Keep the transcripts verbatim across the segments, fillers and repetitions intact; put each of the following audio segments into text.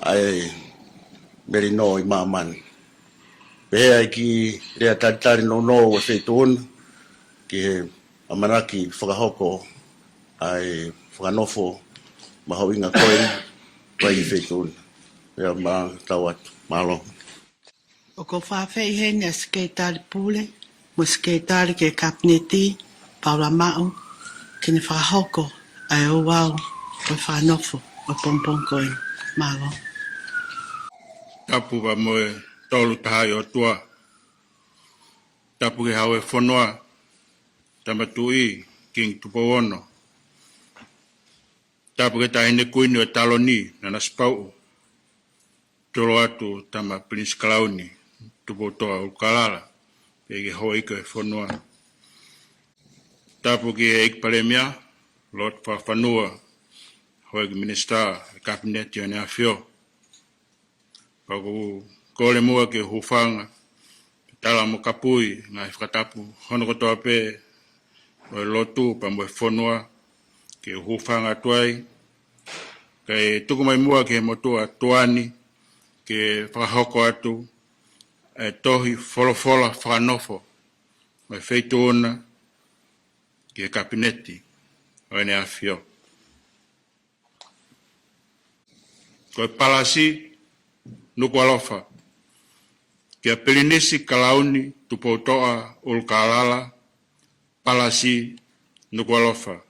ʻa e melino ʻi māmani. Pehē ʻa e kiʻi lea talitali nounou ʻa e Feituʻuna ki he ʻamanaki fakahoko ʻa e fakanofo mahuʻinga ko eni ʻa e Feituʻuna. Pea mau tau atu. Mālō. ʻOku ou fakaafeʻi heni ʻa e Sekelitali Pule mo e Sekelitali ki he Kapineti, Paula Maʻu, ke ne fakahoko ʻa e ouau ʻo e fakanofo ʻo e pongipongi ko eni. Mālō. Tapu pea mo e Tolu Tahaʻi ʻOtua. Tapu ki he Hau ʻo e fonua, Tama Tuʻi, Kingi Tupou Ono. Tapu ki he Taʻahine Kuini ʻo e Taloni, Nanasipauʻu. Tolo atu Tama Pilinisi Kalauni, Tupoutoʻa ʻUlukalala, pea ki he houʻeiki ʻo e fonua. Tapu ki he ʻEiki Palēmia, Lord Fakafanua, houʻeiki minisitā, Kapineti ʻo ʻEne ʻAfio. Pea ʻoku ou kole muʻa ke u hūfanga, tala mo kapui, ngaahi fakatapu hono kotoa pē, ʻo e lotu pea mo e fonua, ke u hūfanga atu ai, kae tuku mai muʻa ki he motuʻa tuʻa ni, ke fakahoko atu, ʻa e tohi folofola fakanofo, ʻo e Feituʻuna, ki he Kapineti, ʻo ʻEne ʻAfio. Ko e Palasi, Nukuʻalofa. Kia Pilinisi Kalauni Tupoutoʻa ʻUlukalala, Palasi, Nukuʻalofa.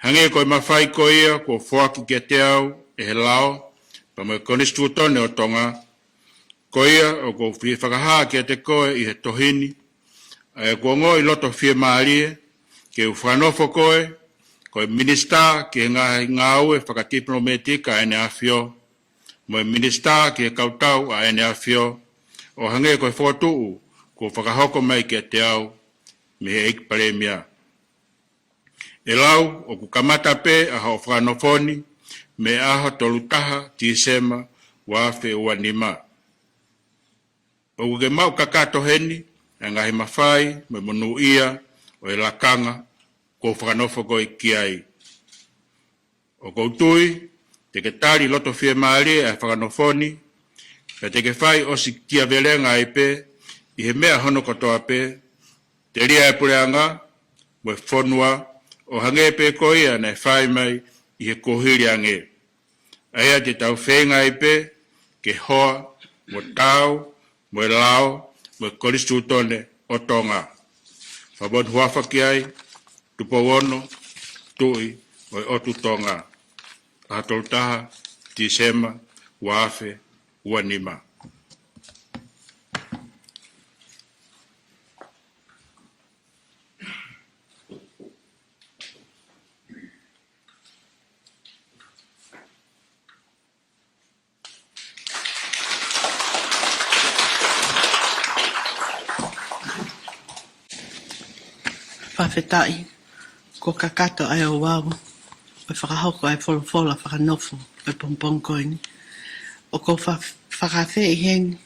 Hangē ko e mafai ko ia kuo foaki kiate au ʻe he lao, pea mo e Konisitūtone ʻo Tonga, ko ia ʻoku ou fie fakahā kiate koe ʻi he tohi ni, ʻa ʻeku ongoʻi loto fiemālie, ke u fakanofo koe, ko e minisitā ki he ngaahi ngāue fakatipilometika ʻa ʻEne ʻAfio, mo e minisitā ki he kautau ʻa ʻEne ʻAfio, ʻo hangē ko e fokotuʻu kuo fakahoko mai kiate au, mei he ʻEiki Palēmia. ʻE lau, ʻoku kamata pē ʻa hoʻo fakanofo ni, mei he ʻaho tolu taha Tīsema ua afe ua nima. ʻOku ke maʻu kakato heni, ʻa e ngaahi mafai, mo e monūʻia, ʻo e lakanga, kuo fakanofo koe ki ai. ʻOku ou tui, te ke tali loto fiemālie ʻa e fakanofo ni, pea te ke fai ʻosikiavelenga ai pē, ʻi he meʻa hono kotoa pē, telia ʻa e puleʻanga, mo e fonua, ʻo hangē pē ko ia naʻe fai mai ʻi he kuohili ange. ʻA ia te tau feinga ai pē, ke hoa, mo taau, mo e lao, mo e Konisitūtone ʻo Tonga. Fakamolemole huafa ki ai, Tupou Ono, Tuʻi ʻo e ʻOtu Tonga. ʻAho tolu taha Tīsema ua afe ua nima. Fakafetaʻi, kuo kakato ʻa e ouau, ʻo fakahoko ʻa e folofola fakanofo ʻo e pongipongi ko eni. ʻOku ou fa-, fakaafeʻi heni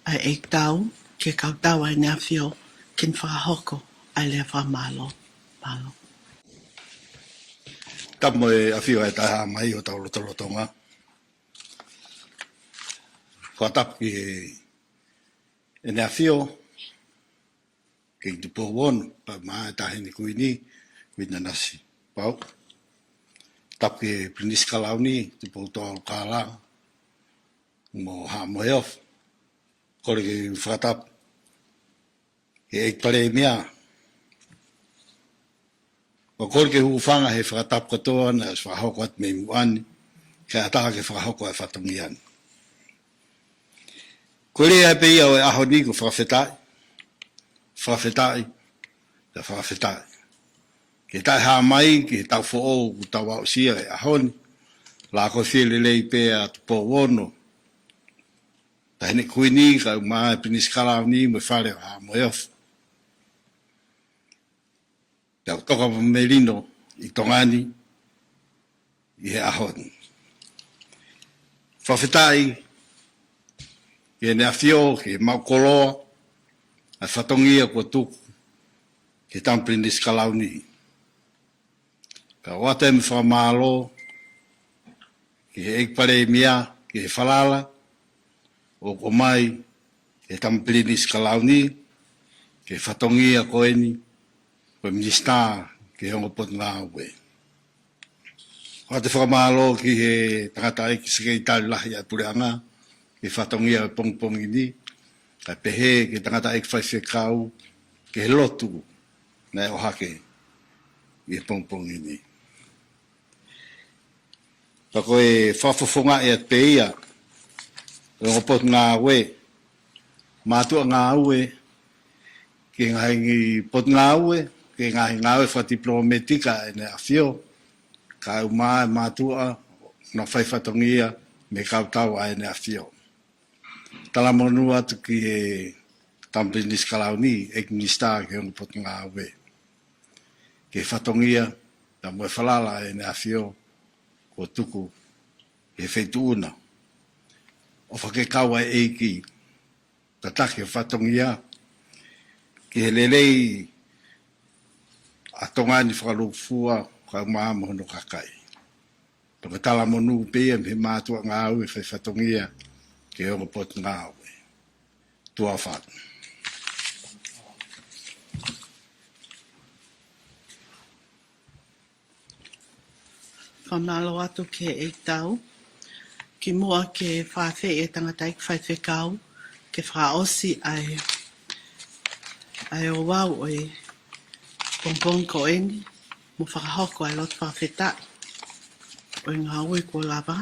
ʻa e ʻEikitau, ki he kautau ʻa ʻEne ʻAfio, ke ne fakahoko ʻa e lea fakamālō. Mālō. Tapu mo e ʻafio ʻa e Taʻehāmai ʻo hotau lotolotonga. Fakatapu ki he ʻEne ʻAfio, Kingi Tupou Ono, pea mo e Taʻahine Kuini, Kuini Nanasipauʻu. Tapu ki he Pilinisi Kalauni, Tupoutoʻa ʻUlukalala, mo Haʻa Moheofo. Kole ke fakatapu ki he ʻEiki Palēmia. ʻOku ou kole ke u hūfanga he fakatapu kotoa naʻe ʻosi fakahoko atu mei muʻa ni, kae ʻatā ke fakahoko ʻa e fatongia ni. Ko e lea pē ia ʻo e ʻaho ni ko e fakafetaʻi, fakafetaʻi, pea fakafetaʻi. Ki he Taʻehāmai, ki he taʻu foʻou kuo tau aʻusia he ʻaho ni, lākoifie lelei pē ʻa Tupou Ono, Taʻahine Kuini, kae ʻumaʻā e Pilinisi Kalauni mo e Fale ʻo Haʻa Moheofo. Tau toka mo melino ʻi Tonga ni ʻi he ʻaho ni. Fakafetaʻi ki heʻene ʻAfio, ki he maʻu koloa, ʻa e fatongia kuo tuku ki he Tama Pilinisi Kalauni. Kae ʻoatu ʻa e fakamālō ki he ʻEiki Palēmia, ki he falala ʻoku ʻomai ʻe he Tama Pilinisi Kalauni ki he fatongia ko eni ko e Minisitā ki he Ongo Potungāue. ʻOatu e fakamālō ki he tangataʻeiki Sekelitali Lahi ʻa e Puleʻanga ki he fatongia ʻo e pongipongi ni, kae pehē ki he tangataʻeiki Faifekau ki he lotu naʻe ʻohake ʻi he pongipongi ni. Pea ko e fakafofongaʻi atu pē ia ʻo e Ongo Potungāue, mātuʻa ngāue ki he ngaahi potungāue, ki he ngaahi ngāue fakatipilometika ʻa ʻEne ʻAfio, kae ʻumaʻā e mātuʻa naʻa nau fai fatongia mei he kau tau ʻa ʻEne ʻAfio. Talamonū atu ki he Tama Pilinisi Kalauni, ʻEiki Minisitā ki he Ongo Potungāue, ki he fatongia pea mo e falala ʻa ʻEne ʻAfio kuo tuku ki he Feituʻu na. ʻOfa ke kau ʻa e ʻEiki, tataki e fatongia ki he lelei ʻa Tonga ni fakalūkufua, kae ʻumaʻā mo hono kakai. Pea ko e talamonū pē ia mei he mātuʻa ngāue fai fatongia ki he Ongo Potungāue. Tuʻa ʻofa atu. Fakamālō atu ki he ʻEiki Tau. Kimuʻa ke fakaafeʻi e tangataʻeiki Faifekau ke fakaʻosi ʻa e, ʻa e ouau ʻo e pongipongi ko eni, mo fakahoko ʻa e lotu fakafetaʻi ʻo e ngāue kuo lava,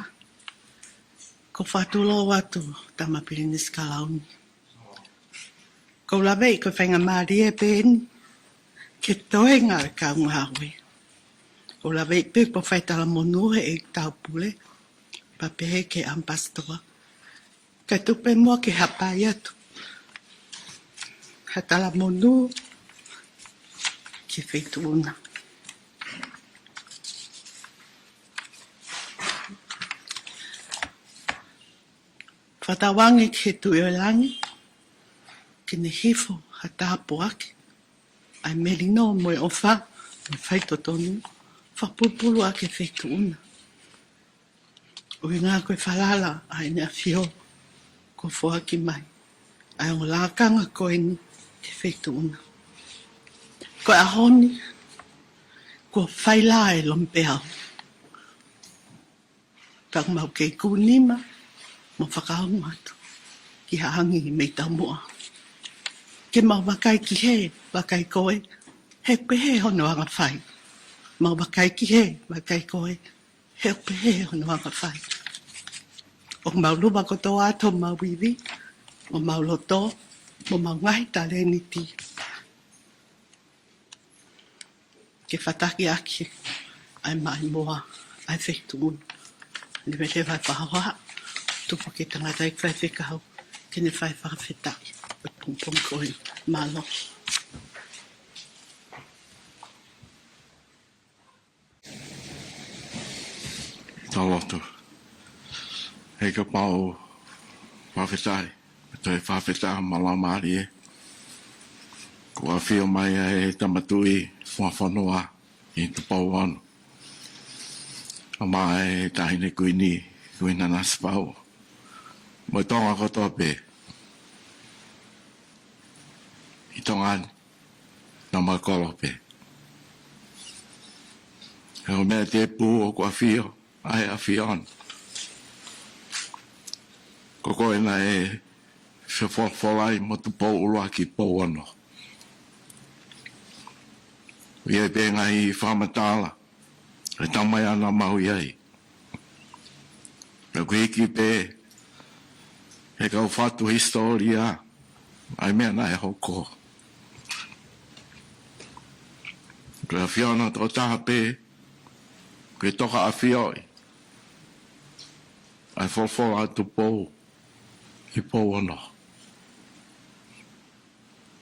ʻoku ou fakatulou atu, Tama Pilinisi Kalauni, ʻoku ou laveʻi ko e faingamālie pē eni ki he toenga ʻo e kau ngāue. ʻOku ou laveʻi pē kuo fai talamonū ʻe he ʻEiki Tau Pule, pea pehē ki he ʻAmipasitoa, kae tuku pē muʻa ke hapai atu ha talamonū ki he Feituʻu na. Fakatauange ki he Tuʻi ʻo Langi ke ne hifo ha tāpuaki ʻa e melino mo e ʻofa mo e faitotonu, fakapulupulu ʻa e Feituʻu na. ʻUhinga ko e falala ʻa ʻEne ʻAfio kuo foaki mai ʻa e ongo lakanga ko eni ki he Feituʻu na. Ko e ʻaho ni, kuo fai lā e lomipeau. Pea ʻoku mau kei kūnima mo fakaongo atu ki ha angi mei taumuʻa. Ke mau vakai ki hē, vakai ko ē, he ʻoku pehē hono anga fai. Mau vakai ki hē, vakai ko ē, he ʻoku pehē hono anga fai. ʻOku mau luva kotoa atu homau ivi, mo homau loto, mo homau ngaahi talēniti ke fataki ʻaki ʻa e maʻimoa ʻa e Feituʻu na. Leveleva e fakahoha, tuku ki he tangataʻeiki Faifekau ke ne fai fakafetaʻi ʻo e pongipongi ko eni. Mālō. Tau lotu. ʻEiki, kapau fakafetaʻi, toe fakafetaʻi mo e laumālie kuo ʻafio mai ai e Tama Tuʻi Fuafonua ʻi Tupou Ono, ʻumaʻā e Taʻahine Kuini, Kuini Nanasipauʻu, mo e Tonga kotoa pē ʻi Tonga ni, pea mo e kolope. He ko e meʻa tēpū ʻoku ʻafio ai ʻa e ʻAfiona. Ko koe naʻe fefolofolai mo Tupou ʻUluaki, Tupou Ono. ʻI ai pē ngaahi fakamatala ʻe taumaiā naʻa mau ʻi ai. Pea ʻoku hiki pē ʻe he kau fatu hisitōlia ʻa e meʻa naʻe hoko. Ko e ʻAfiona tokotaha pē ʻoku toka ʻafioʻi ʻa e folofola ʻa Tupou ʻi Tupou Ono.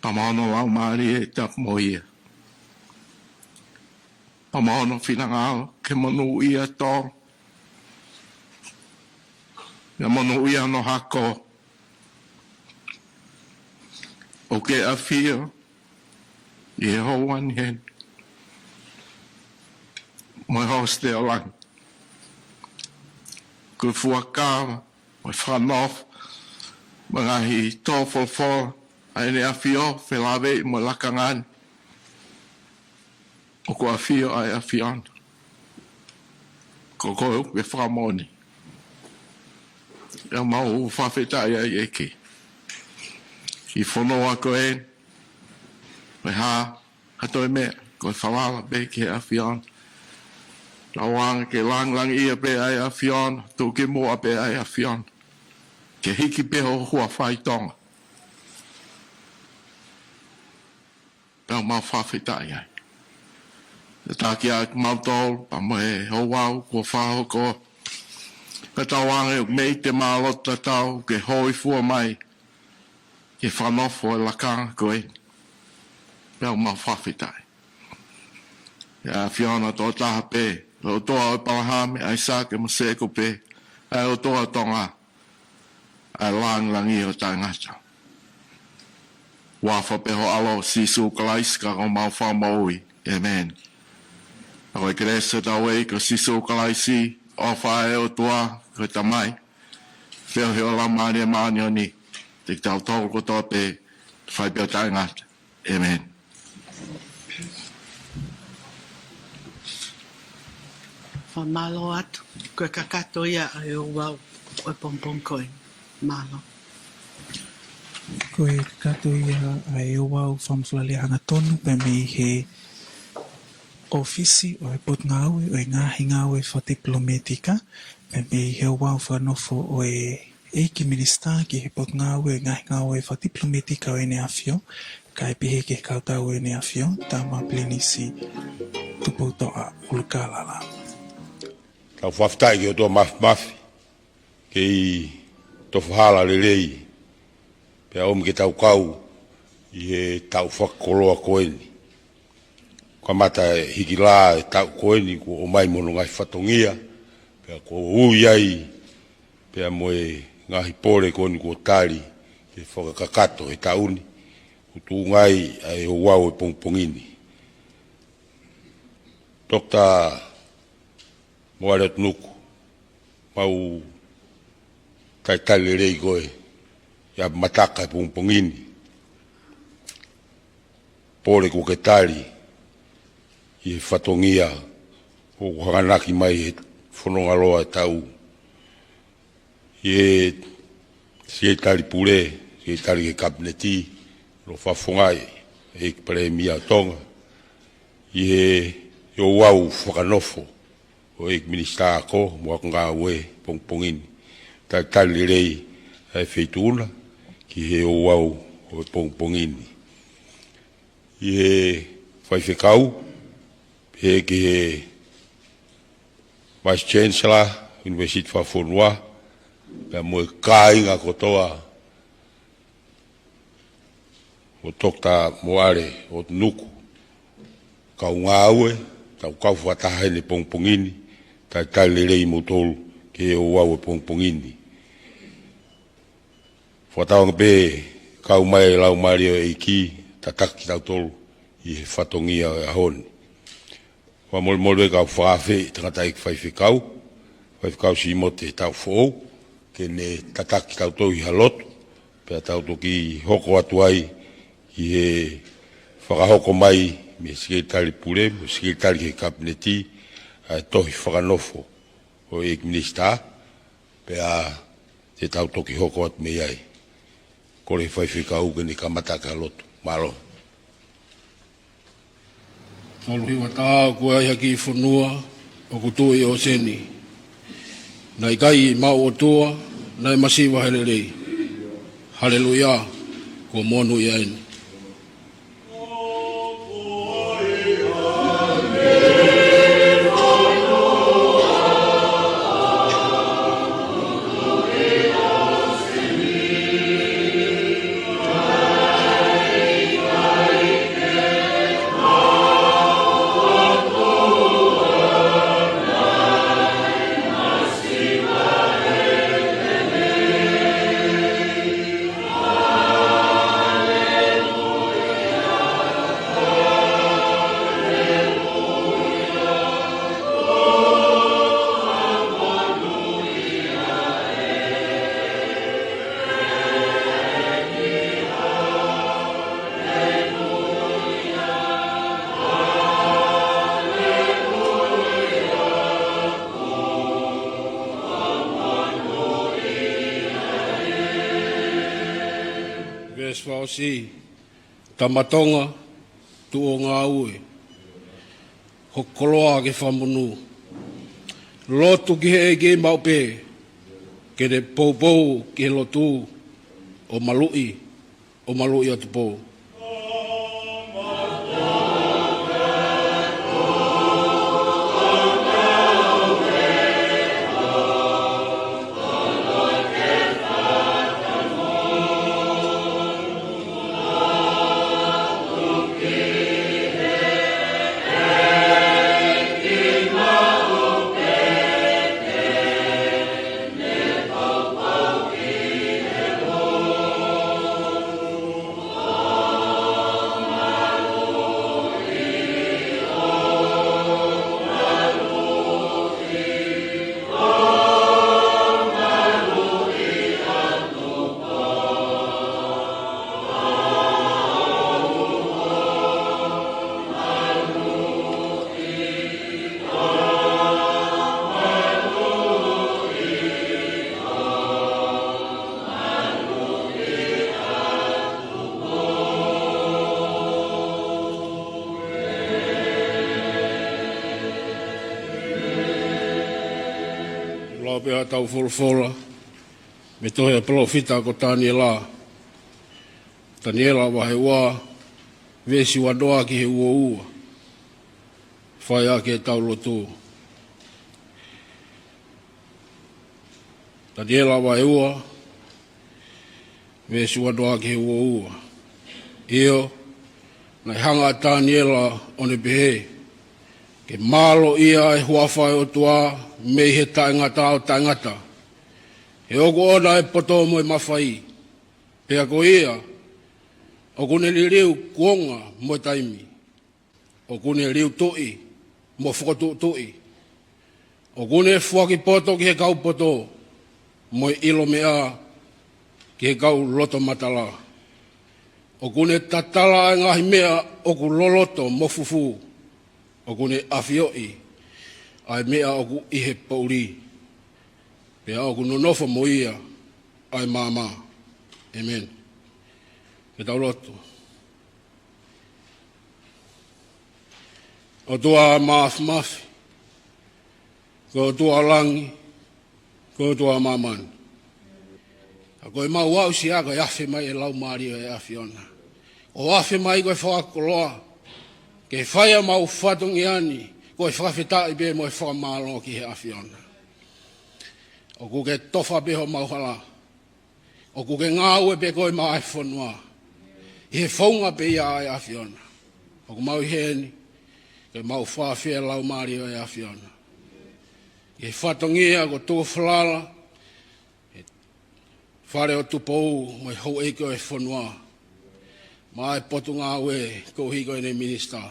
Pea mo hono laumālie, tapu mo ia. Pea mo hono finangalo ke monūʻia Tolo, ke monūʻia hono hako, ʻoku ke ʻafio ʻi he houa ni heni mo e hosite ʻo langi. ko e fuakava, mo e fakanofo, mo e ngaahi tō folofola ʻa ʻEne ʻAfio, felāveʻi mo e lakanga ni. ʻOku ʻafio ʻa e ʻAfiona. Ko koe ʻoku ke fakamoʻoni. ʻOku mau fakafetaʻi ai ʻEiki. ʻI he fonua ko eni, ko e hā ha toe meʻa, ko e falala pē ki he ʻAfiona. Tauange ke langilangiʻia pē ʻa e ʻAfiona, tuʻukimuʻa pē ʻa e ʻAfiona. Ke hiki pē ho huafa ʻi Tonga. Pea mau fakafetaʻi ai. Tataki ʻa kimautolu, pea mo e ouau kuo fakahoko. Pea tauange ʻoku mei te mālō tatau ke hōifua mai ke fakanofo e lakanga ko eni. Pea mau fakafetaʻi. ʻE ʻAfiona tokotaha pē, ʻOtua ʻo ʻĒpalahame, ʻAisake mo Sēkope, ʻa e ʻOtua ʻo Tonga, ʻa e langilangi ʻo taʻengata. Huafa pē ho ʻAlo, Sīsū Kalaisi, ko homau Fakamoʻui. ʻĒmeni. Pea ko e kelesi ʻa hotau ʻEiki ko Sīsū Kalaisi, ʻofa ʻa e ʻOtua ko e Tamai, feohi ʻo e Laumālie Māʻoniʻoni, ʻiate kitautolu kotoa pē, fai pē ʻo taʻengata. ʻĒmeni. Fakamālō atu, ko e kakato ia ʻa e ouau ʻo e pongipongi ko eni. Mālō. Ko e kakato ia ʻa e ouau fakamafola lea hangatonu pea mei he ʻōfisi ʻo e Potungāue ʻo e Ngaahi Ngāue Fakatipilometika, pea mei he ouau fakanofo ʻo e ʻEiki Minisitā ki he Potungāue ʻo e Ngaahi Ngāue Fakatipilometika ʻo ʻEne ʻAfio, kae pehē ki he kautau ʻo ʻEne ʻAfio, Tama Pilinisi Tupoutoʻa ʻUlukalala. Tau fakafetaʻi ki he ʻOtua Māfimafi, kei tofa hala lelei, pea ʻomi ke tau kau ʻi he taʻu fakakoloa ko eni. Kamata e hiki lā e taʻu ko eni kuo ʻomai mo hono ngaahi fatongia, pea kuo ui ai, pea mo e ngaahi pole ko eni kuo tali ke fakakakato he taʻu ni, ʻoku tuʻunga ai ʻa e ouau ʻo e pongipongi ni. Toketā Moale ʻOtunuku, mau talitali lelei koe ʻi he ʻapi mataka he pongipongi ni. Pole kuo ke tali ʻi he fatongia ʻoku hanganaki mai he fononga loa e taʻu. ʻI he Sekelitali Pule, Sekelitali ki he Kapineti, ʻoku fakafofongaʻi ʻe he ʻEiki Palēmia ʻo Tonga, ʻi he ouau fakanofo ʻo e ʻEiki Minisitā Ako mo Akongāue pongipongi ni. Talitali lelei ʻa e Feituʻu na ki he ouau ʻo e pongipongi ni. ʻI he Faifekau, pehē ki he Vice Chancellor, University Fakafonua, pea mo e kāinga kotoa ʻo Toketā Moale ʻOtunuku, kau ngāue, tau kau fakataha heni pongipongi ni, talitali lelei kimoutolu ki he ouau ʻo e pongipongi ni. Fakatauange pē kau mai e Laumālie ʻo e ʻEiki, tataki kitautolu ʻi he fatongia ʻo e ʻaho ni. Fakamolemole kau fakaafe ʻi he tangataʻeiki faifekau, Faifekau Simote Taufoʻou, ke ne tataki kitautolu ʻi ha lotu, pea tau toki hoko atu ai ʻi he fakahoko mai mei he Sekelitali Pule, mo e Sekelitali ki he Kapineti, ʻa e tohi fakanofo ʻo e ʻEiki Minisitā, pea te tau toki hoko atu mei ai. Kole faifekau ke ne kamata ʻaki ha lotu. Mālō. Tolu hiva taha. Kuo ʻi ai ha kiʻi fonua ʻoku tuʻu ʻi he ʻōseni. Naʻe ʻikai maʻu ʻOtua, naʻe masiva he lelei. Haleluia, kuo monūʻia eni. Fakaʻosi, Tama Tonga, tuʻu ʻo ngāue, hoko koloa ke fakamonū. Lotu ki he ʻEiki maʻu pē, ke ne poupou ki he lotu, ʻo maluʻi, ʻo maluʻi ʻa Tupou. Lau pē ʻetau folofola mei he tohi ʻa e palōfita ko Taniela. Taniela vahe ua, veesi ua noa ki he ua ua. Fai ʻaki ʻetau lotu. Taniela vahe ua, veesi ua noa ki he ua ua. ʻIo, naʻe hanga ʻe Taniela ʻo ne pehē, ke mālōʻia ʻa e huafa ʻo e ʻOtua mei he taʻengata ʻo taʻengata. He ʻoku ʻona ʻa e poto mo e mafai. Pea ko ia, ʻoku ne liliu kuonga mo e taimi. ʻOku ne liu tuʻi mo fokotuʻutuʻi. ʻOku ne foaki poto ki he kau poto, mo e ʻilo meʻa ki he kau loto matala. ʻOku ne tatala ʻa e ngaahi meʻa ʻoku loloto mo fufū. ʻOku ne ʻafioʻi ʻa e meʻa ʻoku ʻi he poʻuli. Pea ʻoku nonofo mo ia ʻa e maama. ʻĒmeni. Ke tau lotu. ʻOtua Māfimafi, ko e ʻOtua ʻo langi, ko e ʻOtua ʻo māmani. Ka ko ʻemau aʻusia ko e afe mai ʻa e Laumālie ʻo e ʻAfiona. ʻO afe mai ko e fakakoloa, ke fai ʻemau fatongia ni, ko e fakafetaʻi pē mo e fakamālō ki he ʻAfiona. ʻOku ke tofa pē homau hala. ʻOku ke ngāue pē koe maʻa e fonua. ʻI he founga pē ia ʻa e ʻAfiona. ʻOku mau ʻi heni, ke mau fakaafeʻi ʻa e Laumālie ʻo e ʻAfiona. ʻI he fatongia ko Tuʻofalala, he fale ʻo Tupou mo e houʻeiki ʻo e fonua. Maʻa e potungāue koeʻuhi ko ʻene minisitā.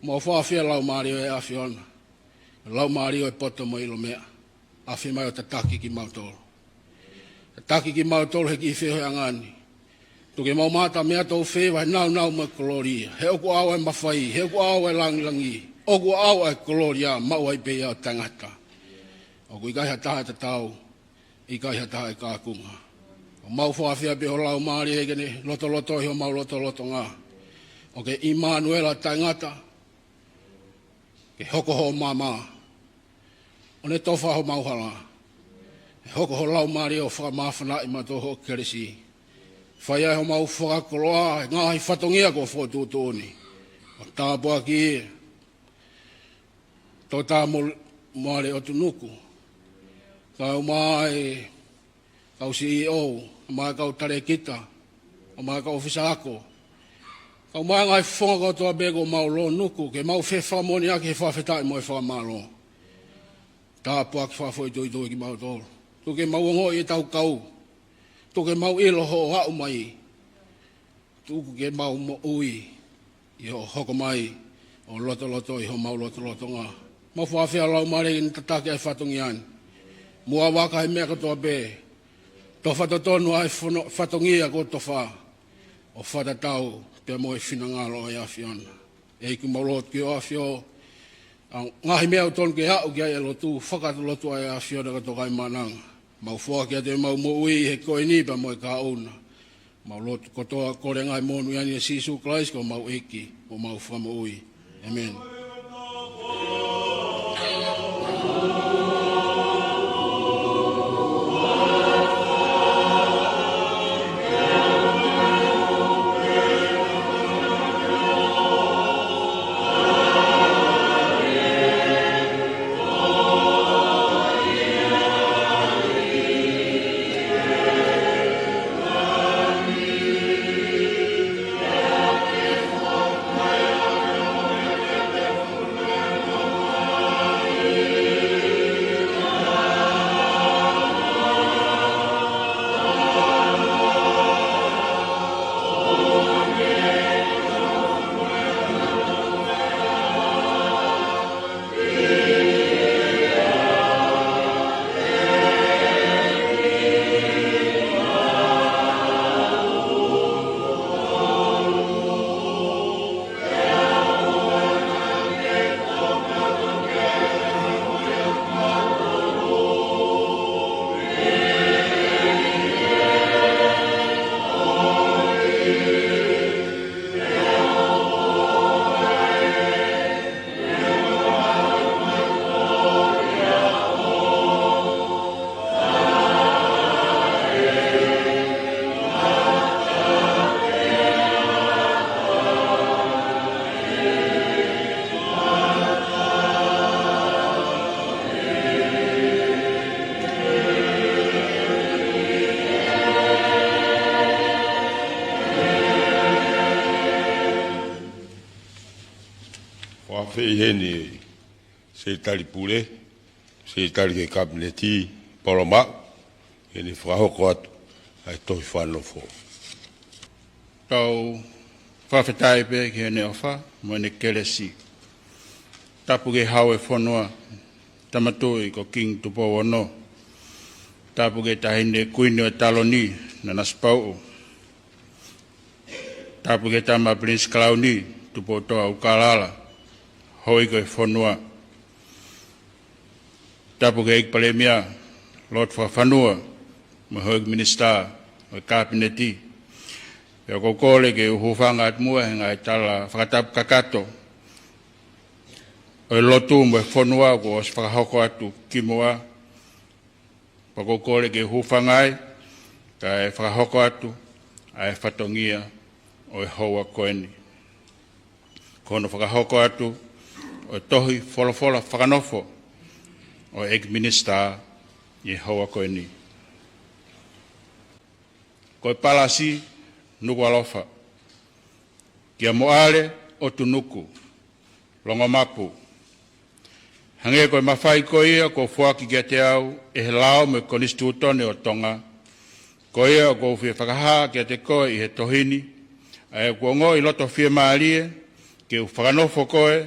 Mau fakaafeʻi ʻa e Laumālie ʻo e ʻAfiona. Laumālie ʻo e poto mo e ʻilo meʻa. Afe mai ʻo tataki kimautolu. Tataki kimautolu he kiʻi feohiʻanga ni. Tuku ke mau mamata mei he ʻOtua ʻoku fai ʻa e nāunau mo e kolōlia. He ʻoku ʻa au ʻa e mafai, he ʻoku ʻa au ʻa e langilangi. ʻOku ʻa au ʻa e kolōlia, maʻu ai pē ia ʻo taʻengata. ʻOku ʻikai ha taha ʻe tatau, ʻikai ha taha ʻe kaunga. ʻOku mau fakaafeʻi pē ho Laumālie ke ne lotoloto ʻi homau lotolotonga. ʻOku ke ʻImanuela taʻengata, ke hoko hoʻo maama. ʻO ne tofa homau hala. ʻE hoko ho Laumālie ʻo fakamāfanaʻi mautolu ʻe hoʻo kelesi. Fai ai homau fakakoloa, ngaahi fatongia kuo fokotuʻutuʻuni. ʻO tāpuakiʻi, Toketā Mo-, Moale ʻOtunuku. Kae ʻumaʻā e kau C E O, ʻumaʻā e kau talēkita, ʻumaʻā e kau ʻōfisa ako. Kae ʻumaʻā e ngaahi founga kotoa pē kuo mau lōnuku, ke mau fefakamoʻoniʻaki he fakafetaʻi mo e fakamālō. Tāpuaki fakafoʻituitui kimautolu. Tuku ke mau ongoʻi ʻetau kau. Tuku ke mau ʻilo hoʻo aʻu mai. Tuku ke mau moʻui ʻi hoʻo hoko mai ʻo lotoloto ʻi homau lotolotonga. Mau fakaafeʻi ʻa e Laumālie ke ne tataki ʻa e fatongia ni. Muʻa vaka he meʻa kotoa pē. Tofa totonu ʻa e fono-, fatongia kuo tofa. ʻO fakatatau pea mo e finangalo ʻo e ʻAfiona. ʻEiki, mau lotu ki hoʻo ʻAfio, ʻa e ngaahi meʻa ʻoku totonu ke aʻu ki ai e lotu, fakalotu ʻa e ʻAfiona ka toka e mananga. Mau foaki atu ʻemau moʻui he ko eni pea mo e kahaʻu na. Mau lotu kotoa, kole ngaahi monū ʻia Sīsū Kalaisi ko homau ʻEiki mo homau Fakamoʻui. ʻĒmeni. Fakafeʻi heni, Sekelitali Pule, Sekelitali ki he Kapineti, Polomaʻu, ke ne fakahoko atu ʻa e tohi fakanofo. Tau fakafetaʻi pē ki heʻene ʻofa mo ʻene kelesi. Tapu ki he Hau ʻo e fonua, Tama Tuʻi ko Kingi Tupou Ono. Tapu ki he Taʻahine Kuini ʻo e Taloni, Nanasipauʻu. Tapu ki he Tama Pilinisi Kalauni, Tupoutoʻa ʻUlukalala, houʻeiki ʻo e fonua. Tapu ki he ʻEiki Palēmia, Lotu Fakafanua, mo e houʻeiki minisitā ʻo e Kapineti. Pea ʻoku ou kole ke u hūfanga atu muʻa he ngaahi tala fakatapu kakato ʻo e lotu mo e fonua kuo ʻosi fakahoko atu kimuʻa. Pea ʻoku ou kole ke u hūfanga ai, kae fakahoko atu ʻa e fatongia ʻo e houa ko eni. Ko hono fakahoko atu ʻo e tohi folofola fakanofo ʻo e ʻEiki Minisitā ʻi he houa ko eni. Ko e palasi, Nukuʻalofa. Kia Moʻale ʻOtunuku, Longomapu. Hangē ko e mafai ko ia kuo foaki kiate au ʻe he lao mo e Konisitūtone ʻo Tonga, ko ia ʻoku ou fie fakahā kiate koe ʻi he tohi ni, ʻa ia ʻoku ongoʻi loto fiemālie ke u fakanofo koe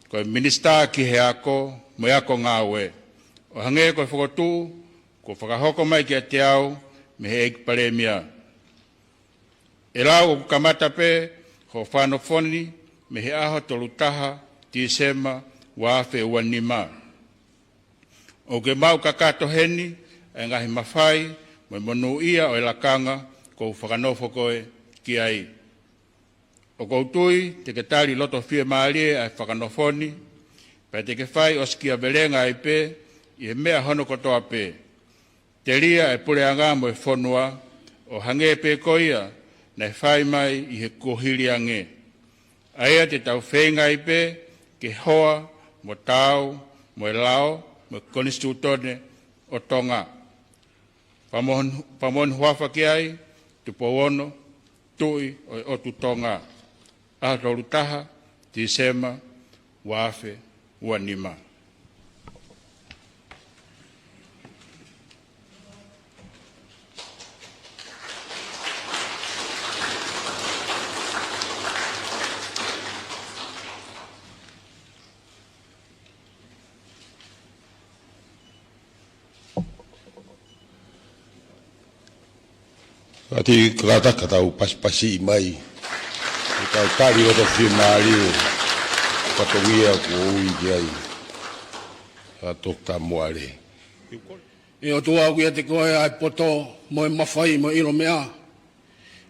ko e Minisitā ki he Ako mo e Ako Ngāue, ʻo hangē ko e fokotuʻu kuo fakahoko mai kiate au mei he ʻEiki Palēmia. ʻE lau ʻoku kamata pē hoʻo fakanofo ni mei he ʻaho tolu taha Tīsema ua afe ua nima. ʻOku ke maʻu kakato heni ʻa e ngaahi mafai mo e monūʻia ʻo e lakanga kuo u fakanofo koe ki ai. ʻOku ou tui te ke tali loto fiemālie ʻa e fakanofo ni, pea te ke fai ʻosikiavelenga ai pē ʻi he meʻa hono kotoa pē. Telia ʻa e puleʻanga mo e fonua, ʻo hangē pē ko ia naʻe fai mai ʻi he kuohili ange. ʻA ia te tau feinga ai pē ke hoa mo taau mo e lao mo e Konisitūtone ʻo Tonga. Fakamohon-, fakamohon huafa ki ai, Tupou Ono, Tuʻi ʻo e ʻOtu Tonga. ʻAho tolu taha Tīsema ua afe ua nima. Kātaki ka tau pasipasi mai. Ke tau tali loto fiemālie fatongia kuo ui ki ai ʻa Toketā Moʻale. ʻE ʻOtua, ʻoku ʻiate koe ʻa e poto mo e mafai mo e ʻilo meʻa.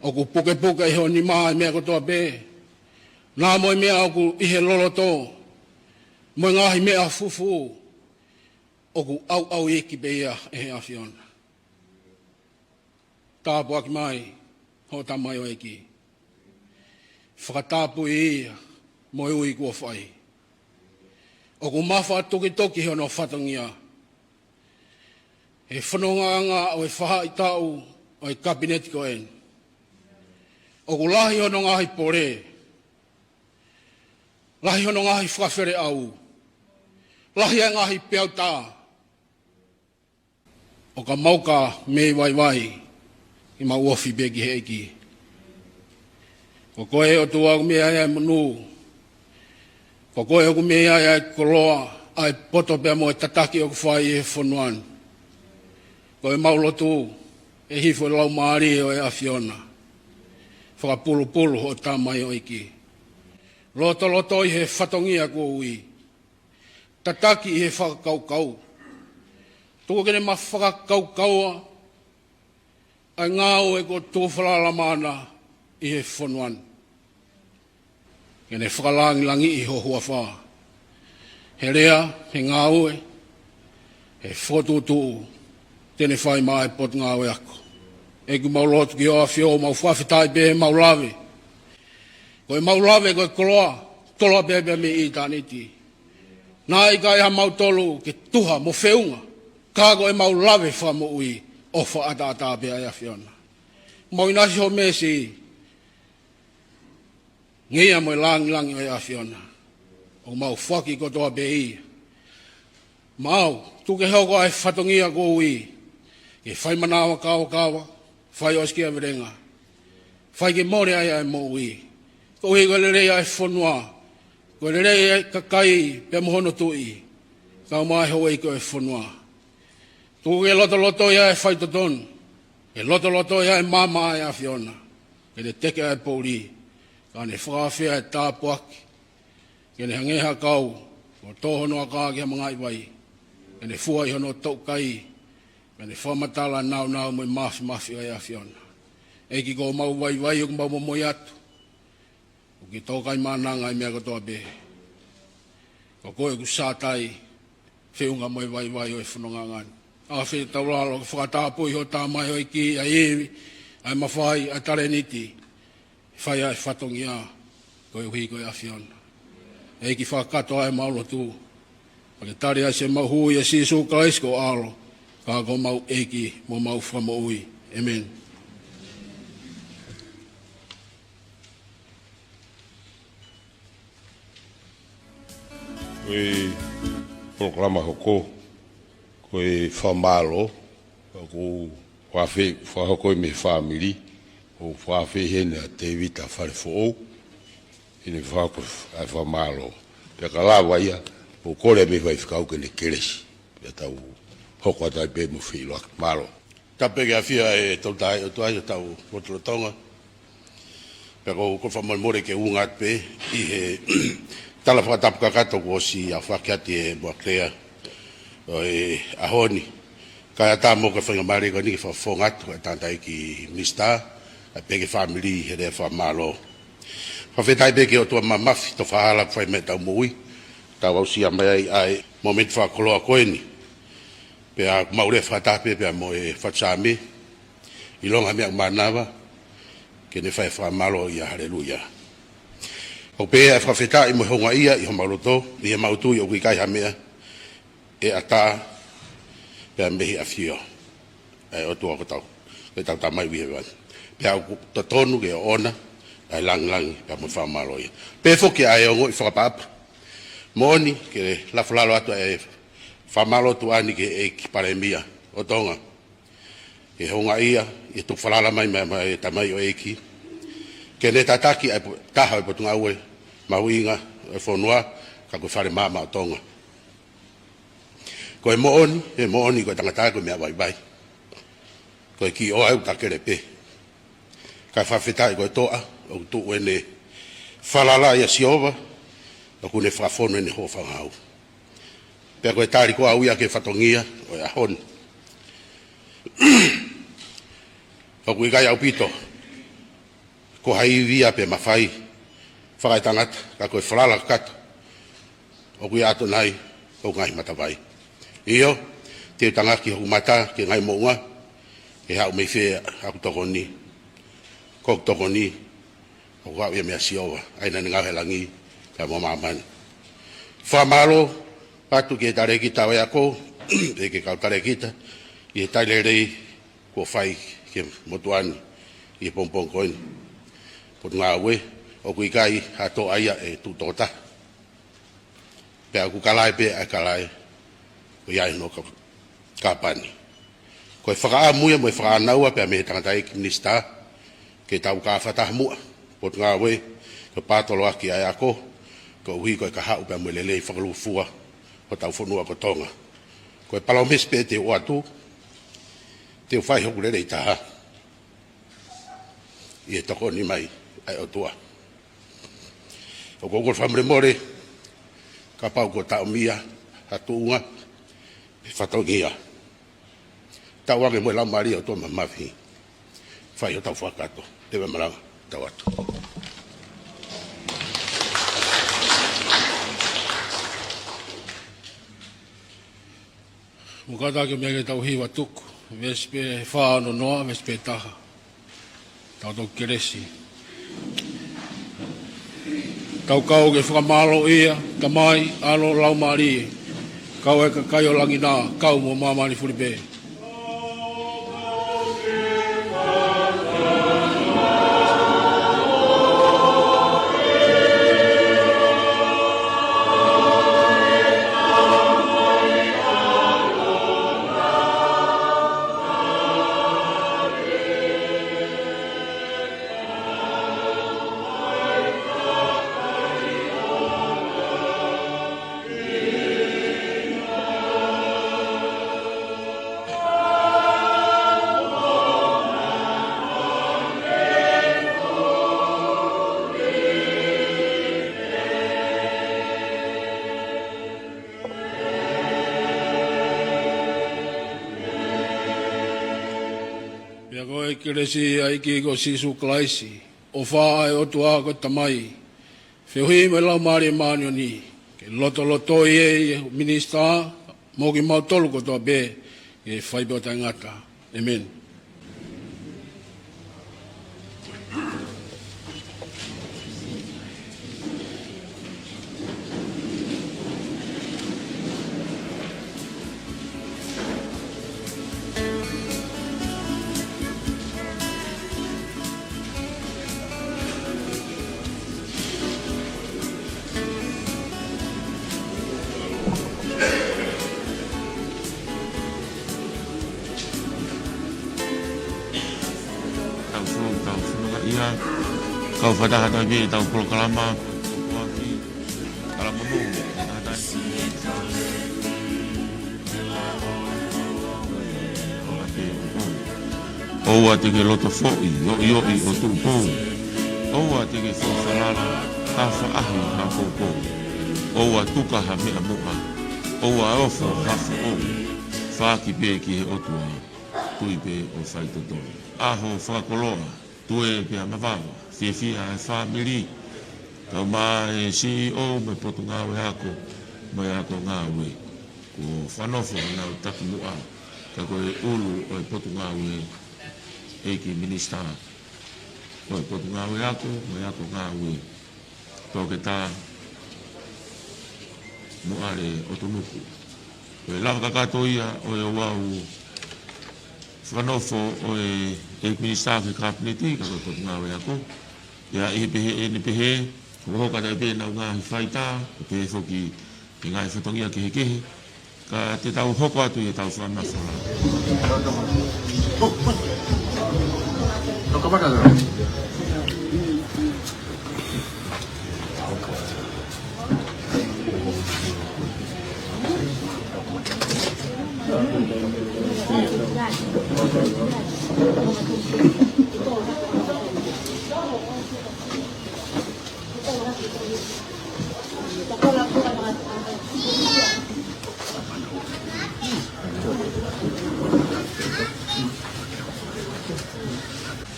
ʻOku pukepuke ʻi ho nima ʻa e meʻa kotoa pē, naʻa mo e meʻa ʻoku ʻi he loloto, mo e ngaahi meʻa fufū, ʻoku ʻauʻauiʻi pē ia ʻe he ʻAfiona. Tāpuaki mai hoʻo tamaioʻeiki. Fakatapui ia mo e ui kuo fai. ʻOku mafatukituki hono fatongia he fonongaʻanga ʻo e faʻahitaʻu ʻo e Kapineti ko eni. ʻOku lahi hono ngaahi pole, lahi hono ngaahi fakafeleʻau, lahi ʻa e ngaahi peau tā. ʻO ka mau ka mei vaivai, ke mau ofi pē ki he ʻEiki. Ko koe ʻOtua ʻoku meʻa ai ʻa e monū. Ko koe ʻoku meʻa ai ʻa e koloa, ʻa e poto pea mo e tataki ʻoku fai ʻi he fonua ni. Ko e mau lotu, ʻe hifo e Laumālie ʻo e ʻAfiona. Fakapulupulu hoʻo tamaioʻeiki. Lotolotoi he fatongia kuo ui. Tataki ʻi he fakakaukau. Tuku ke ne mafakakaukaua ʻa e ngāue kuo tuku falala maʻana ʻi he fonua ni. Ke ne fakalangilangiʻi ho huafa. He lea, he ngāue, he fokotuʻutuʻu, te ne fai maʻa e Potungāue Ako. ʻEiki, mau lotu ki hoʻo ʻAfio, mau fakafetaʻi pē he mau lave. Ko e mau lave, ko e koloa, tola pē pea mei ʻitāniti. Naʻe ʻikai ha mau tolu ke tuha mo feʻunga, ka ko e mau lave fakamoʻui ʻo fakaʻataʻatā pē ʻa e ʻAfiona. Mau ʻinasi ho meesi, ngeia mo e langilangi ʻo e ʻAfiona. ʻOku mau foaki kotoa pē ia. Mau, tuku ke hoko ʻa e fatongia kuo ui. Ke fai manava kavakava, fai ʻosikiavelenga. Fai ke mole ai ʻa e moʻui. Koeʻuhi ko e lelei ʻa e fonua. Ko e lelei ʻa e kakai pea mo hono tuʻi. Kau mai houʻeiki ʻo e fonua. Tuku ke lotolotoi ʻa e faitotonu. Ke lotolotoi ʻa e maama ʻa e ʻAfiona. Ke ne teke ʻa e poʻuli. Ka ne fakaafe ʻa e tāpuaki. Ke ne hangē ha kau, ʻoku tō hono aka ki ha mangaʻi vai. Ke ne fua ʻi hono toʻukai. Ke ne fakamatala nāunau mo e māfimafi ʻa e ʻAfiona. ʻEiki, ko homau vaivai ʻoku mau momoi atu. ʻOku ke tōkaimānanga ʻi he meʻa kotoa pē. Ko koe ʻoku sātai, feʻunga mo e vaivai ʻo e fonongaʻanga ni. ʻAfio ʻi hotau lalo, ke fakatapui hoʻo tamaioʻeiki, ʻa e ivi, ʻa e mafai, ʻa e talēniti. Fai ʻa e fatongia, koeʻuhi ko e ʻAfiona. ʻEiki, fakakakato ʻa e mau lotu. Pea ke tali ʻa e mau hū ʻia Sīsū Kalaisi ko ho ʻAlo, ka ko homau ʻEiki mo homau Fakamoʻui. ʻĒmeni. Ko e polokalama hoko, ko e fakamālō, ʻoku ou fakaafe, fakahoko mei he fāmili, ʻoku ou fakaafe heni ʻa Tēvita Falefoʻou, ʻi heʻene fakahoko ʻa e fakamālō. Pea ka lava ia, ʻoku ou kole mei he faifekau ke ne kelesi. Pea tau hoko atu ai pē mo e feʻiloaki. Mālō. Tapu ki he ʻAfio ʻa e Tolu Tahaʻi ʻOtua ʻi hotau lotolotonga. Pea ʻoku ou fakamolemole ke u ʻunga atu pē ʻi he tala fakatapu kakato kuo ʻosi aofaki atu ʻe Moakea ʻo e ʻaho ni. Kae ʻatā mo e faingamālie ko eni ke fakafofonga atu ʻa e tangataʻeiki minisitā, ʻa e pē ki he fāmili he lea fakamālō. Fakafetaʻi pē ki he ʻOtua Māfimafi, tofa hala kuo fai mei heʻetau moʻui, tau aʻusia mai ai ʻa e mōmeni fakakoloa ko eni. Pea ʻoku mau lea fakataha pē pea mo e fatu saame, ʻilonga meʻa ʻoku mānava, ke ne fai fakamālō ia, haleluia. ʻOku pehē ʻa e fakafetaʻi mo e houngaʻia ʻi homau loto, ʻi heʻemau tui ʻoku ʻikai ha meʻa ʻe ʻatā pea mei he ʻAfio, ʻa e ʻOtua ko hotau, ko hotau Tamai ʻoku ʻi hēvani. Pea ʻoku totonu ke ʻoʻona ʻa e langilangi pea mo e fakamālō ia. Pehē foki ʻa e ongoʻi fakaʻapaʻapa moʻoni ke lafo lalo atu ʻa e fakamālō tuʻa ni ki he ʻEiki Palēmia ʻo Tonga, ʻi he houngaʻia, ʻi he tuku falala mai, mai, mai ʻa e tamaioʻeiki ke ne tataki ʻa e po-, taha ʻo e potungāue mahuʻinga ʻo e fonua, ka ko e Fale Maama ʻo Tonga. Ko e moʻoni, ʻe moʻoni ko e tangata ko e meʻa vaivai. Ko e kiʻi ʻoa ʻoku takele pē. Kae fakafetaʻi ko e toʻa ʻoku tuʻu ʻene falala ʻia Sihova, ʻoku ne fakafonu ʻene hōfangahau. Pea ko e tali ko au ia ki he fatongia ʻo e ʻaho ni. ʻOku ʻikai ʻaupito ko hai ivi ia pe mafai fakaetangata, ka ko e falala kakato ʻoku ʻi ʻAtonai ʻo e ngaahi matavai. ʻIo, te u tangaki hoku mata ki he ngaahi moʻunga, ʻe haʻu mei fē ʻa hoku tokoni? Ko hoku tokoni ʻoku haʻu ia meia Sihova, ʻa ia naʻa ne ngaohi ʻa langi pea mo māmani. Fakamālō atu ki he talēkita ʻo e ako, pea ki he kau talēkita ʻi he tali lelei kuo fai ki he motuʻa ni ʻi he pongipongi ko eni. Potungāue, ʻoku ʻikai ha toʻa ia ʻe tuʻu toko taha. Pea ʻoku kalaʻi pē ʻa e kalaʻi ʻoku ʻi ai hono ka-, kāpani. Ko e fakaʻamu ia mo e fakaʻānaua pea mei he tangataʻeiki minisitā ke tau kau fakataha muʻa, Potungāue, ke patoloaki ʻa e ako, koeʻuhi ko e kahaʻu pea mo e lelei fakalūkufua hotau fonua ko Tonga. Ko e palōmesi pē te u ʻoatu, te u fai hoku lelei taha ʻi he tokoni mai ʻa e ʻOtua. ʻOku ou kole fakamolemole kapau kuo taʻomia ha tuʻunga pe fatongia. Tauange mo e Laumālie ʻo e ʻOtua Mafimafi. Fai hotau fakakakato. Te u malanga, tau atu. Mou kātaki mai ke tau hiva tuku. Veesi pē fā ʻo e noa, veesi pē taha. Tau toki kelesi. Tau kau ke fakamālōʻia, Tamai, ʻAlo, Laumālie, kau e kakai ʻo langi na, kau mo māmani fulipē. Pea ko e kelesi ʻa e ʻEiki ko Sīsū Kalaisi, ʻofa ʻa e ʻOtua ko e Tamai, feohi mo e Laumālie Māʻoniʻoni, ke lotolotoi ʻa e minisitā mo kimautolu kotoa pē, ke fai pē ʻo taʻengata. ʻĒmeni. Tau fo, tau fo ia. Kau fakataha atu pē ʻetau polokalama, ʻoku ʻi ai ʻa e kalamono, ʻa e ʻOua te ke loto foʻi, ʻoiʻoi ʻo tuʻu pou. ʻOua te ke foʻi falala, ka faʻahi ha poupou. ʻOua tuka ha meʻa muʻa, ʻoua ofo ha foʻou. Fāki pē ki he ʻOtua, tui pē ʻo faitotonu. ʻAho fakakoloa, tue pea mavahe, fiefia e fāmili. Kau mai e C E O mo e Potungāue Ako, mo e Ako Ngāue. Kuo fakanofo honau taki muʻa, ka ko e ʻulu ʻo e Potungāue, ʻEiki Minisitā ʻo e Potungāue Ako mo e Ako Ngāue, Toketā Moale ʻOtonuku. Ko e lava kakato ia ʻo e ouau fakanofo ʻo e ʻEiki Minisitā ki he Kapineti, ka ko e Potungāue Ako. Pea ʻi he pehē ʻene pehē, hokohoko atu pē ʻenau ngaahi faitā, ʻo pehē foki ki he ngaahi fatongia kehekehe, ka te tau hoko atu ʻi heʻetau fakamafola.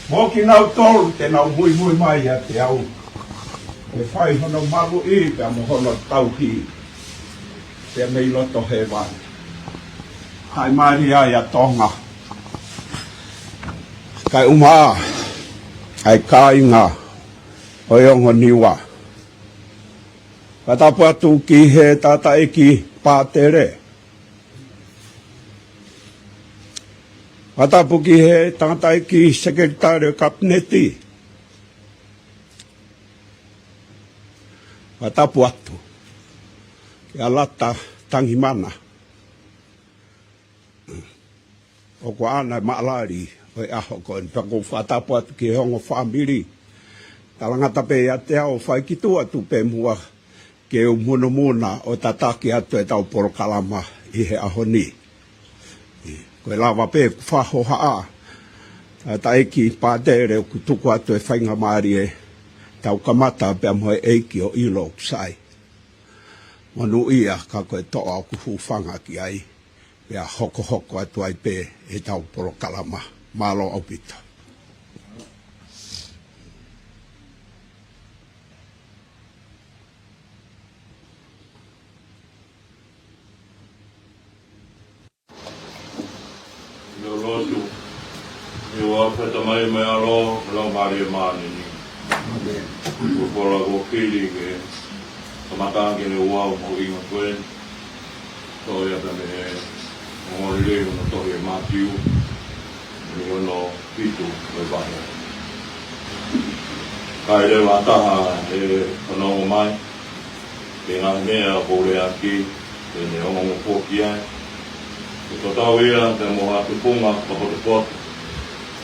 Mo kinautolu te nau muimui mai ʻiate au, ʻe fai hono maluʻi pea mo hono tauhi pea mei loto hēvani. Haʻi mālie ʻa Tonga, kae ʻumaʻā ʻa e kāinga ʻo e ongo Niua. Fakatapu atu ki he tangataʻeiki pātele. Fakatapu ki he tangataʻeiki sekelitali ʻo e kapineti. Fakatapu atu kia Lata Tangimana, ʻoku ʻaʻana e maʻalali ʻo e ʻaho ko eni. Pea ʻoku ou fakatapu atu ki he ongo fāmili. Talangata pē ʻiate au ʻo fai ki tuʻa atu pē muʻa ke u munumuna ʻo tataki atu ʻetau polokalama ʻi he ʻaho ni. Ko e lava pē ʻeku fakahohaʻa, tangataʻeiki pātele, ʻoku tuku atu e faingamālie ke tau kamata pea mo e ʻEiki ʻo ʻilo ʻoku sai. Monūʻia ka ko e toʻa ʻoku hūfanga ki ai. Pea hokohoko atu ai pē ʻetau polokalama. Mālō ʻaupito. ʻIo lotu. ʻIo ʻa e Tamai mo e ʻAlo mo e Laumālie Māʻoniʻoni. Ko e polokalama ko eni ke kamata ke ne ua mo inga koe. Toʻo ia pea mei he ongoongolelei ʻo e tohi ʻa Mātiu, ʻi hono fitu ʻo e vahe. Kae leva taha ʻe fanongo mai ki he ngaahi meʻa ʻoku ou lea ʻaki, ʻi heʻene ongoongo foki ai. Ko e tatau ia pea mo ha tufunga fakapotopoto,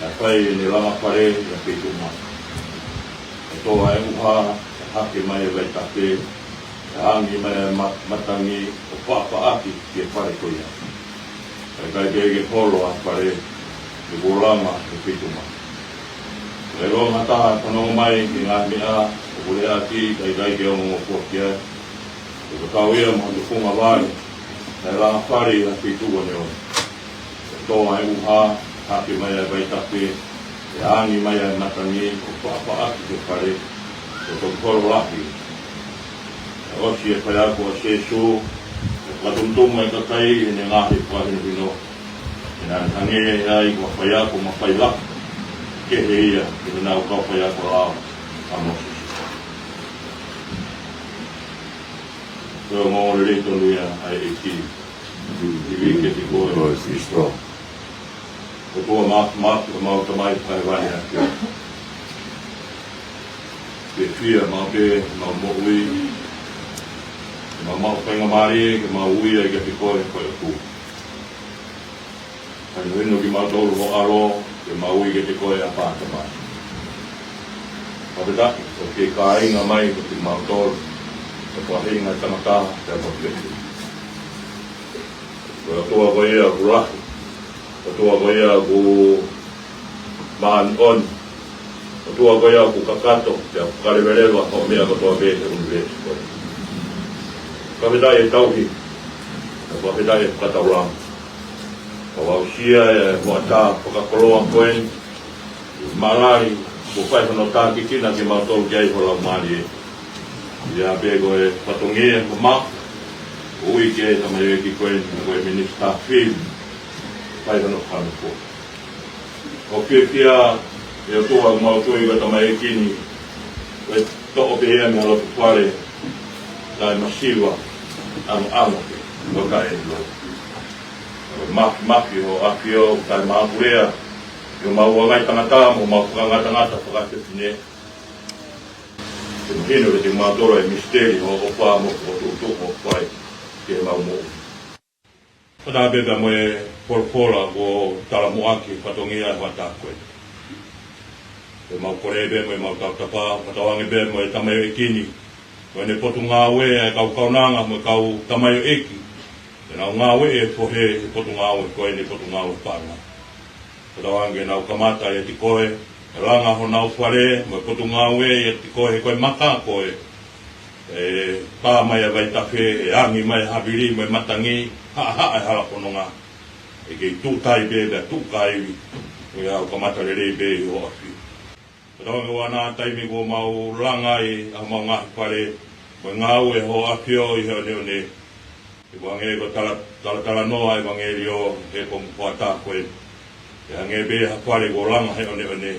ʻa e fai ʻene langa fale ʻi ha feituʻu mata. ʻE tō ʻa e ʻuha, ʻe hake mai ʻa e vaitafe, ʻe angi mai ʻa e ma-, matangi ʻo faʻafaʻaki ki he fale ko ia. Kae ʻikai ke holo ʻa e fale, he kuo langa ʻe he feituʻu mata. Kae ʻiloa ha taha ʻe fanongo mai ki he ngaahi meʻa ʻoku ou lea ʻaki, kae ʻikai ke ongoongo foki ai. Ko e tatau ia mo ha tufunga vale, naʻe langa fale ʻi ha feituʻu ʻoneʻone. ʻE tō ʻa e ʻuha, hake mai ʻa e vaitafe, ʻe angi mai ʻa e matangi ʻo faʻafaʻaki ki he fale, ʻo toki holo lahi. ʻE ʻosi e faiako ʻa Sīsū, ʻe fakatumutumu e kakai ʻi heʻene ngaahi fakahinohino, ʻi heʻene hangē ai ko ha faiako mafai lahi, kehe ia ki heʻenau kau faiako lao ʻa Mōsese. Ko e ongoongolelei tonu ia ʻa e ʻEiki. Ivi kiate koe, Sīsū. ʻOtua Māfimafi, ko homau Tamai fakahēvani ʻa e ʻAfiona. Ke fiefia maʻu pē ʻemau moʻui, ke mau maʻu faingamālie ke mau ui ai kiate koe, ko e ʻOtua. Fakahinohino kimautolu ho ʻAlo, ke mau ui kiate koe, ʻApā Tamai. Fakafetaʻi ʻoku ke kāinga mai kiate kimautolu, ko e faʻahinga ʻo e tangata, pea mo e fefine. Ko e ʻOtua koe ia ʻoku lahi, ko e ʻOtua koe ia ʻoku māʻoniʻoni, ko e ʻOtua koe ia ʻoku kakato, pea ʻoku fakaleveleva hoʻo meʻa kotoa pē he ʻunivēsi ko eni. Fakafetaʻi e tauhi, pea fakafetaʻi e fakataulanga. Kuo aʻusia e hoʻatā fakakoloa ko eni, ʻi he maʻalali kuo fai hono tākiekina kimautolu ki ai ho Laumālie. ʻIo pē ko e fatongia mo e mamaʻo, ʻoku ui ki ai e tamaioʻeiki ko eni, ko e Minisitā Fili, fai hono fakamoʻui. ʻOku fiefia e ʻOtua, ʻoku mau tui ko e tamaioʻeiki ni, ʻe toʻo pē ia mei ha loto fale, kae masiva, ʻangaʻanga pē, ʻo ka e lo. Māfimafi hoʻo ʻAfio, kae mau pulea, ʻi homau anga e tangata, mo homau fakangatangata fakafefine. Ke mahino kiate kimautolu e misiteli hoʻo ʻofa mo e fokotuʻutuʻu ʻoku fai ki heʻemau moʻui. Fakataha pē pea mo e folofola kuo talamuʻaki, fatongia e hoʻatā ko eni. Ke mau kole pē mo ʻemau tautapa, fakatauange pē mo e tamaioʻeiki ni, ko ʻene potungāue ʻa e kau kaunanga mo e kau tamaioʻeiki, ke nau ngāue ʻi he fohe, he potungāue ko eni, potungāue paʻanga. Fakatauange ke nau kamata ʻiate koe, ke langa honau fale mo e potungāue ʻiate koe, he ko e maka koe, ʻe pā mai ʻa e vaitafe, ʻe angi mai e havili mo e matangi, haʻahaʻa e hala fononga. ʻE kei tuʻu tai pē, pea tuʻu kāivi, ʻo ia ʻoku kamata lelei pē ʻi hoʻo ʻAfio. Tau ange ua na taimi kuo mau langa ai ʻa homau ngaahi fale, mo e ngāue ʻa Hoʻo ʻAfio ʻi he ʻoneʻone. ʻI he ʻuhinga ko e tala, talatalanoa ʻa e ʻevangeliō he konga fuata ko ē. ʻE hangē pē ha fale kuo langa he ʻoneʻone.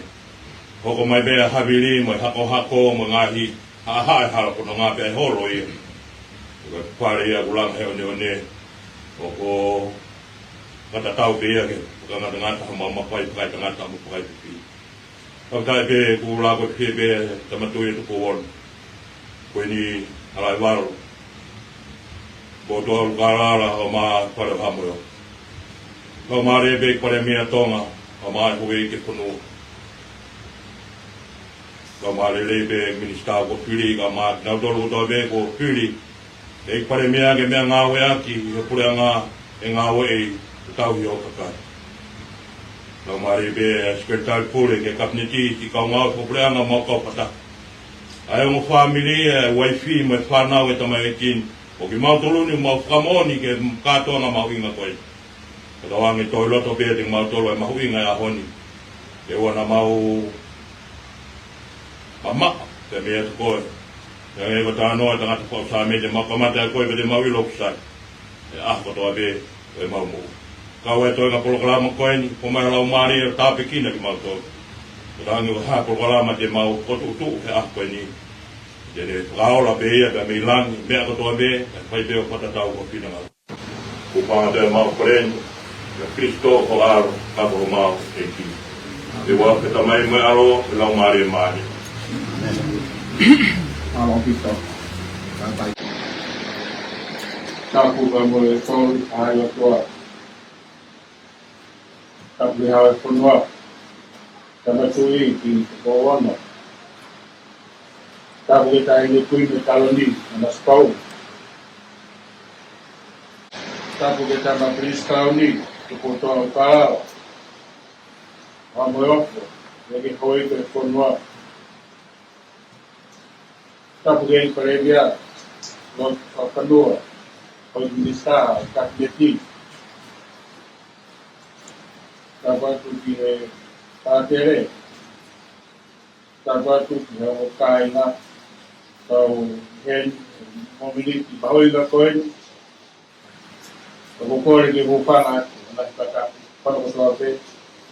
Hoko mai pē ʻa e havili mo e hakohako mo e ngaahi haʻahaʻa ʻo e hala fononga pea ʻe holo ia. Ko e fale ia kuo langa he ʻoneʻone. ʻOku fakatatau pē ia ki he fakangatangata homau mafai fakaetangata mo fakaefiafi. Fakafetaʻi pē, kuo lava ko e fie pē Tama Tuʻi ʻe Tupou Ono, ko eni ʻa Laʻivalu, Poutolu Kalala, ʻo maʻu fale ʻo Haʻamoeofo. Laumālie pē ki he Palēmia ʻo Tonga, ʻo maʻu houʻeiki ʻo e fonua. Laumālie lelei pē ki he Minisitā kuo fili, kae ʻumaʻā kinautolu kotoa pē kuo fili ʻe he Palēmia ke meʻangāueʻaki ʻi he puleʻanga ʻe ngāueʻi ʻo tauhi hoʻo kakai. Laumālie pē ʻa e Sekelitali Pule ki he Kapineti, siʻi kau ngāue fakapuleʻanga mo e kau fata, ʻa e ongo fāmili, ʻa e uaifi mo e fānau ʻa e tamaioʻeiki ni, ʻo kimautolu ni ʻoku mau fakamoʻoni ki he kātoanga mahuʻinga ko ē. Ka tau ange toe loto pē kiate kimautolu ʻa e mahuʻinga ʻo e ʻaho ni. Ke ʻoua naʻa mau mamaʻo pē mei he ʻOtua. Hangē ko e talanoa ʻa e tangata fau Saame, te mau kamata ʻa koe pea te mau ʻilo ʻoku sai ʻa e ʻaho kotoa pē ʻo ʻemau moʻui. Kau ai ʻa e toenga polokalama ko eni, ʻomai ʻa e Laumālie ʻo tāpuekina kimautolu. Ko e hangē ko ha polokalama te mau fokotuʻutuʻu he ʻaho ko eni, te ne fakaola pē ia pea mei langi, meʻa kotoa pē, ʻe fai pē ʻo fakatatau ki ho finangalo. Ko e fakatātā ʻemau kole ni ʻia Kalaisi ko ho ʻAlo, ka ko homau ʻEiki. ʻI he huafa ʻo e Tamai mo e ʻAlo mo e Laumālie Māʻoniʻoni. ʻAlo Pita. Tapu ka mo e tolu ʻa e ʻOtua. Tapu ki he Hau ʻo e fonua. Tama Tuʻi, ki he Tupou Ono. Tapu ki he Taʻahine Kuini ʻo e Taloni, ʻAna Sipou. Tapu ki he Tama Pilinisi Talauni, Tupoutoʻa Kalala, ʻo Haʻamoeofo, mo e houʻeiki ʻo e fonua. Tapu ki he Palēmia, Lotu Fakafonua, houʻeiki minisitā, Kapineti. Tapu atu ki he Pātele. Tapu atu ki he ongo kāinga, kau heni, mōmeniti mahuʻinga ko eni. ʻOku ou kole ke u hūfanga atu, ʻa e fakatapu, fakakotoa pē,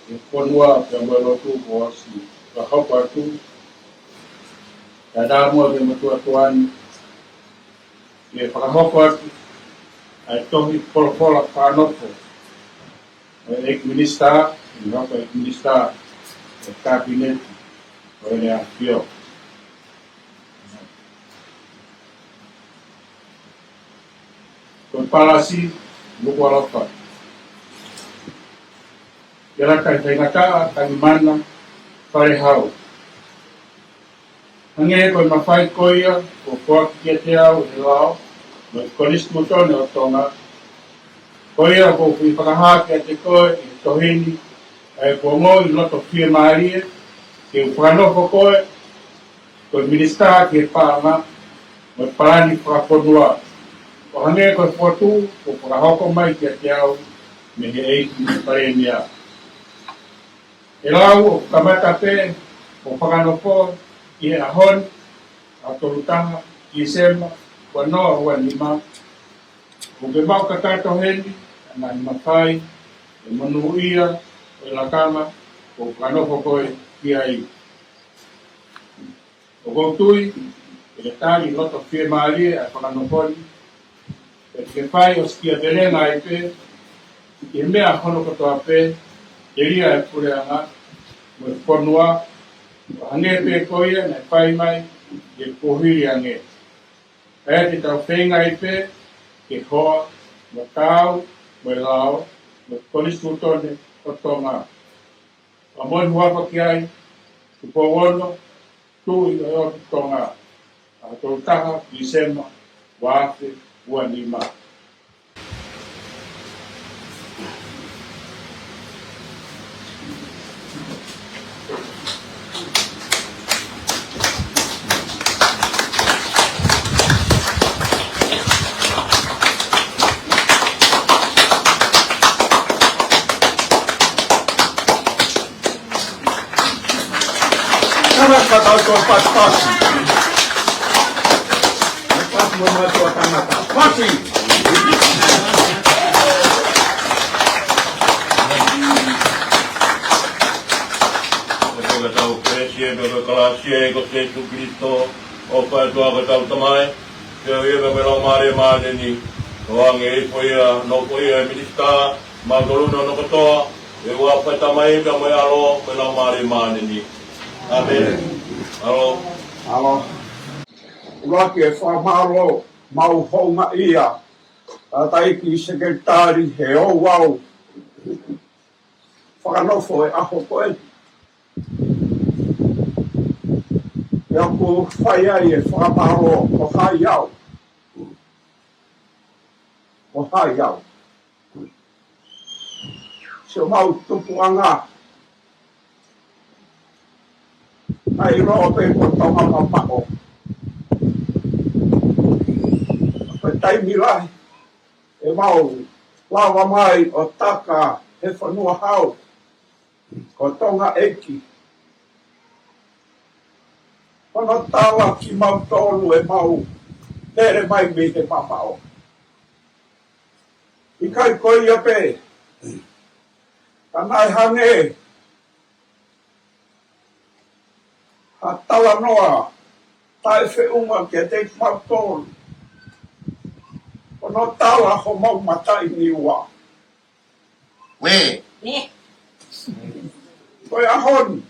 ki he fonua, ki he ongo lotu, kuo ʻosi fakahoko atu. Kae ʻatā muʻa ke mou tuʻu atu ni, ke fakahoko atu ʻa e tohi folofola fakanofo ʻo e ʻEiki Minisitā, ʻi he ʻEiki Minisitā ʻo e Kapineti ʻo ʻEne ʻAfio. Ko e palasi, Nukuʻalofa. ʻIa Laka ʻi Faingataʻa, Tangimana, Falehau. Hangē ko e mafai ko ia kuo foaki kiate au ʻe he lao mo e Konisitūtone ʻo Tonga, ko ia ʻoku ou fie fakahā kiate koe ʻi he tohi ni, ʻa ʻeku ongoʻi loto fiemālie ke u fakanofo koe ko e Minisitā ki he Paʻanga mo e Palani Fakafonua, ʻo hangē ko e fokotuʻu kuo fakahoko mai kiate au mei he ʻEiki Palēmia. ʻE lau ʻoku kamata pē ʻo fakanofo ʻi he ʻaho ni, ʻaho tolu taha Tīsema, ua noa ua nima, ʻoku ke maʻu kakato heni ʻa e ngaahi mafai mo e monūʻia ʻo e lakanga kuo fakanofo koe ki ai. ʻOku ou tui te ke tali loto fiemālie ʻa e fakanofo ni, pea te ke fai ʻo sikia velenga ai pē ʻi he meʻa hono kotoa pē, telia ʻa e puleʻanga mo e fonua, ʻo hangē pē ko ia naʻe fai mai ʻi he kuohili ange. Pea te tau feinga ai pē ke hoa mo taau mo e lao mo e Konisitūtone ʻo Tonga. Pea mo e huafa ki ai, Tupou Ono, Tuʻi ʻo e ʻOtu Tonga, ʻaho tolu taha Tīsema, ua afe ua nima. Ka tau toe pasipasi. Pasi mo mātuʻa tangata. Pasi. Ko e tau pēsi e, ko e kalāsia ʻa e ʻEiki ko Sīsū Kalaisi, ʻofa ʻa e ʻOtua ko hotau Tamai, feohi ʻa e ʻOtua mo e Laumālie Māʻoniʻoni, ʻo hangē ko ia naʻe foaki ʻe he minisitā, maʻa kimoutolu kotoa, ʻi he huafa ʻo e Tamai pea mo e ʻAlo, mo e Laumālie Māʻoniʻoni. ʻĀmeni. ʻAlo. ʻAlo. ʻUluaki e fakamālō, mau houngaʻia, tangataʻeiki sekelitali he ouau fakanofo e ʻaho ko eni. Pea ʻoku fai ai e fakamālō, ko hai au. Ko hai au. Siʻomau tupuʻanga. Naʻe ʻiloa pē ko Tonga mamaʻo. Ko e taimi lahi ʻemau lava mai ʻo taka he fonua hau ko Tonga ʻEiki. Hono tala kimautolu ʻemau lele mai mei he mamaʻo. ʻIkai ko ia pē, ka naʻe hangē ha talanoa taʻefeʻunga kiate kimautolu. Hono tala homau mataʻi niua. Uē. Nē. Ko e ʻaho ni,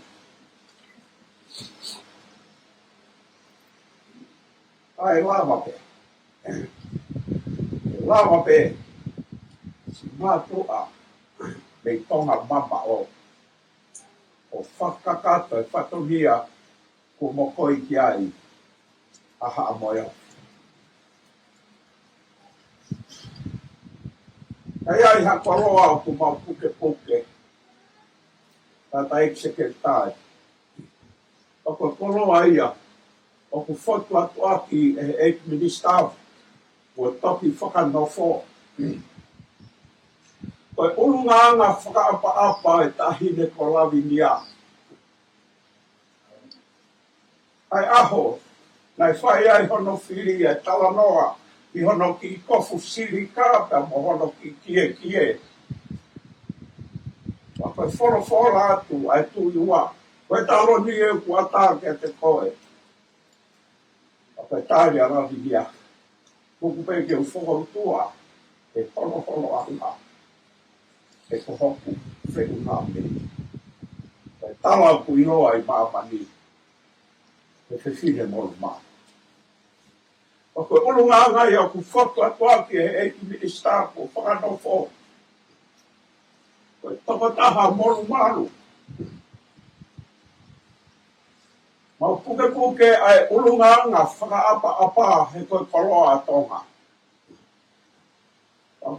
ʻe lava pē. ʻE lava pē siʻi mātuʻa mei Tonga mamaʻo ʻo fakakakato e fatongia kuo mokoi ki ai ʻa Haʻa Moheofo. Ka ʻi ai ha koloa ʻoku mau pukepuke, tangataʻeiki sekelitali, ʻa ko e koloa ia ʻoku fotu atu ʻaki ʻe he ʻEiki Minisitā kuo toki fakanofo. Ko e ʻulungaanga fakaʻapaʻapa ʻa e Taʻahine ko Lavinia. ʻA e ʻaho naʻe fai ai hono fili ʻa e talanoa ʻi hono kiʻi kofu silika pea mo hono kiʻi kiekie. Pea ko e folofola atu ʻa e Tuʻi Ua, ko e taloni ē ʻoku ʻatā kiate koe. Pea ko e tali ʻa Lavinia, tuku pē ke u fokoutua e holoholoʻanga, he ko hoku feʻunga pē. Ko e tala ʻoku ʻiloa ʻi māmani, he fefine molumalu. Pea ko e ʻulungaanga ia ʻoku fotu atu ʻaki ʻe he ʻEiki Minisitā kuo fakanofo. Ko e tokotaha molumalu. Mau pukepuke ʻa e ʻulungaanga fakaʻapaʻapa he ko e koloa ʻa Tonga.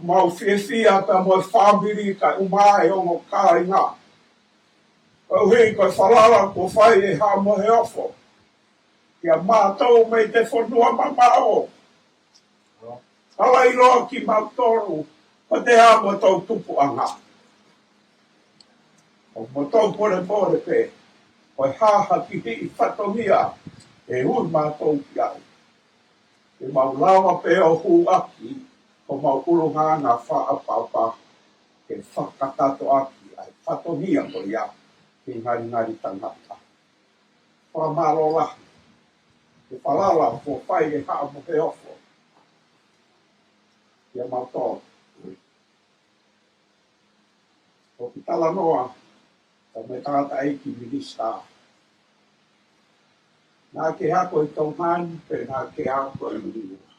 Mau fiefia pea mo e fāmili kae ʻumaʻā e ongo kāinga. Koeʻuhi ko e falala kuo fai ʻe Haʻa Moheofo kia mātou mei he fonua mamaʻo. Ala ʻiloa kimautolu, ko e hā motou tupuʻanga. ʻOku motou polepole pē, ko e hā ha kihiʻi fatongia ʻe ui mātou ki ai. Ke mau lava pē ʻo hū ʻaki homau ʻulungaanga fakaʻapaʻapa, ke fakakakato ʻaki ʻa e fatongia ko ia ki he ngalingali tangata. Fakamālō lahi he falala kuo fai ʻe Haʻa Moheofo kia mautolu. ʻOku talanoa ʻa e tangataʻeiki minisitā. Naʻa ke ako ʻi Tonga ni pe naʻa ke ako ʻi Niua?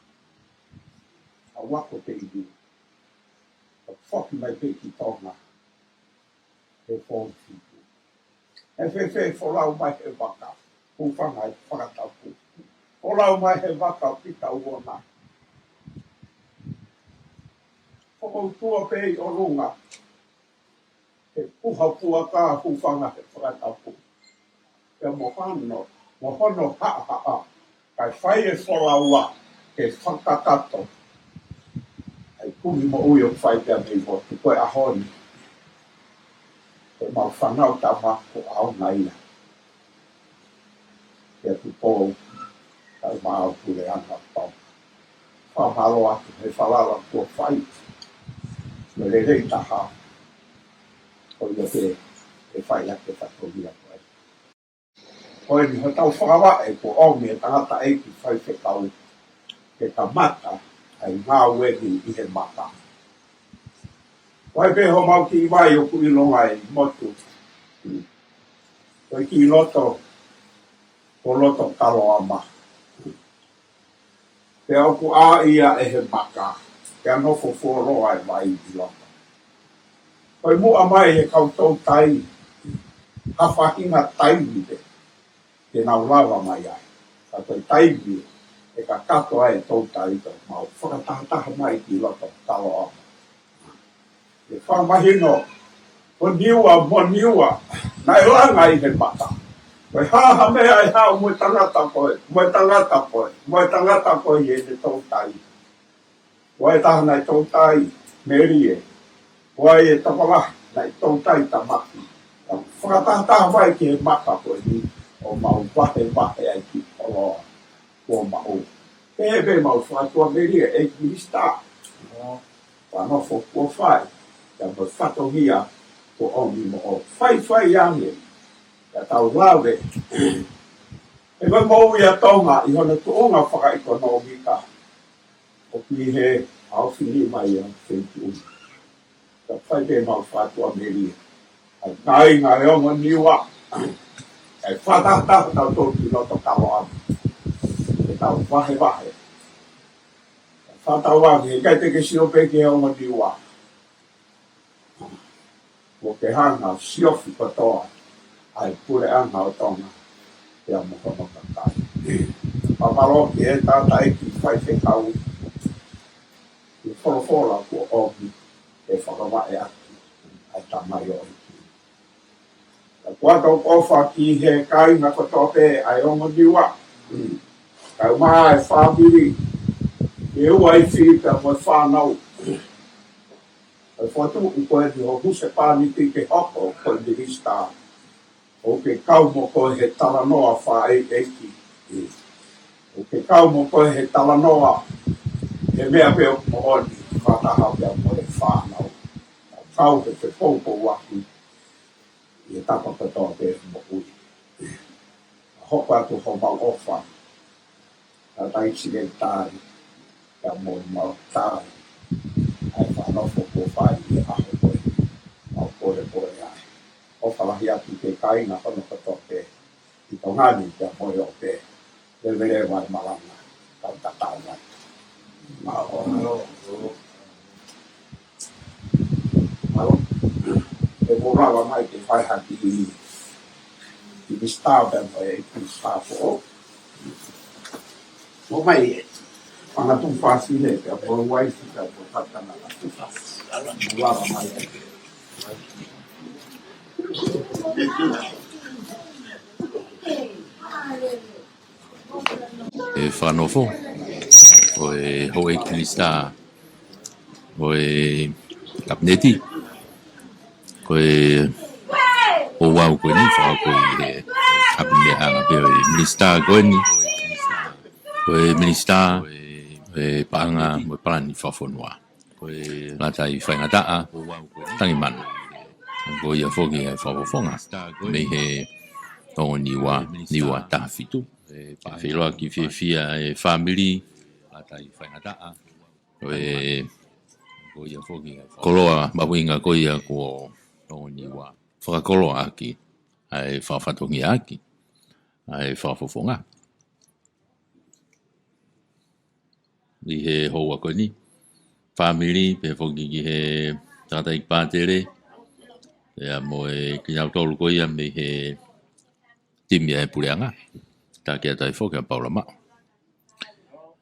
ʻOku ou ako pē ʻi Niua. ʻOku foki mai pē ki Tonga he fō fitu. ʻE fēfē folau mai he vaka, hūfanga he fakatapu? Folau mai he vaka pita uona. Fokoutua pē ʻi ʻolunga he puha puaka, hūfanga he fakatapu. Pea mo hono, mo hono haʻahaʻa, kae fai e folaua ke fakakakato ʻa e kumi moʻui ʻoku fai pea mei motu. Ko e ʻaho ni, ko ʻemau fānau tama kuo ʻaonga ia. Kia Tupou, kae ʻumaʻā ʻa e puleʻanga pau. Fakamālō atu he falala kuo fai. Mo e lelei taha. Ko ia pē ʻe fai ʻaki e fatongia ko ē. Ko eni hotau fakavaʻe kuo ʻomi ʻe he tangataʻeiki faifekau ke kamata ʻa e ngāue ni ʻi he maka. Ko e pē homau kiʻi vai ʻoku ʻilonga ʻi motu. Ko e kiʻi loto, ko loto Kaloama. Pea ʻoku ʻā ia ʻe he maka, pea nofo fuoloa e vai ʻi loto. Ko e muʻa mai he kau toutai, ha faʻahinga taimi pē, te nau lava mai ai. Ka ko e taimi ʻe kakato ai e toutai, ka mau fakatahataha mai ki loto Kaloama. ʻE fakamahino, ko Niua, mo Niua, naʻe langa ʻi he maka. Ko e hā ha meʻa ʻe haʻu mo e tangata ko ē, mo e tangata ko ē, mo e tangata ko ē ʻi heʻene toutai. Ko e taha naʻe toutai, Melie. Ko e tokolahi naʻe toutai, Tamaki. Ka fakatahataha mai ki he maka ko eni, ʻo mau vahevahe ai ki koloa kuo maʻu. Pehē pē mau fakatua Melie, ʻEiki Minisitā. Fānofo kuo fai, pea mo e fatongia kuo ʻomi moʻou. Faifai ange, ka tau lave. He ko e moʻui ʻa Tonga ʻi hono tuʻunga fakaʻekonōmika, ʻoku ʻi he ʻaofinima ia ʻo e feituʻu. Ka fai pē mau fakatua Melie. ʻA e kāinga ʻo e ongo Niua. ʻE fakatahataha tautolu ki loto Kaloama. ʻE tau vahevahe. Fakatauange, ʻikai te ke sio pē ki he ongo Niua. Mo ke hanga ʻo siofi kotoa ʻa e puleʻanga ʻo Tonga, pea mo hono kakai. Fakamālō ki he tangataʻeiki faifekau, ʻi he folofola kuo ʻomi, ʻe fakavaʻe atu ʻa e tamaioʻeiki. Ka kuo tau ʻofa ki he kāinga kotoa pē ʻa e ongo Niua. Kae ʻumaʻā e fāmili, ʻa e uaifi pea mo e fānau. ʻA e fokotuʻu ko eni ho husepāniti ke hoko ko e minisitā. ʻOku ke kau mo koe he talanoa fakaʻeiʻeiki. ʻOku ke kau mo koe he talanoa he meʻa pē ʻoku moʻoni, fakataha pea mo e fānau. Kau he fepoupouaki ʻi he tapa kotoa pē moʻui. Hoko atu homau ʻofa. Tangataʻeiki Sekelitali, pea mo mau tali ʻa e fakanofo kuo fai ʻi he ʻaho ko ē, mau polepole ai. ʻOfa lahi atu ki he kāinga hono kotoa pē ʻi Tonga ni pea mo e ʻope. Leveleva e malanga, tau tatau mai. Mālō. Mālō. ʻE mou lava mai ke fai ha kiʻi, kiʻi staff, ʻe, kiʻi staff ʻo. Mo mai ē. Fanga tuʻu fāsile, pea mo uaifi, pea mo e fanga tuʻu fāsile. Mou lava mai ē. ʻE fakanofo ʻo e houʻeiki minisitā ʻo e Kapineti, ko e ouau ko eni, fakakau ʻi he ʻapimeʻa ʻanga pē ʻo e minisitā ko eni, ko e minisitā ʻo e paʻanga mo e palani fakafonua, ko e Lātai Faingataʻa Tangimana. Ko ia foki ʻa e fakafofonga mei he ongo Niua, Niua taha fitu. Feʻiloaki fiefia e fāmili ʻo e koloa mahuʻinga ko ia ko Tonga Niua. Fakakoloa ʻaki ʻa e fakafatongia ʻaki ʻa e fakafofonga ʻi he houa ko eni. Fāmili, pehē foki ki he tangataʻeiki pātele, pea mo e kinautolu ko ia mei he timi ʻa e puleʻanga, taki atu ai foki ʻa Paula Maʻu.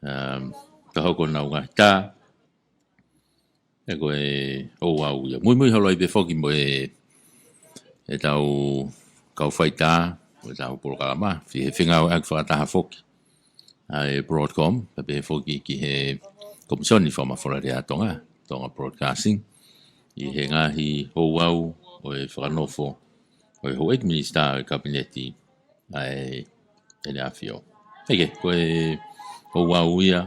Um, ka hoko ʻenau ngaahi tā, ʻe ko e ouau ia. Muimui holo ai pē foki mo e, ʻetau kau faitā ʻo ʻetau polokalama, fie-, fengāueʻaki fakataha foki ʻa e Broadcom, pea pehē foki ki he Komisoni Fakamafola Lea ʻa Tonga, Tonga Broadcasting, ʻi he ngaahi ouau ʻo e fakanofo ʻo e houʻeiki minisitā ʻo e Kapineti, ʻa e ʻEne ʻAfio. ʻEke, ko e ouau ia,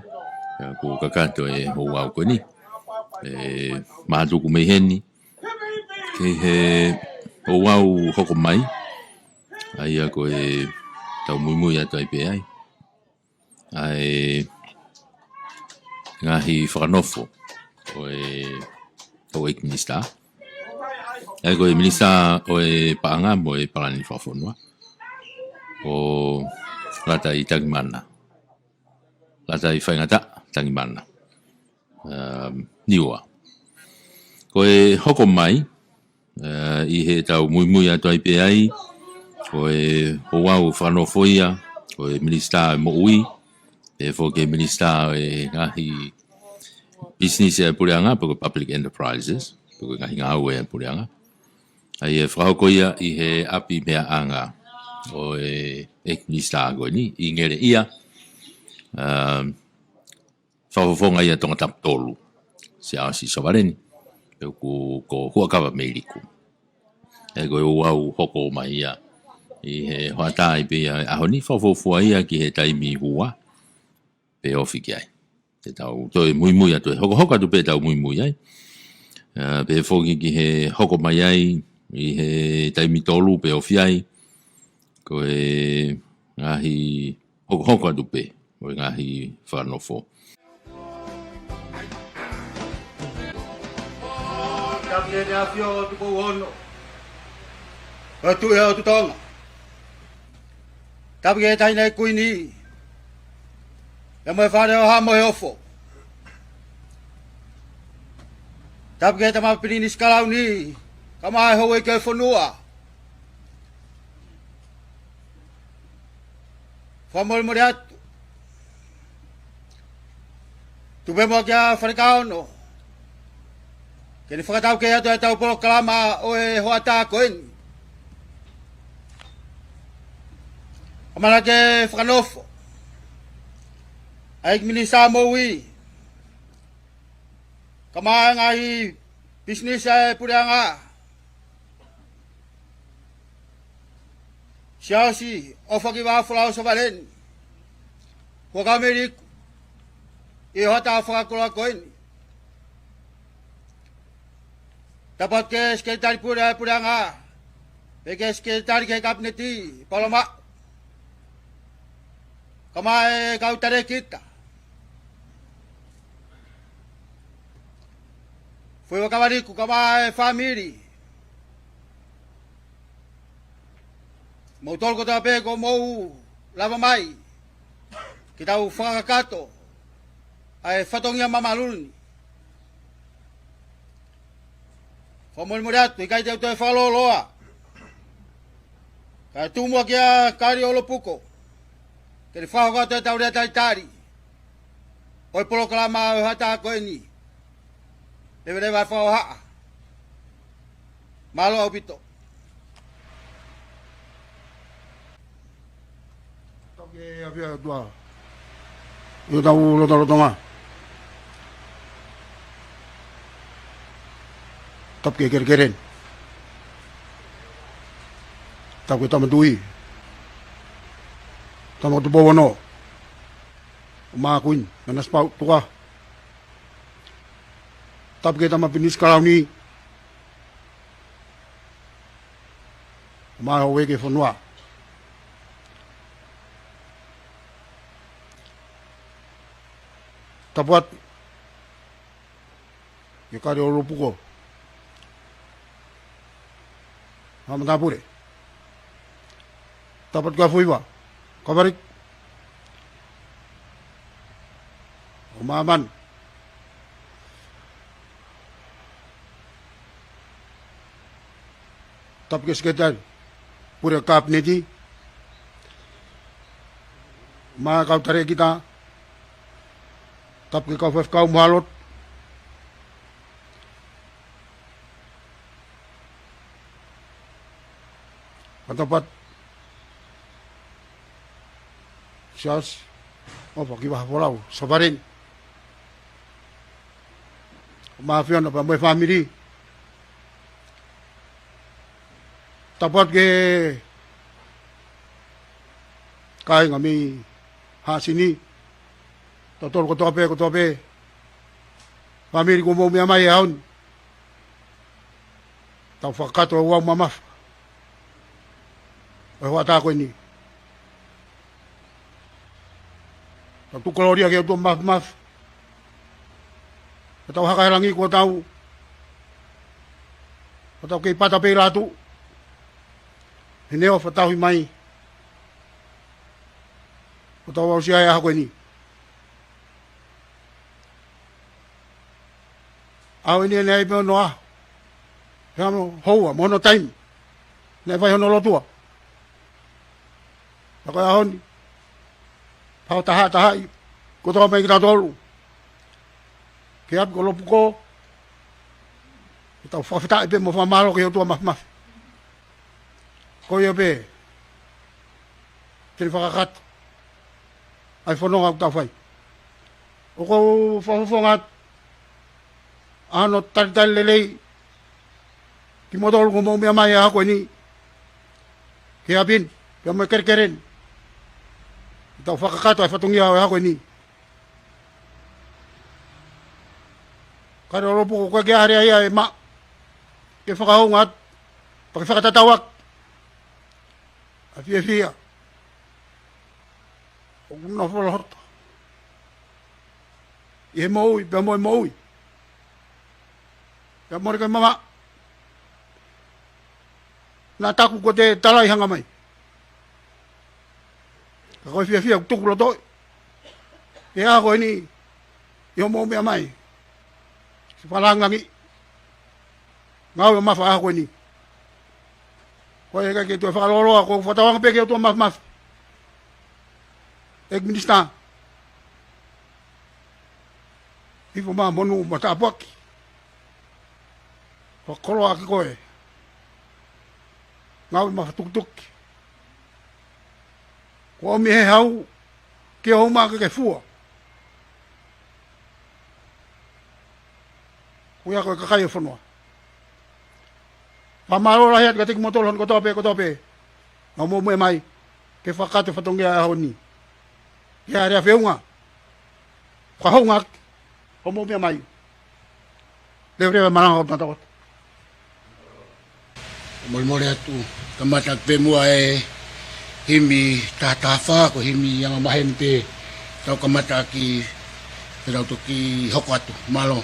ʻa ia ʻoku kakato e ouau ko eni. ʻE mātuku mei heni, ki he ouau hoko mai, ʻa ia ko e tau muimui atu ai pē ai. ʻA e ngaahi fakanofo ʻo e, ʻo e ʻEiki Minisitā. ʻA ia ko e Minisitā ʻo e Paʻanga mo e Palani Fakafonua. ʻO Lātaitangi Mana. Lātaifaingataʻa Tangimana. Um, Niua. Ko e hoko mai, uh, ʻi he tau muimui atu ai pē ai, ko e ouau fakanofo ia, ko e Minisitā ʻo e Moʻui, pehē foki e Minisitā ʻo e ngaahi pisinisi ʻa e puleʻanga, pe ko e public enterprises, pe ko e ngaahi ngāue ʻa e puleʻanga. ʻA ia ʻe fakahoko ia ʻi he ʻapi meʻaʻanga ʻo e ʻEiki Minisitā ko eni, ʻi Ngeleʻia, um, Fakafofonga ia Tongatapu tolu, Siaosi Sovaleni, pea ko, ko Huʻakavameiliku. ʻA ia ko e ouau hoko mai ia ʻi he hoʻatā ai pē ia ʻaho ni, fakafuofua ia ki he taimi ua, pea ofi ki ai. Te tau toe muimui atu, ʻe hokohoko atu pē tau muimui ai. ʻA, pehē foki ki he hoko mai ai, ʻi he taimi tolu, pea ofi ai. Ko e ngaahi hokohoko atu pē ʻo e ngaahi fakanofo. Tapu ki he ʻEne ʻAfio Tupou Ono, ko e Tuʻi ʻo e ʻOtu Tonga. Tapu ki he Taʻahine Kuini, pea mo e Fale ʻo Haʻa Moheofo. Tapu ki he Tama Pilinisi Kalauni, kae ʻumaʻā e Houʻeiki ʻo e fonua. Fakamolemole atu. Tuku pē muʻa kia Falekaono ke ne fakataukei atu ʻetau polokalama ʻo e hoʻatā ko eni. Kae ʻumaʻā ke fakanofo ʻa e ʻEiki Minisitā Moʻui, kae ʻumaʻā e ngaahi pisinisi ʻa e puleʻanga, Siaosi ʻOfa Kivaʻofolau Sovaleni, Huʻakavameiliku, ʻi he hoʻatā fakakoloa ko eni. Tapu atu ki he Sekelitali Pule ʻa e puleʻanga, pea ki he Sekelitali ki he Kapineti, Paula Maʻu, kae ʻumaʻā e kau talēkita, Foʻi Vakavaliku kae ʻumaʻā e fāmili. Moutolu kotoa pē kuo mou lava mai ke tau fakakakato ʻa e fatongia mamalu ni. Fakamolemole atu, ʻikai te u toe fakalōloa. Kae tuku muʻa kia Kali ʻOlopuko ke ne fakahoko atu ʻetau lea talitali ʻo e polokalama ʻo e hoʻatā ko eni. Leveleva e fakahohaʻa. Mālō ʻaupito. Tapu ki he ʻAfio ʻOtua ʻi hotau lotolotonga. Tapu ki he kelekele ni. Tapu ki he Tama Tuʻi, Tama Tupou Ono, ʻo Mākuini, Nanasipauʻu Tukuʻaho. Tapu ki he Tama Pilinisi Kalauni, ʻo Māhoueke Fonua. Tapu atu kia Kali ʻOlopuko, Haʻa Matāpule. Tapu atu kia Foʻi Vakavaliku ʻo Māmani. Tapu ki he Sekelitali Pule Kapineti, mo e kau talēkita. Tapu ki he kau faifekau mo e lotu. Pea tapu atu Siaosi ʻOfa Kivaʻofolau Sovaleni, mo e ʻAfiona pea mo e fāmili. Tapu atu ki he kāinga mei Haʻasini, tautolu kotoa pē, kotoa pē. Fāmili kuo mou meʻa mai he ʻaho ni. Tau fakakakato e ouau mamafa ʻo e hoʻatā ko eni. Tau tuku kolōlia ki he ʻOtua Māfimafi. Ka tau haka he langi kuo tau, kuo tau kei pata pē ʻi lātuʻu. He neongo e fakatauhi mai kuo tau aʻusia he ʻaho ko eni. ʻAho eni naʻe ʻi ai pē hono ʻaho, he hono houa mo hono taimi naʻe fai hono lotua. Ka ko e ʻaho ni, fakataha, tahaʻi kotoa mai kitautolu ki he ʻapi ko Lopukō, ke tau fakafetaʻi pē mo fakamālō ki he ʻOtua Māfimafi. Ko ia pē te ne fakakakato ʻa e fononga ʻoku tau fai. ʻOku ou fakafofonga atu ʻa hono talitali lelei kimoutolu kuo mou meʻa mai he ʻaho ko eni ki he ʻapi ni, pea mo e kelekele ni, ke tau fakakakato e fatongia ʻo e ʻaho ko eni. Kae lolopu ko e ke area ia e maʻu ke fakahounga atu, pea ke fakatatau atu ʻa e fiefia ʻoku nofo loto ʻi he moʻui, pea mo e moʻui, pea mo e ke mama. Naʻa taku ko e te talai hanga mai. Ka ko e fiefia ʻoku tuku lotoʻi he ʻaho ko eni ʻi hoʻomou meʻa mai ki he fakalāngilangi ngāue mamafa ʻaho ko eni. Ko e ʻikai ke toe fakalōloa, ʻoku ou fakatauange pē ki he ʻOtua Māfimafi. ʻEiki Minisitā, hifo mai monū mo tāpuaki. Fakakoloa ʻaki koe ngāue mamafa tukutuki. Kuo ʻomi ʻe he hau ke ʻomai ke ke fua. Ko ia ko e kakai ʻo e fonua. Fakamālō lahi atu kiate kimoutolu hono kotoa pē, kotoa pē naʻa mou meʻa mai ke fakakakato e fatongia ʻo e ʻaho ni. Ia, lea feʻunga. Fakahounga ʻaki hoʻomou meʻa mai. Leveleva e malanga ʻo e tangata. Molemole atu, kamata pē muʻa e himi taha taha fā, ko e himi anga maheni pē tau kamata ʻaki, pea tau toki hoko atu. Mālō.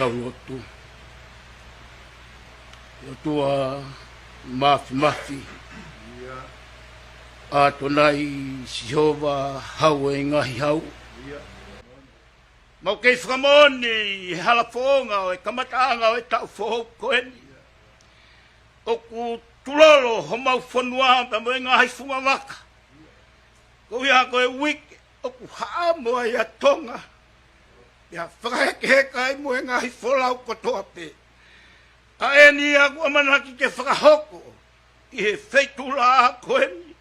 Tau lotu. ʻE ʻOtua Māfimafi, ʻAtonai Sihova, Hau ʻo e ngaahi hau, Mau kei fakamoʻoni ʻi he hala foʻou ʻo e kamataʻanga ʻo e taʻu foʻou ko eni, ʻoku tulolo homau fonua pea mo e ngaahi fungavaka. Ko ia ko e uike ʻoku haʻamo ai ʻa Tonga, pea fakahekeheka ai mo e ngaahi folau kotoa pē. ʻA eni ʻoku ʻamanaki ke fakahoko ʻi he feituʻu lahi ko eni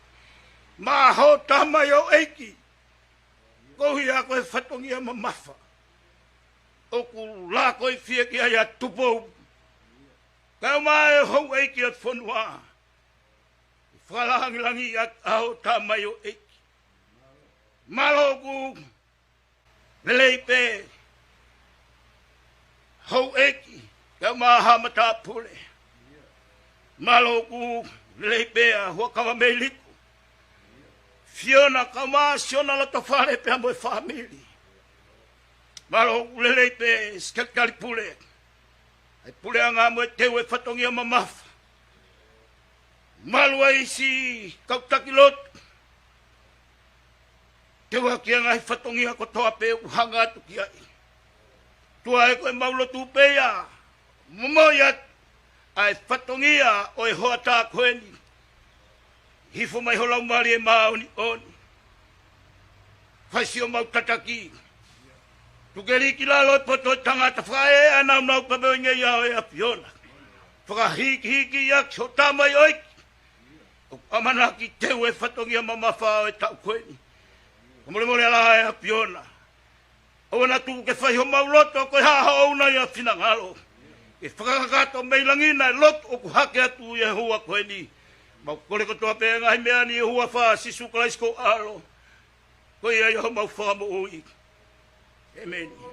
maʻa hoʻo tamaioʻeiki. Ko ia ko e fatongia mamafa ʻoku laka ʻi he fiefia ki ai ʻa Tupou, kae ʻumaʻā e houʻeiki ʻo e fonua, ʻi he fakalāngilangiʻi ʻa hoʻo tamaioʻeiki. Mālō ʻoku lelei pē houʻeiki, kae ʻumaʻā haʻa matāpule. Mālō ʻoku lelei pē ʻa Huʻakavameiliku, Fiona, kae ʻumaʻā Siona Lotofale pea mo e fāmili. Mālō ʻoku lelei pē Sekelitali Pule, ʻa e puleʻanga mo e teu e fatongia mamafa. Mālō ʻa e siʻi kau taki lotu, teu ʻaki e ngaahi fatongia kotoa pē ʻoku hanga atu ki ai. ʻOtua ē, ko ʻemau lotu pē ia, momoʻi atu ʻa e fatongia ʻo e hoʻatā ko eni. Hifo mai ho Laumālie Māʻoniʻoni, fai siʻomau tataki. Tuku ke lī ki lalo e poto ʻo e tangata, fakaeʻa ʻa e nāunau pea mo e ngeia ʻo e ʻAfiona. Fakahīkihiki ʻaki hoʻo tamaioʻeiki ʻoku ʻamanaki teu e fatongia mamafa ʻo e taʻu ko eni. Ka molemole ā ʻe ʻAfiona, ʻoua naʻa tuku ke fai homau loto ko e hā hoʻo ʻuhinga ʻo e finangalo. Ke fakakakato mei langi ʻa e lotu ʻoku hake atu ʻi he houa ko eni. Mau kole kotoa pē ngaahi meʻa ni ʻi he huafa ʻo Sīsū Kalaisi ko ho ʻAlo, ko ia ia homau Fakamoʻui. ʻĒmeni.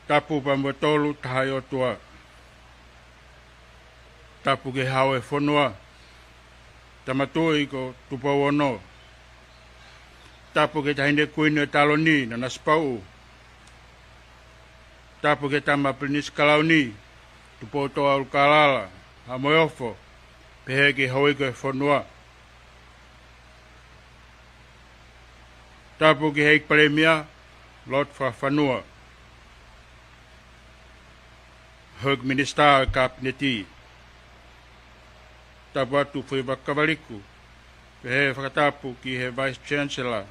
Tapu pea mo e Tolu Tahaʻi ʻOtua. Tapu ki he Hau ʻo e fonua, Tama Tuʻi ko Tupou Ono. Tapu ki he Taʻahine Kuini ʻo e Taloni, Nanasipauʻu. Tapu ki he Tama Pilinisi Kalauni, Tupoutoʻa ʻUlukalala, Haʻa Moheofo, pehē ki he Houʻeiki ʻo e fonua. Tapu ki he ʻEiki Palēmia, Lord Fakafanua, Houʻeiki Minisitā ʻo e Kapineti. Tapu atu Foʻi Vakavaliku, pehē fakatapu ki he Vice Chancellor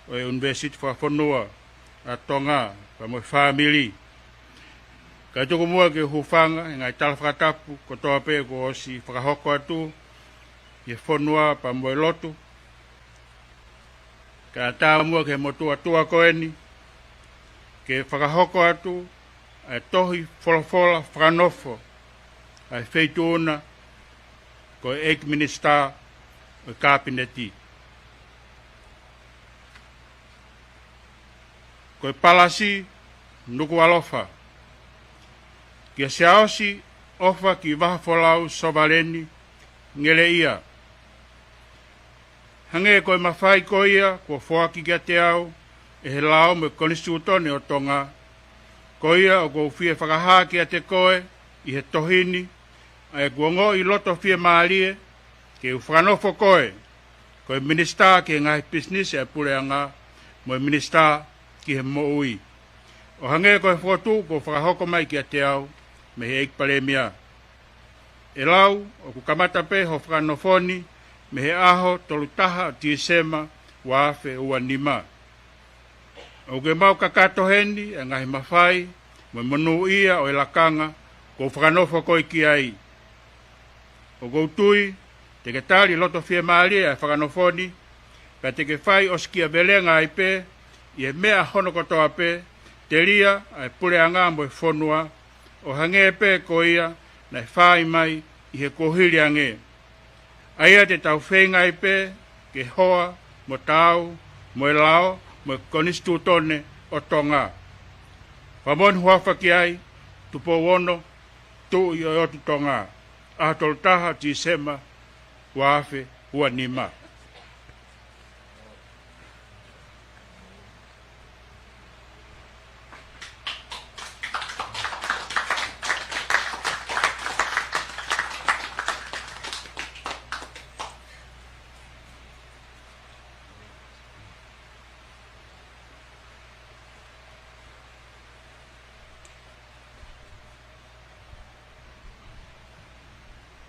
ʻo e ʻUnivēsiti Fakafonua ʻa Tonga, pea mo e fāmili. Kae tuku muʻa ke u hūfanga he ngaahi tala fakatapu kotoa pē kuo ʻosi fakahoko atu ʻi he fonua pea mo e lotu. Kae ʻatā muʻa ki he motuʻa tuʻa ko eni ke fakahoko atu ʻa e tohi folofola fakanofo ʻa e Feituʻuna ko e ʻEiki Minisitā ʻo e Kapineti. Ko e Palasi, Nukuʻalofa. Kia Siaosi ʻOfa ki Vahafolau Sovaleni Ngeleʻia. Hangē ko e mafai ko ia kuo foaki kiate au ʻe he lao mo e Konisitūtone ʻo Tonga, ko ia ʻoku ou fie fakahā kiate koe ʻi he tohi ni, ʻa ʻeku ongoʻi loto fiemālie ke u fakanofo koe ko e Minisitā ki he Ngaahi Pisinisi ʻa e Puleʻanga mo e Minisitā ki he Moʻui, ʻo hangē ko e fokotuʻu kuo fakahoko mai kiate au mei he ʻEiki Palēmia. ʻE lau, ʻoku kamata pē hoʻo fakanofo ni mei he ʻaho tolu taha ʻo Tīsema ua afe ua nima. ʻOku ke maʻu kakato heni ʻa e ngaahi mafai mo e monūʻia ʻo e lakanga kuo u fakanofo koe ki ai. ʻOku ou tui te ke tali loto fiemālie ʻa e fakanofo ni, pea te ke fai ʻosikiavelenga ai pē ʻi he meʻa hono kotoa pē, telia ʻa e Puleʻanga mo e fonua, ʻo hangē pē ko ia naʻe fai mai ʻi he kuohili ange. ʻA ia te tau feinga ai pē ke hoa mo taau mo e lao mo e Konisitūtone ʻo Tonga. Fakamoʻoni huafa ki ai, Tupou Ono, Tuʻi ʻo e ʻOtu Tonga, ʻaho tolu taha Tīsema ua afe ua nima.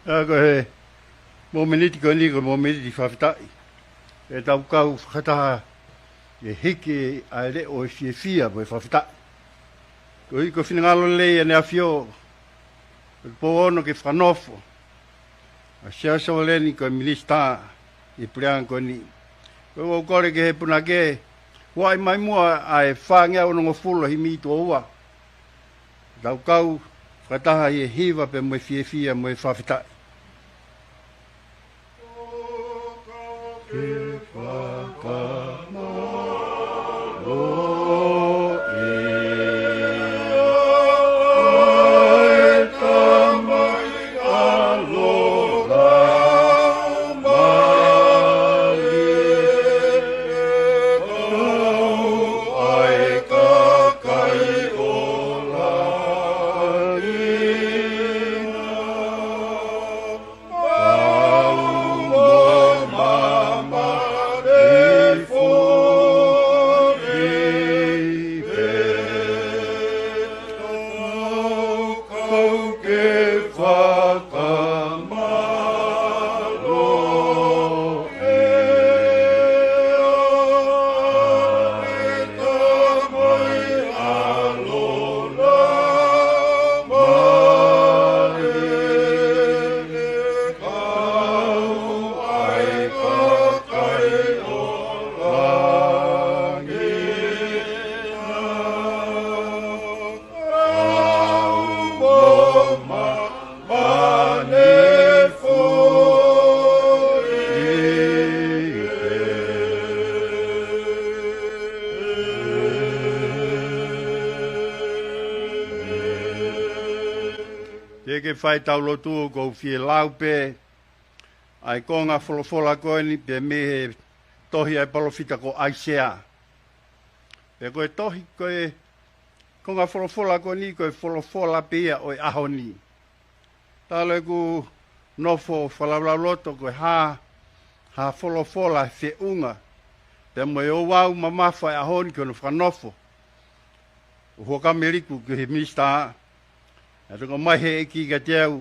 ʻA, ko e mōmeniti ko eni, ko e mōmeniti fakafetaʻi. ʻE tau kau fakataha ʻi he hiki ʻa e leʻo ʻo e fiefia mo e fakafetaʻi. Ko e finangalo lelei ʻa ʻEne ʻAfio, ko Tupou Ono, ke fakanofo ʻa Siaosi Sovaleni ko e Minisitā ʻi he Puleʻanga ko eni. Ko ʻeku kole ki he punake, huaʻi mai muʻa ʻa e fāngeau onongofulu ʻo e himi tuʻo ua. Tau kau fakataha ʻi he hiva pea mo e fiefia mo e fakafetaʻi. Te ke fai tau lotu, ʻoku ou fie lau pē ʻa e konga folofola ko eni pē mei he tohi ʻa e palōfita ko ʻAisea. Pea ko e tohi, ko e konga folofola ko eni ko e folofola pē ia ʻo e ʻaho ni. Talu ʻeku nofo fakalaulauloto ko e hā ha folofola feʻunga pea mo e ouau mamafa ʻo e ʻaho ni ki hono fakanofo ʻo Huʻakavameiliku ki he Minisitā. ʻA e toka mai he ʻEiki kiate au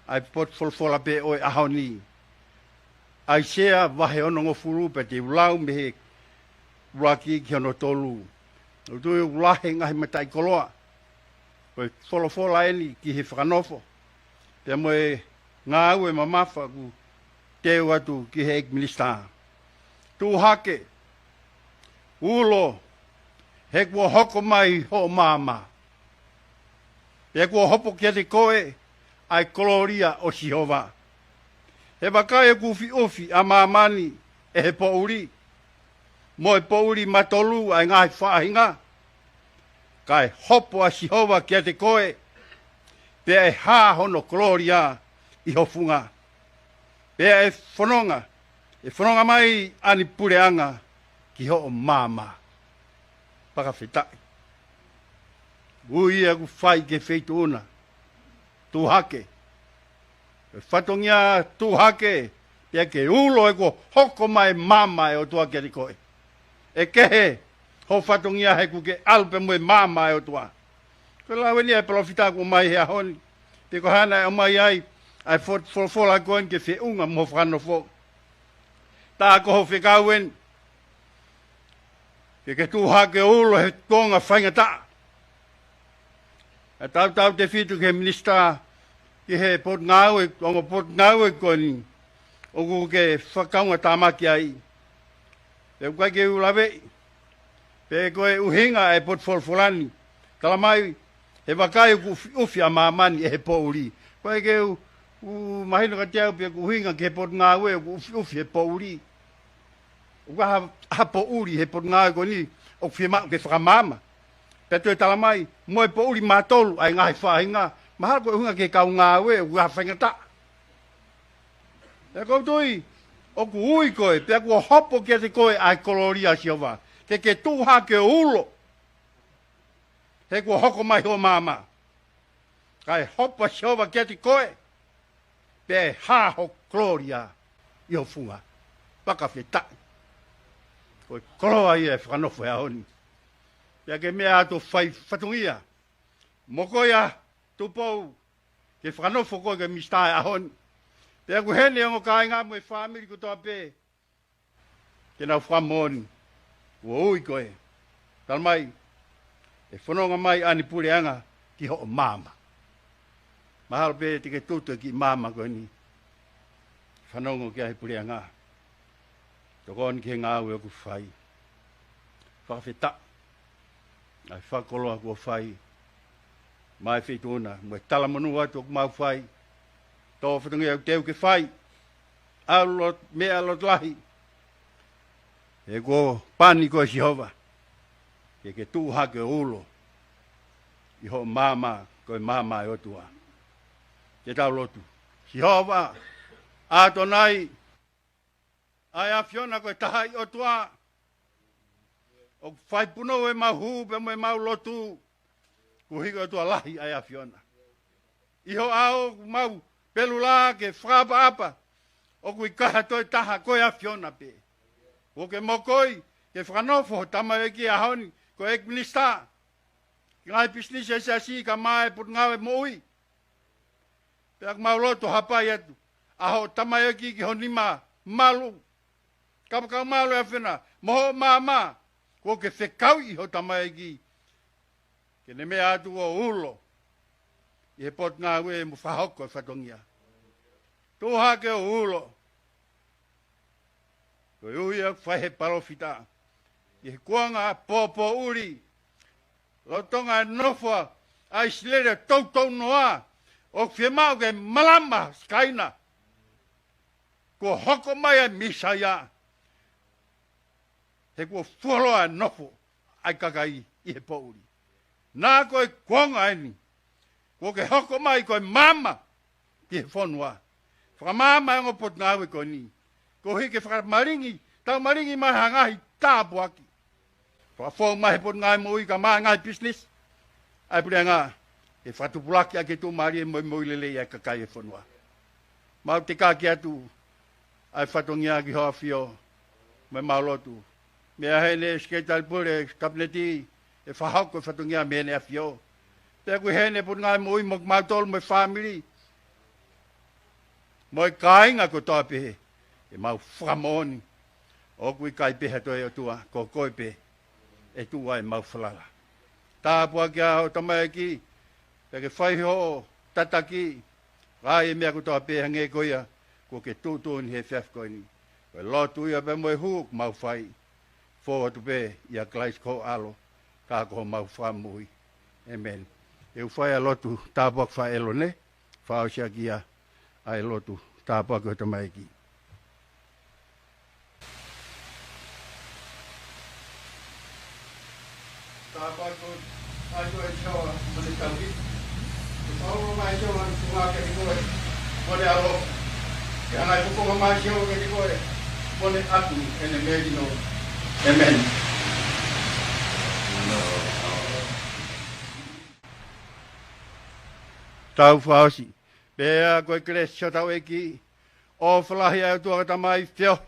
ʻa e potu folofola pē ʻo e ʻaho ni. ʻAisea vahe onongofulu, pea te u lau mei he ʻuluaki ki hono tolu. ʻOku ou tui ʻoku lahi e ngaahi mataʻikoloa Ko e folofola eni ki he fakanofo, pea mo e ngāue mamafa ʻoku teu atu ki he ʻEiki Minisitā. Tuʻu hake, ulo, he kuo hoko mai hoʻo maama, pea kuo hopo kiate koe ʻa e kolōlia ʻo Sihova. He vakai, ʻoku ʻufiʻufi ʻa māmani ʻe he poʻuli, mo e poʻuli matolu ʻa e ngaahi faʻahinga. Kae hopo ʻa Sihova kiate koe, pea ʻe hā hono kolōlia ʻi ho funga. Pea ʻe fononga, ʻe fononga mai ʻa ʻene puleʻanga ki hoʻo maama. Fakafetaʻi. Ui ia ʻoku fai ki he feituʻu na. Tuʻu hake. Ko e fatongia, tuʻu hake, pea ke ulo, he kuo hoko mai e maama ʻo e ʻOtua kiate koe. ʻE kehe hoʻo fatongia he ʻoku ke ʻalu pē mo e maama ʻo e ʻOtua. Ko e lau eni ʻa e palōfita kuo ʻomai he ʻaho ni. Pea ko e hā naʻe ʻomai ai ʻa e fo-, folofola ko eni ke feʻunga mo e fakanofo. Tā ko hoʻo fekau eni. Ke ke tuʻu hake ʻo ulo he kuonga faingataʻa. ʻE tautautefito ki he minisitā, ki he potungāue, ongo potungāue ko eni ʻoku ke fakaunga tāmaki ai. Pea ʻoku ʻikai ke u laveʻi pe ko e ʻuhinga ʻa e potu folofola ni. Tala mai, he vakai, ʻoku ʻufiʻufi ʻa māmani ʻe he poʻuli. ʻOku ʻikai ke u, u mahino kiate au pe ʻoku ʻuhinga ki he potungāue ʻoku ʻufiʻufi he poʻuli. ʻOku ʻi ai ha, ha poʻuli he potungāue ko eni ʻoku fiemaʻu ke fakamaama. Pea toe tala mai, mo e poʻuli matolu ʻa e ngaahi faʻahinga. Mahalo ko e ʻuhinga ki he kau ngāue ʻoku ʻi ai ha faingataʻa. Pea ʻoku ou tui, ʻoku ui koe, pea kuo hopo kiate koe ʻa e kolōlia ʻo Sihova. Ke ke tuʻu hake ʻo ulo, he kuo hoko mai hoʻo maama. Kae hopo ʻa Sihova kiate koe, pea ʻe hā hono kolōlia ʻi ho funga. Fakafetaʻi. Ko e koloa ia e fakanofo he ʻaho ni. Pea ke meʻa atu ʻo fai fatongia. Mo koe ʻa Tupou, ke fakanofo koe ko e minisitā he ʻaho ni. Pea ʻoku ʻi heni ongo kāinga mo e fāmili kotoa pē, ke nau fakamoʻoni kuo ui koe. Tala mai, ʻe fononga mai ʻa ʻene puleʻanga ki hoʻo maama. Mahalo pē te ke tutu ki he maama ko eni. Fanongo ki ai e puleʻanga. Tokoni ki he ngāue ʻoku fai. Fakafetaʻi ʻa e fakakoloa kuo fai maʻa e feituʻu na, mo e talamonū atu ʻoku mau fai. Tō fatongia ʻoku teu ke fai. ʻAlu ʻo meʻa loto lahi. He kuo pani koe ʻe Sihova ke ke tuʻu hake ʻo ulo ʻi hoʻo maama, ko e maama ʻo e ʻOtua. Ke tau lotu. Sihova ʻAtonai, ʻa e ʻAfiona ko e taha ʻi ʻOtua, ʻoku fai punou ʻemau hū pea mo ʻemau lotu, koeʻuhi ko e ʻOtua lahi ʻa e ʻAfiona. ʻI ho ʻao ʻoku mau pelu lā ke fakaʻapaʻapa, ʻoku ʻikai ha toe taha, ko e ʻAfiona pē. ʻOku ke mokoi ke fakanofo ho tamaioʻeiki he ʻaho ni, ko e ʻEiki Minisitā, ki he ngaahi pisinisi ʻa e Siasi kae ʻumaʻā e Potungāue Moʻui. Pea ʻoku mau lotu hapai atu ʻa hoʻo tamaioʻeiki ki ho nima malu. Kapakau malu ʻe ʻAfiona, mo hoʻo maama, kuo ke fekauʻi ho tamaioʻeiki ke ne meʻa atu ʻo ulo ʻi he Potungāue mo fakahoko e fatongia. Tuʻu hake ʻo ulo. Koeʻuhi ʻoku fai he palōfita, ʻi he kuonga pōpōʻuli, lolotonga e nofo ʻa ʻIsileli ʻo toutou noa, ʻoku fiemaʻu ke malama Sikaina. Kuo hoko mai ʻa e Mīsaia. He kuo fuoloa e nofo ʻa e kakai ʻi he poʻuli. Naʻa ko e kuonga eni kuo ke hoko mai ko e maama ki he fonua. Fakamaama e ongo Potungāue ko eni, koeʻuhi ke fakamalingi, tau malingi mai ha ngaahi tāpuaki. Fakafou mai he Potungāue Moʻui kae ʻumaʻā e ngaahi pisinisi ʻa e puleʻanga, ke fakatupulaki ʻaki e tuʻumālie mo e moʻui lelei ʻa e kakai e fonua. Mau tekaki atu ʻa e fatongia ki ho ʻAfio, mo ʻemau lotu. Meʻa heni e Sekelitali Pule, Kapineti, ʻe fakahoko e fatongia mei heʻene ʻAfio. Pea ʻoku ʻi heni e Potungāue Moʻui mo kimautolu mo e fāmili, mo e kāinga kotoa pē, ʻemau fakamoʻoni ʻoku ʻikai pē ha toe ʻOtua, ko koe pē ʻe tuʻu ai ʻemau falala. Tāpuakiʻi ʻa hoʻo tamaioʻeiki, Pea ke fai hoʻo tataki, ʻa e meʻa kotoa pē hangē ko ia kuo ke tuʻutuʻuni he efiafi ko eni. Ko e lotu ia pea mo e hū ʻoku mau fai, fou atu pē ʻia Kalaisi ko ho ʻAlo, ka ko homau Fakamoʻui. ʻĒmeni. ʻE u fai ʻa e lotu tāpuaki fakaʻelone, fakaʻosi ʻaki ia ʻa e lotu tāpuaki ʻo e tamaiki. Tāpuaki ʻa e ʻOtua ʻa e Sihova mo ʻene tauhi. Ke fakaʻofa mai ʻa e Sihova ʻene tuʻunga kiate koe mo ʻene ʻaloʻofa. Ke hanga ʻe he fofonga mai ʻa e Sihova kiate koe mo ne ʻatu ʻene melino. ʻĒmeni. Tau fakaʻosi. Pea ko e kelesi ʻa hotau ʻEiki, ʻofa lahi ʻa e ʻOtua ko e Tamai, feohi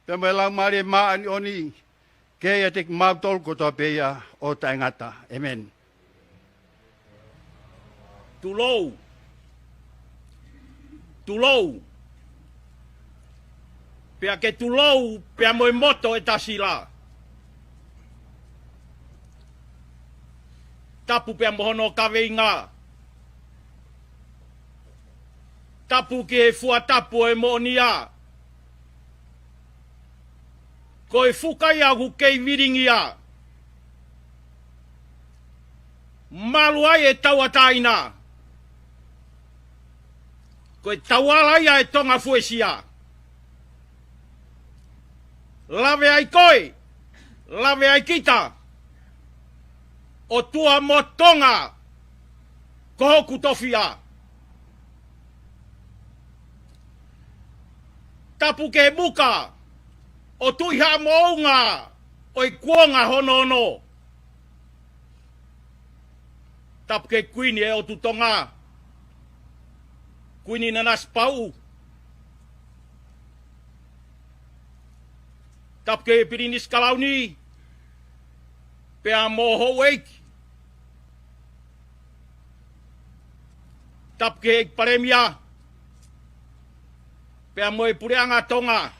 pea mo e Laumālie Māʻoniʻoni, ke ʻiate kimautolu kotoa pē ia ʻo taʻengata. ʻĒmeni. Tulou. Tulou. Pea ke tulou pea mo e moto ʻe tasi lā. Tapu pea mo hono kaveinga. Tapu ki he fua tapu ʻo e moʻonia. Ko e fuka ia ʻoku kei vilingia. Malu ai e tauʻatāina. Ko e tauala ia ʻo e Tonga fuesia. Lave ai koe, lave ai kita, ʻOtua mo Tonga, ko hoku tofiʻa. Tapu ki he muka ʻo Tuʻi Haʻa Moʻunga ʻo e kuonga hono ono. Tapu ki he Kuini ʻo e ʻOtu Tonga, Kuini Nanasipauʻu. Tapu ki he Pilinisi Kalauni, pea mo houʻeiki. Tapu ki he ʻEiki Palēmia, pea mo e Puleʻanga Tonga.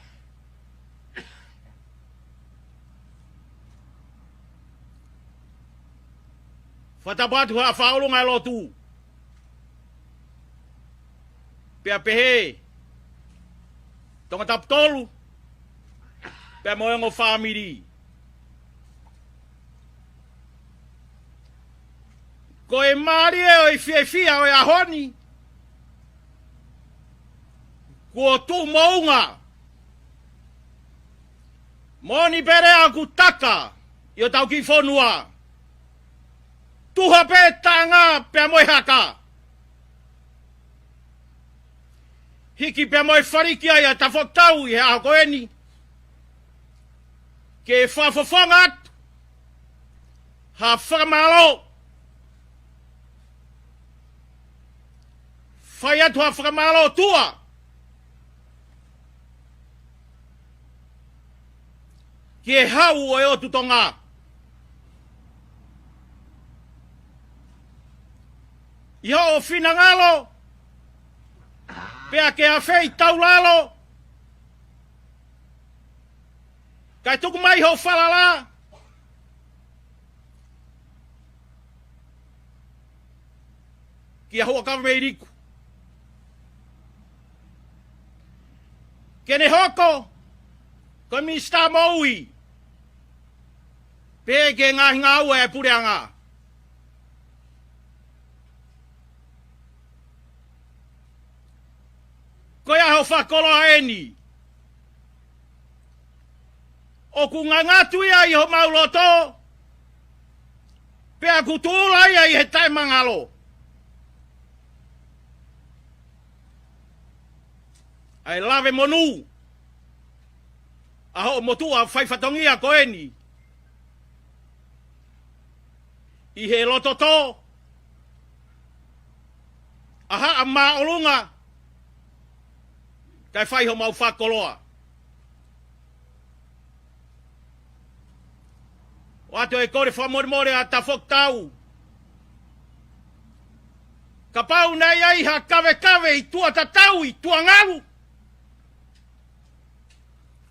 Fakatapu atu ha faʻolunga e lotu. Pea pehē, Tongatapu tolu, pea mo e ongo fāmili. Ko e mālie ʻo e fiefia ʻo e ʻaho ni, kuo tuʻu moʻunga. Moʻoni pē lea ʻoku taka ʻi hotau kiʻi fonua. Tuha pē taʻanga pea mo e haka. Hiki pea mo e faliki ai ʻa Tafoketau ʻi he ʻaho ko eni. Ke fakafofonga atu ha fakamālō. Fai atu ha fakamālō tua ki he Hau ʻo e ʻOtu Tonga. ʻI hoʻo finangalo, pea ke afeʻi taulalo, kae tuku mai hoʻo falala kia Huʻakavameiliku, ke ne hoko ko e Minisitā Moʻui, pea ki he ngaahi ngāue ʻa e Puleʻanga. Ko e ʻaho fakakoloa eni. ʻOku ngangatu ia ʻi homau loto, pea ʻoku tuʻula ia ʻi he taʻemangalo. ʻA e lave monū ʻa hoʻo motuʻa faifatongia ko eni ʻi he loto tō ʻa Haʻa Māʻolunga, kae fai homau fakakoloa. ʻOatu e kole fakamolemole ʻa Tafoketau. Kapau naʻe ʻi ai ha kavekave ʻi tuʻa tatau, ʻi tuʻa ngalu,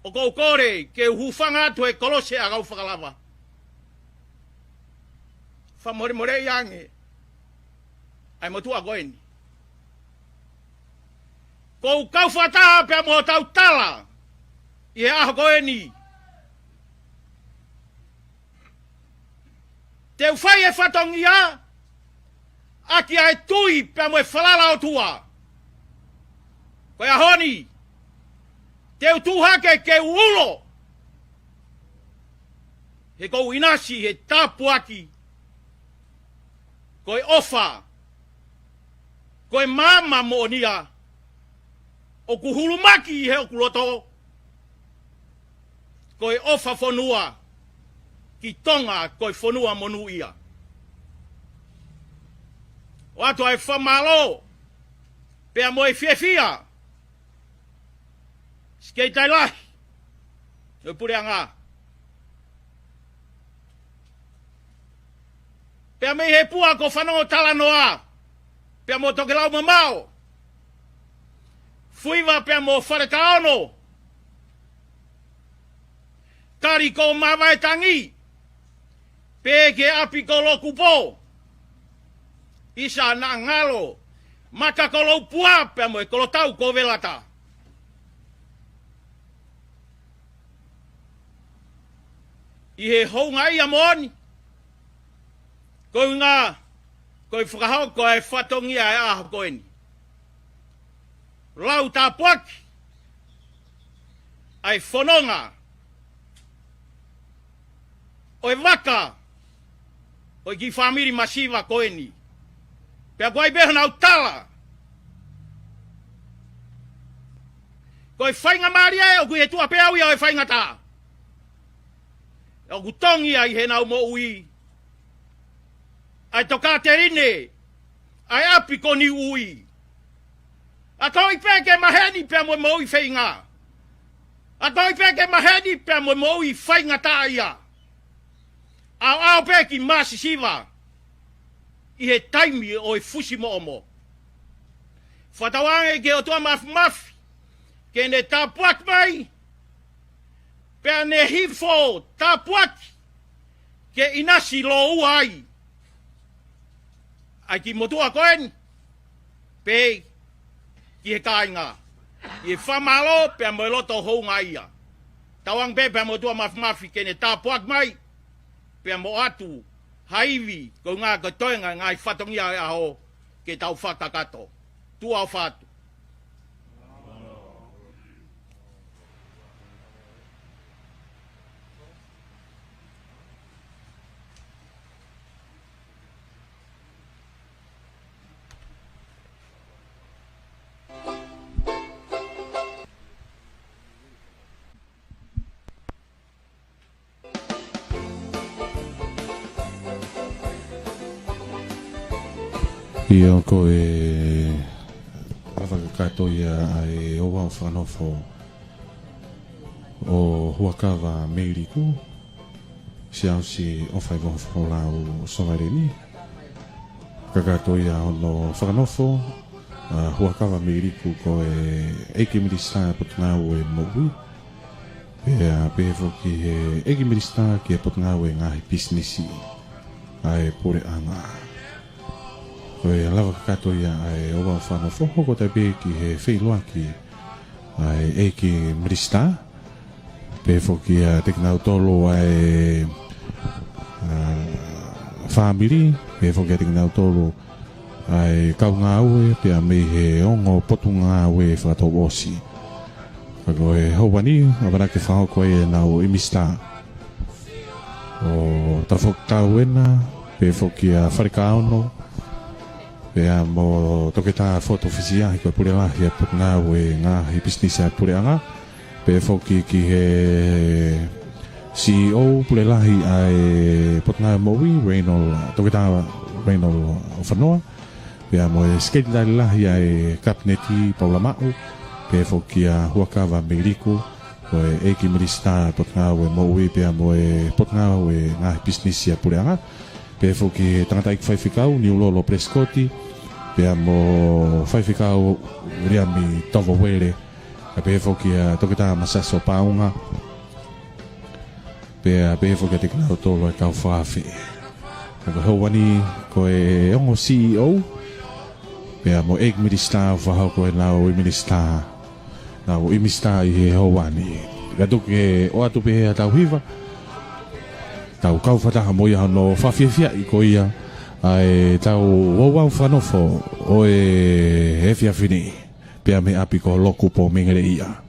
ʻoku ou kole ke u hūfanga atu he kolosi ʻa e kau fakalava. Fakamolemoleʻi ange. ʻa e motuʻa ko eni. Ko u kau fakataha pea mo hotau tala ʻi he ʻaho ko eni. Te u fai e fatongia ʻaki ʻa e tui pea mo e falala ʻOtua. Ko e ʻaho ni, te u tuʻu hake ke u ulo. He ko u ʻinasi he tāpuaki. Ko e ʻofa. Ko e maama moʻonia. ʻOku hulumaki ʻi he ʻoku loto. Ko e ʻofa fonua ki Tonga, ko e fonua monūʻia. ʻOatu ʻa e fakamālō pea mo e fiefia. Sekelitali Lahi ʻo e Puleʻanga. Pea mei he pua ko Fanongo Talanoa. Pea mo Tokelau Mamao. Fuiva pea mo Falekaono. Kali ko Mavae Tangi. Pea ke ʻapi ko Lokupo. ʻIsa Naʻangalo. Maka ko Loupua pea mo e Kolotau ko Velata. ʻI he houngaʻia moʻoni. Ko e ʻuhinga, ko e fakahoko ʻa e fatongia ʻa e ʻaho ko eni. Lau tāpuaki ʻa e fononga ʻo e vaka ʻo e kiʻi fāmili masiva ko eni. Pea ko ai pē honau tala. Ko e faingamālie ʻoku ʻi he tuʻa pē au ia ʻo e faingataʻa. ʻOku tongi ai heʻenau moʻui ʻa e tokāteline ʻa e ʻapi ko Niuʻi. ʻA koe pē ke maheni pea mo e moʻui feinga. ʻA koe pē ke maheni pea mo e moʻui faingataʻaʻia. ʻAoʻao pē ki Masisiva ʻi he taimi ʻo e fusimoʻomo. Fakatauange ki he ʻOtua Mafimafi ke ne tāpuaki mai. Pea ne hifo tāpuaki ke ʻinasi lōua ai ʻa e kiʻi motuʻa ko eni. Pea ki he kāinga, ʻi he fakamālō pea mo e loto houngaʻia. Tauange pē pea mo e ʻOtua Mafimafi ke ne tāpuaki mai pea mo ʻoatu ha ivi, ko e ʻuhinga ko e toenga e ngaahi fatongia ʻo e ʻaho ke tau fakakakato. Tuʻa ʻofa atu. ʻIo, ko e lava kakato ia ʻa e ouau fakanofo ʻo Huakava Meiliku, Siaosi ʻo Faiva Folau Sovaleni. Kakato ia hono fakanofo ʻa Huakava Meiliku ko e ʻEiki Minisitā Potungāue Moʻui. Pea pehē foki he ʻEiki Minisitā ki he Potungāue Ngaahi Pisinisi ʻa e Puleʻanga. Ko e lava kakato ia ʻa e ouau fakanofo, hoko atu pē ki he feʻiloaki ʻa e ʻEiki Minisitā. Pehē foki ʻa kinautolu ʻa e, ʻa, fāmili, pehē foki ʻa kinautolu ʻa e kau ngāue, pea mei he ongo potungāue fakatouʻosi. Ka ko e houa ni, ʻamanaki ke fakahoko ai ʻenau ʻimisitā ʻo Tafoki Kauena, pehē foki ʻa Falekaono, pea mo Toketā Fotu Fisiahi ko e Pule Lahi ʻa e Potungāue Ngaahi Pisinisi ʻa e Puleʻanga, pehē foki ki he C E O Pule Lahi ʻa e Potungāue Moʻui, Reynold, Toketā Reynold ʻOfanoa, pea mo e Sekelitali Lahi ʻa e Kapineti Paula Maʻu, pehē foki ʻa Huakava Meiliku, ko e ʻEiki Minisitā Potungāue Moʻui, pea mo e Potungāue Ngaahi Pisinisi ʻa e Puleʻanga, pehē foki he Tangataʻeiki Faifekau Niulolo Pelesikoti, pea mo Faifekau Viliami Tovovele, ka pehē foki ʻa Toketā Masaso Paunga, pea pehē foki ʻa kinautolu ʻa e kau fakaafe. Ka ko e houa ni, ko e ongo C E O Pea mo e ʻEiki Minisitā ʻoku fakahoko ʻenau ʻi minisitā, nau ʻi minisitā ʻi he houa ni. Ka tuku ke ʻoatu pē ʻetau hiva, tau kau fakataha mo ia hono fakafiefiaʻi ko ia ʻa ʻetau ouau fakanofo ʻo e efiafi ni. Pea mei ʻapi ko Lokupo Mingeleʻia.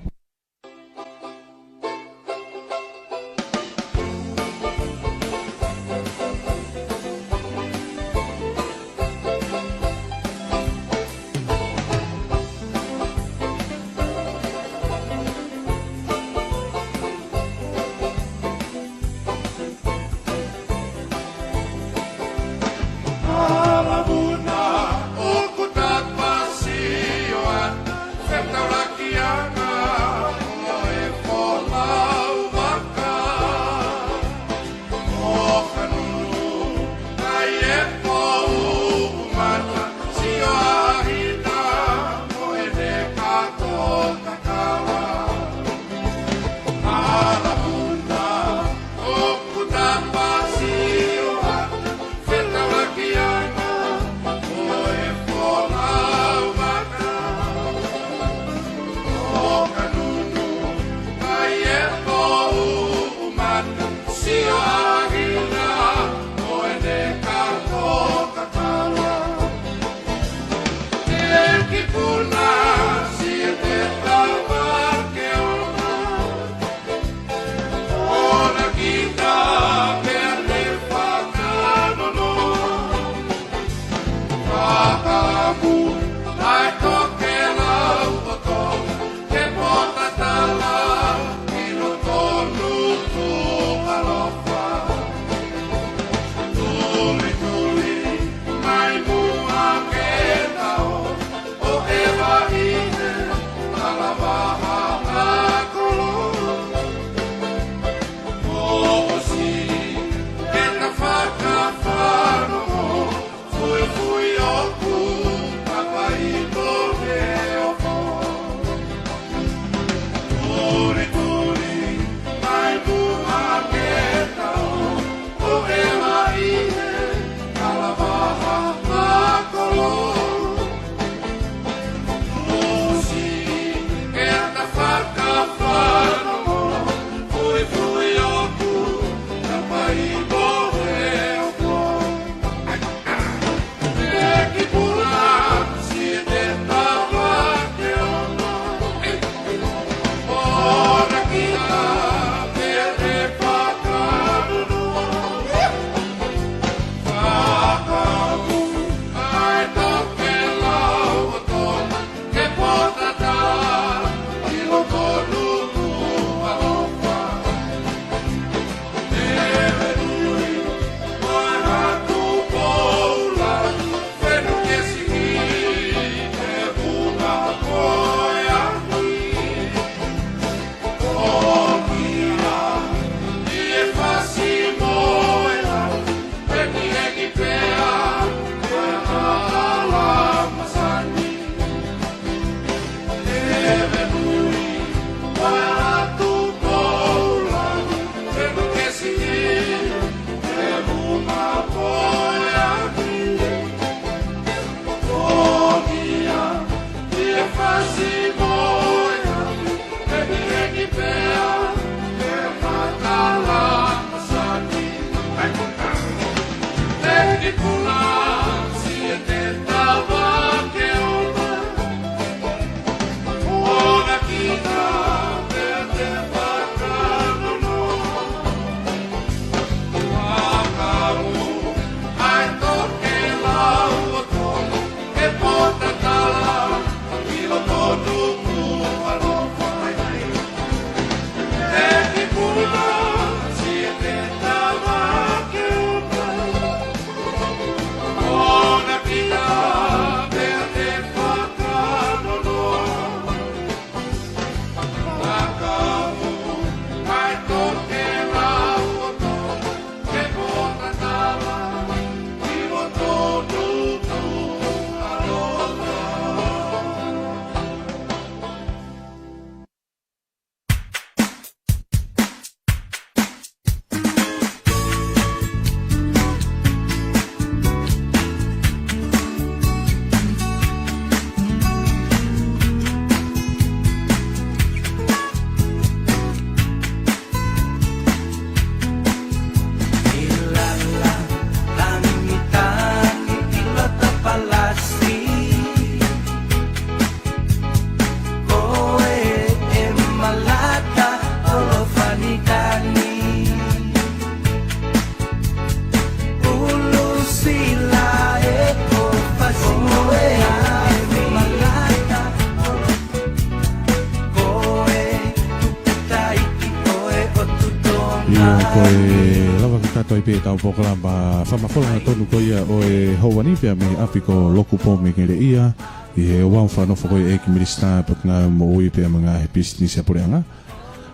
Ko e lava ke kakato ai pē ʻetau polokalama fakamafola hangatonu ko ia ʻo e houa ni pea mei he ʻapi ko Lokupo Mingeleʻia, ʻi he ouau fakanofo ko ia ʻa e ʻEiki Minisitā Potungāue Moʻui pea mo e Ngaahi Pisinisi ʻa e Puleʻanga.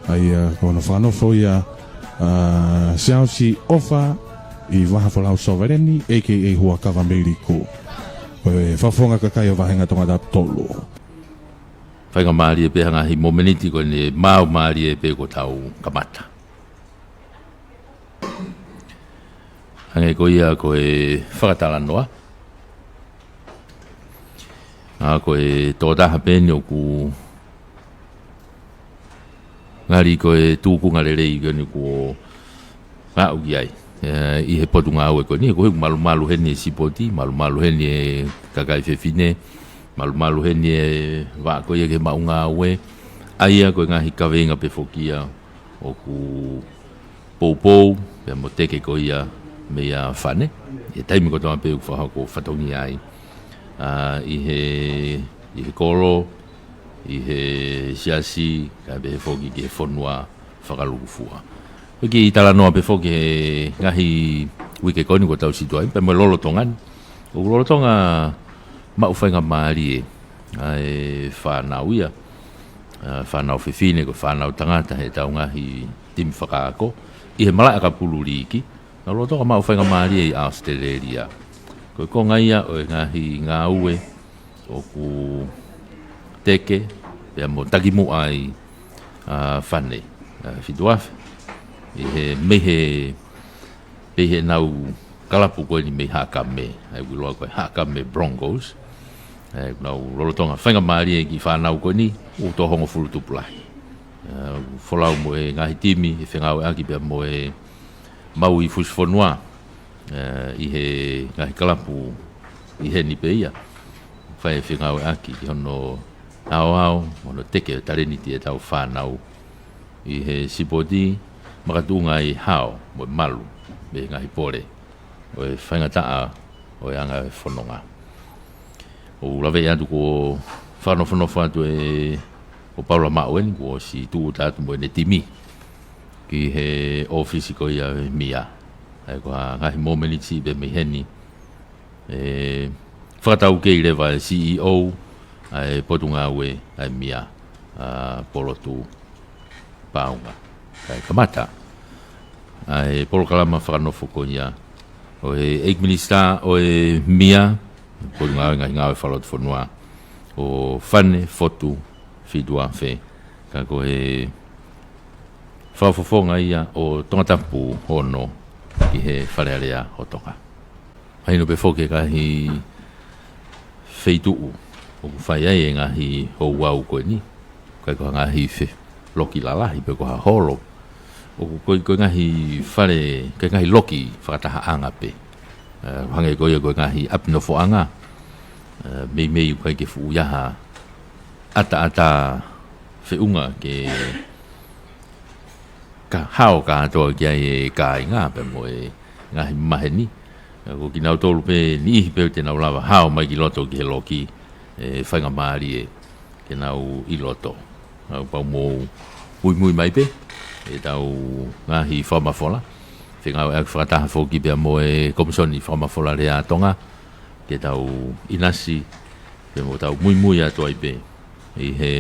ʻA ia ko hono fakanofo ia ʻa Siaosi ʻOfa ʻi Vahafolau Sovaleni, A K A Huʻakavameiliku. Ko e fakafofonga kakai ʻo e vāhenga Tongatapu tolu. Faingamālie pē he ngaahi momeniti ko eni, maau mālie pē kuo tau kamata. Hangē ko ia ko e fakatalanoa, ʻa, ko e tokotaha pē eni ʻoku ngali ko e tūkunga lelei ko eni kuo ngaʻu ki ai, ē, ʻi he Potungāue ko eni, ko e malumalu heni e sipoti, malumalu heni e kakai fefine, malumalu heni e vaʻa ko ia ki he maʻu ngāue. ʻA ia ko e ngaahi kaveinga pē foki ia ʻoku poupou pea mo teke ko ia meia Fane ʻi he taimi kotoa pē ʻoku fakahoko fatongia ai, ʻa, ʻi he, ʻi he kolo, ʻi he siasi, kae pehē foki ki he fonua fakalūkufua. Ko e kiʻi talanoa pē foki he ngaahi uike ko eni kuo tau situʻa ai pea mo e lolotonga ni, ʻoku lolotonga maʻu faingamālie ʻa e fānau ia, ʻa, fānau fefine, ko e fānau tangata heʻetau ngaahi timi fakaako ʻi he Malaʻe ʻAkapulu Liiki, naʻa nau lolotonga maʻu faingamālie ʻi ʻAositelēlia. Ko e konga ia ʻo e ngaahi ngāue ʻoku teke pea mo takimuʻa ai ʻa Fane, ʻa, Fituafe, ʻi he, mei he, pē heʻenau kalapu ko eni mei Haʻakame, ʻa ia ʻoku ʻiloa ko e Haʻakame Broncos. ʻA ia ʻoku nau lolotonga faingamālie e kiʻi fānau ko eni, ʻoku toko hongofulu tupulahi. ʻA, folau mo e ngaahi timi ʻe fengāueʻaki pea mo e Maui Fusi Fonua, ē, ʻi he ngaahi kalapu ʻi heni pē ia. Fai e fengāueʻaki ki hono aoao mo hono teke ʻo e talēniti ʻetau fānau ʻi he sipoti, makatuʻunga ʻi he hao mo e malu mei he ngaahi pole ʻo e faingataʻa ʻo e anga e fononga. ʻOku ou laveʻi atu kuo fakanofonofo atu ʻe, ʻo Paula Maʻueni, kuo ʻosi tūʻuta atu mo ʻene timi ki he ʻōfisi ko ia ʻo e MIA. ʻA ia ko e ngaahi momeniti siʻi pē mei heni, ʻe fakataukei leva e C E O ʻa e Potungāue ʻa e MIA, ʻa Polotu Paunga. Kae kamata ʻa e polokalama fakanofo ko ia ʻo e ʻEiki Minisitā ʻo e MIA, Potungāue Ngaahi Ngāue Fakalotofonua, ʻo Fane Fotu Fituafe, ka ko e fakafofonga ia ʻo Tongatapu ono ki he Fale Alea ʻo Tonga. Mahino pē foki e ngaahi feituʻu ʻoku fai ai e ngaahi ouau ko eni, ʻikai ko ha ngaahi fe-, loki lalahi pe ko ha holo. ʻOku ko e, ko e ngaahi fale, ko e ngaahi loki fakatahaʻanga pē. Ē, hangē ko ia ko e ngaahi ʻapi nofoʻanga, ē, meimei ʻoku ʻikai ke fuʻu ʻi ai ha ʻataʻatā feʻunga ke ka hao kātoa ki ai e kāinga pea mo e ngaahi maheni. Ē, ko kinautolu pē niʻihi pē te nau lava hao mai ki loto ki he loki, ʻe faingamālie ke nau ʻi loto. Naʻa pau mou muimui mai pē ʻetau ngaahi fakamafola. Fengāueʻaki fakataha foki pea mo e Komisoni Fakamafola Lea ʻa Tonga ke tau ʻinasi pea mo tau muimui atu ai pē ʻi he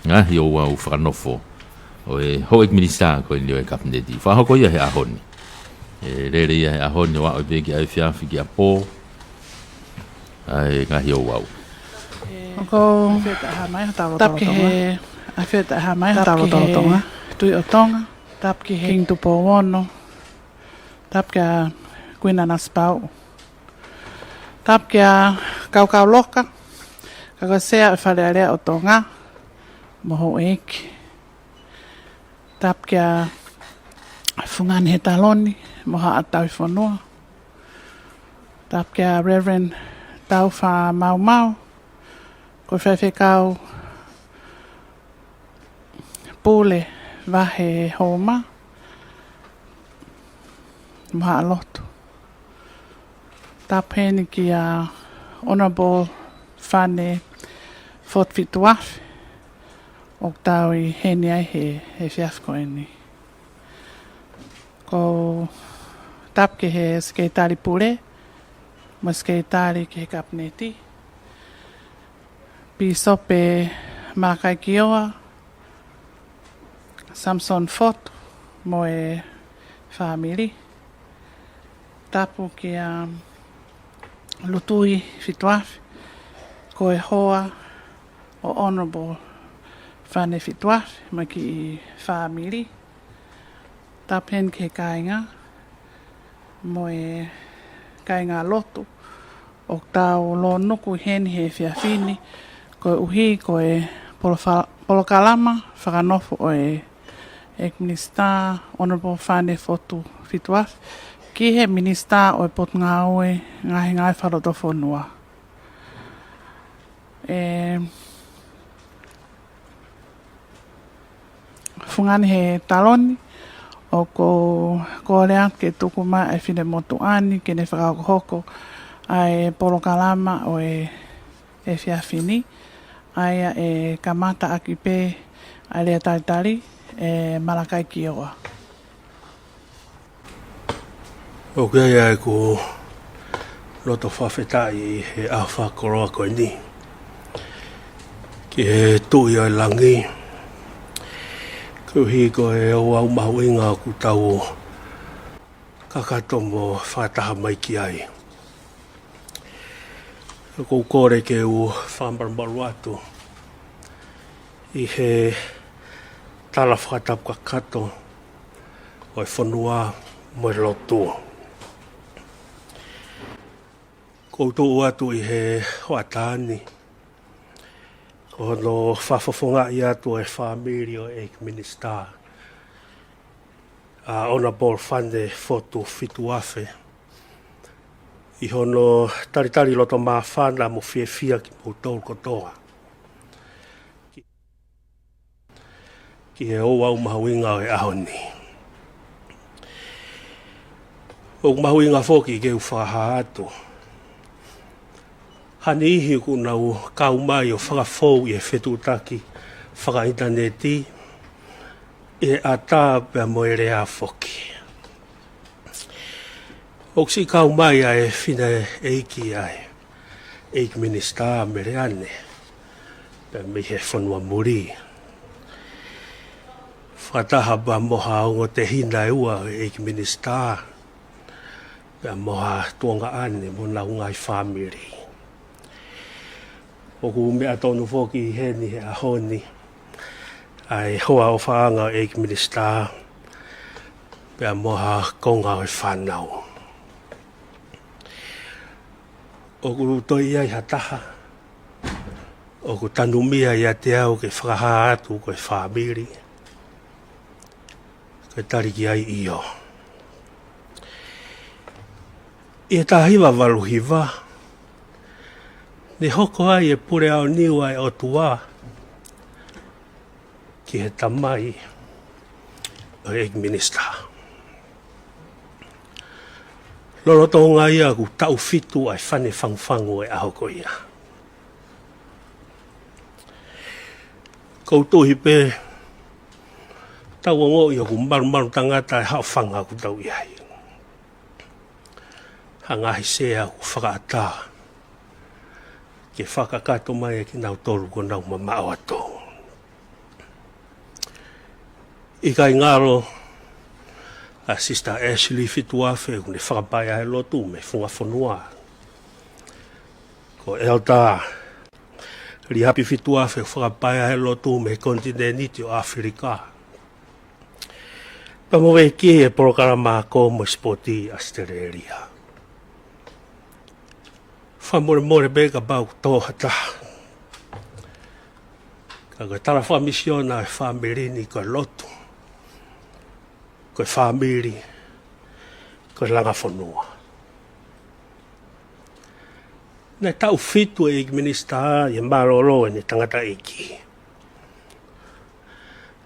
ngaahi ouau fakanofo ʻo e Houʻeiki Minisitā ko eni ʻo e Kapineti. Fakahoko ia he ʻaho ni. ʻE lele ia he ʻaho ni ʻo aʻu pē ki ʻaefiafi ki ʻapō ʻa e ngaahi ouau. ʻOku ou tapu ki he ʻAfio Taʻehāmai, tapu ki he Tuʻi ʻo Tonga, tapu ki he Kingi Tupou Ono, tapu kia Kuini Nanasipauʻu, tapu kia Kaukau Loka, ka ko e Sea ʻo e Fale Alea ʻo Tonga, mo houʻeiki. Tapu kia Fungani Hetaloni mo Haʻa Tauhi Fonua. Tapu kia Reverend Taufa Maumau, ko e faifekau pule vahe Houma mo Haʻa Lotu. Tapu heni kia Honourable Fane Fotu Fituafe, ʻoku tau ʻi heni ai he, he efiafi ko eni. ʻOku tapu ki he Sekelitali Pule, mo e Sekelitali ki he Kapineti, Pīsope Malakai Kioa, Samson Fotu, mo e fāmili. Tapu kia Lutui Fituafe, ko e hoa ʻo Honourable Fane Fituafe, mo e kiʻi fāmili. Tapu heni ki he kāinga, mo e kāingalotu ʻoku tau lōnuku heni he efiafi ni, koeʻuhi ko e polofa-, polokalama fakanofo ʻo e ʻEiki Minisitā Honourable Fane Fotu Fituafe ki he Minisitā ʻo e Potungāue Ngaahi Ngāue Fakalotofonua. ʻE, fungani he taloni, ʻoku ou kole atu ke tuku mai e finemotuʻa ni ke ne fakahokohoko ʻa e polokalama ʻo e efiafi ni, ʻa ia ʻe kamata ʻaki pē ʻa e lea talitali ʻe Malakai Kioa. ʻOku ʻi ai ʻeku loto fakafetaʻi ʻi he ʻaho fakakoloa ko eni ki he Tuʻi ʻo e langi, koeʻuhi ko e ouau mahuʻinga ʻoku tau kakato mo fakataha mai ki ai. ʻOku ou kole ke u fakamalumalu atu ʻi he tala fakatapu kakato ʻo e fonua mo e lotu. ʻOku ou tuʻu atu ʻi he hoʻatā ni, ko hono fakafofongaʻi atu ʻo e fāmili ʻo e ʻEiki Minisitā, ʻa Honourable Fane Fotu Fituafe, ʻi hono talitali loto māfana mo fiefia kimoutolu kotoa ki he ouau mahuʻinga ʻo e ʻaho ni. ʻOku mahuʻinga foki ke u fakahā atu ha niʻihi ʻoku nau kau mai ʻo fakafou ʻi he fetuʻutaki fakaʻinitaneti, ʻi he ʻatā pea mo e lea foki. ʻOku siʻi kau mai ʻa e fineʻeiki ʻa e ʻEiki Minisitā Meleane, pea mei he fonua muli, fakataha pea mo ha ongo tehina ʻe ua ʻo e ʻEiki Minisitā, pea mo ha tuongaʻane mo honau ngaahi fāmili. ʻOku meʻa tonu foki heni he ʻaho ni ʻa e hoa ʻofaʻanga ʻo e ʻEiki Minisitā, pea mo ha konga ʻo e fānau. ʻOku toe ʻi ai ha taha ʻoku tanumia ʻiate au ke fakahā atu ko e fāmili? Ko e tali ki ai, ʻio. ʻI he taha hiva valu hiva, ne hoko ai e Pule Aoniu ʻa e ʻOtua ki he tamai ʻo e ʻEiki Minisitā. Lolotonga ia ʻoku taʻu fitu ʻa e fane fangufangu ʻo e ʻaho ko ia. ʻOku ou tui pē, tau ongoʻi ʻoku malumalu tangata e haʻofanga ʻoku tau ʻi ai. Ha ngaahi sea ʻoku fakaʻatā ke fakakakato mai ʻe kinautolu ʻoku nau mamaʻo atu. ʻIkai ngalo ʻa Sister Ashley Fituafe ʻoku ne fakapaea he lotu mei he funga fonua. Ko Elder Liapi Fituafe ʻoku fakapaea he lotu mei he konitinēniti ʻo ʻAfilika. Pea mo e veki e polokalama ako mo e sipoti ʻAositelēlia. Fakamolemole pē kapau ʻoku tō ha taha. Ka ko e tala fakamisiona ʻo e fāmili ni ko e lotu, ko e fāmili, ko e langa fonua. Naʻe taʻu fitu e ʻEiki Minisitā ʻi he mālōlō ʻene tangataʻeiki.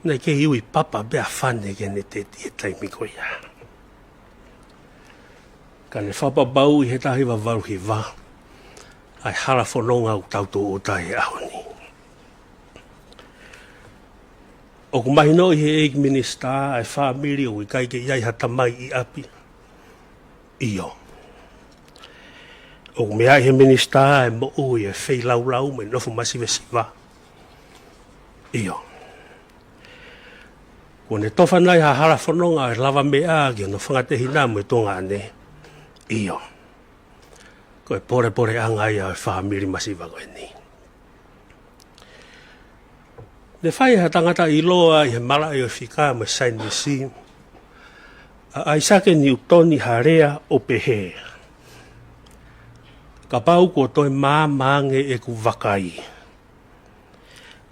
Naʻe kei ui papa pē ʻa Fane ke ne teti he taimi ko ia. Ka ne fakapapauʻi he taha hiva valu hiva ʻa e hala fononga ʻoku tau tūʻuta ai he ʻaho ni. ʻOku mahinoʻi ʻe he ʻEiki Minisitā ʻa e fāmili ʻoku ʻikai ke ʻi ai ha tamai ʻi ʻapi? ʻIo. ʻOku meaʻi ʻe he Minisitā ʻa e moʻui ʻa e feilaulau mo e nofo masivesiva? ʻIo. Kuo ne tofa nai ha hala fononga ʻo e lavameʻa ki hono fanga tehina mo e tuongaʻane? ʻIo. Ko e polepoleʻanga ia ʻo e fāmili masiva ko eni. Ne fai ʻe ha tangata ʻiloa ʻi he malaʻe ʻo e fika mo e saienisi, ʻa ʻAisake Niutoni, ha lea ʻo pehē: Kapau kuo toe maama ange ʻeku vakai,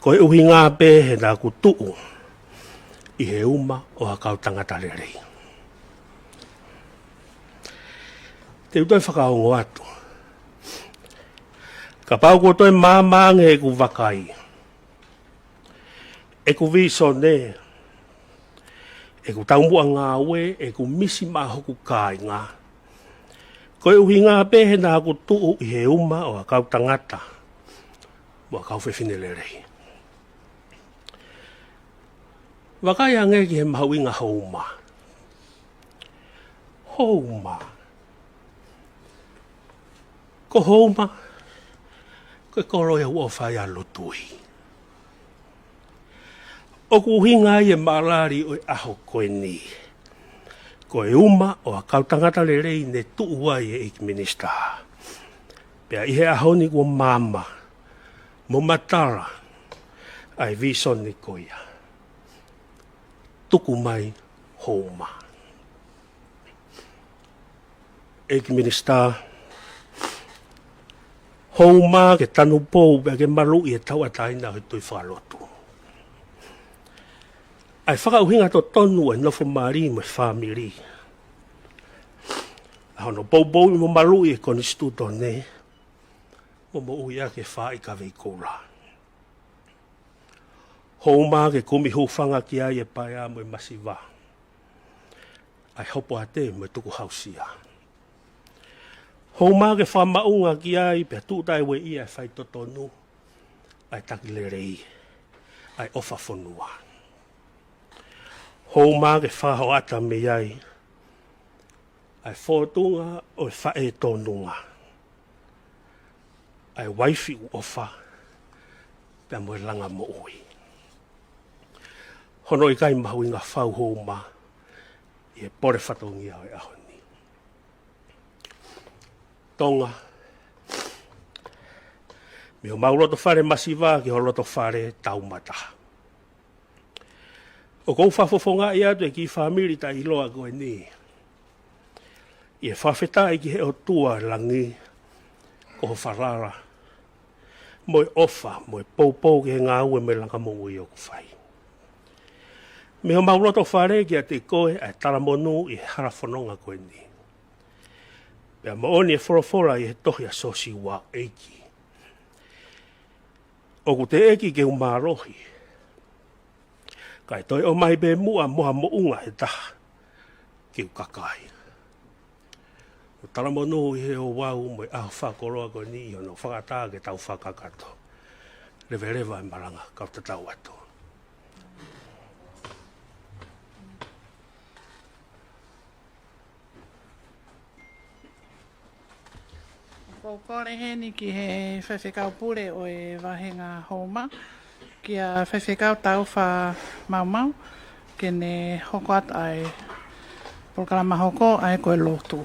ko e ʻuhinga pē he naʻa ku tuʻu ʻi he uma ʻo ha kau tangata lelei. Te u toe fakaongo atu. Kapau kuo toe maama ange ʻeku vakai, ʻeku vīsone, ʻeku taumuʻa ngāue, ʻeku misi maʻa hoku kāinga, ko e ʻuhinga pē he naʻa ku tuʻu ʻi he uma ʻo ha kau tangata mo ha kau fefine lelei. Vakai ange ki he mahuʻinga houma. Houma. Ko houma, ko e kolo ia ʻoku ʻofa ai ʻa Lutui. ʻOku ʻuhinga ai e maʻalali ʻo e ʻaho ko eni, ko e uma ʻo ha kau tangata lelei ne tuʻu ai ʻe he ʻEiki Minisitā. Pea ʻi he ʻaho ni kuo maama mo matala ʻa e vīsone ko ia. Tuku mai houma. ʻEiki Minisitā, houma ke tanupou pea ke maluʻi e tauʻatāina ʻo e tui fakalotu. ʻA e fakaʻuhinga totonu ʻo e nofo mali mo e fāmili, ʻa hono poupouʻi mo maluʻi e konisitūtone, mo moʻui ʻaki e faaʻi kavei koula. Houma ke kumi hūfanga ki ai e paea mo e masiva, ʻa e hopoate mo e tukuhausia. Houma ke fakamaʻunga ki ai pea tuʻu taʻeueʻia e faitotonu, ʻa e taki lelei, ʻa e ʻofa fonua. Houma ke fakahoʻata mei ai ʻa e fōtunga ʻo e faʻētōnunga, ʻa e uaifi ʻoku ʻofa pea mo e langa moʻui. Hono ʻikai mahuʻinga fau houma ʻi he pole fatongia ʻo e ʻaho ni. Tonga, mei homau loto fale masiva ki ho loto fale taumata, ʻoku ou fakafofongaʻi atu e kiʻi fāmili taʻeʻiloa ko eni ʻi he fakafetaʻi ki he ʻOtua ʻo langi ko ho falala mo e ʻofa mo e poupou ki he ngāue mo e langa moʻui ʻoku fai. Mei homau loto fale kiate koe ʻa e talamonū ʻi he hala fononga ko eni. Pea moʻoni e folofola ʻi he tohi ʻa Siosiua: ʻEiki, ʻoku teʻeki ke u mālohi, kae toe ʻomai pē muʻa mo ha moʻunga ʻe taha ke u kaka ai. ʻOku talamonū ʻi he ouau mo e ʻaho fakakoloa ko eni ʻi hono fakaʻatā ke tau fakakakato. Leveleva e malanga, kau tatau atu. ʻOku ou kole heni ki he faifekau pule ʻo e vāhenga houma, kia Faifekau Taufa Maumau, ke ne hoko atu ʻa e polokalama hoko, ʻa ia ko e lotu.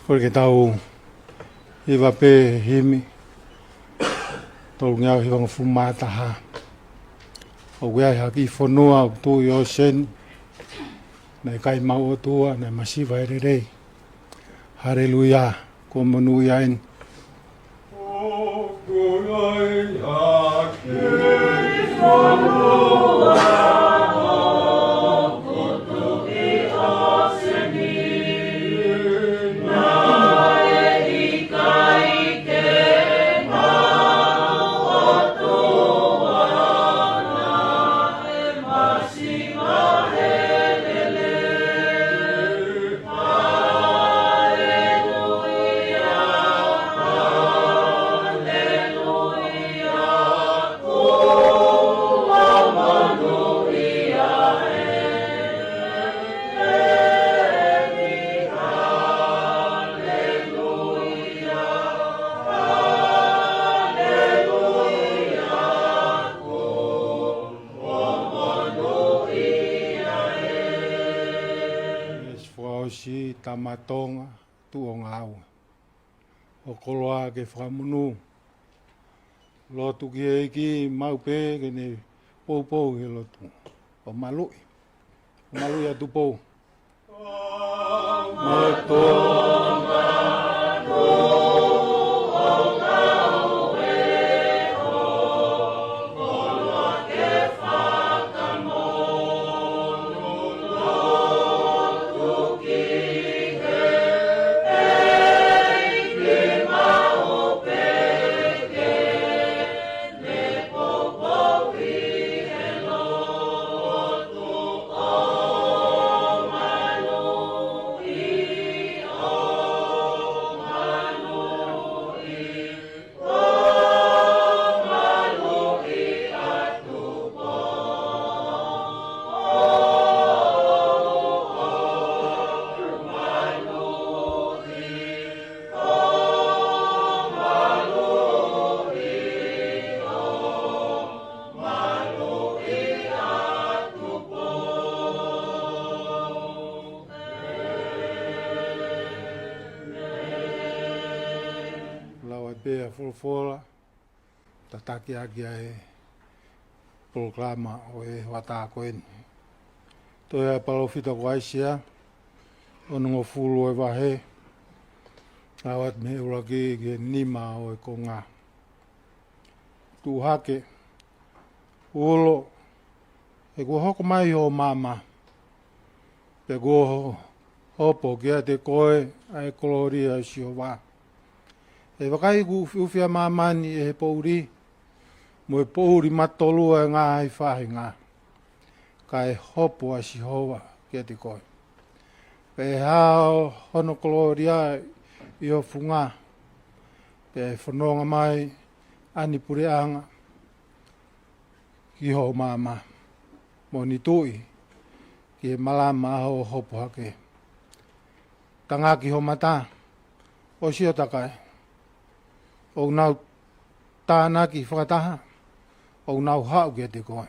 Kole ke tau hiva pē himi tolungeau hivangofulu mā taha. ʻOku ʻi ai ha kiʻi fonua ʻoku tuʻu ʻi ʻōseni, naʻe ʻikai maʻu ʻOtua, naʻe masiva e lelei. Haleluia, kuo monūʻia eni. Tama Tonga, tuʻu ʻo ngāue. ʻO koloa ke fakamonū. Lotu ki he ʻEiki maʻu pē ke ne poupou he lotu. ʻO maluʻi. ʻO maluʻi ʻa Tupou. Lau ai pē ʻa e folofola, tataki ʻaki ʻa e polokalama ʻo e hoʻatā ko eni. Tohi ʻa e palōfita ko ʻAisea, onongofulu ʻo e vahe, ʻalu atu mei he ʻuluaki ki he nima ʻo e konga. Tuʻu hake, ulo, he kuo hoko mai hoʻo maama, pea kuo ho-, hopo kiate koe ʻa e kolōlia ʻo Sihova. He vakai, kuo ʻufiʻufi ʻa māmani ʻe he poʻuli, mo e poʻuli matolu ʻa e ngaahi faʻahinga. Kae hopo ʻa Sihova kiate koe. Pea ʻe hao hono kolōlia ʻi ho funga, pea ʻe fononga mai ʻa e puleʻanga ki hoʻo maama, mo ʻene tuʻi ki he malama ʻa hoʻo hopo hake. Tangaki ho mata, ʻo sio takai. ʻOku nau tānaki fakataha, ʻoku nau haʻu kiate koe.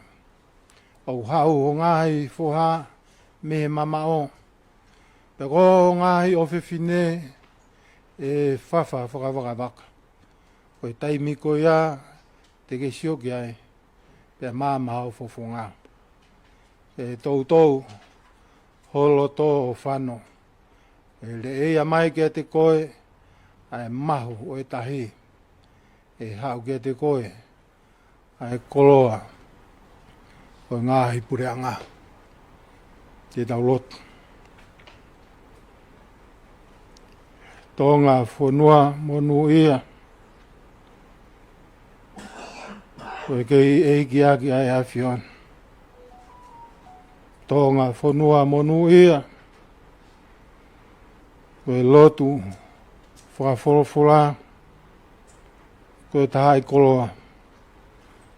ʻOku haʻu ho ngaahi foha mei he mamaʻo, pea ko ho ngaahi ʻofefine ʻe fafa fakavakavaka. Ko e taimi ko ia te ke sio ki ai, pea maama ho fofonga. ʻE toutou ho loto ʻo fano. ʻE lea mai kiate koe ʻa e mahu ʻo e tahi. ʻE haʻu kiate koe ʻa e koloa ʻo e ngaahi puleʻanga. Te tau lotu. Tonga fonua monūʻia, ʻoku ke ʻEiki ʻaki ʻa e ʻAfiona. Tonga fonua monūʻia, ko e lotu fakafolofola, ko e tahaʻi koloa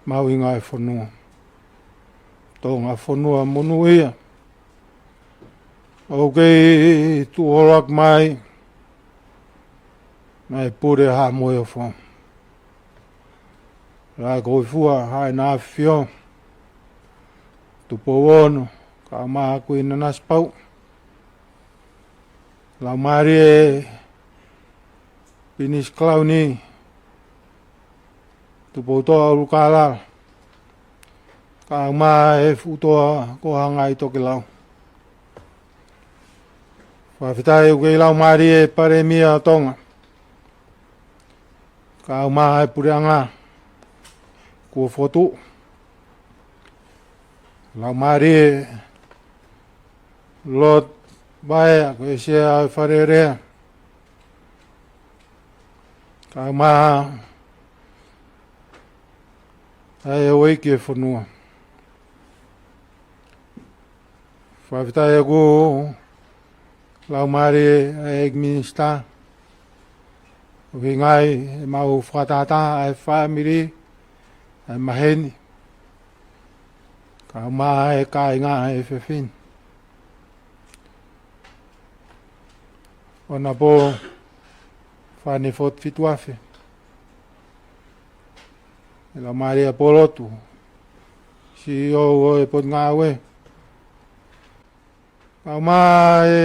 mahuʻinga ʻo e fonua. Tonga fonua monūʻia, ʻoku ke tuʻu holo ʻaki mai, mai pule ha mo e ofo. Laʻi ko e fua, Haʻaina ʻAfio, Tupou Ono, kae ʻumaʻā ʻa Kuini Nanasipauʻu. Laumālie ʻo Pilinisi Kalauni, Tupoutoʻa ʻUlukalala, kae ʻumaʻā e fuʻu toa ko Hangai Tokelau. Fakafetaʻi ʻoku kei laumālie ʻa e Palēmia ʻo Tonga, kae ʻumaʻā e puleʻanga kuo fokotuʻu. Laumālie ʻo Lord Vaea, ko e Sea ʻo e Fale Alea, kae ʻumaʻā ʻa e houʻeiki ʻo e fonua. Fakafetaʻi ʻoku laumālie ʻa e ʻEiki Minisitā, ʻuhinga ʻi heʻemau fakatātā ʻa e fāmili, ʻa e maheni, kae ʻumaʻā e kāinga ʻa e fefine. ʻOnapō Fane Fot Fituafe, ʻe laumālie ʻa Polotu, CEO ʻo e Potungāue, kae ʻumaʻā e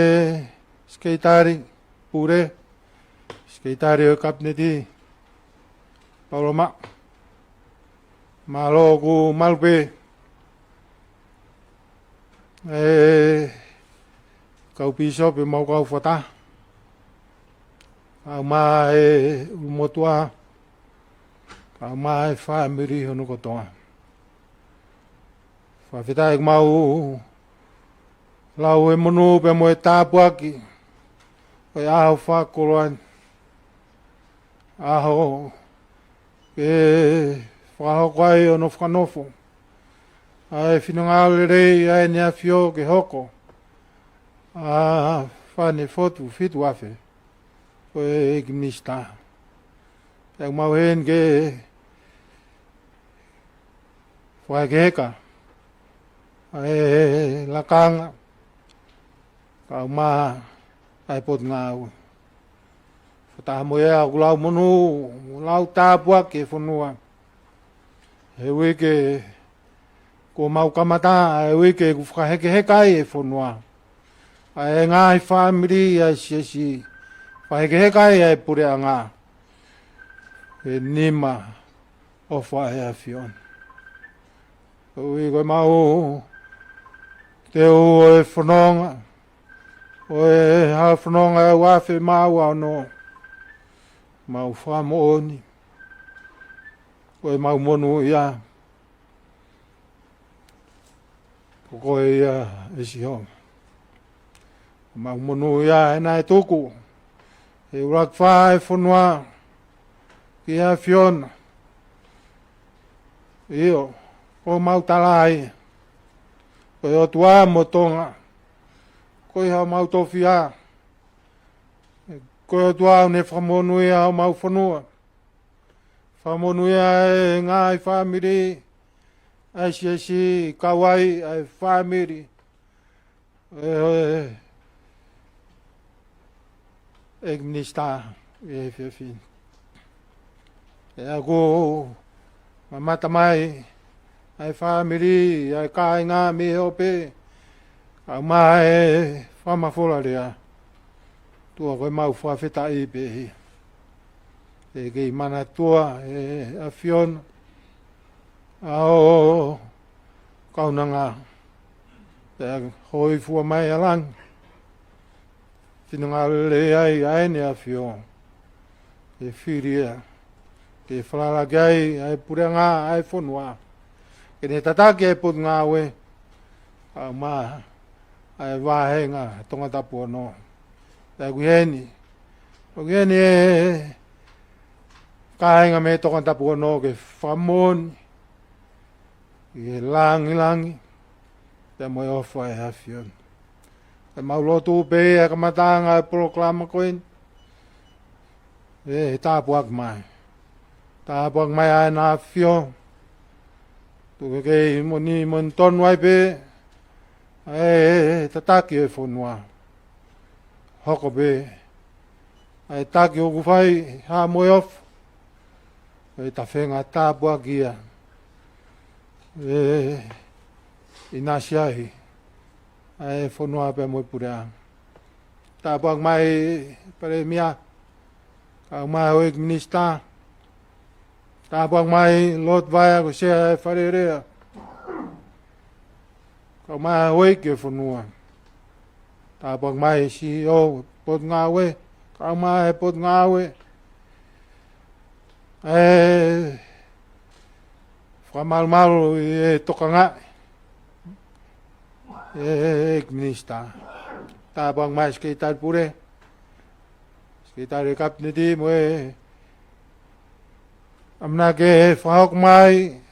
Sekelitali Pule, Sekelitali ʻo e Kapineti, Paula Maʻu. Mālō ʻoku malu pē e kau pīsope mo e kau fakataha, kae ʻumaʻā e ʻulumotuʻa, kae ʻumaʻā e fāmili hono kotoa. Fakafetaʻi ʻoku mau lau e monū pea mo e tāpuaki ʻo e ʻaho fakakoloa ni, ʻaho ke fakahoko ai hono fakanofo ʻa e finangalo lelei ʻa ʻEne ʻAfio ke hoko ʻa e Fale Fotu Fitu Afe ʻo e ʻEiki Minisitā. Pea ʻoku mau ʻi heni ke fakahekeheka ʻa e lakanga, kae ʻumaʻā ʻa e potungāue. Fakataha mo ia ʻoku lau monū, lau tāpuaki e fonua he uike kuo mau kamata, ʻa e uike ʻoku fakahekeheka ai e fonua, ʻa e ngaahi fāmili, ʻa e siasi, fakahekeheka ai ʻa e puleʻanga he nima ʻofa ʻa e ʻAfiona. Koeʻuhi ko e mau teu ʻo e fononga, ʻo e halafononga ʻe ua afe mā ua ono, mau fakamoʻoni ko e mau monūʻia ko koe ia ʻe Sihova. Mau monūʻia he naʻe tuku ʻe he ʻUluaki Fā ʻo e fonua ki he ʻAfiona. ʻIo, ko homau tala ia, ko e ʻOtua mo Tonga, ko homau tofiʻa. Ko e ʻOtua ʻoku ne fakamonūʻia homau fonua, fakamonūʻia e ngaahi fāmili, ʻa e siasi, kau ai ʻa e fāmili ʻo e ʻEiki Minisitā ʻi he efiafi ni. Pea ʻoku mamata mai ʻa e fāmili, ʻa e kāinga mei he ope, kae ʻumaʻā e fakamafola lea. ʻOtua, ko e mau fakafetaʻi pē ia. ʻE kei manatua ʻe he ʻAfiona ʻa hoʻo kaunanga, pea hōifua mai ʻa langi, finangalo lelei ai ʻa ʻEne ʻAfio ke fili ia, ke falala ki ai ʻa e puleʻanga ʻa e fonua, ke ne tataki ʻa e potungāue, kae ʻumaʻā ʻa e vāhenga Tongatapu ono. Pea ʻoku ʻi heni, ʻoku ʻi heni e kāinga mei Tongatapu ono ke fakamoʻoni ʻi he langilangi pea mo e ʻofa ʻa e ʻAfiona. Pea mau lotu pē ʻi he kamataʻanga ʻo e polokalama ko eni, ʻe tāpuaki mai. Tāpuaki mai ʻa ʻEne ʻAfio, tuku ke kei moʻoni, moʻoni tonu ai pē ʻa e tataki ʻo e fonua. Hoko pē ʻa e taki ʻoku fai ha mo e ofu, ʻe tafenga tāpuaki ia, ʻe ʻinasi ai ʻa e fonua pea mo e puleʻanga. Tāpuaki mai Palēmia, kae ʻumaʻā e ʻEiki Minisitā. Tāpuaki mai Lord Vaea, ko e Sea ʻo e Fale Alea, kae ʻumaʻā e houʻeiki ʻo e fonua. Tāpuaki mai Sihova, Potungāue, kae ʻumaʻā e Potungāue. ʻE fakamalumalu ʻi he tokangaʻi ʻe he ʻEiki Minisitā. Tāpuaki mai Sekelitali Pule, Sekelitali Kapineti mo e ʻamanaki ke fakahoko mai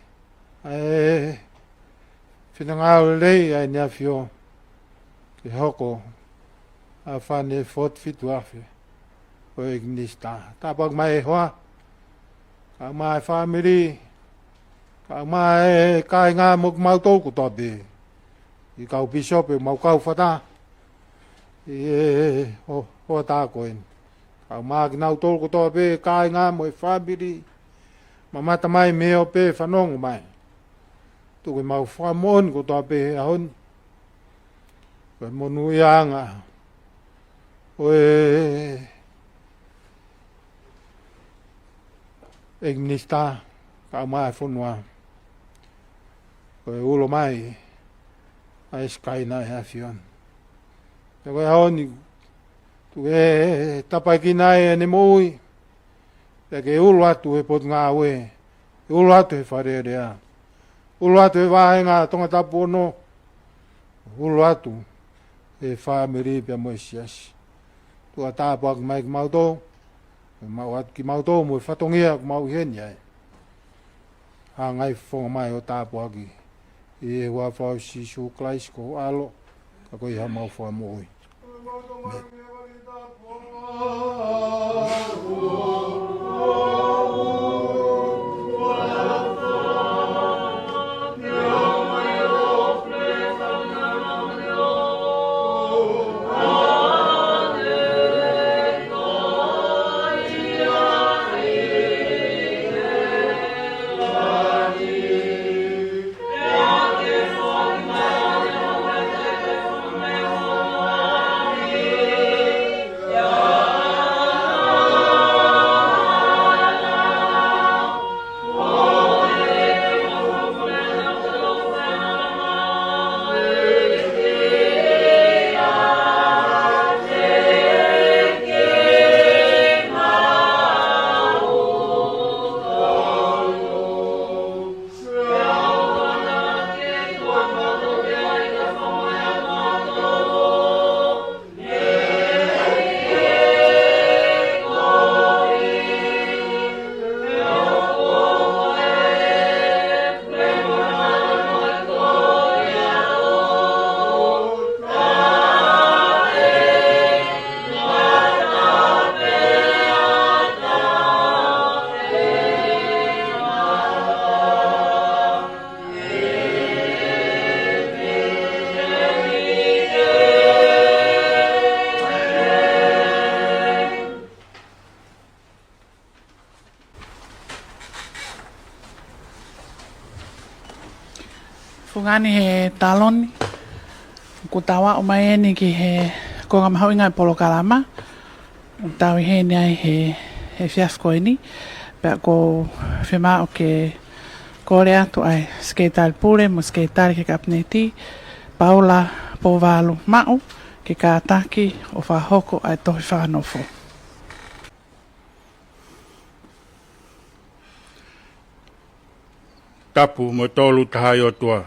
ʻa e finangalo lelei ʻa ʻEne ʻAfio ke hoko ʻa e Fale Fotu Fitu Afe ʻo e ʻEiki Minisitā. Tāpuaki mai e hoa, kae ʻumaʻā e fāmili, kae ʻumaʻā e kāinga mo kimautolu kotoa pē, ʻi he kau pīsope mo e kau fakataha ʻi he ho-, hoʻatā ko eni. Kae ʻumaʻā kinautolu kotoa pē, kāinga mo e fāmili, mamata mai mei he ope, fanongo mai. Tuku ke mau fakamoʻoni kotoa pē he ʻaho ni ko e monūʻiaʻanga, Ko e ʻEiki Minisitā, kae ʻumaʻā e fonua, ko e ulo mai ʻa e Sikaina ʻa e ʻAfiona. Pea ko e ʻaho ni, tuku ke tāpuekina ai ʻene moʻui, pea ke ulo atu he Potungāue, ulo atu he Fale Alea, ulo atu he vāhenga Tongatapu ono, ulo atu he fāmili pea mo e siasi. Tuku ʻa e tāpuaki mai kimautolu, ʻo maʻu atu kimautolu mo e fatongia ʻoku mau ʻi heni ai. Hanga ʻe he fofonga mai ʻo tāpuakiʻi, ʻi he huafa ʻo Sīsū Kalaisi ko ho ʻAlo, ka ko ia homau Fakamoʻui. ʻĒmeni. Fungani he taloni, kuo tau aʻu mai eni ki he konga mahuʻinga e polokalama. Tau ʻi heni ai he, he efiafi ko eni, pea ʻoku ou fiemaʻu ke kole atu ʻa e Sekelitali Pule mo e Sekelitali ki he Kapineti, Paula Pouvalu Maʻu, ke kātaki ʻo fakahoko ʻa e tohi fakanofo. Tapu mo e Tolu Tahaʻi ʻOtua.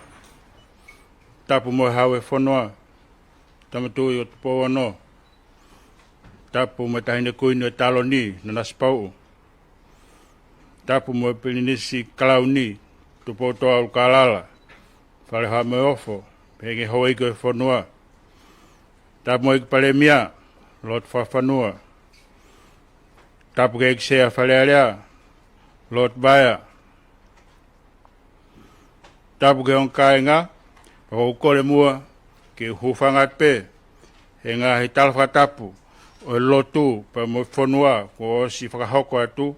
Tapu mo e Hau ʻo e fonua, Tama Tuʻi ʻo Tupou Ono. Tapu mo e Taʻahine Kuini ʻo e Taloni, Nanasipauʻu. Tapu mo e Pilinisi Kalauni, Tupoutoʻa ʻUlukalala, Falehaʻamoheofo, pea mo e houʻeiki ʻo e fonua. Tapu mo e ʻEiki Palēmia, Lotu Fakafanua. Tapu ki he ʻEiki Sea Fale Alea, Lotu Vaea. Tapu ki he ongo kāinga, pea ʻoku ou kole muʻa ke u hūfanga atu pē he ngaahi tala fakatapu ʻo e lotu pea mo e fonua kuo ʻosi fakahoko atu.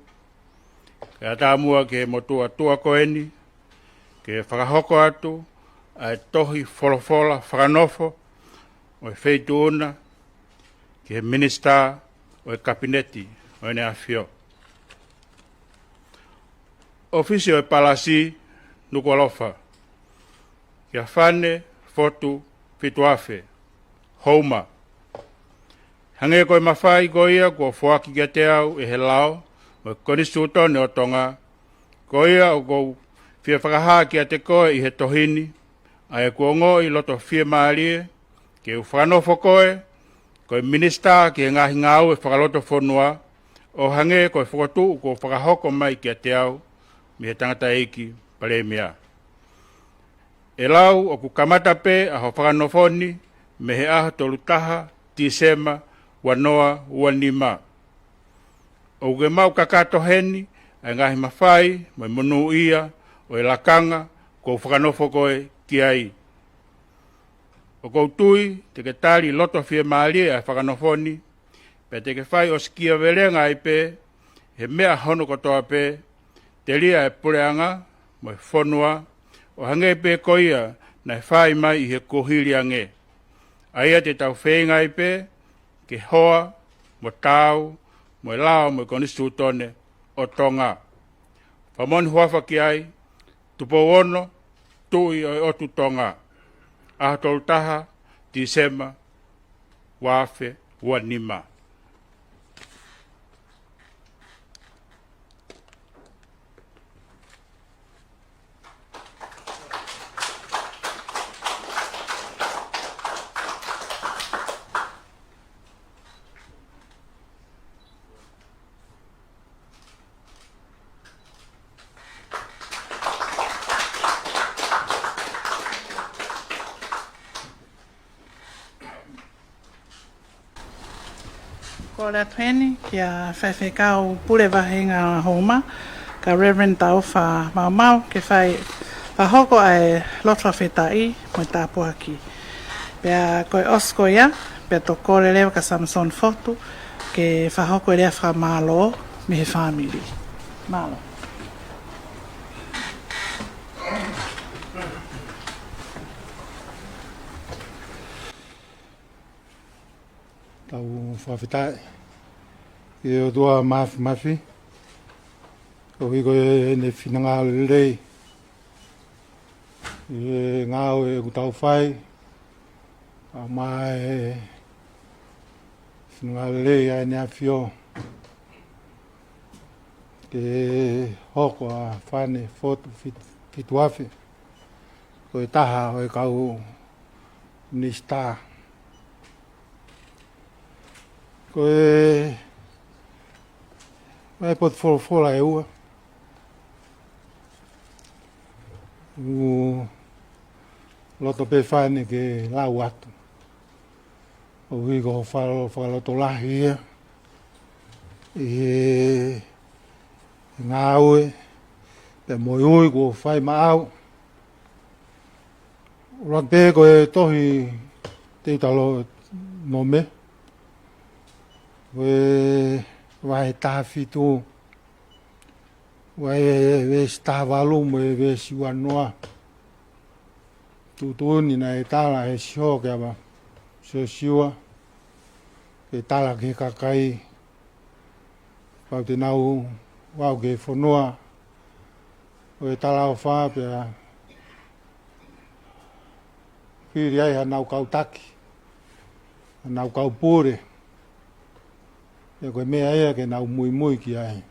Kae ʻatā muʻa ki he motuʻa tuʻa ko eni, ke fakahoko atu ʻa e tohi folofola fakanofo ʻo e Feituʻu na ki he Minisitā ʻo e Kapineti ʻo ʻEne ʻAfio. ʻOfisi ʻo e Palasi, Nukuʻalofa. Kia Fane Fotu Fituafe, Houma. Hangē ko e mafai ko ia kuo foaki kiate au ʻe he lao mo e Konisitūtone ʻo Tonga, ko ia ʻoku ou fie fakahā kiate koe ʻi he tohi ni, ʻa ʻeku ongoʻi loto fiemālie ke u fakanofo koe ko e Minisitā ki he ngaahi ngāue fakalotofonua, ʻo hangē ko e fokotuʻu kuo fakahoko mai kiate au mei he Tangataʻeiki Palēmia. ʻE lau ʻoku kamata pē ʻa hoʻo fakanofo ni mei he ʻaho tolu taha Tīsema ua noa ua nima. ʻOku ke maʻu kakato heni ʻa e ngaahi mafai mo e monūʻia ʻo e lakanga kuo u fakanofo koe ki ai. ʻOku ou tui te ke tali loto fiemālie ʻa e fakanofo ni, pea te ke fai ʻosikiavelenga ai pē he meʻa hono kotoa pē, telia e puleʻanga mo e fonua, ʻo hangē pē ko ia naʻe fai mai ʻi he kuohili ange. ʻA ia te tau feinga ai pē ke hoa, mo taau, mo e lao, mo e konisitūtone ʻo Tonga. Fakamoʻoni huafa ki ai, Tupou Ono, Tuʻi ʻo e ʻOtu Tonga, ʻaho tolu taha Tīsema, ua afe ua nima. Kole atu heni kia Faifekau Pule Vahenga Houma, ka Reverend Taufa Maumau, ke fai fakahoko ʻa e lotu fakafetaʻi mo e tāpuaki. Pea ko e ʻosi ko ia, pea toki kole leva kia Samson Fotu ke fakahoko e lea fakamālō mei he fāmili. Mālō. Tau fakafetaʻi ki he ʻOtua Māfimafi, koeʻuhi ko ʻene finangalo lelei ʻi he ngāue ʻoku tau fai, ʻa e finangalo lelei ʻa ʻEne ʻAfio ke hoko ʻa Fane Fotu Fit-, Fituafe ko e taha ʻo e kau minisitā. Ko e, ʻa e potu folofola ʻe ua ʻoku loto pē Fane ke lau atu, koeʻuhi ko e falo-, fakalotolahi ia ʻi he ngāue pea mo e ui kuo fai maʻau. ʻUluaki pē ko e tohi Teutalōnome, ko e vahe taha fitu, ko e veesi taha valu mo e veesi ua noa. Tuʻutuʻuni naʻe tala ʻe he Siʻohova kia Siosiua ke tala ki he kakai, pau te nau aʻu ki he fonua ʻo e talaʻofa pea fili ai hanau kau taki, hanau kau pule, pea ko e meʻa ia ke nau muimui ki ai.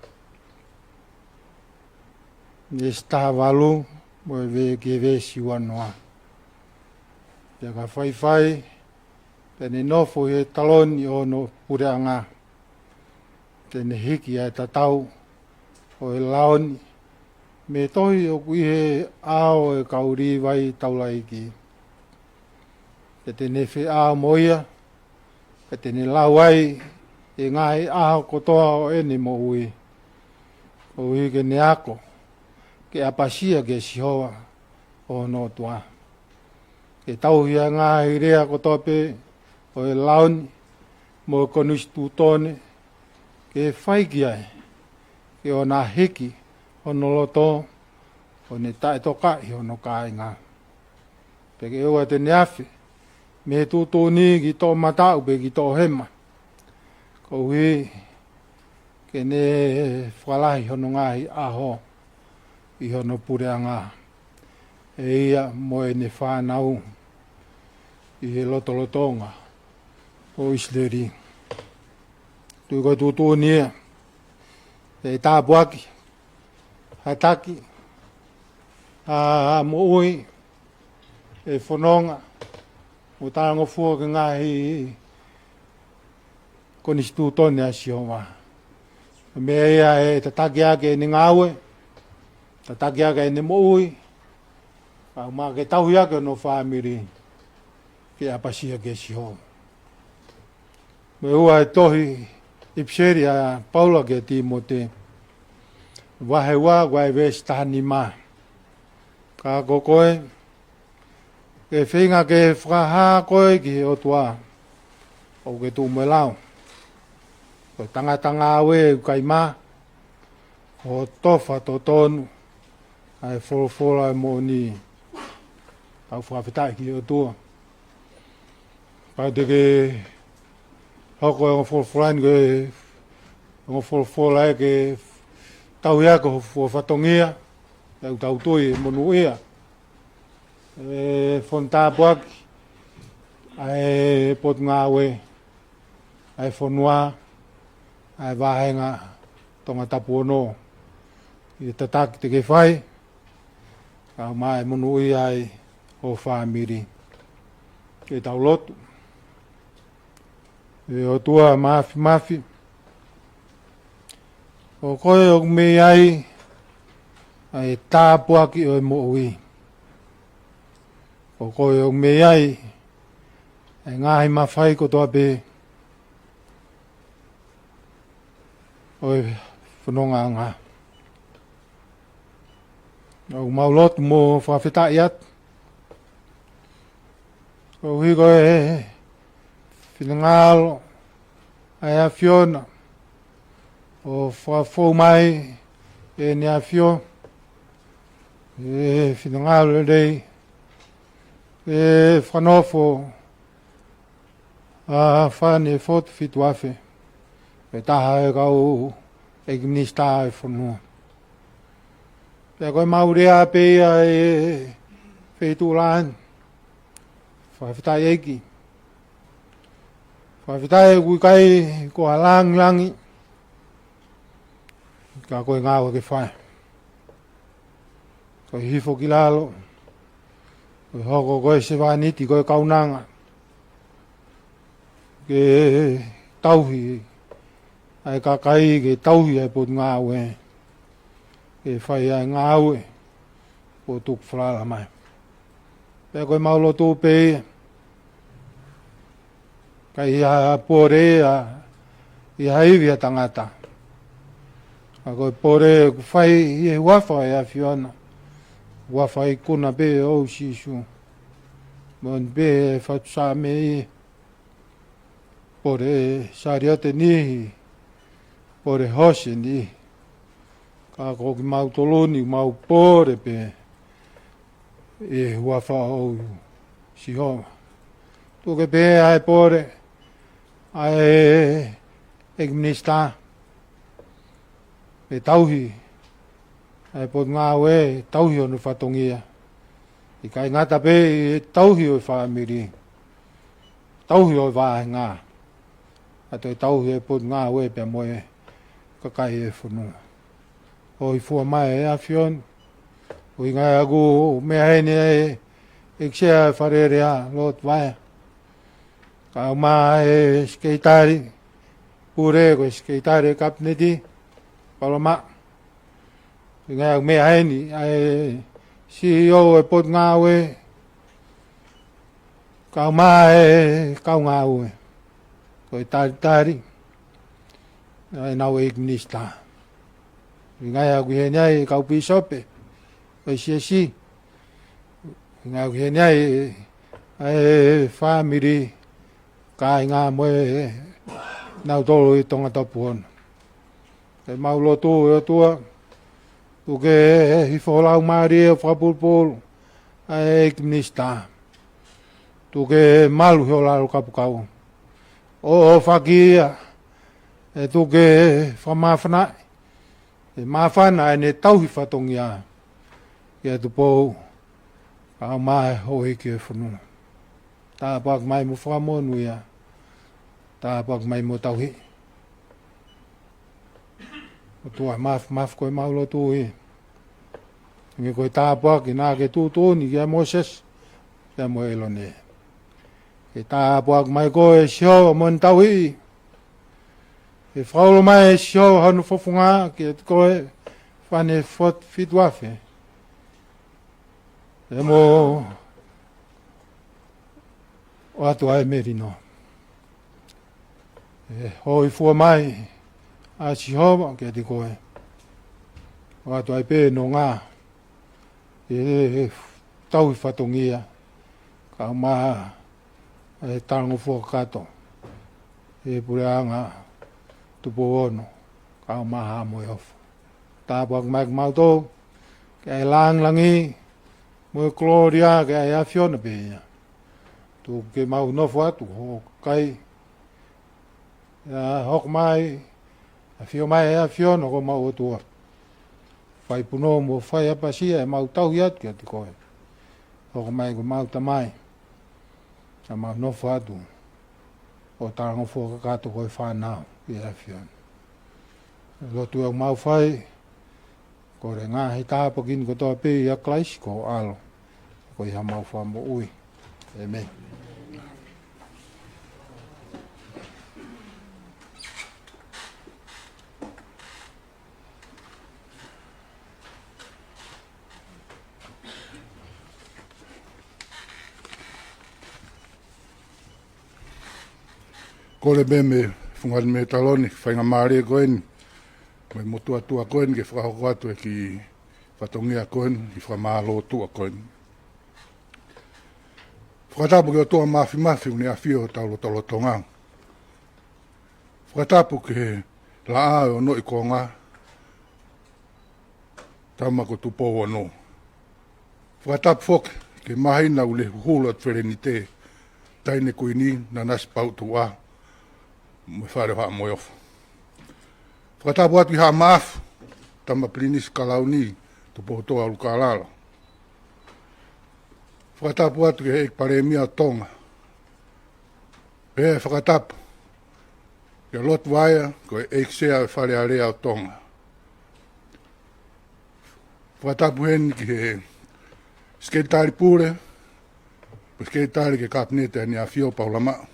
Veesi taha valu mo e ve-, ki he veesi ua noa. Pea ka faifai, pea ne nofo ʻi he taloni ʻo hono puleʻanga, te ne hiki ʻa e tatau ʻo e lao ni mei he tohi ʻoku ʻi he ʻao ʻo e kau Līvai taulaʻeiki. Pea te ne feʻao mo ia, pea te ne lau ai ʻi he ngaahi ʻaho kotoa ʻo ʻene moʻui, koeʻuhi ke ne ako ke ʻapasia kia Sihova ko hono ʻOtua, ke tauhi ʻa e ngaahi lea kotoa pē ʻo e lao ni mo e konisitūtone, ke fai ki ai, ke ʻoua naʻa hiki hono loto, ʻo ne taʻetokaʻi hono kāinga. Pea ke ʻoua te ne afe mei he tuʻutuʻuni ki toʻomataʻu pe ki toʻohema, koeʻuhi ke ne fakalahi hono ngaahi ʻaho ʻi hono puleʻanga, ʻe ia mo ʻene fānau ʻi he lotolotonga ʻo ʻIsileli. Tui ko e tuʻutuʻuni ia ʻe tāpuaki, hataki, ʻa, ʻa moʻui, ʻe fononga, ʻo talangofua ki he ngaahi konisitūtone ʻa Sihova. Meʻa ia ʻe tataki ʻaki ʻene ngāue, tataki ʻaki ʻene moʻui, ʻa, mo ke tauhi ʻaki hono fāmili ke ʻapasia kia Sihova. Mo e ua ʻi he tohi ʻipiseli ʻa Paula kia Tīmote, vahe ua ko e veesi taha nima. Ka ko koe, ke feinga ke fakahā koe ki he ʻOtua, ʻoku ke tuʻu mo e lao. Ko e tangata ngāue ʻoku ʻikai mā, ʻo tofa totonu ʻa e folofola ʻo e moʻoni. Tau fakafetaʻi ki he ʻOtua. Pau te ke Hoko e ongo folofola ni ko e ongo folofola ē ke tauhi ʻaki ho fuofua fatongia, ʻoku tau tui ʻe monūʻia. ʻE fonu tāpuaki ʻa e Potungāue ʻa e fonua, ʻa e vāhenga Tongatapu ono, ʻi he tataki te ke fai, kae ʻumaʻā e monūʻia ai ho fāmili. Ke tau lotu. ʻE ʻOtua Māfimafi, ko koe ʻoku mei ai ʻa e tāpuaki ʻo e moʻui. Ko koe ʻoku mei ai ʻa e ngaahi mafai kotoa pē ʻo e fonongaʻanga. ʻOku mau lotu mo fakafetaʻi atu koeʻuhi ko e finangalo ʻa e ʻAfiona ʻo fakafou mai ʻEne ʻAfio, ʻe finangalo lelei ʻe fakanofo ʻa Fane Fotu Fituafe, ʻe taha e kau ʻEiki Minisitā ʻo e fonua. Pea ko e mau lea pē ia ʻi he feituʻu lahi ni. Fakafetaʻi ʻEiki. Fakafetaʻi ʻoku ʻikai ko ha langilangi, ka ko e ngāue ke fai. Ko e hifo ki lalo, ko e hoko ko e sevāniti, ko e kaunanga ke tauhi ʻa e kakai, ke tauhi ʻa e Potungāue, ke fai ʻa e ngāue kuo tuku falala mai. Pea ko e mau lotu pē ia, ʻikai ha pole ia ʻi ha ivi ʻa tangata, ka ko e pole ʻoku fai ʻi he huafa ʻo e ʻAfiona, huafa ikuna pē ʻo Sīsū. Moʻoni pē e fatu Saame ia, pole saliote niʻihi, pole hoosi e niʻihi, ka ko kimautolu ni mau pole pē ʻi he huafa ʻo Sihova. Tuku ke pehē ʻa e pole ʻa e ʻEiki Minisitā, ʻe tauhi ʻa e Potungāue, tauhi hono fatongia. ʻIkai ngata pē ʻi he tauhi ʻo e fāmili, tauhi ʻo e vāhenga, ka toe tauhi e Potungāue pea mo e kakai e fonua. Hōifua mai ʻe ʻAfiona, ʻuhinga ʻoku meʻa heni ʻa e ʻEiki Sea ʻo e Fale Alea, Lord Vaea, kae ʻumaʻā e Sekelitali Pule, ko e Sekelitali Kapineti, Paloma. ʻUhinga ʻoku meʻa heni ʻa e CEO ʻo e Potungāue, kae ʻumaʻā e kau ngāue, ko e talitali ʻa ʻenau ʻEiki Minisitā. ʻUhinga ʻoku ʻi heni ai e kau pīsope ʻo e siasi. ʻUhinga ʻoku ʻi heni ai ʻa e fāmili, kāinga mo e nautolu ʻi Tongatapu ono. Ke mau lotu ʻe ʻOtua, tuku ke hifo ho Laumālie ʻo fakapulupulu ʻa e ʻEiki Minisitā. Tuku ke malu he ʻo lalo kapukau, ʻo, ʻo fakia, ʻe tuku ke fakamāfanaʻi, ʻe māfana ʻene tauhi fatongia kia Tupou, kae ʻumaʻā e houʻeiki e fonua. Tāpuaki mai mo fakamonūʻia, tāpuaki mai mo tauhi. ʻOtua Māfimafi, ko e mau lotu ia. Hangē ko e tāpuaki naʻa ke tuʻutuʻuni kia Mōsese pea mo ʻĒlone, ke tāpuaki mai koe Sihova mo hono tauhi. ʻE fakaulo mai ʻe Sihova hono fofonga kiate koe Fane Fotu Fituafe, ʻe mo ʻoatu ʻa e melino. ʻE hōifua mai ʻa Sihova kiate koe, ʻoatu ai pē nonga, ʻe tauhi fatongia, kae ʻumaʻā e talangofua kakato ʻi he puleʻanga Tupou ono, kae ʻumaʻā Haʻa Moheofo. Tāpuaki mai kimautolu, ke ʻai e langilangi mo e kolōlia ke ʻai ʻe he ʻAfiona pē ia. Tuku ke mau nofo atu ʻo kai, ʻIa, hoko mai, ʻafio mai ʻa e ʻAfiona ko homau ʻOtua. Fai punou mo fai ʻapasia ʻemau tauhi atu kiate koe. Hoko mai ko homau Tamai, ʻa mau nofo atu ʻo talangofua kakato ko e fānau ʻi he ʻAfiona. Lotu ʻoku mau fai, ko e ngaahi tāpuaki ni kotoa pē ʻia Kalaisi ko ho ʻAlo, ko ia homau Fakamoʻui. ʻĒmeni. Kole pē mei he fungani mei he taloni, faingamālie ko eni, mo e motuʻa tuʻa ko eni ke fakahoko atu e kiʻi fatongia ko eni, kiʻi fakamālō tuʻa ko eni. Fakatapu ki he ʻOtua Māfimafi ʻoku ne ʻafio ʻi hotau lotolotonga. Fakatapu ki he laʻā ʻo e onooʻi konga, Tama ko Tupou Ono. Fakatapu foki ki he māhina ʻoku ne huhulu atu Felenite, Taʻahine Kuini, Nanasipauʻu Tuʻa, mo e Fale ʻo Haʻa Moheofo. Fakatapu atu ki Haʻa Maʻafu, Tama Pilinisi Kalauni, Tupoutoʻa ʻUlukalala. Fakatapu atu ki he ʻEiki Palēmia ʻo Tonga. Pea fakatapu kia Lord Vaea, ko e ʻEiki Sea ʻo e Fale Alea ʻo Tonga. Fakatapu heni ki he Sekelitali Pule, ko e Sekelitali ki he Kapineti ʻa ʻEne ʻAfio Paula Maʻu.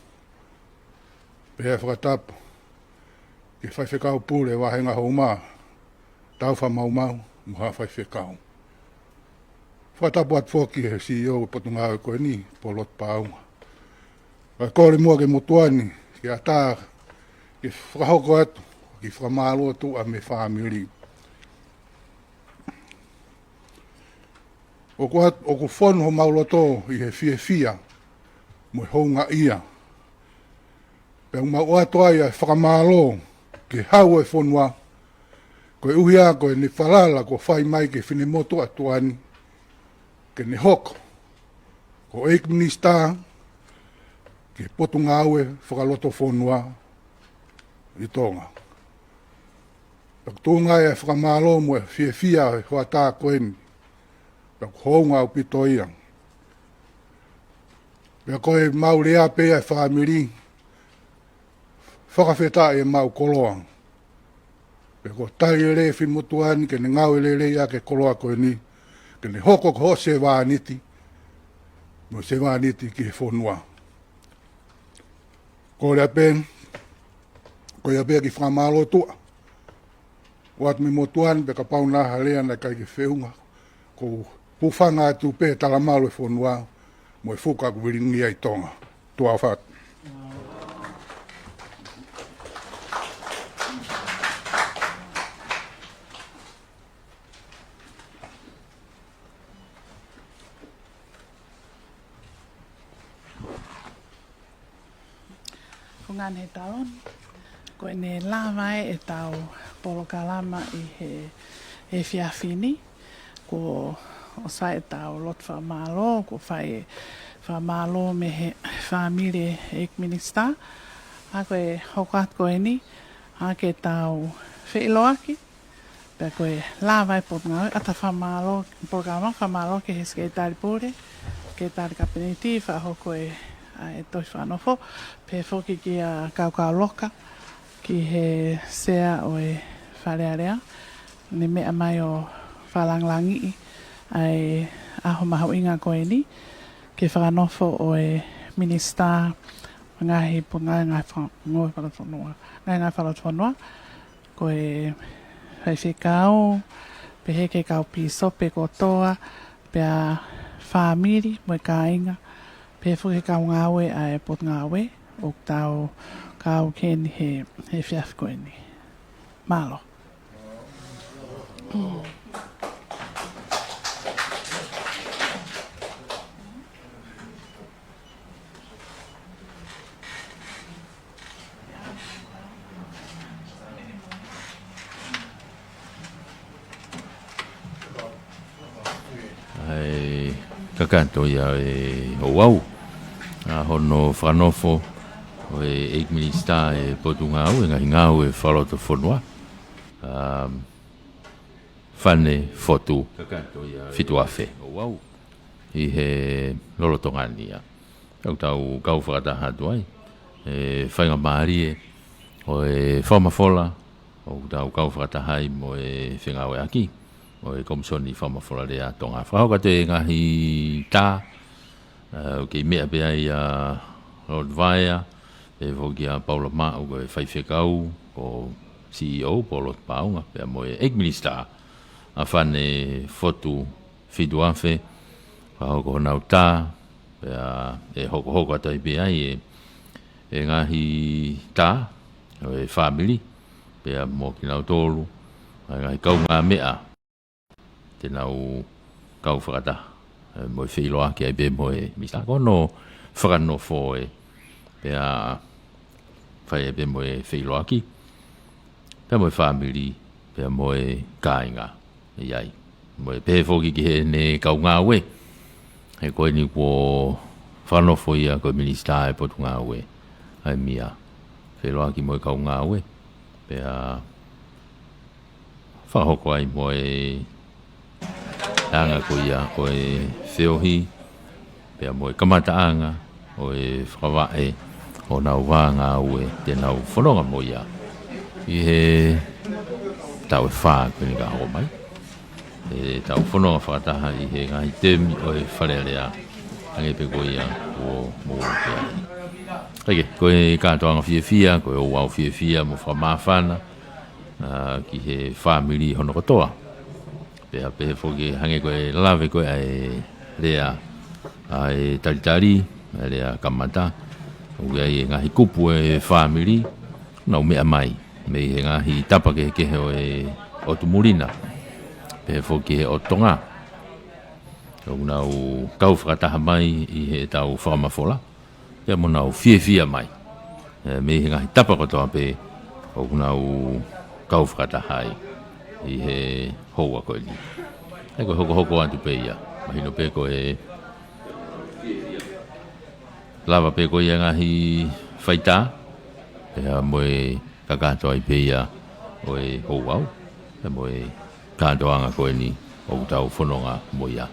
Pea fakatapu ki he Faifekau Pule Vāhenga Houma, Taufa Maumau, mo e Haʻa Faifekau. Fakatapu atu foki ki he C E O ʻo e Potungāue ko eni, Polotu Pāunga. Pea kole muʻa ki he motuʻa ni, ke ʻatā ke fakahoko atu e kiʻi fakamālō tuʻa mei he fāmili. ʻOku ʻat-, ʻoku fonu homau loto ʻi he fiefia mo e houngaʻia. Pea ʻoku mau ʻoatu ai ʻa e fakamālō ki he hau ʻo e fonua, koeʻuhi ko ʻene falala kuo fai mai ki he finemotuʻa tuʻa ni, ke ne hoko ko e ʻEiki Minisitā ki he Potungāue Fakalotofonua ʻi Tonga. Pea ʻoku tuʻunga ai ʻa e fakamālō mo e fiefia ʻi he hoʻatā ko eni. Pea ʻoku hounga ʻaupito ia. Pea ko ʻemau lea pē ʻa e fāmili, fakafetaʻi ʻemau koloa. Pea ko e tali lelei e finemotuʻa ni ke ne ngāue lelei ʻaki e koloa ko eni, ke ne hoko ko hoʻo sevāniti, mo e sevāniti ki he fonua. Ko ia pē, ko ia pē e kiʻi fakamālō tuʻa. ʻOatu mei he motuʻa ni, pea kapau naʻa ha lea naʻe ʻikai ke feʻunga, ʻoku ou hūfanga atu pē he talamalu ʻo e fonua, mo e fuka ʻoku vilingia ʻi Tonga. Tuʻa ʻofa atu. Fungani he taloni. Ko ʻene lava ai ʻetau polokalama ʻi he, he efiafi ni. Kuo ʻosi ʻetau lotu fakamālō, kuo fai e fakamālō mei he fāmili ʻa e ʻEiki Minisitā. ʻA ia ko e hoko atu ko eni, ʻa ia ke tau feʻiloaki, pea ko e lava e Potungāue, ʻatā fakamālō, polokalama fakamālō ki he Sekelitali Pule, Sekelitali Kapineti, fakahoko e, ʻa e tohi fakanofo, pehē foki kia Kaukau Loka, ki he Sea ʻo e Fale Alea, ne meʻa mai ʻo fakalāngilangiʻi ʻa e ʻaho mahuʻinga ko eni, ki he fakanofo ʻo e Minisitā Ngaahi Potungāue Ngaahi Fa-, Ngāue Fakalotofonua, Ngaahi, Ngaahi Fakalotofonua, ko e faifekau, pehē ki he kau pīsope kotoa, pea fāmili mo e kāinga, pehē foki ki he kau ngāue ʻa e Potungāue, ʻoku tau kau ki heni he, he efiafi ko eni. Mālō. ʻA e kakato ia ʻe Houau, ʻa hono fakanofo ʻo e ʻEiki Minisitā ʻo e Potungāue, Ngaahi Ngāue Fakalotofonua, ʻa Fane Fotu Fituafe, ʻo aʻu ʻi he lolotonga ni ia. Tau tau kau fakataha atu ai ʻi he faingamālie ʻo e fakamafola ʻoku tau kau fakataha ai mo e fengāueʻaki ʻo e Komisoni Fakamafola Lea Tonga. Fakahoko atu e ngaahi tā, ʻa, ʻoku kei meʻa pē ai ʻa Lord Vaea, pehē foki ʻa Paula Maʻu ko e faifekau, ko e CEO, Polo Paunga, pea mo e ʻEiki Minisitā, ʻa Fane Fotu Fituafe, fakahoko honau tā, pea ʻe hokohoko atu ai pē ai e, e ngaahi tā ʻo e fāmili, pea mo kinautolu, ʻa e ngaahi kaungāmeʻa te nau kau fakataha, ʻe, mo e feʻiloaki ai pē mo e Minisitā. Ko hono fakanofo ē, pea fai ai pē mo e feʻiloaki, pea mo e fāmili, pea mo e kāinga ʻi ai. Mo e pehē foki ki heʻene kaungāue, he ko eni kuo fakanofo ia ko e Minisitā ʻo e Potungāue, ʻa e meʻa, feʻiloaki mo e kaungāue, pea fakahoko ai mo e anga ko ia ʻo e feohi, pea mo e kamataʻanga ʻo e fakavaʻe ʻo honau vā ngāue te nau fononga mo ia ʻi he taʻu ʻe fā ko eni ka hoko mai. ʻE tau fononga fakataha ʻi he ngaahi temi ʻo e Fale Alea, hangē pē ko ia kuo mou ʻilo pē ai. ʻIkai ke, ko e kātoanga fiefia, ko e ouau fiefia mo fakamāfana, ʻa, ki he fāmili hono kotoa. Pea pehē foki hangē ko e lave ko ē ʻa e lea ʻa e talitali, ʻa e lea kamata, ʻoku ʻi ai e ngaahi kupu ʻo e fāmili, nau meʻa mai mei he ngaahi tapa kehekehe ʻo e ʻotu muli na, pehē foki he ʻotu Tonga, ʻoku nau kau fakataha mai ʻi heʻetau fakamafola, pea mo nau fiefia mai, ʻe, mei he ngaahi tapa kotoa pē ʻoku nau kau fakataha ai ʻi he houa ko eni. ʻA ia ko e hokohoko atu pē ia, mahino pē ko e lava pē ko ia ngaahi faitā, pea mo e kakato ai pē ia ʻo e ouau, pea mo e kātoanga ko eni ʻoku tau fononga mo ia.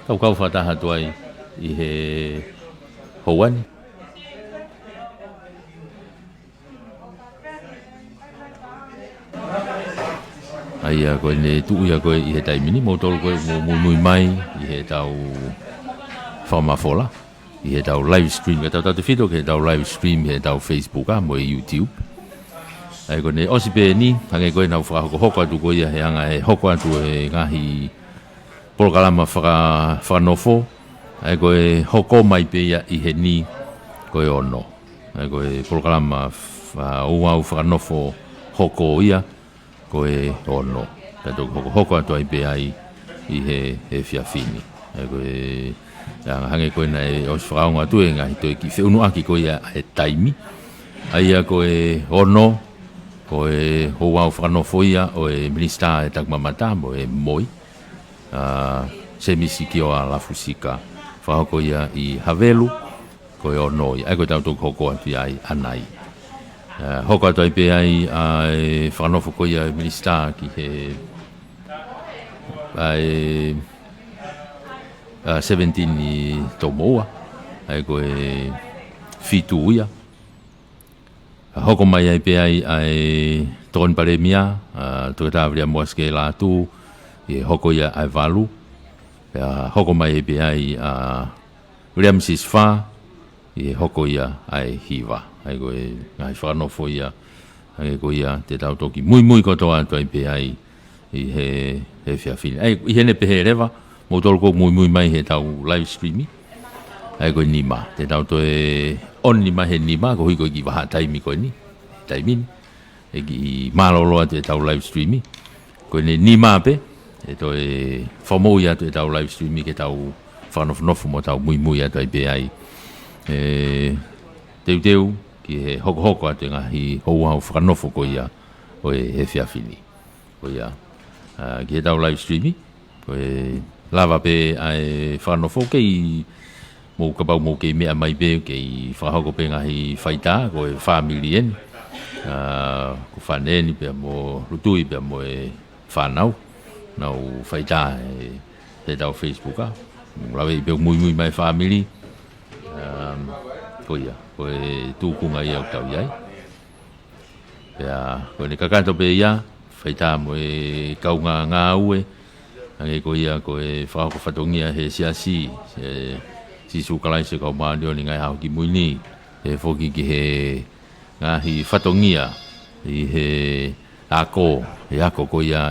Tau kau fakataha atu ai ʻi he houa ni. ʻA ia ko ʻene tuʻu ia ko ē ʻi he taimi ni, moutolu ko ē mou muimui mai ʻi heʻetau fakamafola, ʻi heʻetau live stream, ka tau tautefito ki heʻetau live stream heʻetau Facebook ʻa mo e YouTube. ʻA ia ko ʻene ʻosi pē eni, hangē ko ʻenau fakahokohoko atu ko ia he anga e hoko atu e ngaahi polokalama faka-, fakanofo, ʻa ia ko e hoko mai pē ia ʻi he ni ko e ono. ʻA ia ko e polokalama fa-, ouau fakanofo hoko ia ko e ono. Ka toki hokohoko atu ai pē ai ʻi he, he efiafi ni. ʻA ia ko e, ʻa, hangē ko ē naʻe ʻosi fakaongo atu e ngaahi toe kiʻi feʻunuʻaki ko ia e taimi. ʻA ia ko e ono, ko e ouau fakanofo ia ʻo e Minisitā ʻe Takimamata mo e MOI, ʻa, Semisi Kioa Lafusika. Fakahoko ia ʻi Havelu, ko e ono ia, ʻa ia ko ʻetau toki hoko atu ia ʻanai. ʻA, hoko atu ai pē ai ʻa e fakanofo ko ia e Minisitā ki he, ʻa e, ʻa, seventeen ʻi Tomoua, ʻa ia ko e fitu ia. ʻA, hoko mai ai pē ai ʻa e Tokoni Palēmia, ʻa, Toketā Viliami Moa Sikeilatu, ʻi he hoko ia ʻa e valu. ʻA, hoko mai ai pē ai ʻa Viliami Sisifā, ʻi he hoko ia ʻa e hiva. ʻA ia ko e ngaahi fakanofo ia, hangē ko ia te tau toki muimui kotoa atu ai pē ai ʻi he, he efiafi ni. ʻA ia, ʻi heʻene pehē leva, moutolu ʻoku muimui mai heʻetau live stream. ʻA ia ko e nima, te tau toe on mai he nima, koeʻuhi ko e kiʻi vahaʻa taimi ko eni, taimi ni. ʻE kiʻi mālōlō atu ʻetau live stream. Ko ʻene nima pē, ʻe toe fakamoʻui atu ʻetau live stream ke tau fakanofonofo mo tau muimui atu ai pē ai. ʻE teuteu ki he hokohoko atu e ngaahi ouau fakanofo ko ia ʻo e efiafi ni. Ko ia, ʻa, ki heʻetau live stream, ko e lava pē ʻa e fakanofo kei Mou kapau mou kei meʻa mai pē, kei fakahoko pē ngaahi faitā, ko e fāmili eni. ʻA, ko e fānau eni pea mo Lutui pea mo e fānau. Nau faitā he, he tau Facebook ʻa. Mou laveʻi pē muimui mai fāmili. Um, ko ia, ko e tūkunga ia ʻoku tau ʻi ai. Pea, ko ʻene kakato pē ia, faitā mo e kaungā ngāue, hangē ko ia ko e fakahoko fatongia he siasi, ʻa Sīsū Kalaisi ʻo e Kau Māʻoniʻoni ʻi he Ngaahi ʻAho Kimui Ni, ʻe foki ki he ngaahi fatongia ʻi he ako, he ako ko ia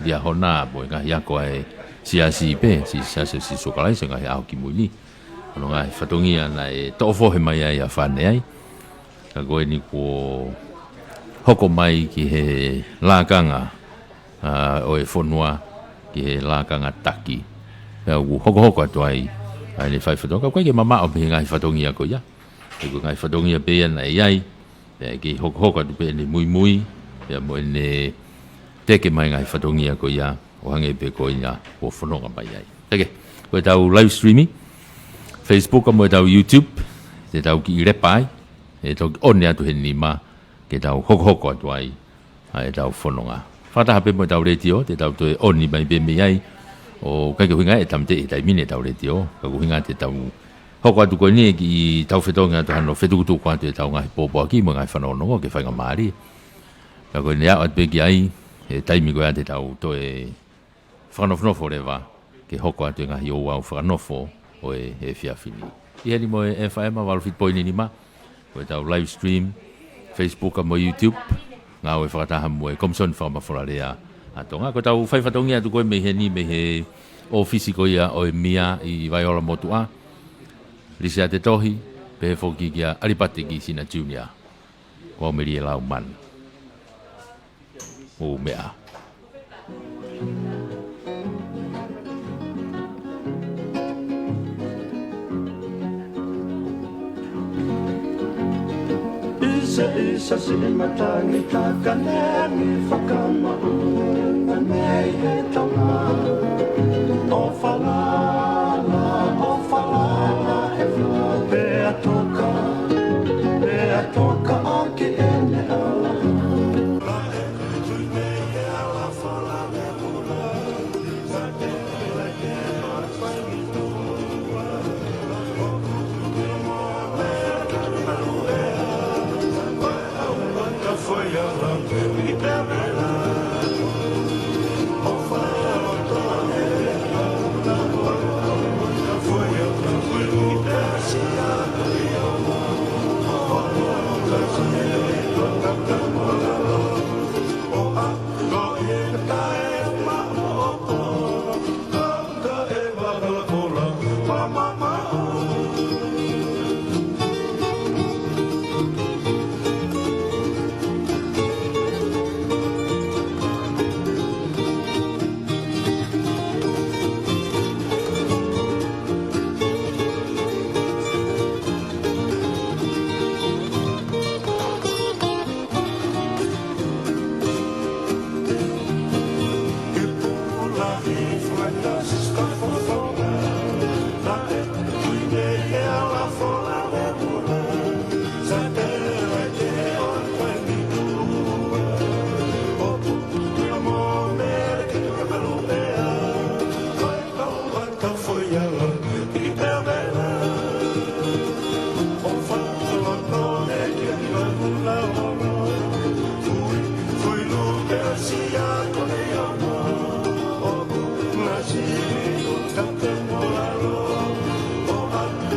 Liahona, mo e ngaahi ako ʻa e siasi pē, si-, Siasi ʻo Sīsū Kalaisi ʻo e Ngaahi ʻAho Kimui Ni. Hono ngaahi fatongia naʻe toʻo fohe mai ai ʻa Fane ai. Ka ko eni kuo hoko mai ki he lakanga, ʻa, ʻo e fonua, ki he lakanga taki. Pea ʻoku hokohoko atu ai ʻa ʻene fai fatongia. Ka ʻoku ʻikai ke mamaʻo pē he ngaahi fatongia ko ia. He ko e ngaahi fatongia pē ia naʻe ʻi ai. Pea ʻe kei hokohoko atu pē ʻene muimui, pea mo ʻene teke mai ngaahi fatongia ko ia, ʻo hangē pē ko ia kuo fononga mai ai. Teke, ko e tau live stream ʻi Facebook mo e tau YouTube, te tau kiʻi lepa ai, ʻe toki ʻoni atu he nima, ke tau hokohoko atu ai ʻa e tau fononga. Fakataha pē mo e tau letiō, te tau toe ʻoni mai pē mei ai, ʻo ʻikai ke ʻuhinga ʻe tāmateʻi he taimi ni e tau letiō, ka ʻoku ʻuhinga te tau hoko atu ko eni ʻe kiʻi tau fetongi atu hano fetukutuku atu e tau ngaahi pōpoaki mo e ngaahi fanongonongo ke faingamālie. Ka ko ʻene aʻu atu pē ki ai, he taimi ko ia te tau toe fakanofonofo leva, ke hoko atu e ngaahi ouau fakanofo ʻo e efiafi ni. ʻI heni mo e F M valu fitu poini nima, ko e tau live stream, Facebook mo YouTube, ngāue fakataha mo e Komisoni Fakamafolalea ʻa Tonga. Ko e tau fai fatongia atu ko ē mei heni, mei he ʻōfisi ko ia ʻo e M I A ʻi Vaiola Motuʻa, Lisiate Tohi, pehē foki kia ʻAlipate Kisina Junior. Ko au Melie Laumanu. Mou meʻa. Isa, isa, siʻi matangi takane angi fakamaʻunga nei he Tonga. ʻO falala, ʻo falala e fala, pea toka, pea toka ʻaki ʻene ala. Ai,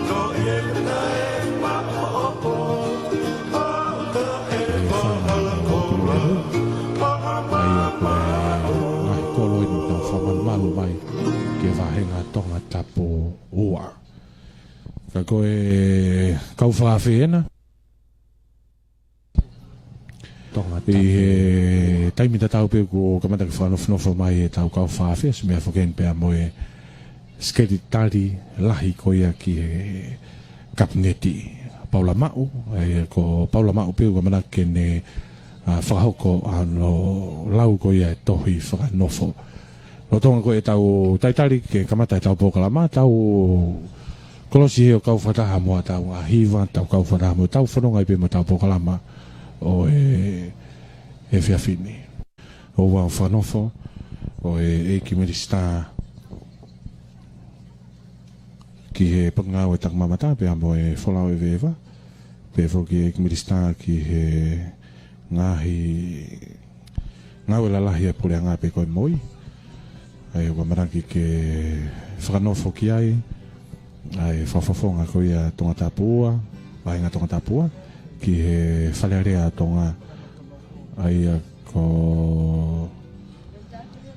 ʻa ia ko e ngaahi kolo eni ʻoku tau fakamalumalu mai ki he vāhenga Tongatapu ua. Ka ko e kau fakaafe ena. Tonga ʻI he taimi tatau pē kuo kamata ke fakanofonofo mai e tau kau fakaafe, ʻosi meʻa foki eni pea mo e Sekelitali Lahi ko ia ki he Kapineti, Paula Maʻu, ʻa ia ko Paula Maʻu pē ʻoku ʻamanaki ke ne, ʻa, fakahoko ʻa hono lau ko ia e tohi fakanofo. Lolotonga ko e tau talitali ke kamata e tau polokalama, tau Kolosi he ʻo kau fakataha mo ʻetau ngaahi hiva, tau kau fakataha mo ʻetau fononga ai pē mo ʻetau polokalama ʻo e, e efiafi ni. ʻOua ʻe fakanofo ʻa e ʻEiki Minisitā ki he Potungāue Takimamata, pea mo e Folau ʻEveʻeva, pea foki ʻEiki Minisitā ki he ngaahi ngāue lalahi ʻa e puleʻanga pea ko e MOI. ʻA ia ʻoku ʻamanaki ke fakanofo ki ai ʻa e fakafofonga ko ia Tongatapu ua, vahenga Tongatapu ua, ki he Fale Alea ʻa Tonga, ʻa ia ko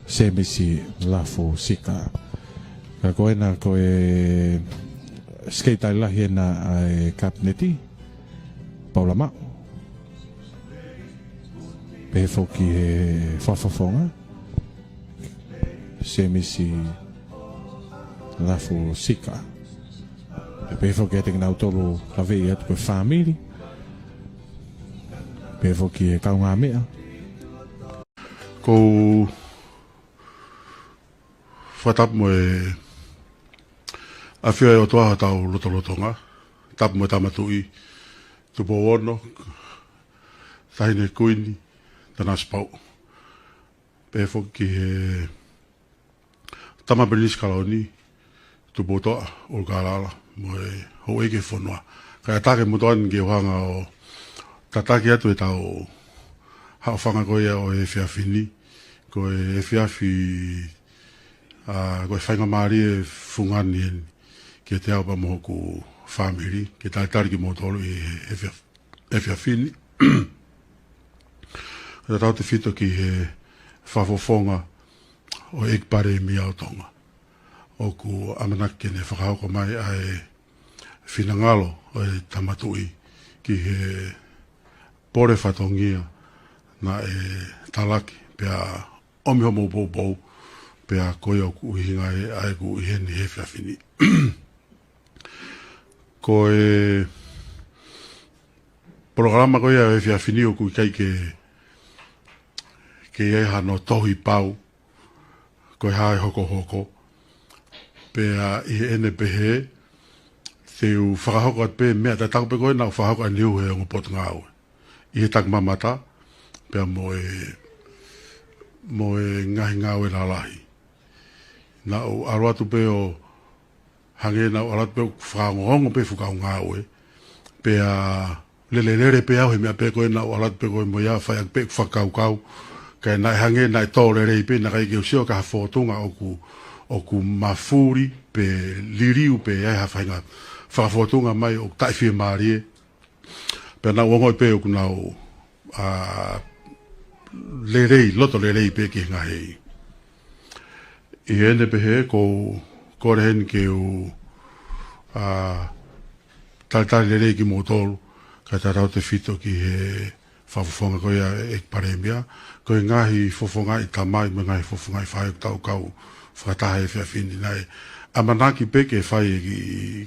Semisi Lafu Sika. Ka ko ena ko e Sekelitali Lahi ena ʻa e Kapineti, Paula Maʻu. Pehē foki he fakafofonga, Semisi Lafu Sika. Pea pehē foki ʻiate kinautolu ʻoku laveʻi atu ko e fāmili. Pehē foki he kaungāmeʻa. Ko fakatapu mo e ʻafio ʻa e ʻOtua ʻi hotau lotolotonga. Tapu mo e Tama Tuʻi, Tupou Ono, Taʻahine Kuini Tanasipauʻu. Pehē foki ki he Tama Pilinisi Kalauni, Tupoutoʻa ʻUlukalala, mo e houʻeiki ʻo e fonua. Kae ʻatā ke motuʻa ni ke u hanga ʻo tataki atu ʻetau haʻofanga ko ia ʻo e efiafi ni, ko e efiafi, ʻa, ko e faingamālie fungani eni kiate au pea mo hoku fāmili, ke talitali kimoutolu ʻi he efiafi, efiafi ni. Tatau tefito ki he fakafofonga ʻo e ʻEiki Palēmia ʻo Tonga. ʻOku ʻamanaki ke ne fakahoko mai ʻa e finangalo ʻo e Tama Tuʻi ki he pole fatongia naʻe talaki pea ʻomi hoʻomou poupou, pea ko ia ʻoku ʻuhinga ai ʻa ʻeku ʻi heni he efiafi ni. Ko e polokalama ko ia ʻo e efiafi ni ʻoku ʻikai ke, ke ʻi ai hano tohi pau, ko e hā e hokohoko. Pea ʻi heʻene pehē, te u fakahoko atu pē meʻa tatau pē ko ē naʻa ku fakahoko ʻanenai he ongo potungāue ʻi he takimamata, pea mo e, mo e ngaahi ngāue lalahi. Naʻa ku ʻalu atu pē ʻo hangē naʻa ku ʻalu atu pē ʻo fakaongoongo pē fuʻu kau ngāue, pea lelelele pē au he meʻa pē ko ē naʻa ku ʻalu atu pē ko ē mo ia, fai ʻaki pē ʻeku fakakaukau. Kae naʻe hangē naʻe tō lelei pē, naʻe ʻikai ke u sio ki ha fōtunga ʻoku, ʻoku mafuli pe liliu pe ʻi ai ha faʻahinga fakafōtunga mai ʻoku taʻefiemālie. Pea naʻa ku ongoʻi pē ʻoku nau, ʻa, lelei, loto lelei pē ki he ngaahi. ʻI heʻene pehē, ʻoku ou kole heni ke u, ʻa, talitali lelei kimoutolu, kae tatau tefito ki he fakafofonga ko ia ʻa e ʻEiki Palēmia, ko e ngaahi fofongaʻi tamai mo e ngaahi fofongaʻi faʻē ʻoku tau kau fakataha he efiafi ni. Naʻe ʻamanaki pē ke fai e kiʻi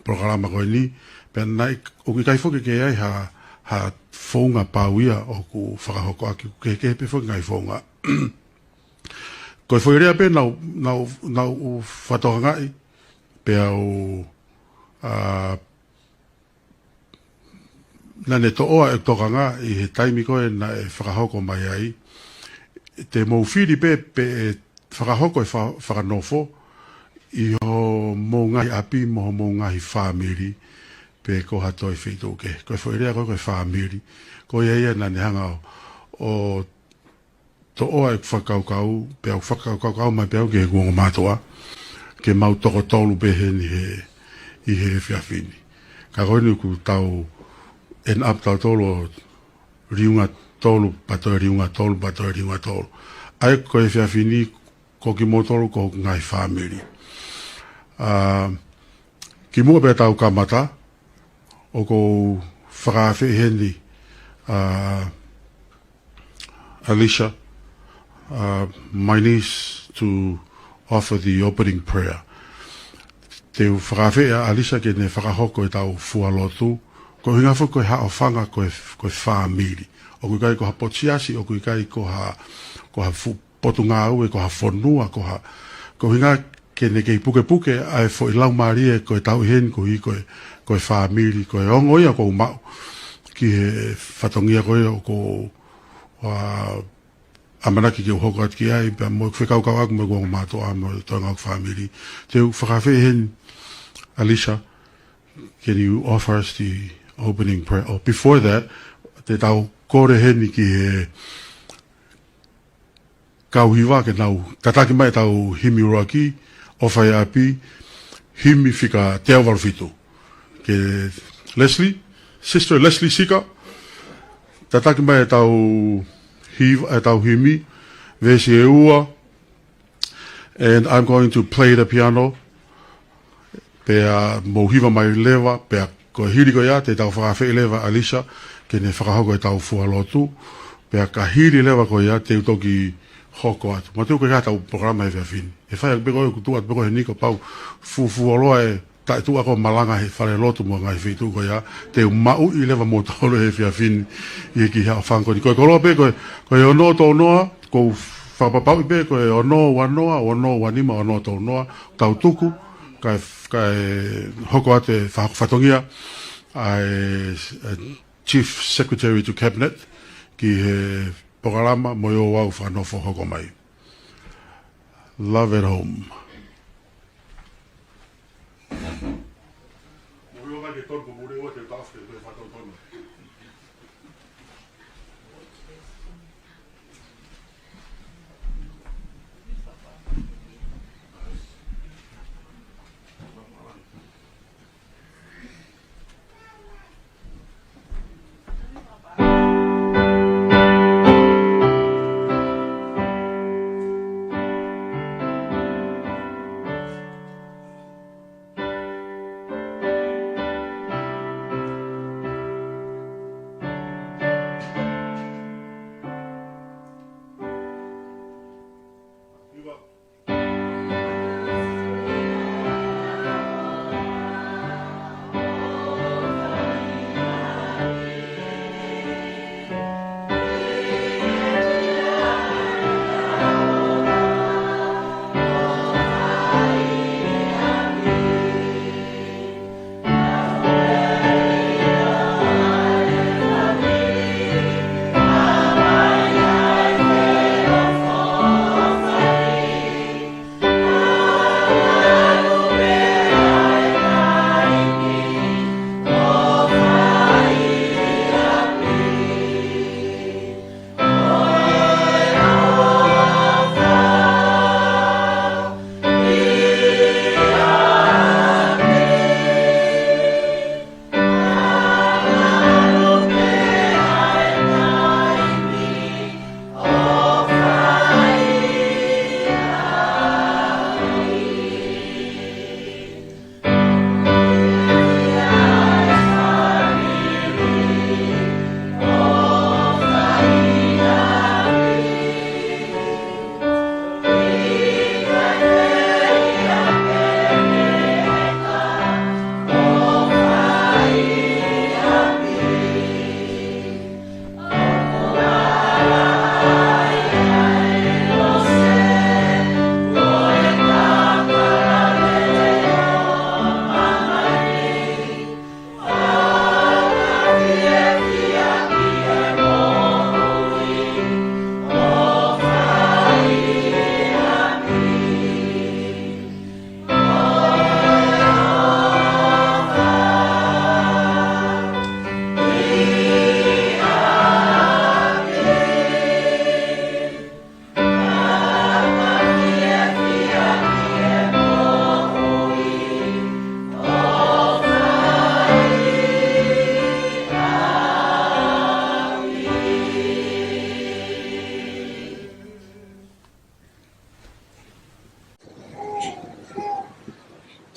polokalama ko eni, pea naʻe, ʻoku ʻikai foki ke ʻi ai ha, ha founga pau ia ʻoku fakahoko ʻaki, ʻoku kehekehe pē foki ngaahi founga. Ko e foʻi lea pē naʻa ku, naʻa ku, naʻa ku fakatokangaʻi, pea u, ʻa, naʻa ne toʻoa ʻeku tokanga ʻi he taimi ko ē naʻe fakahoko mai ai. Te mou fili pē, pe ʻe fakahoko e fa-, fakanofo ʻi homou ngaahi ʻapi mo homou ngaahi fāmili, pe ko ha toe feituʻu kehe. Ko e foʻi lea ko ē ko e fāmili, ko ia ia naʻa ne hanga ʻo, ʻo toʻoa ʻeku fakakaukau, pea u fakakaukau mai pē au ki heʻeku ongo mātuʻa, ke mau toko tolu pē heni he, ʻi he efiafi ni. Ka ko eni ʻoku tau end up tautolu ʻo liunga tolu, pea toe liunga tolu, pea toe liunga tolu. ʻA ia ko e efiafi ni, ko kimoutolu ko hoku ngaahi fāmili. ʻA, kimuʻa pea tau kamata, ʻoku ou fakaafeʻi heni, ʻa, Alicia, uh, my niece to offer the opening prayer. Te u fakaafeʻi ʻa Alicia ke ne fakahoko ʻetau fua lotu. Ko e ʻuhinga foki ko e haʻofanga ko e, ko e fāmili. ʻOku ʻikai ko ha potu siasi, ʻoku ʻikai ko ha, ko ha fuʻu potungāue, ko ha fonua, ko ha, ko e ʻuhinga ke ne kei pukepuke ʻa e foʻi laumālie ko e tau ʻi heni ko e, ko e, ko e fāmili, ko e ongo ia ʻoku ou maʻu ki he fatongia ko ia ʻoku ou, ʻa, ʻamanaki ke u hoko atu ki ai, pea mo e fekauʻaki ʻaʻaku mo e ongo mātuʻa mo e toenga ʻo e fāmili. Te u fakaafeʻi heni, Alicia, can you offer us the opening prayer? Oh, before that, te tau kole heni ki he kau hiva ke nau tataki mai ʻetau himi ʻuluaki, ʻOfa ʻi ʻApi, himi fika teau valu fitu. Ke Leslie, Sister Leslie Sika, tataki mai ʻetau hiva, ʻetau himi, veesi ʻe ua, and I'm going to play the piano. Pea mou hiva mai leva, pea ko e hili ko ia, te tau fakaafeʻi leva Alicia, ke ne fakahoko ʻetau fua lotu. Pea ka hili leva ko ia, te u toki hoko atu. Mātuʻaki ko e hā ʻetau polokalama he efiafi ni? ʻE fai ʻaki pē ko e kutu atu pē ko e heni kuo pau fufuoloa e taʻetuʻu ako malanga he fale lotu mo e ngaahi feituʻu ko ia, te u maʻu ʻi leva mo tau he efiafi ni, ʻi he kiʻi haʻofanga ko eni. Ko e koloa pē, ko e, ko e ono tolu noa, ʻoku ou fakapapauʻi pē, ko e ono ua noa, ono ua nima, ono tolu noa, tau tuku, kae, kae hoko atu e fa-, fatongia ʻa e, e Chief Secretary to Cabinet ki he polokalama mo e ouau fakanofo hoko mai. Love at Home.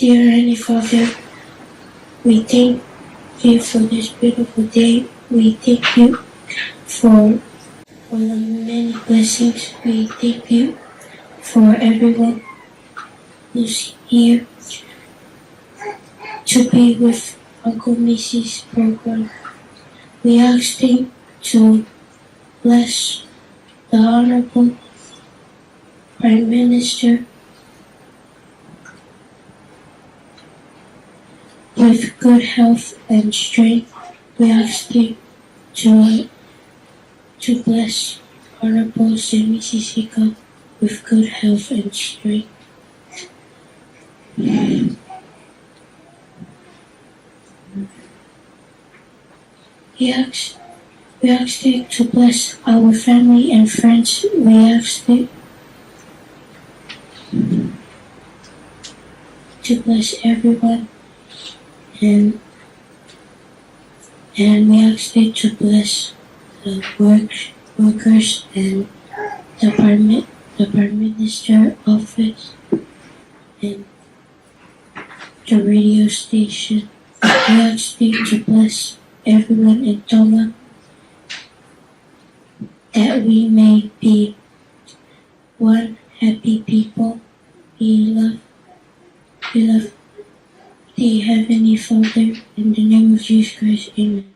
Dear Heavenly Father, we thank you for this beautiful day. We thank you for, for the many blessings. We thank you for everyone who's here to be with Uncle Missy's program. We ask him to bless the Honorable Prime Minister with good health and strength. We ask you to, to bless Honorable Sammy Sisika with good health and strength. We ask, we ask you to bless our family and friends. We ask you to bless everyone, and, and we ask you to bless the work, workers and the Prime, Mi-, the Prime Minister office and the radio station. We ask you to bless everyone in Tonga, that we may be one happy people. We love, we love the Heavenly Father, in the name of Jesus Christ. Amen.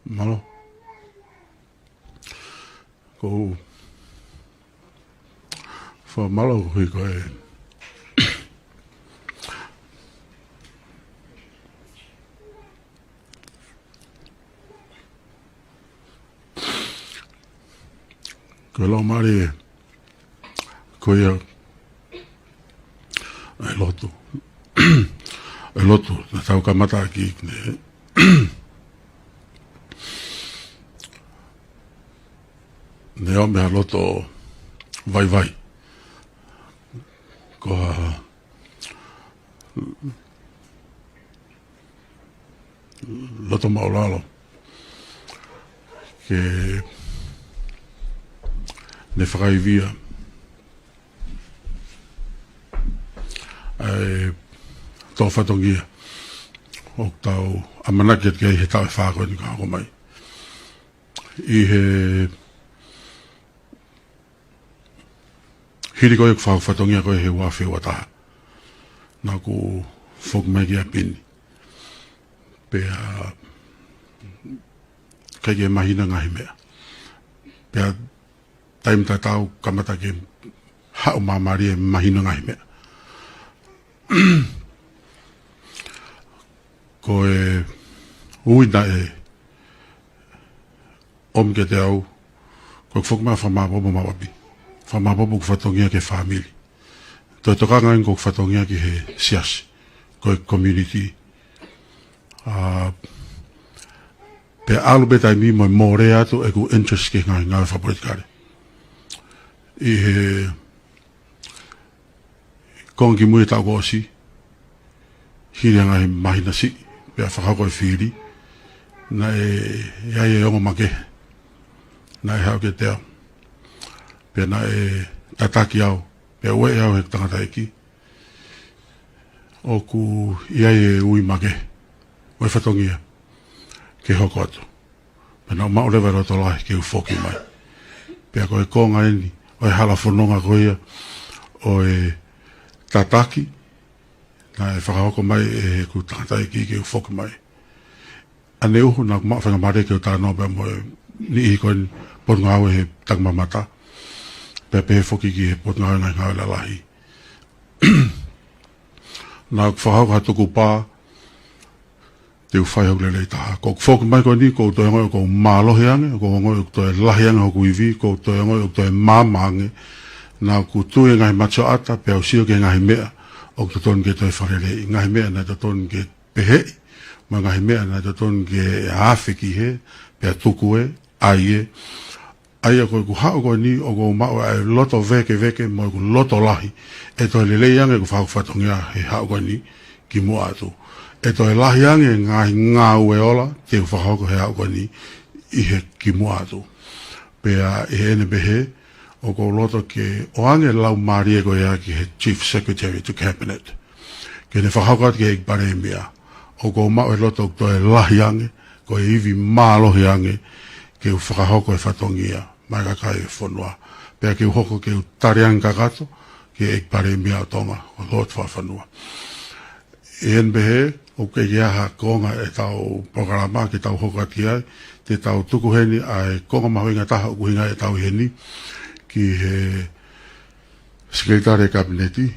Mālō. Ko u fakamālō koeʻuhi ko e, ko e laumālie ko ia ʻa e lotu. ʻA e lotu naʻa tau kamata ʻaki ne, ne ʻomai ha loto vaivai. Ko ha loto māʻulalo ke ne fakaivia ʻa e tō fatongia ʻoku tau ʻamanaki atu ki ai he taʻu ʻe fā ko eni ka hoko mai. ʻI he hili ko ē ʻeku fakahoko fatongia ko ē he ua afe ua taha, naʻá ku foki mai ki ʻapi ni. Pea ʻikai ke mahino e ngaahi meʻa. Pea taimi tatau kamata ke haʻu māmālie e mahino e ngaahi meʻa. Ko e ui naʻe ʻomi kiate au, ko ʻeku foki mai ʻo fakamāopoopo maʻu ʻapi. Fakamāopoopo ʻeku fatongia ki he fāmili. Toe tokanga ange ko ʻeku fatongia ki he siasi, ko e community. ʻA, pea ʻalu pē taimi mo e mole atu ʻeku interest ki he ngaahi ngāue fakapolitikale. ʻI he konga kimui e taʻu kuo ʻosi, hili ha ngaahi māhina siʻi, pea fakahoko e fili, naʻe ʻi ai e ongo makehe naʻe haʻu kiate au. Pea naʻe tataki au, pea ueʻi au ʻe he tangataʻeiki. ʻOku ʻi ai e ui makehe ʻo e fatongia ke hoko atu. Pea naʻá ku maʻu leva e loto lahi ke u foki mai. Pea ko e konga eni ʻo e hala fononga ko ia ʻo e tataki naʻe fakahoko mai ʻe heʻeku tangataʻeiki ke u foki mai. ʻAnehu naʻá ku maʻu faingamālie ke u talanoa pea mo e niʻihi ko eni potungāue he takimamata, pea pehē foki ki he potungāue ngaahi ngāue lalahi. Naʻá ku fakahoko ha tukupā te u fai hoku lelei taha. Ko ʻeku foki mai ko eni, ʻoku ou toe ongoʻi ʻoku ou mālohi ange, ʻoku ou ongoʻi ʻoku toe lahi ange hoku ivi, ʻoku ou toe ongoʻi ʻoku toe maama ange. Naʻá ku tui e ngaahi matasioʻata, pea u sio ki he ngaahi meʻa ʻoku totonu ke toe fakaleleiʻi, ngaahi meʻa naʻe totonu ke peheʻi, mo e ngaahi meʻa naʻe totonu ke afe ki hē, pea tuku ē, ʻai ē. ʻA ia ko ʻeku haʻu ko eni ʻoku ou maʻu ʻa e loto vēkeveke mo ʻeku loto lahi ʻe toe lelei ange ʻeku fakahoko fatongia he haʻu ko eni kimuʻa atu. ʻE toe lahi ange e ngaahi ngāue ola te u fakahoko he haʻu ko eni ʻi he kimuʻa atu. Pea ʻi heʻene pehē, ʻoku ou loto ke ʻoange e laumālie ko ia ki he Chief Secretary to Cabinet, ke ne fakahoko atu ki he ʻEiki Palēmia. ʻOku ou maʻu e loto ʻoku toe lahi ange, ko e ivi mālohi ange, ke u fakahoko e fatongia maʻa e kakai e fonua. Pea ke u hoko ke u tali ange kakato ki he ʻEiki Palēmia ʻo Tonga, ko Lord Fakafanua. ʻI heʻene pehē, ʻoku ʻikai ke ʻi ai ha konga ʻetau polokalama ke tau hoko atu ki ai, te tau tuku heni ʻa e konga mahuʻinga taha ʻoku ʻuhinga ai ʻetau ʻi heni, ki he Sekelitali Kapineti,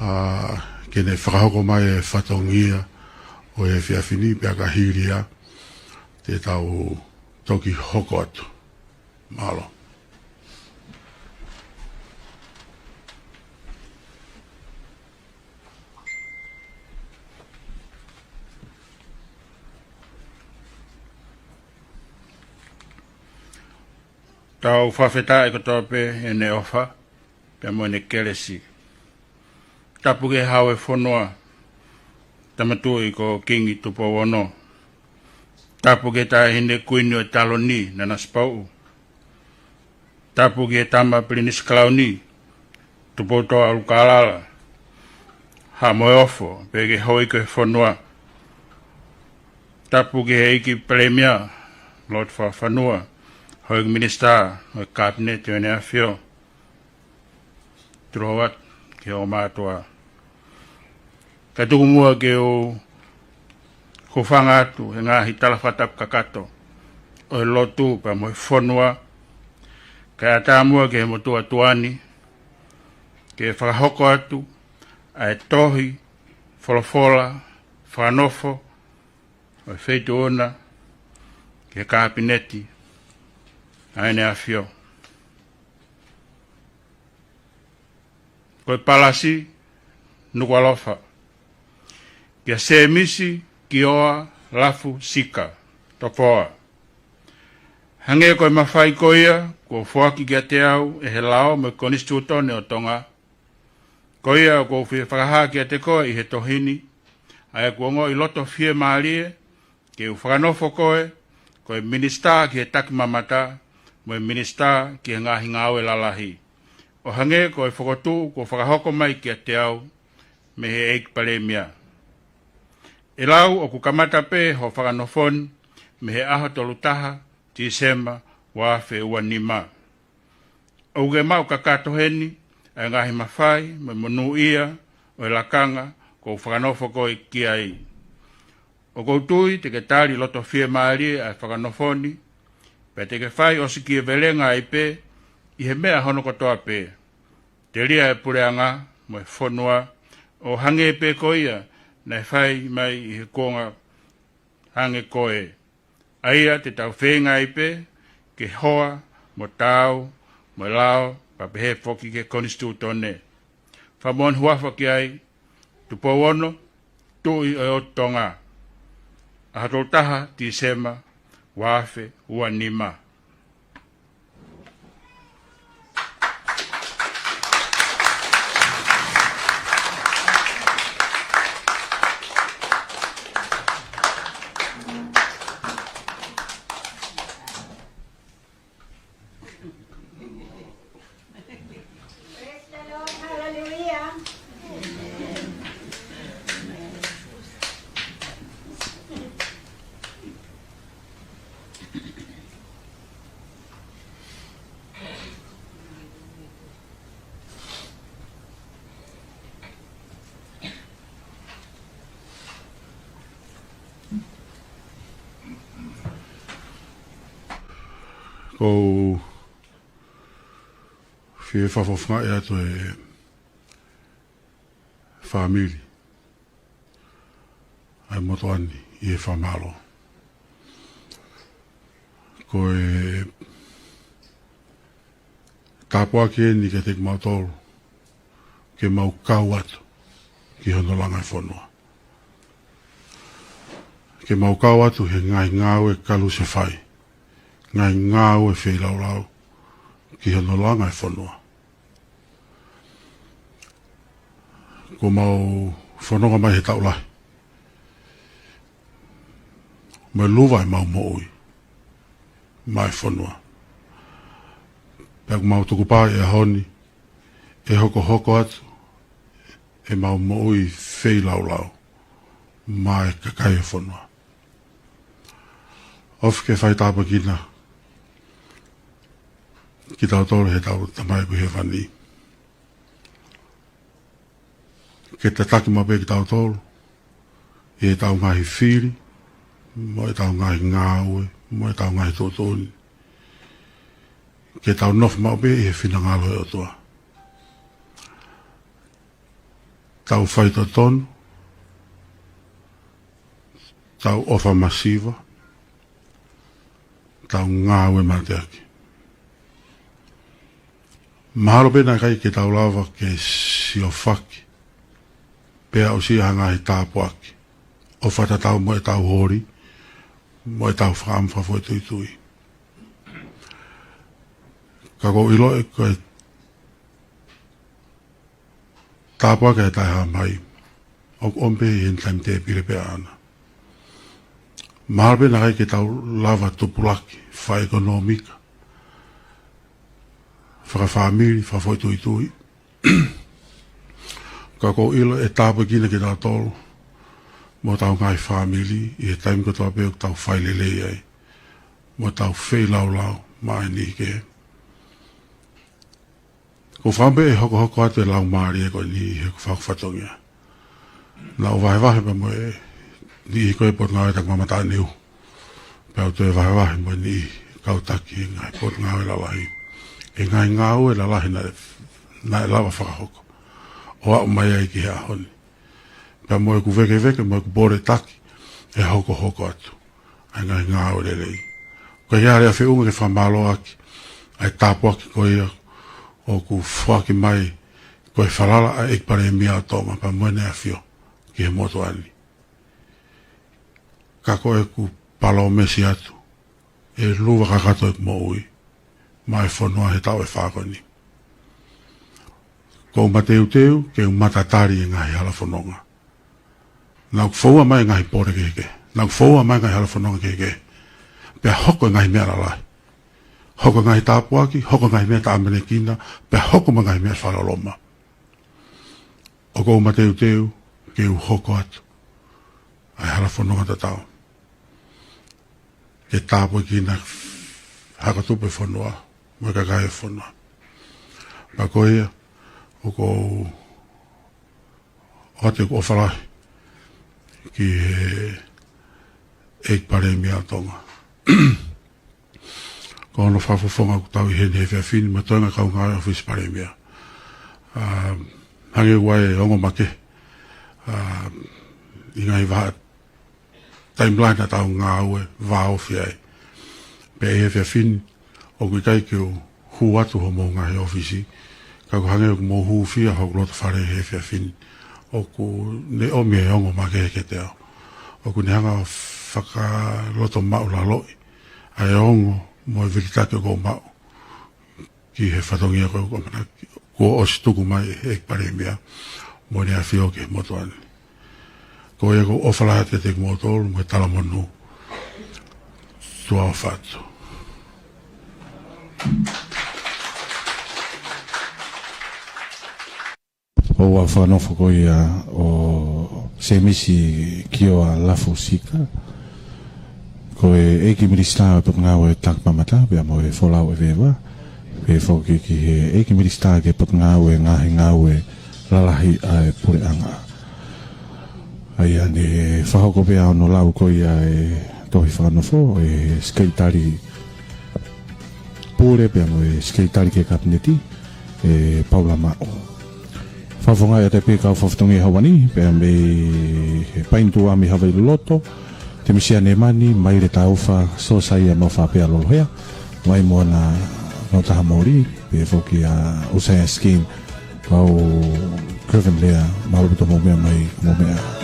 ʻa, ke ne fakahoko mai e fatongia ʻo e efiafi ni, pea ka hili ia te tau toki hoko atu. Mālō. Tau fakafetaʻi kotoa pē ʻene ʻofa pea mo ʻene kelesi. Tapu ki he Hau ʻo e fonua, Tama Tuʻi ko Kingi Tupou Ono. Tapu ki he Taʻahine Kuini ʻo e Taloni, Nanasipauʻu. Tapu ki he Tama Pilinisi Kalauni, Tupoutoʻa ʻUlukalala, Haʻa Moheofo, pea ki he Houʻeiki ʻo e fonua. Tapu ki he ʻEiki Palēmia, Lord Fakafanua, Houʻeiki Minisitā, ʻo e Kapineti ʻo ʻEne ʻAfio. Tulou atu ki hoʻo mātuʻa. Kae tuku muʻa ke u hūfanga atu he ngaahi tala fakatapu kakato ʻo e lotu pea mo e fonua. Kae ʻatā muʻa ki he motuʻa tuʻa ni ke fakahoko atu ʻa e tohi folofola fakanofo ʻo e Feituʻu na ki he Kapineti ʻa ʻEne ʻAfio. Ko e Palasi, Nukuʻalofa. Kia Sēmisi Kioa Lafu Sika, Tofoa. Hangē ko e mafai ko ia kuo foaki kiate au ʻe he lao mo e Konisitūtone ʻo Tonga, ko ia ʻoku ou fie fakahā kiate koe ʻi he tohi ni, ʻa ʻeku ongoʻi loto fiemālie ke u fakanofo koe ko e Minisitā ki he Takimamata mo e Minisitā ki he Ngaahi Ngāue Lalahi, ʻo hangē ko e fokotuʻu kuo fakahoko mai kiate au mei he ʻEiki Palēmia. ʻE lau ʻoku kamata pē hoʻo fakanofo ni mei he ʻaho tolu taha Tīsema ua afe ua nima. ʻOku ke maʻu kakato heni ʻa e ngaahi mafai mo e monūʻia ʻo e lakanga kuo u fakanofo koe ki ai. ʻOku ou tui te ke tali loto fiemālie ʻa e fakanofo ni, pea te ke fai ʻo siki e velenga ai pē ʻi he meʻa hono kotoa pē, telia e puleʻanga mo e fonua, ʻo hangē pē ko ia naʻe fai mai ʻi he kuonga hangē ko ē. ʻA ia te tau feinga ai pē ke hoa mo taau mo e lao, pea pehē foki ki he Konisitūtone. Fakamoʻoni huafa ki ai, Tupou Ono, Tuʻi ʻo e ʻOtu Tonga. ʻAho tolu taha Tīsema ua afe ua nima. Praise the Lord. Hallelujah. ʻOku ou fie fakafofongaʻi atu e fāmili ʻa e motuʻa ni ʻi he fakamālō. Ko e tāpuaki eni kiate kimautolu ke mau kau atu ki hono langa e fonua. Ke mau kau atu he ngaahi ngāue kalusefai, ngaahi ngāue feilaulau ki hono langa e fonua. Kuo mau fononga mai he taʻu lahi mo e luva ʻemau moʻui maʻa e fonua. Pea ʻoku mau tukupā he ʻaho ni ʻe hokohoko atu ʻemau moʻui feilaulau maʻa e kakai e fonua. ʻOfa ke fai tāpuekina kitautolu ʻe heʻetau Tamai ʻoku ʻi hēvani. Ke tataki maʻu pē kitautolu ʻi heʻetau ngaahi fili, mo ʻetau ngaahi ngāue, mo ʻetau ngaahi tuʻutuʻuni. Ke tau nofo maʻu pē ʻi he finangalo ʻo e ʻOtua. Tau faitotonu, tau ʻofa masiva, tau ngāue mateaki. Mahalo pē naʻe ʻikai ke tau lava ke siofaki pea aʻusia ha ngaahi tāpuaki ʻo fakatatau mo ʻetau holi, mo ʻetau fakaʻamu fakafoʻituitui. Ka ʻoku ou ʻiloʻi ko e tāpuaki ʻa e taʻehāmai ʻoku ʻomi pē ʻi he taimi tēpile pē ʻaʻana. Mahalo pē naʻe ʻikai ke tau lava tupulaki fakaʻekonōmika, fakafāmili, fakafoʻituitui. Ka ʻoku ou ʻilo ʻe tāpuekina kitautolu mo hotau ngaahi fāmili ʻi he taimi kotoa pē ʻoku tau fai lelei ai mo tau feilaulau maʻa e niʻihi kehe. ʻOku ou fakaʻamu pē ʻe hokohoko atu e laumālie ko eni ʻi heʻeku fakafatongia. Naʻa ku vahevahe pea mo e niʻihi ko e Potungāue Takimamata ʻAneu, pea u toe vahevahe mo e niʻihi kau taki he ngaahi potungāue lalahi, he ngaahi ngāue lalahi naʻe, naʻe lava fakahoko ʻo aʻu mai ai ki he ʻaho ni. Pea mo ʻeku vēkeveke mo ʻeku pole taki ʻe hokohoko atu ʻa e ngaahi ngāue lelei. Ko ia ʻa e feʻunga ke fakamālō ʻaki ʻa e tāpuaki ko ia ʻoku foaki mai ko e falala ʻa e ʻEiki Palēmia ʻo Tonga pea mo ʻEne ʻAfio ki he motuʻa ni. Ka ko ʻeku palōmesi atu, ʻe luva kakato ʻeku moʻui maʻa e fonua he taʻu ʻe fā ko eni. ʻOku ou mateuteu ke u matatali e ngaahi halafononga. Naʻa ku foua mai e ngaahi pole kehekehe. Naʻa ku foua mai e ngaahi halafononga kehekehe. Pea hoko e ngaahi meʻa lalahi. Hoko e ngaahi tāpuaki, hoko e ngaahi meʻa taʻeʻamanekina, pea hoko mo e ngaahi meʻa fakaloloma. ʻOku ou mateuteu ke u hoko atu ʻa e halafononga tatau ke tāpuekina hako tupu e fonua mo e kakai e fonua. Pea ko ia, ʻoku ou ʻoatu ʻeku ʻofa lahi ki he ʻEiki Palēmia ʻo Tonga. Ko hono fakafofonga ʻoku tau ʻi heni he efiafi ni mo e toenga kau ngāue ʻa e ʻOfisi Palēmia. ʻA, hangē ʻoku ʻi ai e ongo makehe, ʻa, ʻi he ngaahi vahaʻa timeline ʻa ʻetau ngāue vāofi ai. Pea ʻi he efiafi ni, ʻoku ʻikai ke u hū atu homou ngaahi ʻōfisi, ka ʻoku hangē ʻoku mou hūfia hoku loto fale he efiafi ni. ʻOku ne ʻomi e ongo makehe kiate au. ʻOku ne hanga ʻo fakalotomaʻulaloʻi ʻa e ongo mo e vilitaki ʻoku ou maʻu ki he fatongia ko ē ʻoku ʻamanaki kuo ʻosi tuku mai ʻe he ʻEiki Palēmia mo ʻEne ʻAfio ki he motuʻa ni. Ko ia ʻoku ou ʻofa lahi atu kiate kimoutolu mo e talamonū. Tuʻa ʻofa atu. ʻOku fakanofo ko ia ʻo Semisi Kioa Lafusika, ko e ʻEiki Minisitā ʻo e Potungāue Takimamata pea mo e Folau ʻEveʻeva, pea foki ki he ʻEiki Minisitā ki he Potungāue Ngaahi Ngāue Lalahi ʻa e Puleʻanga. ʻA ia ne fakahoko pē hono lau ko ia e tohi fakanofo ʻe he Sekelitali Pule pea mo e Sekelitali ki he Kapineti, ʻe Paula Maʻu. Fakafofongaʻi atu pē kau fakafatongia he ʻaho ni, pea mei he Paini Tuʻami Havailoto, Temisia Nemani, Maile Taufa, Sosaia Mafapealolohea, Vaimona Nautahamoli, pea foki ʻa ʻUsaia Skin, Pau Craven Lea, mālō ʻaupito hoʻomou meʻa mai, hoʻomou meʻa.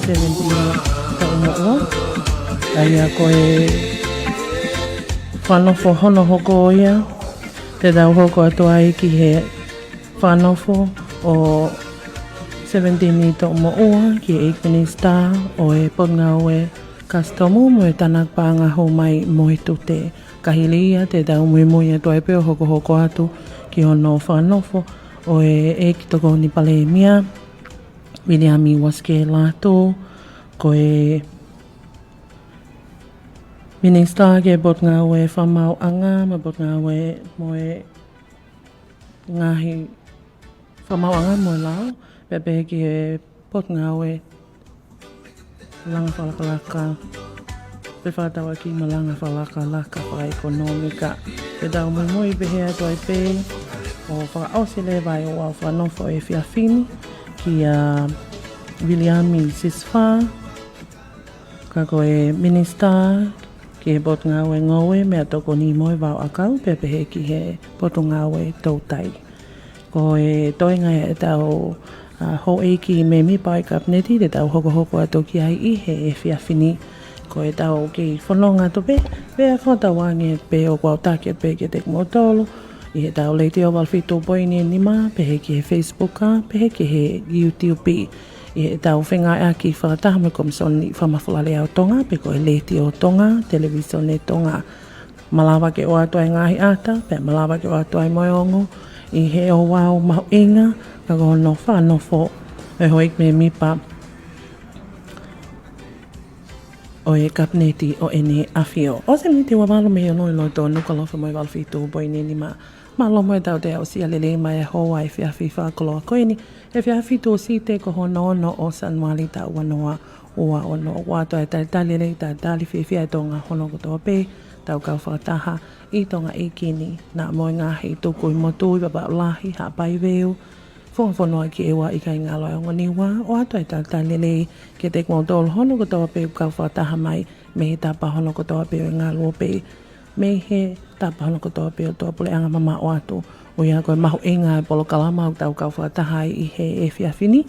Seventeen taʻu moʻua. ʻA ia ko e fakanofo hono hoko ia, te tau hoko atu ai ki he fakanofo ʻo seventeen taʻu moʻua ki he ʻEiki Minisitā ʻo e Potungāue Kasitomu mo e Tanakipaʻanga Hū Mai mo e Tute. Ka hili ia te tau muimui atu ai pē ʻo hokohoko atu ki hono fakanofo ʻo e ʻEiki Tokoni Palēmia, Viliami Uasike Lātū, ko e Minisitā ki he Potungāue Fakamaauʻanga mo e Potungāue mo e ngaahi Fakamaauʻanga mo e Lao, pea pehē ki he Potungāue Langa Fakalakalaka, Fefakatauʻaki mo e Langa Fakalakalaka Fakaʻekonōmika. Te tau muimui pehē atu ai pē ʻo fakaʻosi leva ʻa e ouau fakanofo ʻo e efiafi ni kia Viliami Sisifā, ka ko e Minisitā ki he Potungāue Ngoue, Meʻatokoni mo e Vao ʻAkau, pea pehē ki he Potungāue Toutai. Ko e toenga ʻetau, ʻa, houʻeiki mēmipa ʻo e Kapineti te tau hokohoko atu ki ai ʻi he efiafi ni. Ko ʻetau kei fononga atu pē, pea fakatauange pē ʻoku ou taki pē kiate kimoutolu ʻi heʻetau Letiō valu fitu poini nima, pehē ki he Facebook, pehē ki he YouTube. ʻI heʻetau fengāueʻaki fakataha mo e Komisoni Fakamafola Lea ʻo Tonga, pe ko e Letiō Tonga, Televīsone Tonga. Malava ke ʻoatu ʻa e ngaahi ʻata, pea malava ke ʻoatu ʻa e moʻunga ʻi he ouau mahuʻinga, ka ko hono fakanofo ʻe he houʻeiki mēmipa ʻo e Kapineti ʻo ʻEne ʻAfio. ʻOsi e miniti ua valu mei he ono ʻi loto Nukuʻalofa mo e valu fitu poini nima. Mālō mo e tau toe aʻusia lelei mai e houa efiafi fakakoloa ko eni, efiafi Tūsite ko hono ono ʻo Sānuali taʻu ua noa ua ono. ʻOatu ʻa e talitali lelei, talitali fiefia ʻa e Tonga hono kotoa pē, tau kau fakataha ʻi Tonga ʻeiki ni, naʻa mo e ngaahi tuku ʻi motu, ʻi Vavaʻu Lahi, Haʻapai, Veu, Funga Fonua ki ʻEua, ʻIkai Ngalo ʻa e Ongo Niua. ʻOatu ʻa e talitali lelei kiate kimoutolu hono kotoa pē ʻoku kau fakataha mai mei he tapa hono kotoa pē ʻo e ngaluope, mei he tapa hono kotoa pē ʻo e tuʻapuleʻanga, mamaʻo atu ʻo ia ko e mahuʻinga ʻa e polokalama ʻoku tau kau fakataha ai ʻi he efiafi ni.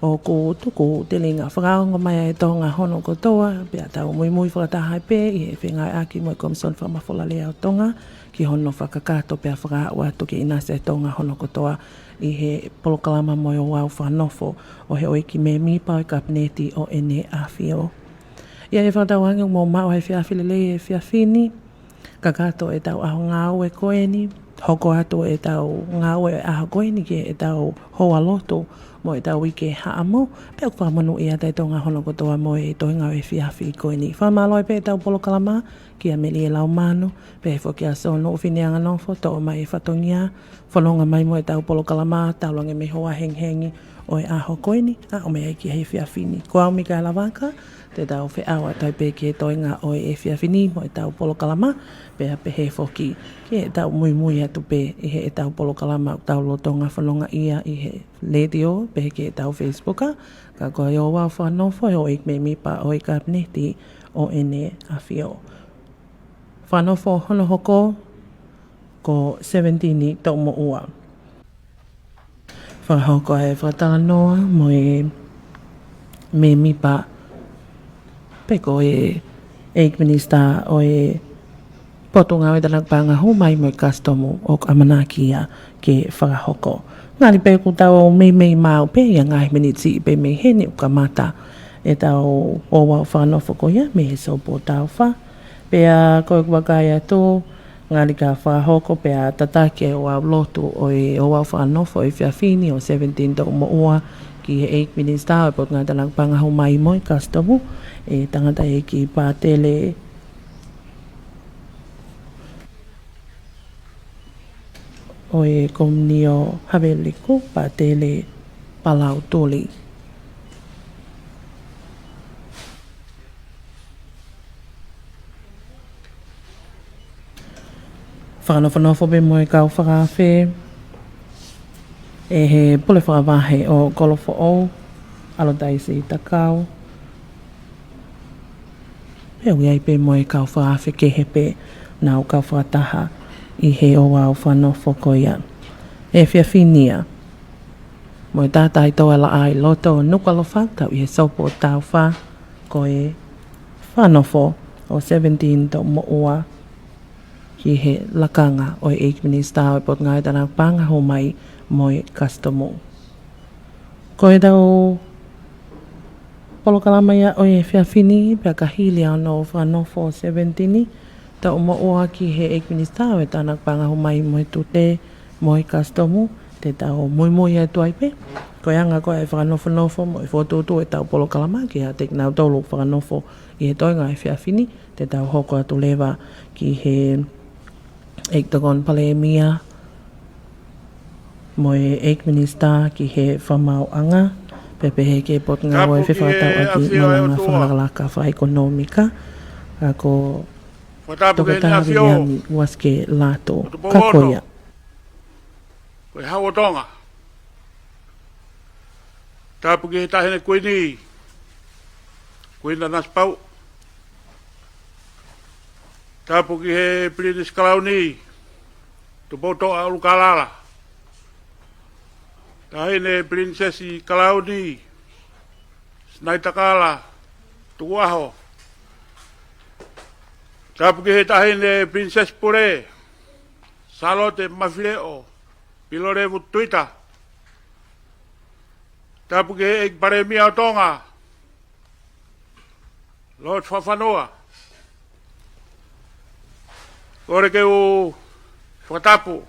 ʻOku tuku telinga fakaongo mai ʻa e Tonga hono kotoa, pea tau muimui fakataha ai pē ʻi he fengāueʻaki mo e Komisoni Fakamafola Lea ʻo Tonga ki hono fakakakato pea fakaaʻu atu ke ʻinasi ʻa e Tonga hono kotoa ʻi he polokalama mo e ouau fakanofo ʻo e houʻeiki mēmipa ʻo e Kapineti ʻo ʻEne ʻAfio. ʻI he fakatauange ʻoku mou maʻu ha efiafi lelei he efiafi ni, kakato ʻetau ʻaho ngāue ko eni, hoko atu ʻetau ngāue ʻo e ʻaho ko eni ki heʻetau houa lotu mo ʻetau uike haʻamo, pea ʻoku fakamonūʻia atu ʻa e Tonga hono kotoa mo e toenga ʻo e efiafi ko eni. Fakamālō ai pē ʻetau polokalama kia Melie Laumanu, pehē foki kia Sono ʻUfineanganofo, toʻo mai e fatongia, fononga mai mo ʻetau polokalama, talu ange mei he houa hengihengi ʻo e ʻaho ko eni, aʻu mai ai ki he efiafi ni. Ko au Mikaela Vaka, te tau feʻao atu ai pē ki he toenga ʻo e efiafi ni mo ʻetau polokalama, pea pehē foki ki heʻetau muimui atu pē ʻi heʻetau polokalama ʻoku tau lolotonga fonongaʻia ʻi he letiō, pehē ki heʻetau Facebook, ka ko e ouau fakanofo ʻo e houʻeiki mēmipa ʻo e Kapineti ʻo ʻEne ʻAfio. Fakanofo hono hoko ko seventeen taʻu moʻua. Fakahoko ʻa e fakatalanoa mo e mēmipa pe ko e ʻEiki Minisitā ʻo e Potungāue Tanakipaʻanga Hū Mai mo e Kasitomu ʻoku ʻamanaki ia ke fakahoko. Ngali pē ʻoku tau meimei maʻu pē ia ngaahi miniti siʻi pē mei heni ʻo kamata ʻetau ouau fakanofo ko ia mei he Sōpō Taufa. Pea ko ʻeku vakai atu, ngali ka fakahoko pea tataki ʻa e ouau lotu ʻo e ouau fakanofo ʻo e efiafi ni ʻo seventeen taʻu moʻua ki he ʻEiki Minisitā ʻo e Potungāue Tanakipaʻanga Hū Mai mo e Kasitomu, ʻe Tangataʻeiki Pātele ʻo e Komiunio Haveliku, Pātele Palau Tuli. Fakanofonofo pē mo e kau fakaafe ʻe he Pule Fakavahe ʻo Kolofoʻou, ʻAlotaisi Takau. Pea ʻoku ʻi ai pē mo e kau fakaafe kehe pē naʻa nau kau fakataha ʻi he ouau fakanofo ko ia. ʻE fiafia mo e tātāito ʻa e laʻā ʻi loto Nukuʻalofa, tau ʻi he sopu ʻo Taufa, ko e fakanofo ʻo seventeen taʻu mo ua ki he lakanga ʻo e ʻEiki Minisitā ʻo e Potungāue Tānaki Paʻanga Hū Mai mo e Kasitomu. Ko ʻetau polokalama ia ʻo e efiafi ni, pea ka hili ʻa hono fakanofo ʻo seventeen taʻu mo ua ki he ʻEiki Minisitā ʻo e Tānaki Paʻanga Hū Mai mo e Tute mo e Kasitomu, te tau muimui atu ai pē. Ko e anga ko ē ʻa e fakanofonofo mo e fokotuʻutuʻu ʻetau polokalama, ke ʻiate kinautolu ʻoku fakanofo ʻi he toenga ʻo e efiafi ni, te tau hoko atu leva ki he ʻEiki Tokoni Palēmia mo e ʻEiki Minisitā ki he Fakamaauʻanga, pea pehē ki he Potungāue Fefakatauʻaki mo e Langa Fakalakalaka Fakaʻekonōmika, ʻa ko Toketā Viliami Uasike Lato. Ka ko ia. Ko e Hau ʻo Tonga. Tapu ki he Taʻahine Kuini, Kuini Nanasipauʻu. Tapu ki he Pilinisi Kalauni, Tupoutoʻa ʻUlukalala. Taʻahine Pilinisesi Kalauni, Sinaitakala Tukuʻaho. Tapu ki he Taʻahine Pilinisesi Pule, Sālote Mafileʻo Pilolevu Tuita. Tapu ki he ʻEiki Palēmia ʻo Tonga, Lord Fakafanua. Kole ke u fakatapu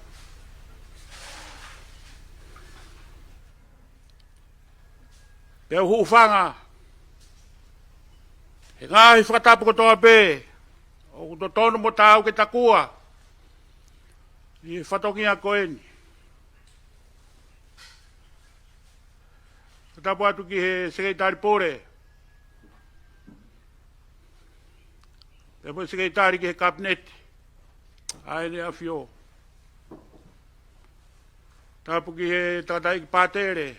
pea u hūfanga he ngaahi fakatapu kotoa pē ʻoku totonu mo taau ke takua ʻi he fatongia ko eni. Fakatapu atu ki he Sekelitali Pule, pea mo e Sekelitali ki he Kapineti, ʻa ʻEne ʻAfio. Tapu ki he Tangataʻeiki Pātele,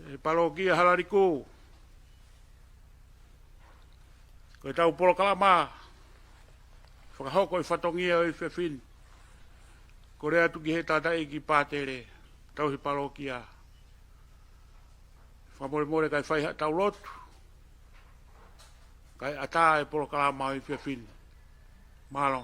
ʻe Palōkia Halaliku. Ko ʻetau polokalama fakahoko ʻi he fatongia ʻo e efiafi ni. Kole atu ki he Tangataʻeiki Pātele, Tauhi Palōkia, fakamolemole kae fai haʻatau lotu, kae ʻatā e polokalama ʻo e efiafi ni. Mālō.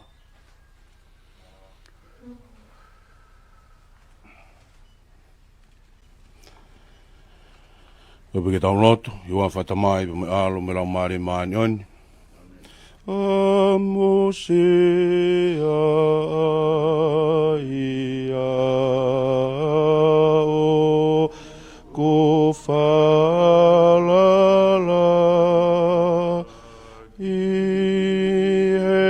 Ko e piki tau lotu, ʻi he huafa ʻo e Tamai, pea mo e ʻAlo, mo e Laumālie Māʻoniʻoni. ʻA Mose ʻa ia ʻoku falala ʻi he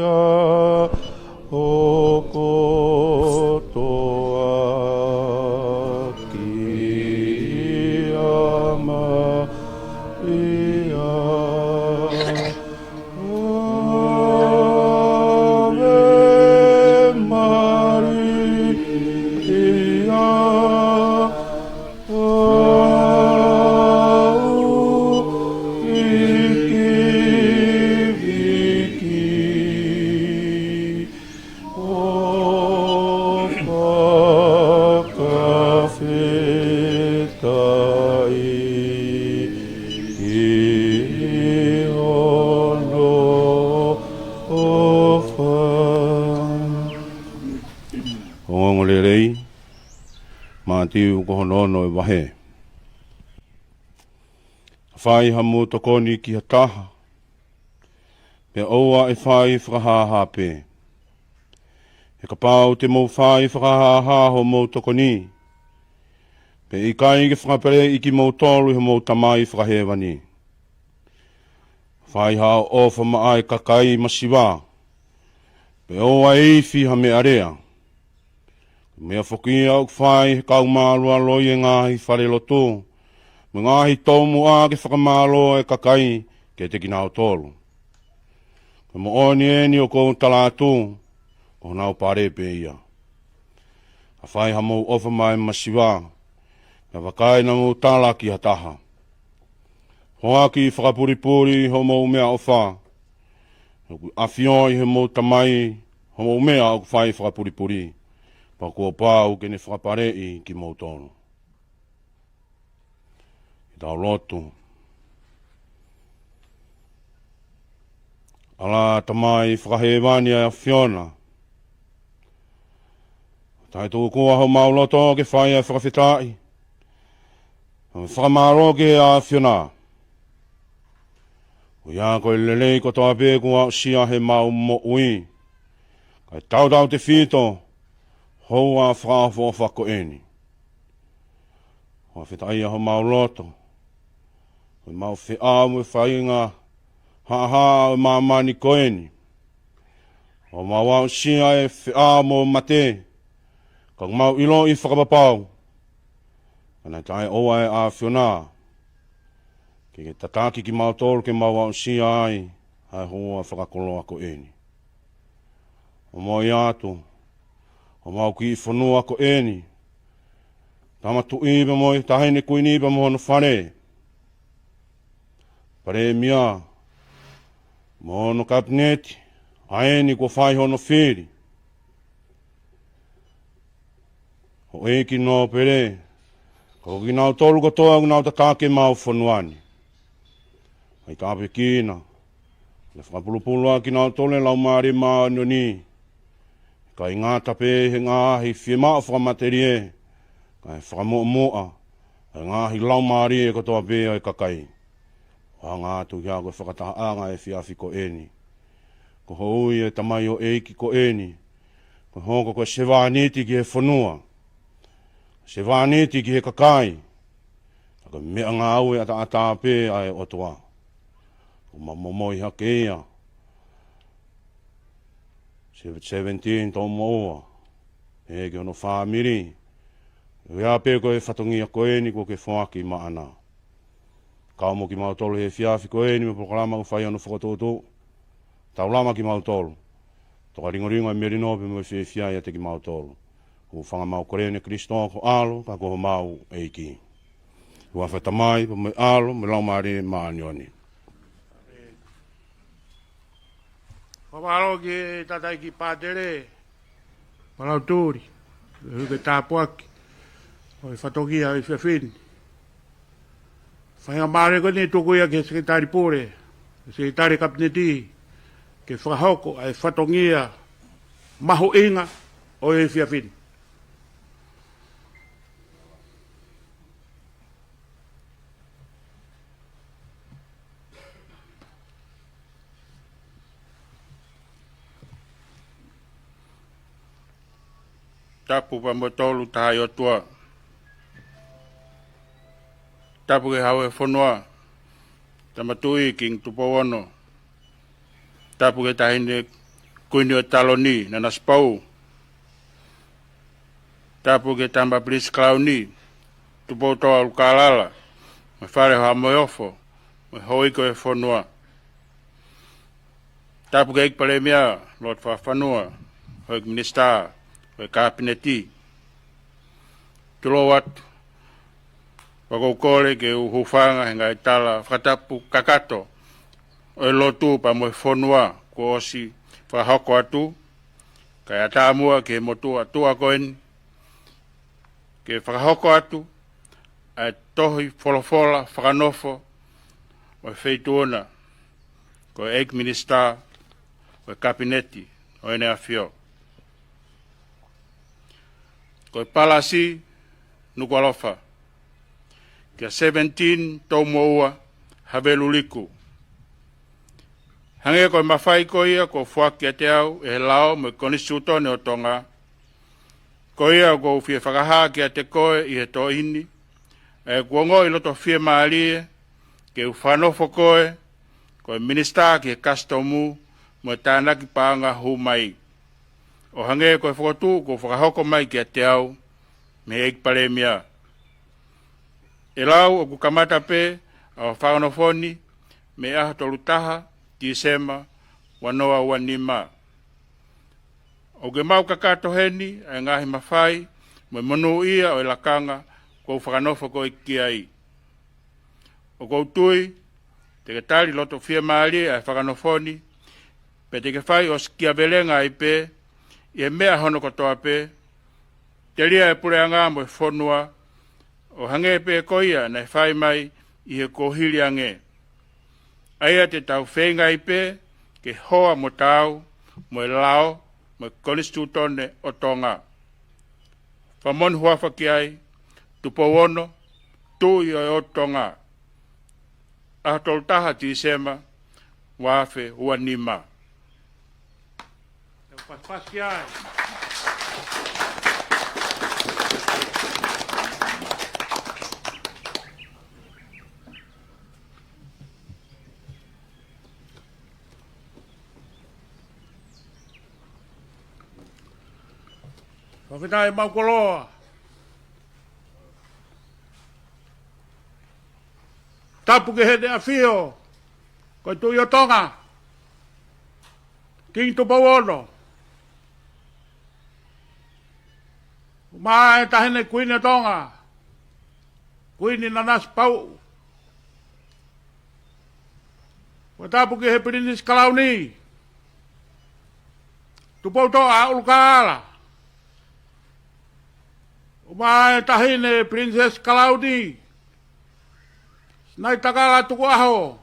ʻaho kotoa kia Malia. Ave Maria. Ongoongolelei, Mātiu ko hono ono ʻo e vahe. Fai haʻamou tokoni ki ha taha, pea ʻoua ʻe fai fakahāhā pē. He kapau te mou fai fakahāhā hoʻomou tokoni, pea ʻikai ke fakapeleʻi kimoutolu ʻe hoʻomou Tamai Fakahēvani. Fai ha ʻofa maʻa e kakai masiva, pea ʻoua ʻe ifi ha meʻalea. Ko e meʻa foki ia ʻoku fai ʻe he kau mālualoi ʻi he ngaahi falelotu mo e ngaahi toumuʻa ke fakamālō e kakai kiate kinautolu. Ko e moʻoni eni ʻoku ou tala atu, ko honau pale pē ia. Ka fai haʻamou ʻofa maʻa e masiva, pea vakai naʻa mou tala ki ha taha. Foaki fakapulipuli hoʻomou meʻaʻofa, ʻOku ʻafioʻi ʻe hoʻomou Tamai hoʻomou meʻa ʻoku fai fakapulipuli, pea kuo pau ke ne fakapaleʻi kimoutolu. Ke tau lotu. ʻAlā, Tamai fakahēvani ʻa e ʻAfiona, ʻoku tau tūkua homau loto ke fai ʻa e fakafetaʻi mo e fakamālō ki he ʻAfiona, koeʻuhi ko e lelei kotoa pē kuo aʻusia ʻe heʻemau moʻui, kae tautautefito hoʻo ʻaho fakaʻofoʻofa ko eni. Fakafetaʻi ʻa homau loto, ko ʻemau feʻao mo e fainga haʻahaʻa ʻo e māmani ko eni. ʻOku mau aʻusia ʻa e feʻao mo e mate, ka ʻoku mau ʻiloʻi fakapapau, ka naʻe taʻeʻoua ʻa e ʻAfiona ke, ke tataki kimautolu ke mau aʻusia ai ʻa e houa fakakoloa ko eni. ʻOmai atu homau kiʻi fonua ko eni, Tama Tuʻi pea mo e Taʻahine Kuini pea mo hono fale, Palēmia mo hono Kapineti, ʻa eni kuo fai hono fili, houʻeiki nōpele, ka ko kinautolu kotoa ʻoku nau tataki ʻemau fonua ni. ʻAi tāpuekina, ke fakapulupulu ʻa kinautolu ʻe he Laumālie Māʻoniʻoni, kae ngata pē he ngaahi fiemaʻu fakamatelie, kae fakamuʻomuʻa ʻa e ngaahi laumālie kotoa pē ʻo e kakai. ʻOku hanga atu ia ko e fakatahaʻanga ʻo e efiafi ko eni. Ko hoʻo ui ʻa e tamaioʻeiki ko eni, ke hoko ko e sevāniti ki he fonua, sevāniti ki he kakai, ka ko e meʻangāue ʻataʻatā pē ʻa e ʻOtua. ʻOku mau momoi hake ia, se-, seventeen Toumoʻua, ʻEiki hono fāmili, ʻoku ʻi ai pē ko e fatongia ko eni kuo ke foaki maʻana. Kau mo kimautolu he efiafi ko eni mo e polokalama ʻoku fai hono fokotuʻutuʻu. Taulama kimautolu. Toka lingolingo ʻa e melino pea mo e fiefia ʻiate kimautolu. ʻOku fai ʻemau kole ni ʻia Kalaisi ko ho ʻAlo, ka ko homau ʻEiki. ʻI he huafa ʻo e Tamai, pea mo e ʻAlo, mo e Laumālie Māʻoniʻoni. Fakamālō ki he tangataʻeiki pātele, Malautuli, ʻoku ke tāpuaki ʻo e fatongia ʻo e efiafi ni. Faingamālie ko eni tuku ia ki he Sekelitali Pule, Sekelitali Kapineti, ke fakahoko ʻa e fatongia mahuʻinga ʻo e efiafi ni. Tapu pea mo e Tolu Tahaʻi ʻOtua. Tapu ki he Hau ʻo e fonua, Tama Tuʻi Kingi Tupou Ono. Tapu ki he Taʻahine Kuini ʻo e Taloni, Nanasipauʻu. Tapu ki he Tama Pilinisi Kalauni, Tupoutoʻa ʻUlukalala, mo e Fale ʻo Haʻa Moheofo, mo e houʻeiki ʻo e fonua. Tapu ki he ʻEiki Palēmia, Lord Fakafanua, houʻeiki minisitā, mo e Kapineti. Tulou atu, pea ʻoku ou kole ke u hūfanga he ngaahi tala fakatapu kakato ʻo e lotu pea mo e fonua kuo ʻosi fakahoko atu, kae ʻatā muʻa ki he motuʻa tuʻa ko eni, ke fakahoko atu ʻa e tohi folofola fakanofo ʻo e Feituʻu na, ko e ʻEiki Minisitā, ko e Kapineti ʻo ʻEne ʻAfio. Ko e Palasi, Nukuʻalofa. Kia seventeen Toumoʻua, Havelu Liku. Hangē ko e mafai ko ia kuo foaki kiate au ʻe he lao mo e Konisitūtone ʻo Tonga, ko ia ʻoku ou fie fakahā kiate koe ʻi he toʻo ni, ʻa ʻeku ongoʻi loto fiemālie ke u fakanofo koe ko e Minisitā ki he Kasitomu mo e Tānaki Paʻanga Hū Mai, ʻo hangē ko e fokotuʻu kuo fakahoko mai kiate au mei he ʻEiki Palēmia. ʻE lau ʻoku kamata pē ʻa hoʻo fakanofo ni mei he ʻaho tolu taha Tīsema ua noa ua nima. ʻOku mau kakato heni ʻa e ngaahi mafai mo e monūʻia ʻo e lakanga kuo u fakanofo koe ki ai. ʻOku ou tui te ke tali loto fiemālie ʻa e fakanofo ni, Pea te ke fai ʻo sikiavelenga ai pē ʻi he meʻa hono kotoa pē, telia e puleʻanga mo e fonua, ʻo hangē pē ko ia naʻe fai mai ʻi he kuohili ange, ʻa ia te tau feinga ai pē ke hoa mo taau mo e lao mo e konisitūtone ʻo Tonga. Fakamoʻoni huafa ki ai, Tupou Ono, Tuʻi ʻo e ʻOtu Tonga. ʻAho tolu taha Tīsema, ua afe ua nima. Tau pasipasi ai. Fakafetaʻi mau koloa. Tapu ki heʻene ʻafio, ko e Tuʻi ʻo Tonga, Kingi Tupou Ono. Mo e Taʻahine Kuini ʻo Tonga, Kuini Nanasipauʻu. Mo tapu ki he Pilinisi Kalauni, Tupoutoʻa ʻUlukaala. Mo e Taʻahine Pilinisesi Kalauni, Sinaitakala Tukuʻaho.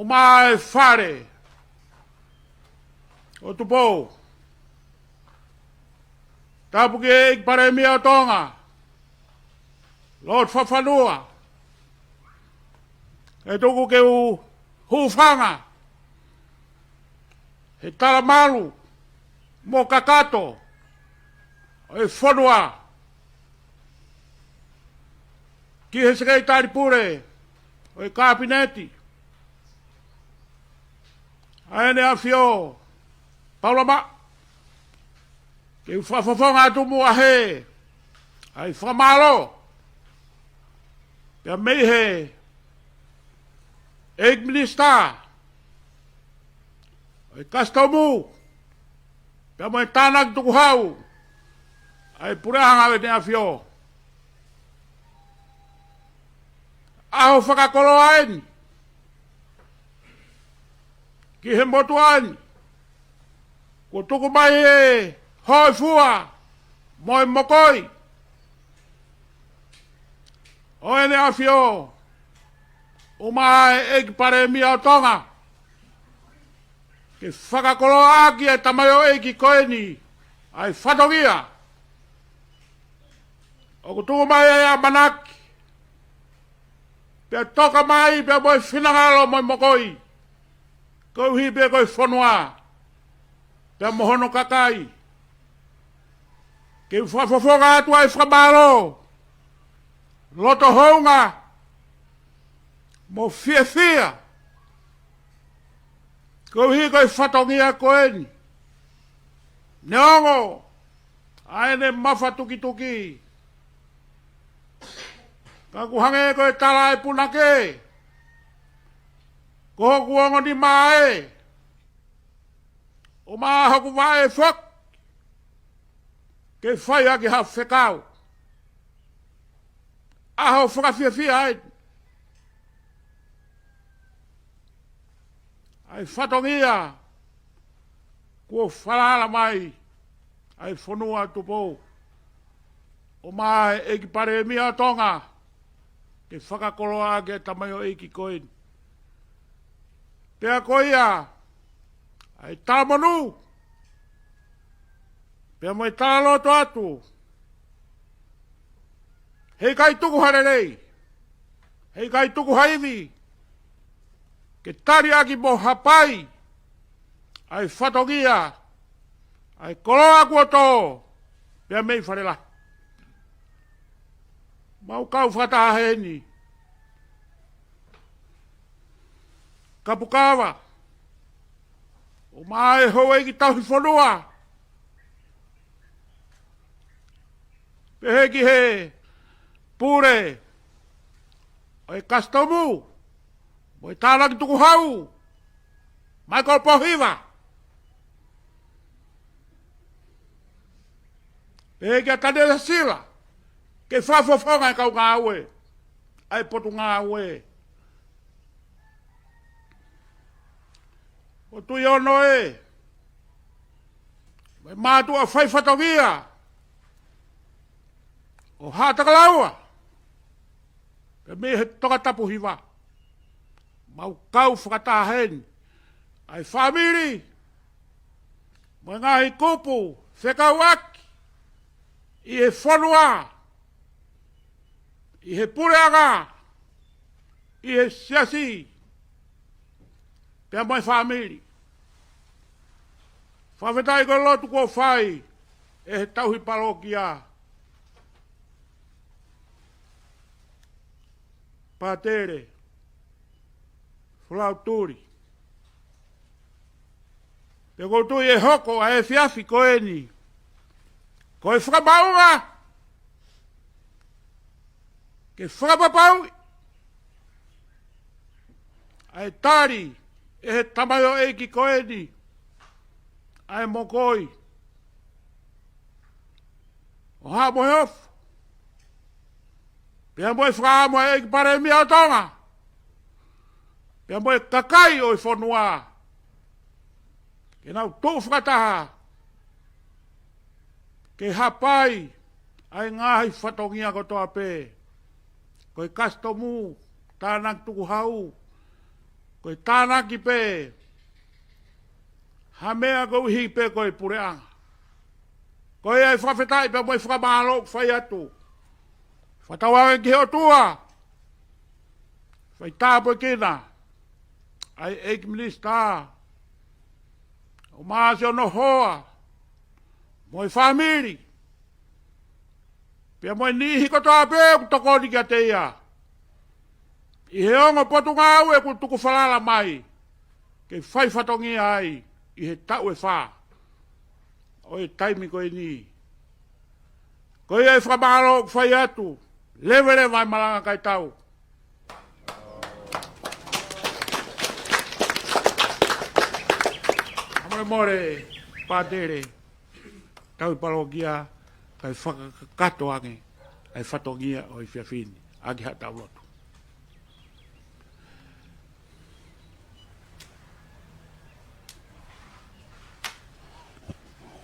Mo e Fale ʻo Tupou. Tapu ki he ʻEiki Palēmia ʻo Tonga, Lord Fakafanua, ʻe tuku ke u hūfanga he talamalu mo kakato ʻo e fonua, ki he Sekelitali Pule ʻo e Kapineti, ʻa ʻEne ʻAfio Paula Maʻa, ke u fakafofonga atu muʻa he ʻa e fakamālō, pea mei he ʻEiki Minisitā ʻo e Kasitomu, pea mo e Tānaki Tukuhau ʻa e Puleʻanga ʻo ʻEne ʻAfio. ʻAho fakakoloa eni ki he motuʻa ni, kuo tuku mai e hōifua mo e mokoi ʻo ʻEne ʻAfio, ʻumaʻā e ʻEiki Palēmia ʻo Tonga, ke fakakoloaʻaki e tamaioʻeiki ko eni ʻa e fatongia ʻoku tuku mai ai ʻa e ʻamanaki, pea toka mai pea mo e finangalo mo e mokoi, koeʻuhi pē ko e fonua pea mo hono kakai. Ke u fakafofonga atu ʻa e fakamālō, loto hounga mo fiefia, koeʻuhi ko e fatongia ko eni. Neongo ʻa ʻene mafatukituki, ka ʻoku hangē ko e tala ʻa e punake, ko hoku ongo nima ē, ʻumaʻā hoku vaʻe foki, ke fai ʻaki ha fekau. ʻAho fakafiefia ai. ʻA e fatongia kuo falala mai ʻa e fonua Tupou, ʻumaʻā e ʻEiki Palēmia ʻo Tonga, ke fakakoloaʻaki e tamaioʻeiki ko eni. Pea ko ia ʻa e talamonū, pea mo e talaloto atu, heʻikai tuku ha lelei, heʻikai tuku ha ivi, ke tali ʻaki mo hapai ʻa e fatongia ʻa e koloa kuo tō pea mei Falelahi. Mau kau fakataha heni, Kapukava, ʻumaʻā e houʻeiki tauhi fonua, pehē ki he pule ʻo e Kasitomu mo e Tānaki Tukuhau, Michael Pōhiva, pehē kia Taniela Sila, ke fakafofonga e kau ngāue ʻa e Potungāue. ʻo Tuʻionoe, mo e mātuʻa faifatongia ʻo Haʻatakalaua, pea mei he Tongatapu Hiva. Mau kau fakataha heni ʻa e fāmili mo e ngaahi kupu fekauʻaki ʻi he fonua, ʻi he puleʻanga, ʻi he siasi, pea mo e fāmili. Fakafetaʻi ko e lotu kuo fai ʻe he tauhi palokia, Pātele Fulautuli. Pea ʻoku ou tui ʻe hoko ʻa e efiafi ko eni ko e fakamaʻunga ke fakapapauʻi ʻa e tali ʻe he tamaioʻeiki ko eni ʻa e mokoi ʻo Haʻa Moheofo, pea mo e fakaʻamu ʻa e ʻEiki Palēmia ʻo Tonga, pea mo e kakai ʻo e fonua, ke nau tuʻu fakataha ke hapai ʻa e ngaahi fatongia kotoa pē. Ko e kasitomu, tānaki tukuhau, ko e tānaki pē ha meʻa koeʻuhi pē ko e puleʻanga. Ko ia ʻa e fakafetaʻi pea mo e fakamālō ʻoku fai atu. Fakatauange ki he ʻOtua, fai tāpuekina ʻa e ʻEiki Minisitā ʻo Māsi ʻo Nofoa mo e fāmili, pea mo e niʻihi kotoa pē ʻoku tokoni kiate ia ʻi he ongo potungāue ʻoku tuku falala mai ke fai fatongia ai ʻi he taʻu ʻe fā ʻo e taimi ko eni. Ko ia ʻa e fakamālō ʻoku fai atu, leveleva ʻa e malanga kae tau. Fakamolemole, Pātele, tauhi palokia, kae fakakakato ange ʻa e fatongia ʻo e efiafi ni ʻaki haʻatau lotu.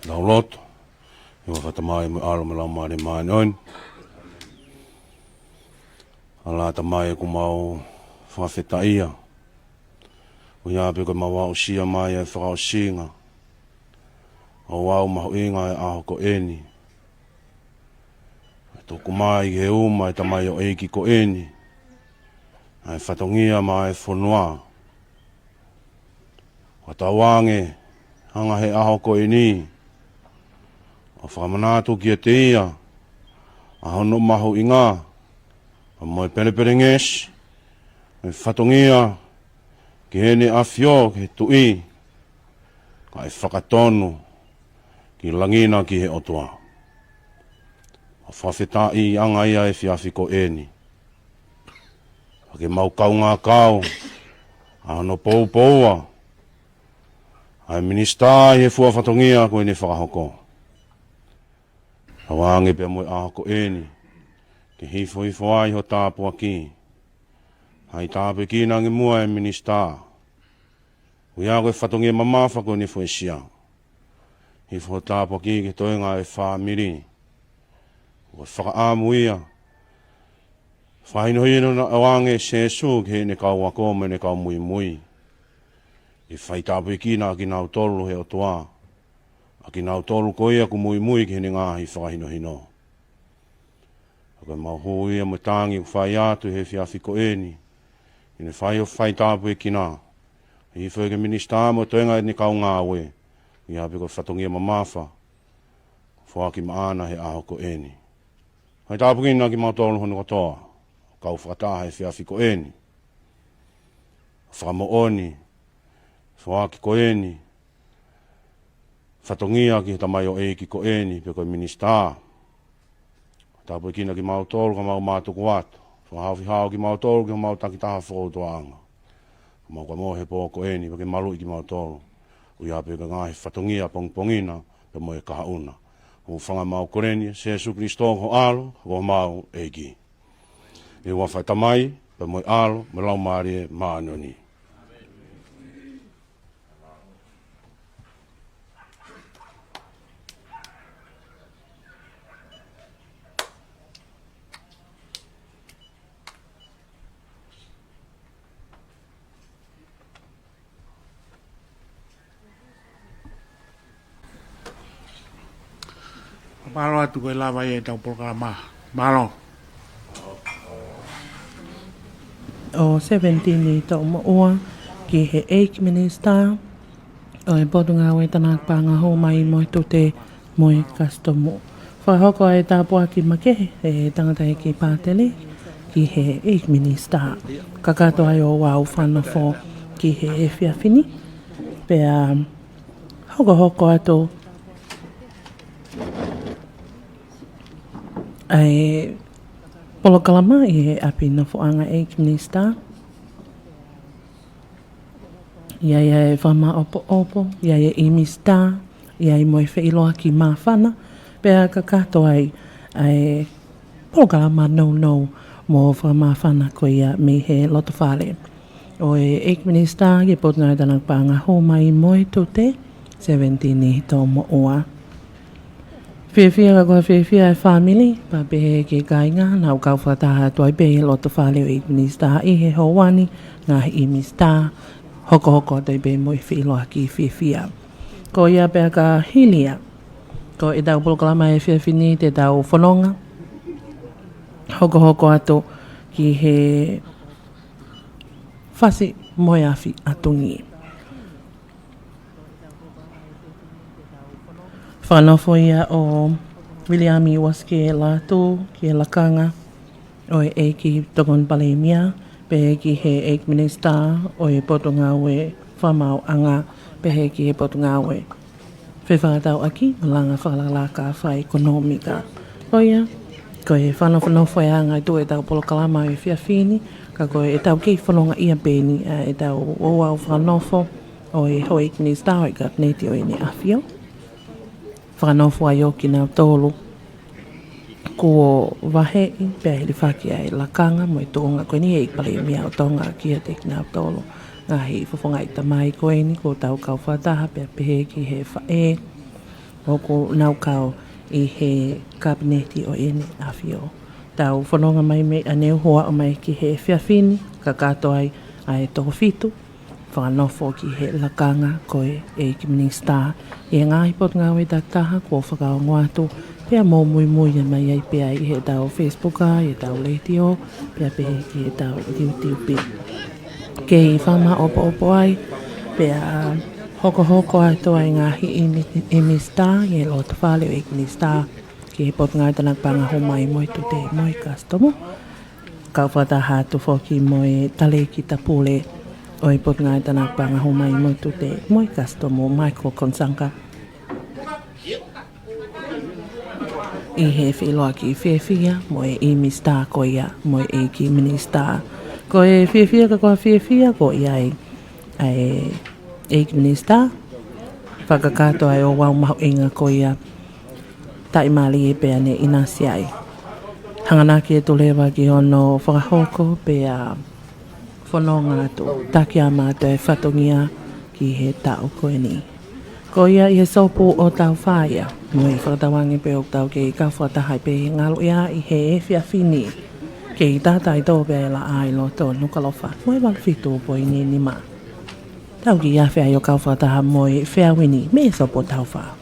Tau lotu. ʻE ʻOtua, Tamai mo e ʻAlo mo e Laumālie Māʻoniʻoni. ʻAlā, Tamai, ʻoku mau fakafetaʻia koeʻuhi pē ko ʻemau aʻusia mai ʻa e fakaʻosinga ʻo e ouau mahuʻinga ʻo e ʻaho ko eni. ʻE tuku mai ki he uma ʻo e tamaioʻeiki ko eni ʻa e fatongia maʻa e fonua. Fakatauange ʻa e anga ʻo e ʻaho ko eni ʻo fakamanatu kiate ia ʻa hono mahuʻinga, ʻa mo e pelepelengesi ʻo e fatongia ki heʻene ʻAfio, ki he Tuʻi, kae fakatonu ki langi na ki he ʻOtua. ʻOku fakafetaʻi ʻa e anga ia ʻo e efiafi ko eni, ʻa ke mau kaungā kau ʻa hono poupoua ʻa e Minisitā ʻi he fua fatongia ko eni ʻe fakahoko. Fakatauange pea mo e ʻaho ko eni ke hifohifo ai ho tāpuaki, fai tāpuekina ange muʻa ʻa e Minisitā, koeʻuhi ko e fatongia mamafa ko eni ʻoku fuesia. Hifo ho tāpuaki ki he toenga ʻo e fāmili. Ko e fakaʻamu ia, fakahinohino naʻa ʻoange ʻe Sīsū ki heʻene kau ako mo ʻene kau muimui, ke fai tāpuekina ʻa kinautolu ʻe he ʻOtua, ʻa kinautolu ko ia ʻoku muimui ki heʻene ngaahi fakahinohino. ʻA ko ʻemau hū ia mo e tangi ʻoku fai atu ʻi he efiafi ko eni, ke ne fai ho fai tāpuekina, hifo ki he Minisitā mo e toenga ʻene kau ngāue, koeʻuhi pē ko e fatongia mamafa ʻoku foaki maʻana he ʻaho ko eni. Fai tāpuekina kimautolu hono kotoa ʻoku kau fakataha he efiafi ko eni, fakamoʻoni ʻa e foaki ko eni ʻo e fatongia ki he tamaioʻeiki ko eni pe ko e Minisitā. Tāpuekina kimautolu ka mau mātuku atu. Fakahaofihao kimautolu ki homau takitaha fokoutuaʻanga, ka mau ka mo he pō ko eni, pea ke maluʻi kimautolu, koeʻuhi pē ko e ngaahi fatongia pongipongi na pea mo e kahaʻu na. Hūfanga ʻemau kole ni ʻia Sīsū Kalaisi ko ho ʻAlo, ko homau ʻEiki. ʻI he huafa ʻo e Tamai, pea mo e ʻAlo, mo e Laumālie Māʻoniʻoni. Mālō atu ko e lava ia ʻetau polokalama. Mālō. ʻO seventeen ʻi Toʻomoʻua ki he ʻEiki Minisitā ʻo e Potungāue Tānaki Paʻanga Hū Mai mo e Tute mo e Kasitomu. Fakahoko ʻa e tāpuaki makehe ʻe he tangataʻeiki pātele ki he ʻEiki Minisitā. Kakato ai ʻo ʻoua ʻe fakanofo ki he efiafi ni. Pea hokohoko atu ʻa e polokalama ʻi he ʻapi nofoʻanga ʻEiki Minisitā. ʻI ai ʻa e fakamāʻopoʻopo, ʻi ai ʻa e ʻimisitā, ʻi ai mo e feʻiloaki māfana, pea kakato ai ʻa e polokalama nounou mo fakamāfana ko ia mei he lotofale ʻo e ʻEiki Minisitā ki he Potungāue Tānaki Paʻanga Hū Mai mo e Tute, seventeen ʻi Toʻomoʻua. Fiefia ka ko e fiefia e fāmili, pea pehē ki he kāinga, naʻa ku kau fakataha atu ai pē ʻi he lotofale ʻo e ʻEiki Minisitā ʻi he houa ni, ngaahi ʻimisitā, hokohoko atu ai pē mo e feʻiloaki fiefia. Ko ia pea ka hili ia, ko ʻetau polokalama he efiafi ni te tau fononga, hokohoko atu ki he fasi mo e afi ʻatungi. Fakanofo ia ʻo Viliami Uasike Lātū ki he lakanga ʻo e ʻEiki Tokoni Palēmia, pehē ki he ʻEiki Minisitā ʻo e Potungāue Fakamaauʻanga, pehē ki he Potungāue Fefakatauʻaki, Malanga Fakalakalaka Fakaʻekonōmika. Ko ia, ko e fakanofonofo ʻa e anga ʻetau polokalama ʻi he efiafi ni, ka ko ʻetau kei fononga ia pē ʻeni, ʻa ʻetau ouau fakanofo ʻo e houʻeiki minisitā ʻo e Kapineti ʻo ʻEne ʻAfio. Fakanofo ai ʻo kinautolu kuo vaheʻi pea hilifaki ʻa e lakanga mo e tuʻunga ko ʻeni ʻe he ʻEiki Palēmia ʻo Tonga kiate kinautolu. Ngaahi fofongaʻi tamai ko ʻeni kuo tau kau fakataha pea pehē ki he faʻē ʻoku nau kau ʻi he Kapineti ʻo ʻEne ʻAfio. Tau fononga mai mei ʻaneuhu ʻo aʻu mai ki he efiafi ni, kakato ai ʻa e toko fitu, fakanofo ki he lakanga ko e ʻEiki Minisitā ʻi he ngaahi potungāue takitaha kuo fakaongo atu, pea mou muimui mai ai pē ʻi heʻetau Facebook, ʻi heʻetau letiō, pea pehē ki heʻetau YouTube. Kei fakamāʻopoʻopo ai, pea hokohoko atu ʻa e ngaahi ʻimi-, ʻimisitā ʻi he lotofale ʻo e ʻEiki Minisitā ki he Potungāue Tānaki Paʻanga Hū Mai mo e Tute mo e Kasitomu. Kau fakataha atu foki mo e Talēkita Pule ʻo e Potungāue Tānaki Paʻanga Hū Mai mo e Tute mo e Kasitomu, Michael Konisanga, ʻi he feʻiloaki fiefia mo e ʻimisitā ko ia mo e ʻEiki Minisitā. Ko e fiefia ka ko e fiefia ko ia ʻa e, ʻa e ʻEiki Minisitā, fakakakato ʻa e ouau mahuʻinga ko ia, taʻimālie pea ne ʻinasi ai. Hanganaki atu leva ki hono fakahoko pea fononga atu, takiama atu e fatongia ki he taʻu ko ʻeni. Ko ia ʻi he sopu ʻo Taufa ia, mo e fakatauange pē ʻoku tau kei kau fakataha ai pē he ngaluʻea ʻi he efiafi ni. Kei tātāito pē ʻa e laʻā ʻi loto Nukuʻalofa, mo e valu fitu poini nima. Tau kei afe ai ʻo kau fakataha mo e feau ʻeni mei he sopu ʻo Taufa.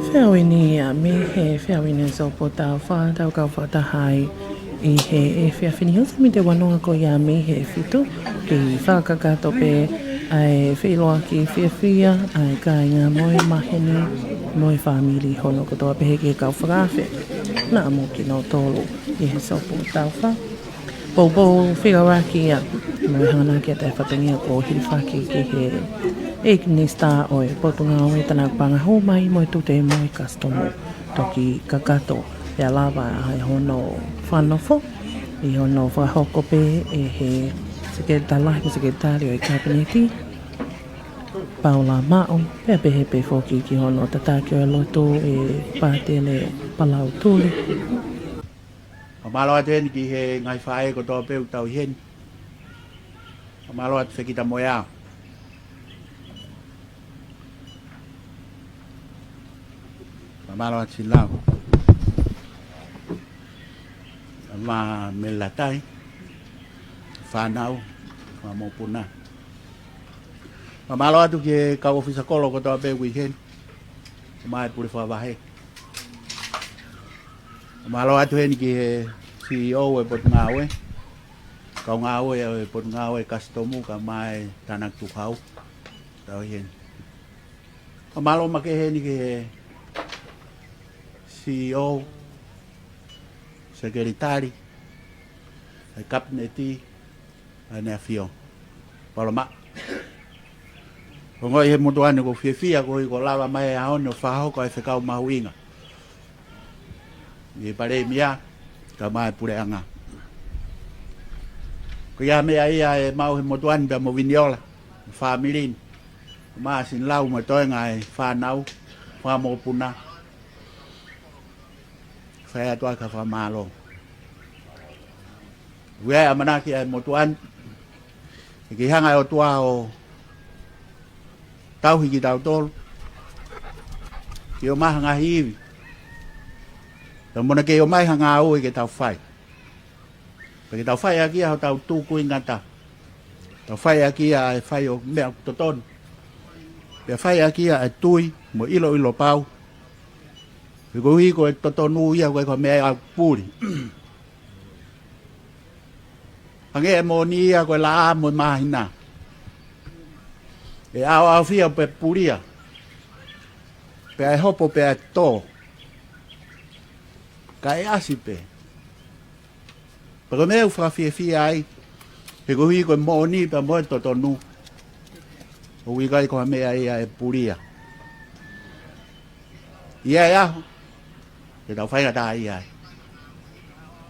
Feʻauhi ni ia mei he feʻauhi ni ʻa e Sopu Taufa, tau kau fakataha ai ʻi he efiafi ni. Houʻeiki Minisitā Fononga ko ia mei he fitu, ke fakakakato pē ʻa e feʻiloaki fiefia ʻa e kāinga mo e maheni mo e fāmili hono kotoa pē he kau fakaafe. Naʻa mo kinautolu ʻi he Sopu Taufa. Poupou fekauʻaki ia mo e hanganaki ʻa e fatongia kuo hilifaki ki he ʻEiki Minisitā ʻo e Potungāue, Tānaki Paʻanga Hū Mai mo e Tute mo e Kasitomu. Toki kakato ia lava ʻa e hono fakanofo ʻi hono fakahoko pē ʻe he Sekelitali Lahi mo e Sekelitali ʻo e Kapineti, Paula Maʻu, pea pehē pē foki ki hono tataki ʻo e lotu ʻe Pātele Palautuli. Fakamālō atu heni ki he ngaahi faʻē kotoa pē ʻoku tau ʻi heni. Fakamālō atu Fekita Moeao. Fakamālō atu Silau. Mā Melatai. Fānau. Fanga mokopuna. Fakamālō atu ki he kau ʻōfisa kolo kotoa pē ʻoku ʻi heni. Mā e pule fakavahe. Fakamālō atu heni ki he C E O ʻo e Potungāue, kau ngāue ʻo e Potungāue, Kasitomu, kae ʻumaʻā e tānaki tukufakahau. Tau ʻi heni. Fakamālō makehe heni ki he C E O, Sekelitali, e Kapineti, ʻa ʻEne ʻAfio. Paula Maʻu. Ongoʻi he motuʻa ni ʻoku fiefia koeʻuhi kuo lava mai e ʻaho ni ʻo fakahoko e fekau mahuʻinga ʻi he Palēmia kae ʻumaʻā e Puleʻanga. Ko ia meʻa ia ʻe maʻu he motuʻa ni pea mo Viniola, fāmili ni, kae ʻumaʻā Silau mo e toenga e fānau, fanga mokopuna. Fai atu ai ʻa e fakamālō. Ui ai ʻamanaki ʻa e motuʻa ni, ʻe kei hanga ʻe he ʻOtua ʻo tauhi kitautolu, ke ʻomai ha ngaahi ivi, pea mo ʻene kei ʻomai ha ngāue ke tau fai. Pea ke tau fai ʻaki ia hotau tūkuingata. Tau fai ʻaki ia ʻa e fai ʻo e meʻa ʻoku totonu. Pea fai ʻaki ia ʻa e tui mo e ʻiloʻilo pau. He koeʻuhi ko e totonu ia ko e ko e meʻa ia ʻoku puli. Hangē ʻa e moʻoni ia ko e laʻā mo e māhina. ʻE ʻaoʻaofia pea pulia. Pea ʻe hopo pea ʻe tō. Ka ʻe ʻasi pē. Pea ko e meʻa ʻoku fakafiefia ai, he koeʻuhi ko e moʻoni pea mo e totonu. ʻOku ʻikai ko ha meʻa ia ʻe pulia. ʻI ai e ʻaho, ʻe tau faingataʻaʻia ai.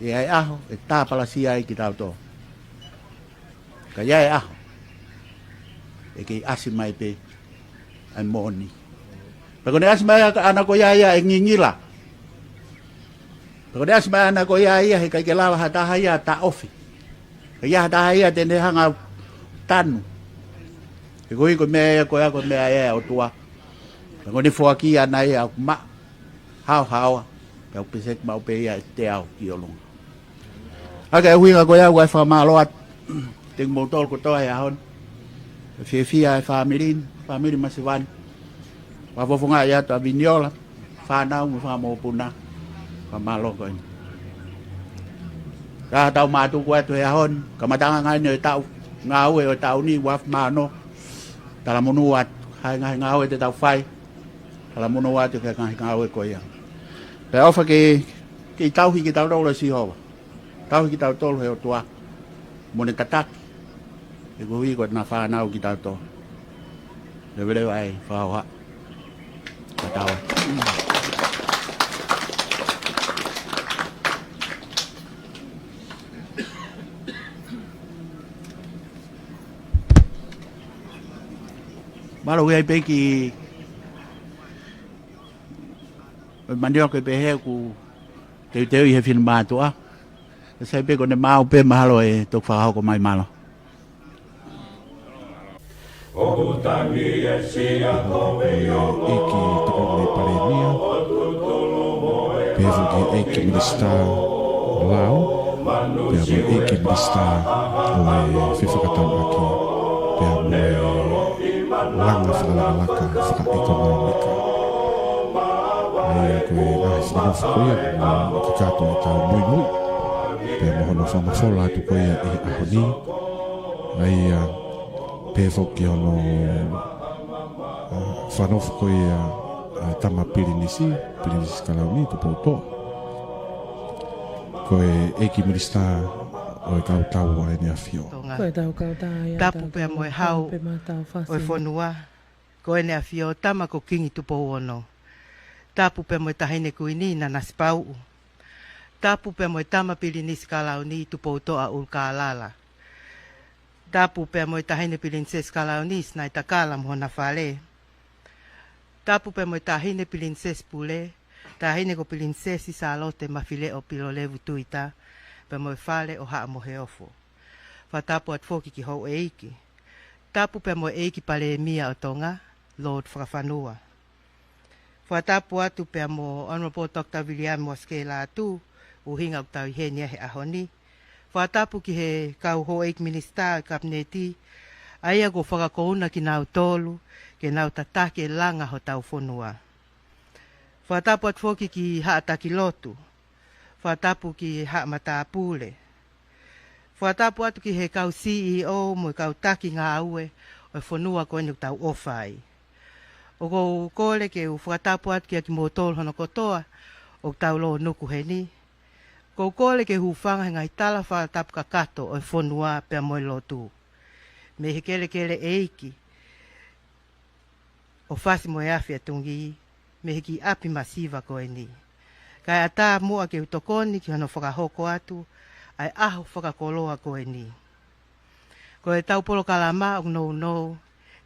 ʻI ai e ʻaho, ʻe tāpalasia ai kitautolu. Ka ʻi ai e ʻaho, ʻe kei ʻasi mai pē ʻa e moʻoni. Pea ko ʻene ʻasi mai ʻana ko ia ia ʻe ngingila. Pea ko ʻene ʻasi mai ʻana ko ia ia he ʻikai ke lava ha taha ia ʻo taʻofi. ʻIkai ha taha ia te ne hanga ʻo tanu. He koeʻuhi ko e meʻa ia ko ia ko e meʻa ia ʻa e ʻOtua. Pea ko ʻene foaki ʻana ia ʻoku maʻa, haohaoa. Pea ʻoku peseti maʻu pē ia ʻe teau ki ʻolunga. ʻA ia ko e ʻuhinga ko ia ʻoku ou fakamālō atu kiate kimoutolu kotoa he ʻaho ni. Fiefia e fāmili ni, fāmili masiva ni. Fakafofongaʻi atu ʻa Viniola, fānau mo e fanga mokopuna. Fakamālō ko eni. Ka ʻoku tau mātuku atu he ʻaho ni, kamataʻanga eni ʻo e taʻu, ngāue ʻo e taʻu ni, ua afe mā ono. Talamonū atu, ʻa e ngaahi ngāue te tau fai. Talamonū atu ki he ngaahi ngāue ko ia. Pea ʻofa ke, ke tauhi kitautolu ʻe Sihova. Tauhi kitautolu he ʻOtua. Mo ʻene tataki. He koeʻuhi ko ʻena fānau kitautolu. Leveleva ai, fakahoha. Ka tau. Mālō ʻoku ʻi ai pē kiʻi manioke pehē ʻoku teuteuʻi he finemātuʻa. Sai pē ko ʻene maau pē mahalo ʻe toki fakahoko mai, mālō. ʻEiki Tokoni Palēmia, pehē foki ʻEiki Minisitā Lao, pea mo ʻEiki Minisitā ʻo e Fefakatauʻaki, pea mo e Langa Fakalakalaka Fakaʻekonōmika. ʻA ia ko e ngaahi fakanofo ko ia, mo e kakato ʻetau muimui. Pea mo hono fakamafola atu ko ia ʻi he ʻaho ni. ʻA ia, pehē foki hono, ʻa, fakanofo ko ia, ʻa, Tama Pilinisi, Pilinisi Kalauni Tupoutoʻa. Ko e ʻEiki Minisitā ʻo e kau tau ʻa ʻEne ʻAfio. Tonga. Ko e tau kau tau ia. Tapu pea mo e hau ʻo e fonua, ko ʻEne ʻAfio Tama ko Kingi Tupou Ono. Tapu pea mo e Taʻahine Kuini Nanasipauʻu. Tapu pea mo e Tama Pilinisi Kalauni Tupoutoʻa ʻUlukālala. Tapu pea mo e Taʻahine Pilinisesi Kalauni Sinaitakala mo hona fale. Tapu pea mo e Taʻahine Pilinisesi Pule, Taʻahine ko Pilinisesi Sālote Mafileʻo Pilolevu Tuita, pea mo e fale ʻo Haʻa Moheofo. Fakatapu atu foki ki houʻeiki. Tapu pea mo e ʻEiki Palēmia ʻo Tonga, Lord Fakafanua. Fakatapu atu pea mo Honourable Doctor Viliami Moasikei Lātū, ʻuhinga ʻoku tau ʻi heni he ʻaho ni. Fakatapu ki he kau houʻeiki minisitā ʻo e Kapineti, ʻa ia kuo fakakouna kinautolu ke nau tataki e langa hotau fonua. Fakatapu atu foki ki Haʻa Taki Lotu. Fakatapu ki Haʻa Matāpule. Fakatapu atu ki he kau C E O mo e kau taki ngāue ʻo e fonua ko eni ʻoku tau ʻofa ai. ʻOku ou kole ke u fakatapu atu kiate kimoutolu hono kotoa ʻoku tau lōnuku heni. ʻOku ou kole ke hūfanga he ngaahi tala fakatapu kakato ʻo e fonua pea mo e lotu. Mei he kelekele ʻeiki ʻo Fasi mo e Afi ʻa Tungī, mei he kiʻi ʻapi masiva ko eni. Kae ʻatā muʻa ke u tokoni ki hono fakahoko atu ʻa e ʻaho fakakoloa ko eni. Ko ʻetau polokalama ʻoku nounou,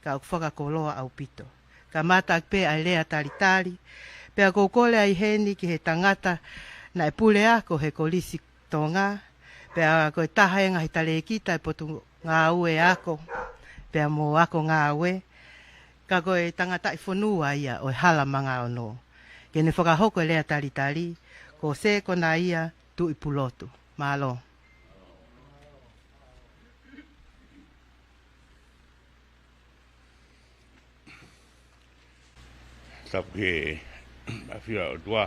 ka ʻoku fakakoloa ʻaupito. Kamata ʻaki pē ʻa e lea talitali, pea ʻoku ou kole ai heni ki he tangata naʻe pule ako he Kolisi Tonga, pea ko e taha e ngaahi talēkita ʻi he Potungāue Ako, pea mo Ako Ngāue, ka ko e tangataʻi fonua ia ʻo e Hala Manga Ono. Ke ne fakahoko e lea talitali, ko Sē Konaia Tuʻipulotu. Mālō. Tapu ki he ʻafio ʻa e ʻOtua,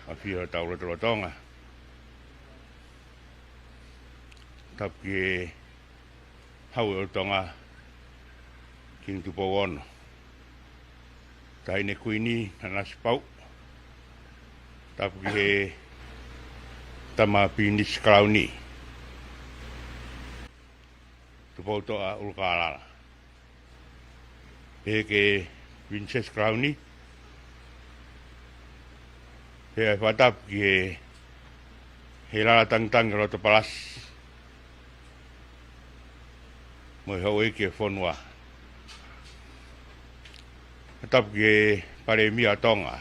ʻafio ʻi hotau lotolotonga. Tapu ki he Hau ʻo Tonga, Kingi Tupou Ono. Taʻahine Kuini Nanasipauʻu. Tapu ki he Tama Pilinisi Kalauni, Tupoutoʻa ʻUlukalala. Pehē ki he Pilinisesi Kalauni, pea fakatapu ki he, he lala tangitangi loto palasi, mo e houʻeiki ʻo e fonua. Tapu ki he Palēmia ʻo Tonga,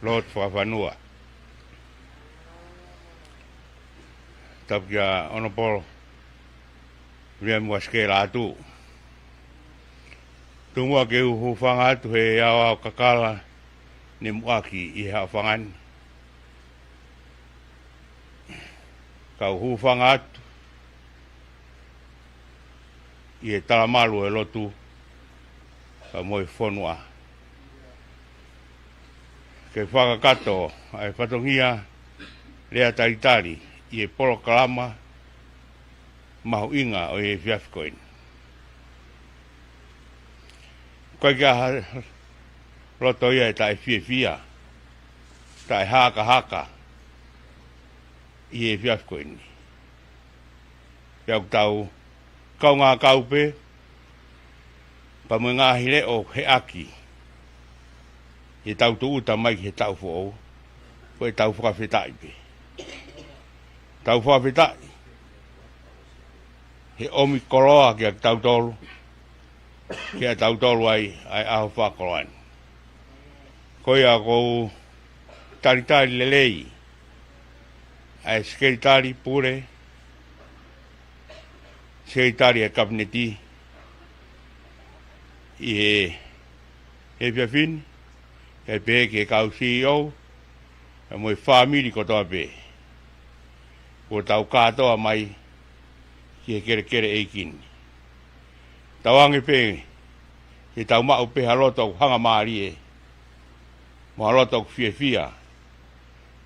Lord Fakafanua. Tapu kia Honourable Viliami Uasikē Lātū. Tuku muʻa ke u hūfanga atu he aoao kakala ne muʻaki ʻi he haʻofanga ni. Kau hūfanga atu ʻi he talamalu ʻo e lotu, pea mo e fonua, ke fakakakato ʻa e fatongia lea talitali ʻi he polokalama mahuʻinga ʻo e efiafi ko eni. Ko e ʻikai ha loto ia ʻe taʻefiefia, taʻehakahaka ʻi he efiafi ko eni. Pea ʻoku tau kaungā kau pē, pea mo e ngaahi leʻo heʻaki ʻi heʻetau tūʻuta mai ki he taʻu foʻou, ko ʻetau fakafetaʻi pē. Tau fakafetaʻi he ʻomi koloa kiate kitautolu, kiate kitautolu ai ʻa e ʻaho fakakoloa ni. Ko ia ʻoku ou talitali lelei ʻa e Sekelitali Pule, Sekelitali ʻa e Kapineti ʻi he, he efiafi ni, ʻe pehē ki he kau C E O, pea mo e fāmili kotoa pē kuo tau kātoa mai ki he kelekele ʻeiki ni. Tauange pē ke tau maʻu pē ha loto ʻoku hangamālie, mo ha loto ʻoku fiefia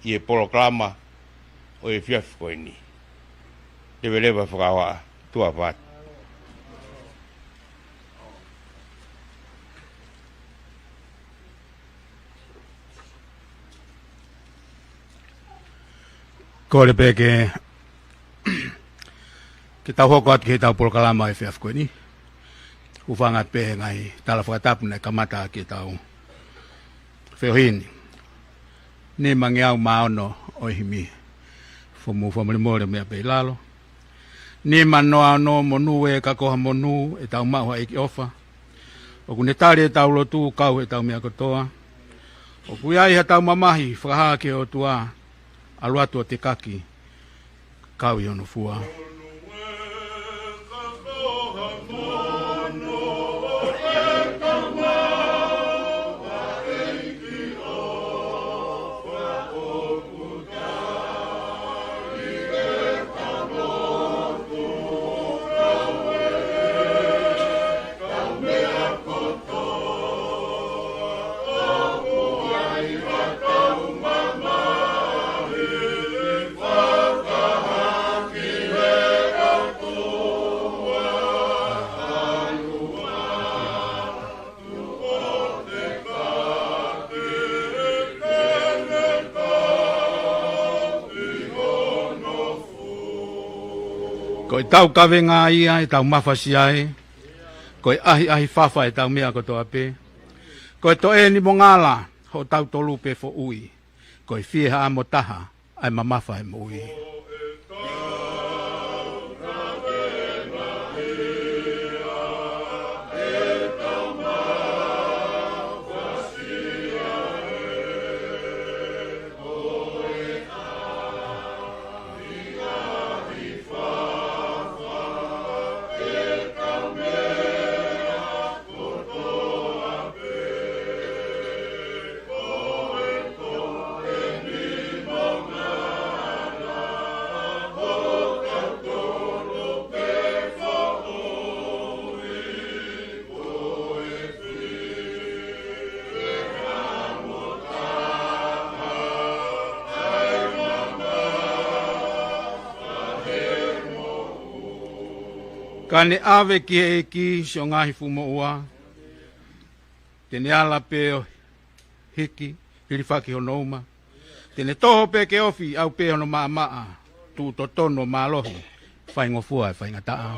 ʻi he polokalama ʻo e efiafi ko eni. Leveleva fakahohaʻa, tuʻa ʻofa atu. Kole pē ke, ke tau hoko atu ki heʻetau polokalama ʻo e efiafi ko eni. Hūfanga atu pē he ngaahi tala fakatapu naʻe kamata ʻaki ʻetau feohi ni. Nimangeau mā ono ʻo e himi. Fomou fakamolemole meʻa pē ʻi lalo. Nima noa ono, monū ē ka ko ha monū, ʻetau maʻu ha ʻEiki ʻofa. ʻOku ne tali ʻetau lotu, kau heʻetau meʻa kotoa. ʻOku ʻi ai haʻatau mamahi, fakahā ki he ʻOtua, ʻalu atu ʻo tekaki, kau ʻi hono fua. Ko ʻetau kavenga ia ʻetau mafasia ē, ko e ʻahiʻahi fafa ʻetau meʻa kotoa pē. Ko e toʻe ni mo ngala, hotau tolu pē foʻui. Ko e fie haʻamo taha, ʻa e mamafa ʻo e moʻui. Ka ne ʻave ki he ʻEiki siʻo ngaahi fuʻu moʻua, te ne ala pē ʻo hiki, hilifaki hono uma. Te ne toho pē ke ofi, ʻaʻu pē hono maʻamaʻa, tuʻu totonu ʻo mālohi, faingofua ʻa e faingataʻa.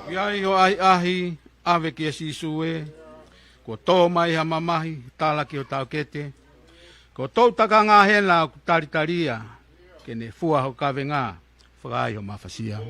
ʻI ai ho ʻahiʻahi, ʻave kia Sīsū ē, kuo tō mai ha mamahi, tala ki ho taʻokete. Ko e toʻu takanga hena ʻoku talitalia, ke ne fua ho kavenga, fakaai ho mafasia.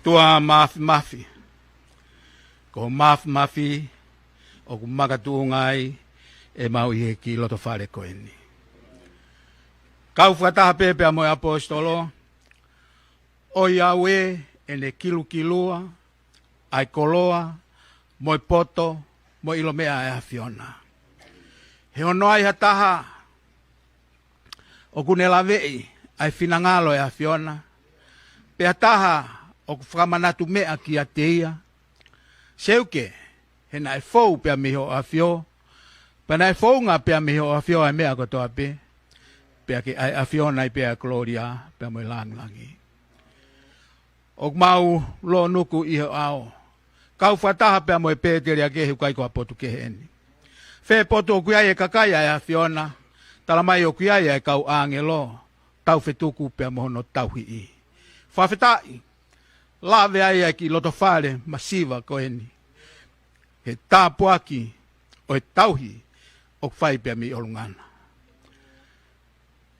ʻOtua Māfimafi, ko ho māfimafi ʻoku makatuʻunga ai ʻemau ʻi he kiʻi loto fale ko eni. Kau fakataha pē pea mo e ʻaposetolo, ʻoiauē ʻene kilukilua ʻa e koloa, mo e poto, mo e ʻilo meʻa ʻa e ʻAfiona. He ʻoku ʻi ai ha taha ʻoku ne laveʻi ʻa e finangalo ʻo e ʻAfiona, pea taha ʻoku fakamanatu meʻa kiate ia, seuke, he naʻe fou pea mei hoʻo ʻafio, pea naʻe founga pea mei hoʻo ʻafio ʻa e meʻa kotoa pē, pea ke ʻa e ʻAfiona ai pē ʻa e kolōlia, pea mo e lāngilangi. ʻOku mau lōnuku ʻi ho ʻao. Kau fakataha pea mo e pēteli ʻa kehe ʻoku ʻikai ko ha potu kehe eni. Fē potu ʻoku ʻi ai e kakai ʻa e ʻAfiona, tala mai ʻoku ʻi ai ʻa e kau ʻāngelo, tau fetuku pea mo hono tauhi. Fakafetaʻi, lave ai ʻa e kiʻi loto fale masiva ko eni. He tāpuaki ʻo e tauhi ʻoku fai pea mei ʻolunga na.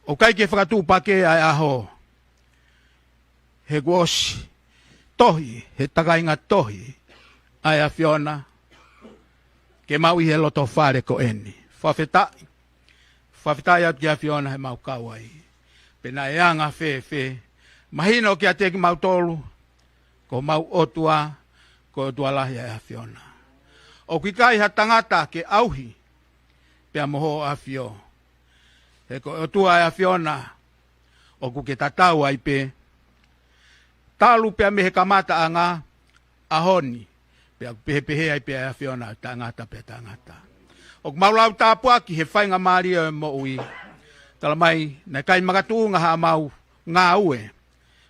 ʻOku ʻikai ke fakatuʻupakē ʻa e ʻaho, he kuo ʻosi tohi, he takainga tohi ʻa e ʻAfiona, ke mau ʻi he loto fale ko eni. Fakafetaʻi, fakafetaʻi atu ki he ʻAfiona he mau kau ai. Pe naʻe anga fēfē, mahino kiate kimautolu, ko homau ʻOtua, ko e ʻOtua lahi ʻa e ʻAfiona. ʻOku ʻikai ha tangata ke ʻauhi pea mo hoʻo ʻafio. He ko e ʻOtua ʻa e ʻAfiona, ʻoku ke tatau ai pē. Talu pea mei he kamataʻanga, ʻaho ni, pea ʻoku pehepehē ai pē ʻa e ʻAfiona, taʻengata pea taʻengata. ʻOku mau lau tāpuaki he faingamālie ʻo e moʻui. Tala mai, naʻe ʻikai makatuʻunga haʻamau ngāue,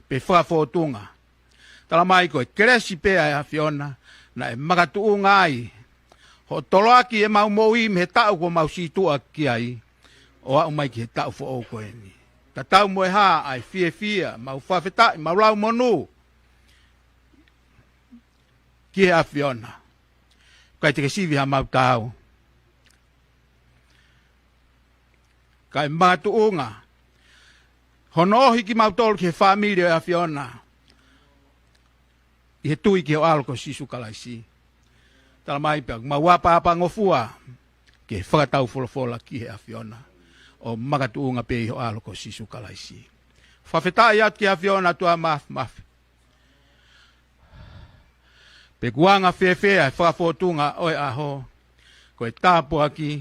pe fakafōtunga. Tala mai ko e kelesi pē ʻa e ʻAfiona, naʻe makatuʻunga ai hoʻo toloaki ʻemau moʻui mei he taʻu kuo mau sītuʻa ki ai, ʻo aʻu mai ki he taʻu foʻou ko eni. Tatau mo e hā ʻa e fiefia, mau fakafetaʻi, mau lau monū ki he ʻAfiona. ʻIkai te ke sivi haʻamau taau. Kae makatuʻunga hono ʻohake kimautolu ki he fāmili ʻo e ʻAfiona, ʻi he tui ki hoʻo ʻAlo ko Sīsū Kalaisi. Tala mai pea mau ʻapaʻapangofua ke fakataufolofola ki he ʻAfiona, ʻo makatuʻunga pē ʻi hoʻo ʻAlo ko Sīsū Kalaisi. Fakafetaʻi atu ki he ʻAfiona, ʻOtua Māfimafi. Pe kuo anga fēfē ʻa e fakafōtunga ʻo e ʻaho, ko e tāpuaki,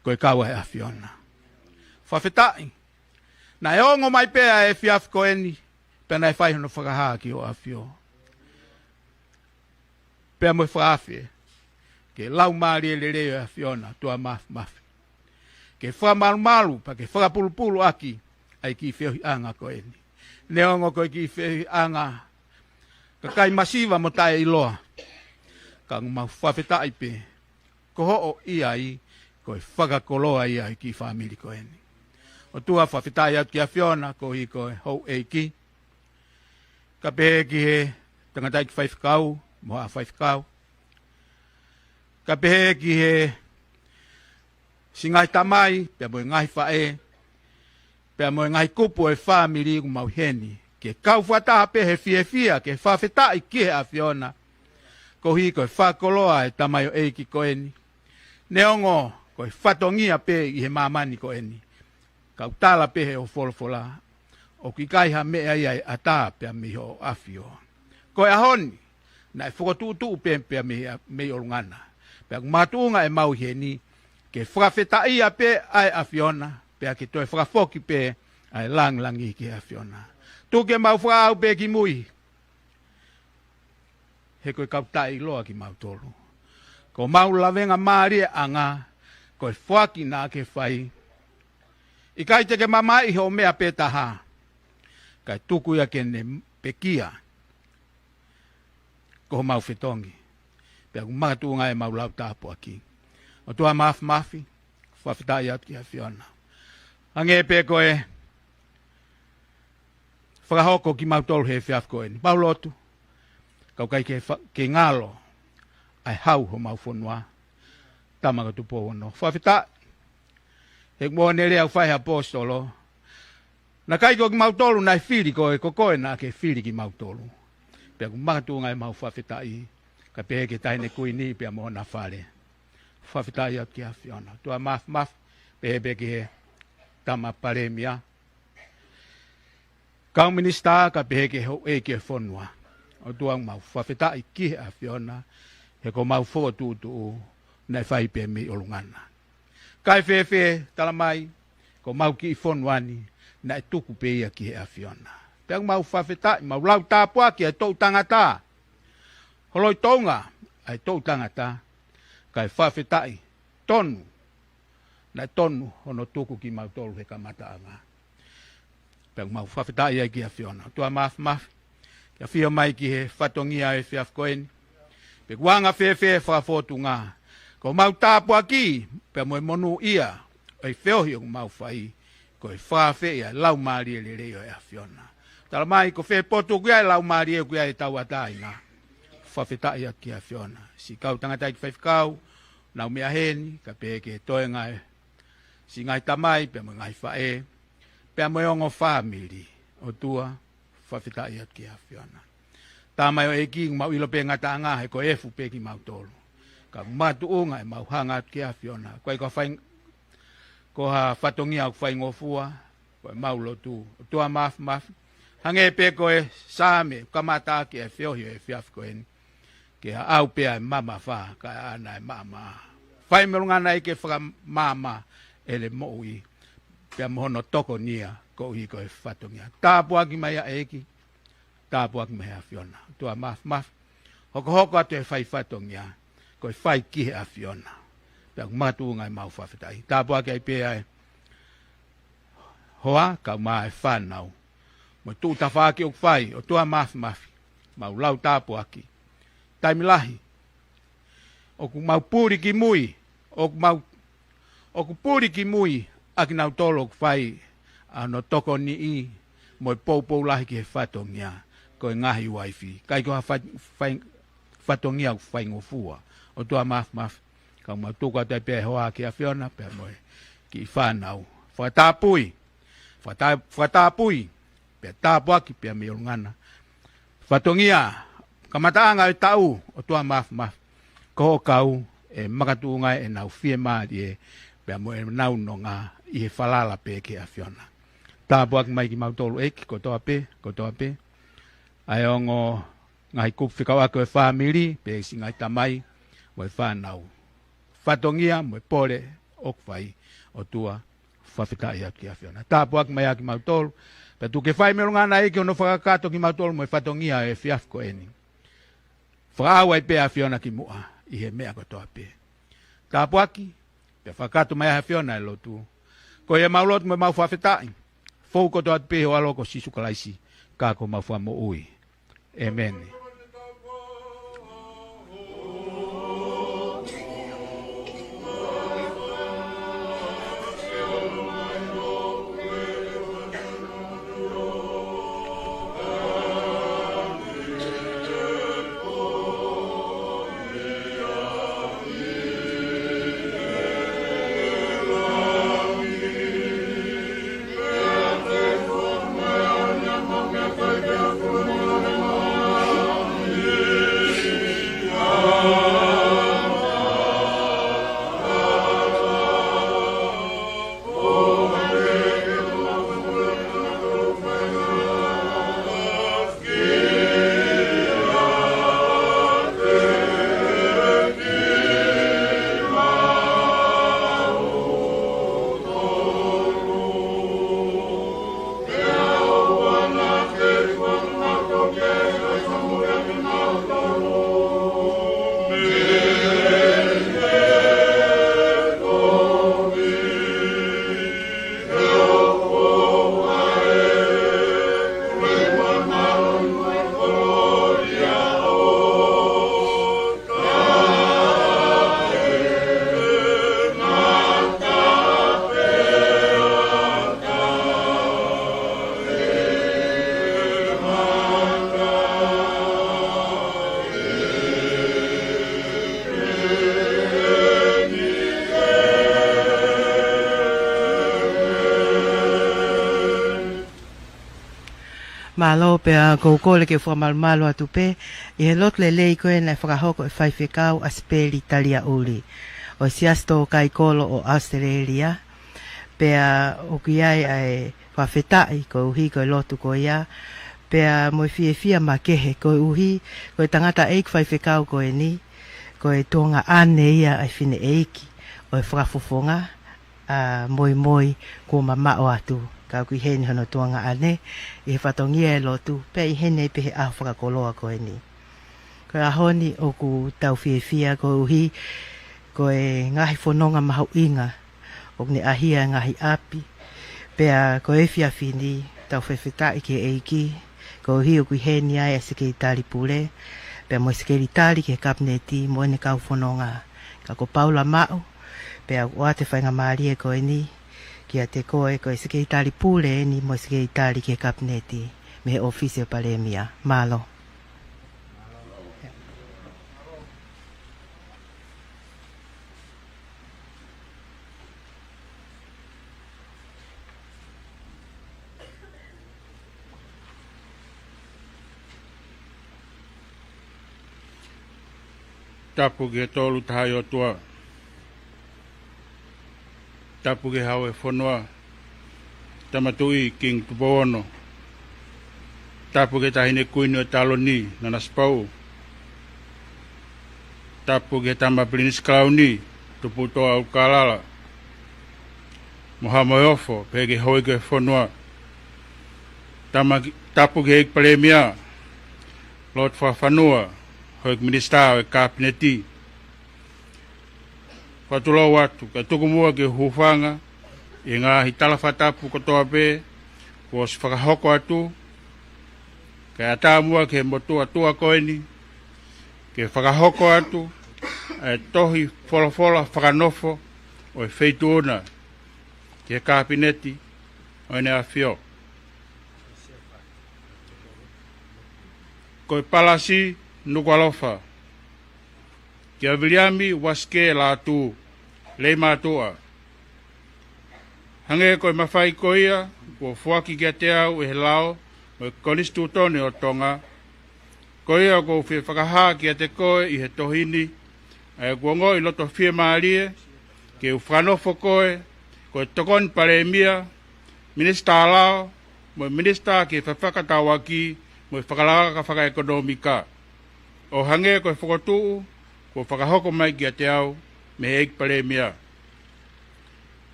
ko e kau ʻa e ʻAfiona. Fakafetaʻi. Naʻe ongo mai pē ʻa e efiafi ko eni, pea naʻe fai hono fakahā ki hoʻo ʻAfio. Pea mo e fakaafe, ke Laumālie Lelei ʻo e ʻAfiona, ʻOtua Māfimafi, ke fakamalumalu, pea ke fakapulupulu ʻaki ʻa e kiʻi feohiʻanga ko eni. Neongo ko e kiʻi feohiʻanga kakai masiva mo taʻeʻiloa, ka ʻoku mau fakafetaʻi pē, ko hoʻo ʻi ai, ko e fakakoloa ia ʻo e kiʻi fāmili ko eni. ʻOtua, fakafetaʻi atu ki he ʻAfiona, koeʻuhi ko e houʻeiki, ka pehē ki he tangataʻeiki faifekau, mo haʻa faifekau, ka pehē ki he siʻi ngaahi tamai, pea mo e ngaahi faʻē, pea mo e ngaahi kupu ʻo e fāmili ʻoku mau ʻi heni, ke kau fakataha pē he fiefia, ke fakafetaʻi ki he ʻAfiona, koeʻuhi ko e fakakoloa ʻa e tamaioʻeiki ko eni. Neongo ko e fatongia pē ʻi he māmani ko eni, ka ʻoku tala pē ʻe hoʻo folofola, ʻoku ʻikai ha meʻa ia ʻe ʻatā pea mei hoʻo ʻAfio. Ko e ʻaho ni, naʻe fokotuʻutuʻu pē pea mei, mei ʻolunga na. Pea ʻoku makatuʻunga ʻemau ʻi heni, ke fakafetaʻia pē ʻa e ʻAfiona, pea ke toe fakafoki pē ʻa e langilangi ki he ʻAfiona. Tuku ke mau fakaʻau pē ki mui, he ko e kau taʻeʻiloa kimautolu. Ko homau lavengamālieʻanga, ko e foaki naʻa ke fai, ʻikai te ke mamaʻi hoʻo meʻa pē taha, kae tuku ia ke ne pekia, ko homau fetongi. Pea ʻoku makatuʻunga ʻemau lau tāpuaki. ʻOtua Māfimafi, fakafetaʻi atu ki he ʻAfiona. Hangē pē ko e fakahoko kimautolu he efiafi ko eni. Mau lotu, ka ʻoku ʻikai ke fa-, ke ngalo ʻa e hau homau fonua, Tamai ko Tupou Ono. Fakafetaʻi, he ʻoku moʻoni e lea ʻoku fai ʻe he ʻaposetolo, naʻe ʻikai ko kimautolu naʻe fili koe, ko koe naʻa ke fili kimautolu. Pea ʻoku makatuʻunga ʻemau fakafetaʻi, kae pehē ki he Taʻahine Kuini pea mo hona fale. Fakafetaʻi atu ki he ʻAfiona. ʻOtua Māfimafi, pehē pē ki he tama palēmia, kau minisitā, kae pehē ki he houʻeiki ʻo e fonua. ʻOtua, ʻoku mau fakafetaʻi ki he ʻAfiona, he ko homau fokotuʻutuʻu naʻe fai pē mei ʻolunga na. Kae fēfē, tala mai, ko homau kiʻi fonua ni, naʻe tuku pē ia ki he ʻAfiona. Pea ʻoku mau fakafetaʻi, mau lau tāpuaki ʻa e toʻu tangata, holoi toʻunga ʻa e toʻu tangata, kae fakafetaʻi, tonu, naʻe tonu hono tuku kimautolu he kamataʻanga. Pea ʻoku mau fakafetaʻi ai ki he ʻAfiona. ʻOtua Māfimafi, ke ʻafio mai ki he fatongia ʻo e efiafi ko eni. Pe kuo anga fēfē e fakafōtunga, ko homau tāpuaki, pea mo e monūʻia ʻo e feohi ʻoku mau fai, ko e fakaafe ia ʻa e Laumālie Lelei ʻo e ʻAfiona. Tala mai, ko fē potu ʻoku ʻi ai e laumālie ʻoku ʻi ai e tauʻatāina. Fakafetaʻi atu ki he ʻAfiona. Siʻi kau tangataʻeiki faifekau, nau meʻa heni, kae pehē ki he toenga ʻo e siʻi ngaahi tamai, pea mo e ngaahi faʻē, pea mo e ongo fāmili. ʻOtua, fakafetaʻi atu ki he ʻAfiona. Tamaioʻeiki, ʻoku mau ʻilo pē ngataʻanga he ko e efu pē kimautolu. Ka ʻoku makatuʻunga ʻemau hanga atu ki he ʻAfiona. Ko e ʻikai ko ha fai-, ko ha fatongia ʻoku faingofua, ko ʻemau lotu. ʻOtua Māfimafi, hangē pē ko e Saame, kamata ʻaki e feohi ʻo e efiafi ko eni, ke aʻau pē ʻa e mamafa, kae ʻaʻana e maʻamaʻa. Fai mei ʻolunga na ʻEiki e fakamaama ʻene moʻui, pea mo hono tokonia, koeʻuhi ko e fatongia. Tāpuaki mai ʻa e ʻEiki, tāpuaki mai ʻa e ʻAfiona. ʻOtua Māfimafi, hokohoko atu e fai fatongia, ko e fai ki he ʻAfiona. Pea ʻoku makatuʻunga ʻemau fakafetaʻi. Tāpuaki ai pē ʻa e hoa, kae ʻumaʻā ʻa e fānau. Mo e tuʻu tafaʻaki ʻoku fai, ʻOtua Māfimafi, mau lau tāpuaki. Taimi lahi, ʻoku mau puli ki mui, ʻoku mau, ʻoku puli ki mui ʻa kinautolu ʻoku fai ʻa hono tokoniʻi mo e poupou lahi ki he fatongia, ko e ngaahi uaifi. ʻIkai ko ha fai-, fai-, fatongia ʻoku faingofua. ʻOtua Māfimafi, ka mau tuku atu ai pē ʻa e hoa ki he ʻAfiona, pea mo e kiʻi fānau. Fakatapui, fakata-, fakatapui, pea tāpuaki pea mei ʻolunga na. Fatongia, kamataʻanga ʻo e taʻu, ʻOtua Māfimafi, ko hoʻo kau, ʻe makatuʻunga ʻenau fiemālie, pea mo ʻenau nonga ʻi he falala pē ki he ʻAfiona. Tāpuaki mai kimautolu ʻEiki, kotoa pē, kotoa pē. ʻA e ongo ngaahi kupu fekauʻaki ʻo e fāmili, pea siʻi ngaahi tamai mo e fānau. Fatongia mo e pole ʻoku fai, ʻOtua, fakafetaʻi atu ki he ʻAfiona. Tāpuaki mai ʻa kimautolu, pea tuku ke fai mei he ʻulungaanga ʻEiki hono fakakakato kimautolu mo e fatongia ʻo e efiafi ko eni. Fakaʻau ai pē ʻAfiona ki muʻa ʻi he meʻa kotoa pē. Tāpuaki, pea fakakakato mai ʻa e ʻAfiona e lotu. Ko ia mau lotu mo mau fakafetaʻi, fou kotoa atu pē ʻi ho ʻAlo ko Sīsū Kalaisi, ka ko homau Fakamoʻui. ʻĒmeni. Mālō, pea ʻoku ou kole ke fakamalumalu atu pē ʻi he lotu lelei ko ē naʻe fakahoko ʻe he faifekau ʻa Sipeli Taliaʻuli ʻo e Siasi Tōkaikolo ʻo ʻAositelēlia. Pea ʻoku ʻi ai ʻa e fakafetaʻi koeʻuhi ko e lotu ko ia, pea mo e fiefia makehe koeʻuhi ko e tangataʻeiki faifekau ko eni, ko e tuongaʻane ia ʻa e fineʻeiki ʻo e fakafofonga, ʻa Moimoi kuo mamaʻo atu, ka ʻoku ʻi heni hono tuongaʻane ʻi he fatongia e lotu, pea ʻi heni ai pē he ʻaho fakakoloa ko eni. Ko e ʻaho ni ʻoku tau fiefia koeʻuhi ko e ngaahi fononga mahuʻinga ʻoku ne ʻahia e ngaahi ʻapi, pea ko e efiafi ni tau fakafetaʻi ki he ʻEiki koeʻuhi ʻoku ʻi heni ai ʻa e Sekelitali Pule, pea mo e Sekelitali ki he Kapineti mo ʻene kau fononga. Ka ko Paula Maʻu, pea ʻoku ʻoatu e faingamālie ko eni kiate koe, ko e Sekelitali Pule eni mo e Sekelitali ki he Kapineti mei he ʻŌfisi ʻo e Palēmia. Mālō. Tapu ki he Tolu Tahaʻi ʻOtua. Tapu ki he Hau ʻo e fonua, Tama Tuʻi Kingi Tupou Ono. Tapu ki he Taʻahine Kuini ʻo e Taloni, Nanasipauʻu. Tapu ki he Tama Pilinisi Kalauni, Tupoutoʻa ʻUlukalala, mo Haʻa Moheofo, pehē ki he Houʻeiki ʻo e fonua. Tama ki-, tapu ki he ʻEiki Palēmia, Lotu Fakafanua, Houʻeiki Minisitā ʻo e Kapineti. Fakatulou atu, kae tuku muʻa ke u hūfanga ʻi he ngaahi tala fakatapu kotoa pē kuo ʻosi fakahoko atu, kae ʻatā muʻa ki he motuʻa tuʻa ko eni ke fakahoko atu ʻa e tohi folofola fakanofo ʻo e Feituʻu na ki he Kapineti ʻo ʻEne ʻAfio. Ko e Palasi Nukuʻalofa, kia Viliami Uasikē Lātū Leimātuʻa. Hangē ko e mafai ko ia kuo foaki kiate au ʻe he lao mo e Konisitūtone ʻo Tonga, ko ia ʻoku ou fie fakahā kiate koe ʻi he tohi ni, ʻa ʻeku ongoʻi loto fiemālie ke u fakanofo koe ko e Tokoni Palēmia, Minisitā Lao, mo e Minisitā ki he Fefakatauʻaki mo e Fakalakalaka Fakaʻekonōmika. ʻo hangē ko e fokotuʻu kuo fakahoko mai kiate au mei he ʻEiki Palēmia.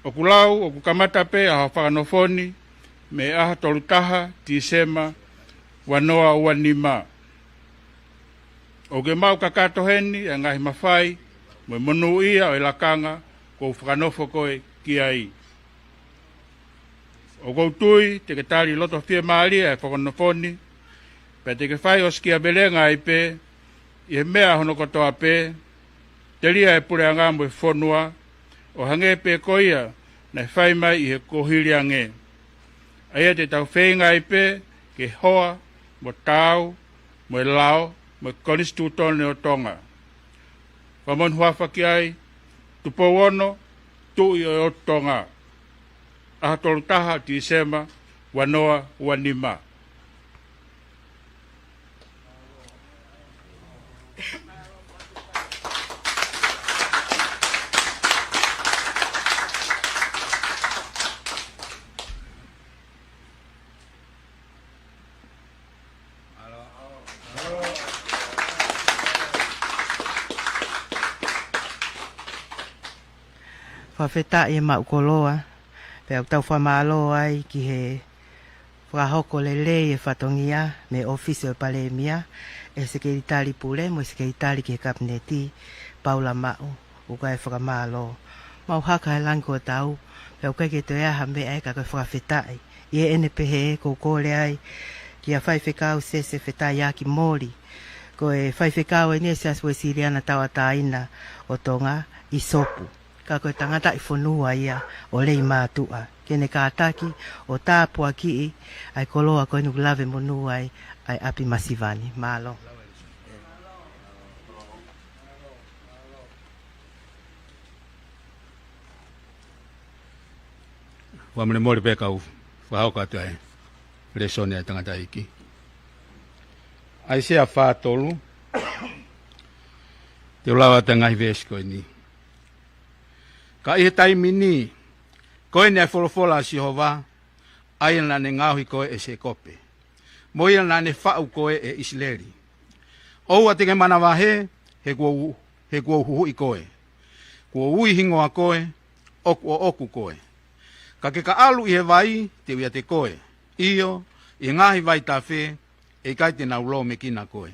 ʻOku lau ʻoku kamata pē ʻa hoʻo fakanofo ni mei he ʻaho tolu taha Tīsema ua noa ua nima. ʻOku ke maʻu kakato heni ʻa e ngaahi mafai mo e monūʻia ʻo e lakanga kuo u fakanofo koe ki ai. ʻOku ou tui te ke tali loto fiemālie ʻa e fakanofo ni, pea te ke fai ʻo sikiavelenga ai pē ʻi he meʻa hono kotoa pē, telia e puleʻanga mo e fonua, ʻo hangē pē ko ia naʻe fai mai ʻi he kuohili ange. ʻA ia te tau feinga ai pē ke hoa mo taau mo e lao mo e konisitūtone ʻo Tonga. Fakamoʻoni huafa ki ai, Tupou Ono, Tuʻi ʻo e ʻOtu Tonga. ʻAho tolu taha Tīsema ua noa ua nima. Fakafetaʻi e maʻu koloa, pea ʻoku tau fakamālō ai ki he fakahoko lelei e fatongia mei he ʻōfisi ʻo e Palēmia, ʻe he Sekelitali Pule mo e Sekelitali ki he Kapineti, Paula Maʻu, ʻoku ʻikai fakamālō. Mau haka he langi kuo tau, pea ʻoku ʻikai ke toe ʻi ai ha meʻa ia ka ko e fakafetaʻi. ʻI heʻene pehē ʻoku ou kole ai kia Faifekau Sese Fetaiaki Moli, ko e faifekau eni ʻo e Siasi Uēsiliana Tauʻatāina ʻo Tonga, ʻisopu. Ka ko e tangataʻi fonua ia ʻo Leimātuʻa, ke ne kātaki ʻo tāpuakiʻi ʻa e koloa ko eni ʻoku lave monū ai ʻa e ʻapi masiva ni. Mālō. Fakamolemole pē kau fakahoko atu ʻa e lēsoni ʻa e tangataʻeiki. ʻAisea fā tolu, te u lau atu ʻa e ngaahi veesi ko eni. Ka ʻi he taimi ni, ko eni ʻa e folofola ʻa Sihova, ʻa ia naʻa ne ngaohi koe ʻe Sēkope, mo ia naʻa ne faʻu koe ʻe ʻIsileli. ʻOua te ke manavahē, he kuo u, he kuo u huhuʻi koe. Kuo u ui hingoa koe, ʻoku ʻoʻoku koe. Ka ke ka ʻalu ʻi he vai, te u ʻiate koe. ʻIo, ʻi he ngaahi vaitafe, ʻe ʻikai te nau lōmekina koe.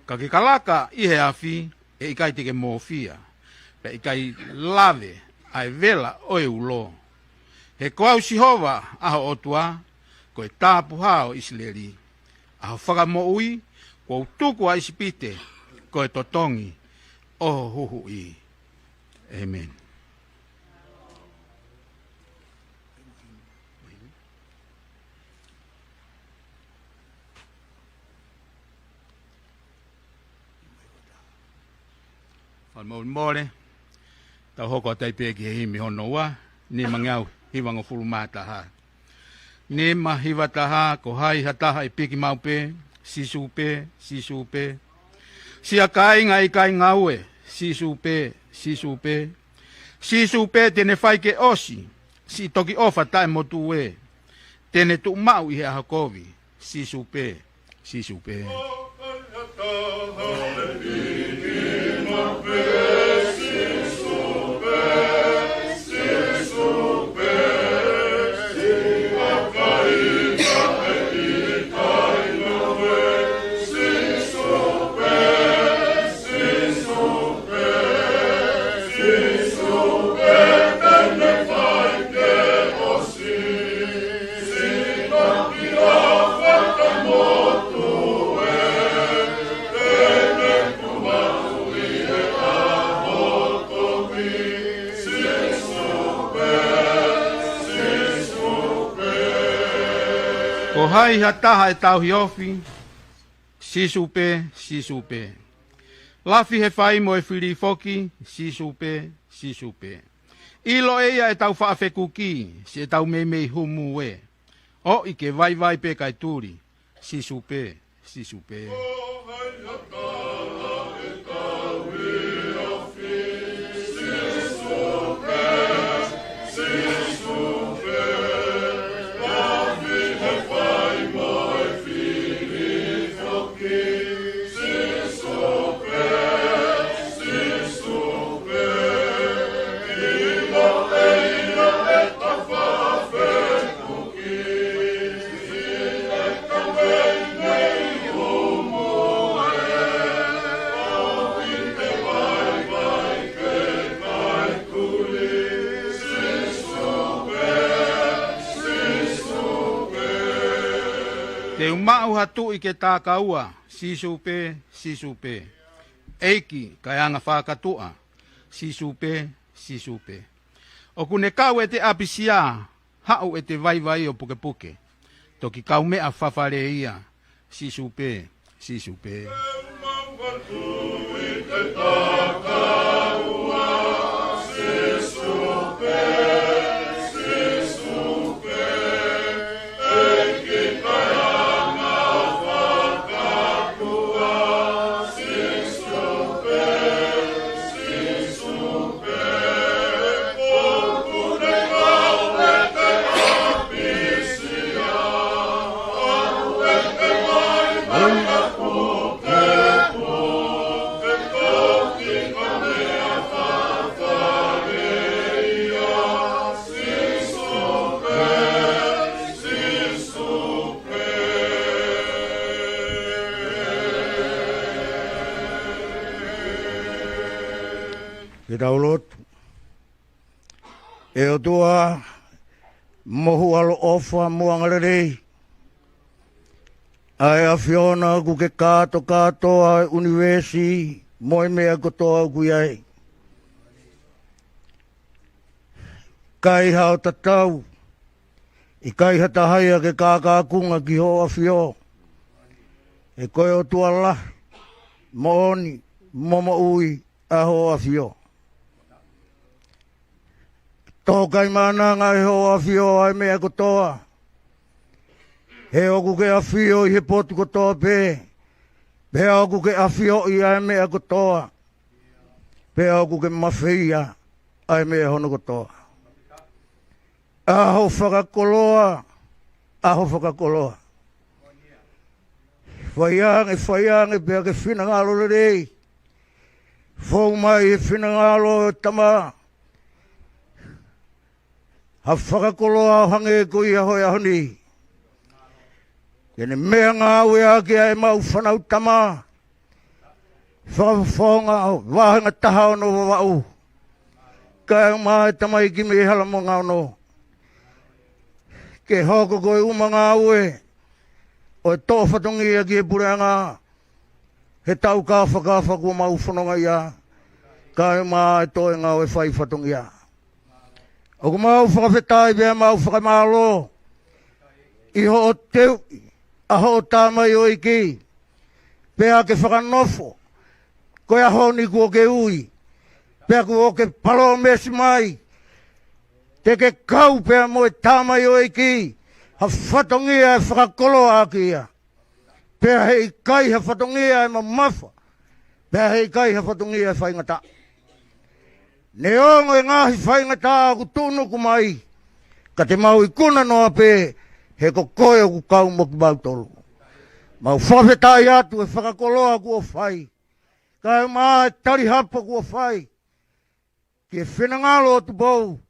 Ka ke ka laka ʻi he afi, ʻe ʻikai te ke mōfia, pea ʻikai lave ʻa e vela ʻo e ulo. He ko au Sihova ʻa ho ʻOtua, ko e Tāpuhā ʻo ʻIsileli, ʻa ho Fakamoʻui, kuo u tuku ʻa ʻIsipite ko e totongi ʻo ho huhuʻi. ʻĒmeni. Fakamolemole, tau hoko atu ai pē ki he himi hono ua, nima ngeau hivangofulu mā taha. Nima hiva taha, ko hai ha taha ʻe piki maʻu pē, Sīsū pē, Sīsū pē. Siʻa kāinga ʻikai ngaue, Sīsū pē, Sīsū pē. Sīsū pē te ne fai ke ʻosi, siʻi toki ʻofa taʻemotu ē. Te ne tuʻu maʻu ʻi he ʻaho kovi, Sīsū pē, Sīsū pē. Ko hai ha taha ʻe tauhi ofi, Sīsū pē, Sīsū pē. Lafi he fai mo e fili foki, Sīsū pē, Sīsū pē. ʻIlo ʻe ia ʻetau faʻa fekuki, siʻetau meimei humu ē. ʻOi ke vaivai pē kae tuli, Sīsū pē, Sīsū pē. Te u maʻu ha tuʻi ke takaua, Sīsū pē, Sīsū pē. ʻEiki, kae anga fakatuʻa, Sīsū pē, Sīsū pē. ʻOku ne kau ʻete ʻapisia, haʻu ʻete vaivai ʻo pukepuke. Toki kaumeʻa fafale ia, Sīsū pē, Sīsū pē. Ke tau lotu. ʻE ʻOtua, mohu ʻaloʻofa mo angalelei, ʻa e ʻAfiona ʻoku ke kātokātoa ʻa e ʻunivēsi mo e meʻa kotoa ʻoku ʻi ai. ʻIkai haʻo tatau, ʻikai ha taha ia ke kākākunga ki hoʻo ʻAfio. He ko e ʻOtua lahi, moʻoni, mo moʻui ʻa hoʻo ʻAfio. Tō kai maʻananga ʻe hoʻo ʻAfio ʻa e meʻa kotoa. He ʻoku ke ʻafio ʻi he potu kotoa pē. Pea ʻoku ke ʻafioʻi ʻa e meʻa kotoa. Pea ʻoku ke mafeia ʻa e meʻa hono kotoa. ʻA hoʻo fakakoloa, ʻa hoʻo fakakoloa. Fai ange, fai ange, pea ke finangalo lelei. Fou mai he finangalo ʻo e Tamai. Ha fakakoloa ʻo hangē ko ia ʻo e ʻaho ni. Ke ne meʻangāueʻaki ʻa e maʻu fānau tama. Fakafofonga ʻo e vāhenga taha ono Vavaʻu. Kae ʻumaʻā e tamaiki mei Halamonga ono. Ke hoko ko e uma ngāue ʻo e toʻo fatongia ki he puleʻanga. He taʻu kāfakafa kuo mau fononga ia. Kae ʻumaʻā e toenga ʻo e fai fatongia. ʻOku mau fakafetaʻi pea mau fakamālō ʻi hoʻo teuʻi ʻa hoʻo tamaioʻeiki, pea ke fakanofo ko e ʻaho ni kuo ke ui, pea kuo ke palōmesi mai te ke kau pea mo e tamaioʻeiki ha fatongia ʻe fakakoloaʻaki ia. Pea heʻikai ha fatongia ʻe mamafa, pea heʻikai ha fatongia ʻe faingataʻa. Neongo e ngaahi faingataʻa ʻoku tuʻunuku mai, ka te mau ikuna noa pē, he ko koe ʻoku kau mo kimautolu. Mau fakafetaʻi atu he fakakoloa kuo fai, kae ʻumaʻā e tali hapo kuo fai ki he finangalo ʻo Tupou,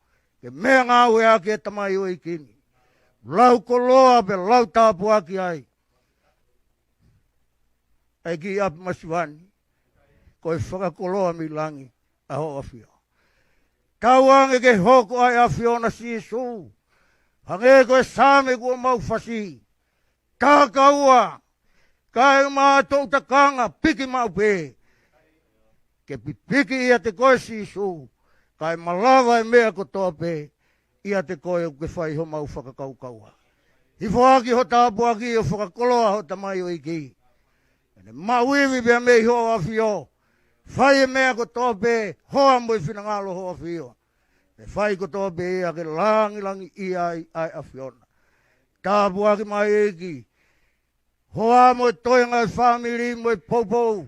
ke meʻangāueʻaki e tamaioʻeiki ni. Lau koloa pea lau tāpuaki ai ʻa e kiʻi ʻapi masiva ni, ko e fakakoloa mei langi ʻa hoʻo ʻAfio. Tauange ke hoko ʻa e ʻAfiona Sīsū, hangē ko e Saame kuo mau fasi. Takaua, kae ʻumaʻā e toʻutakanga, piki maʻu pē. Ke pipiki ʻiate koe Sīsū, kae malava e meʻa kotoa pē ʻiate koe ʻoku ke fai homau fakakaukaua. Hifo hake ho tāpuaki ʻo fakakoloa ho tamaioʻeiki. Ke ne maʻu ivi pea mei hoʻo ʻAfio. Fai e meʻa kotoa pē, hoa mo e finangalo hoʻo ʻAfio. Ke fai kotoa pē ia ke langilangiʻia ai ʻa e ʻAfiona. Tāpuaki mai ʻEiki. Hoa mo e toenga e fāmili mo e poupou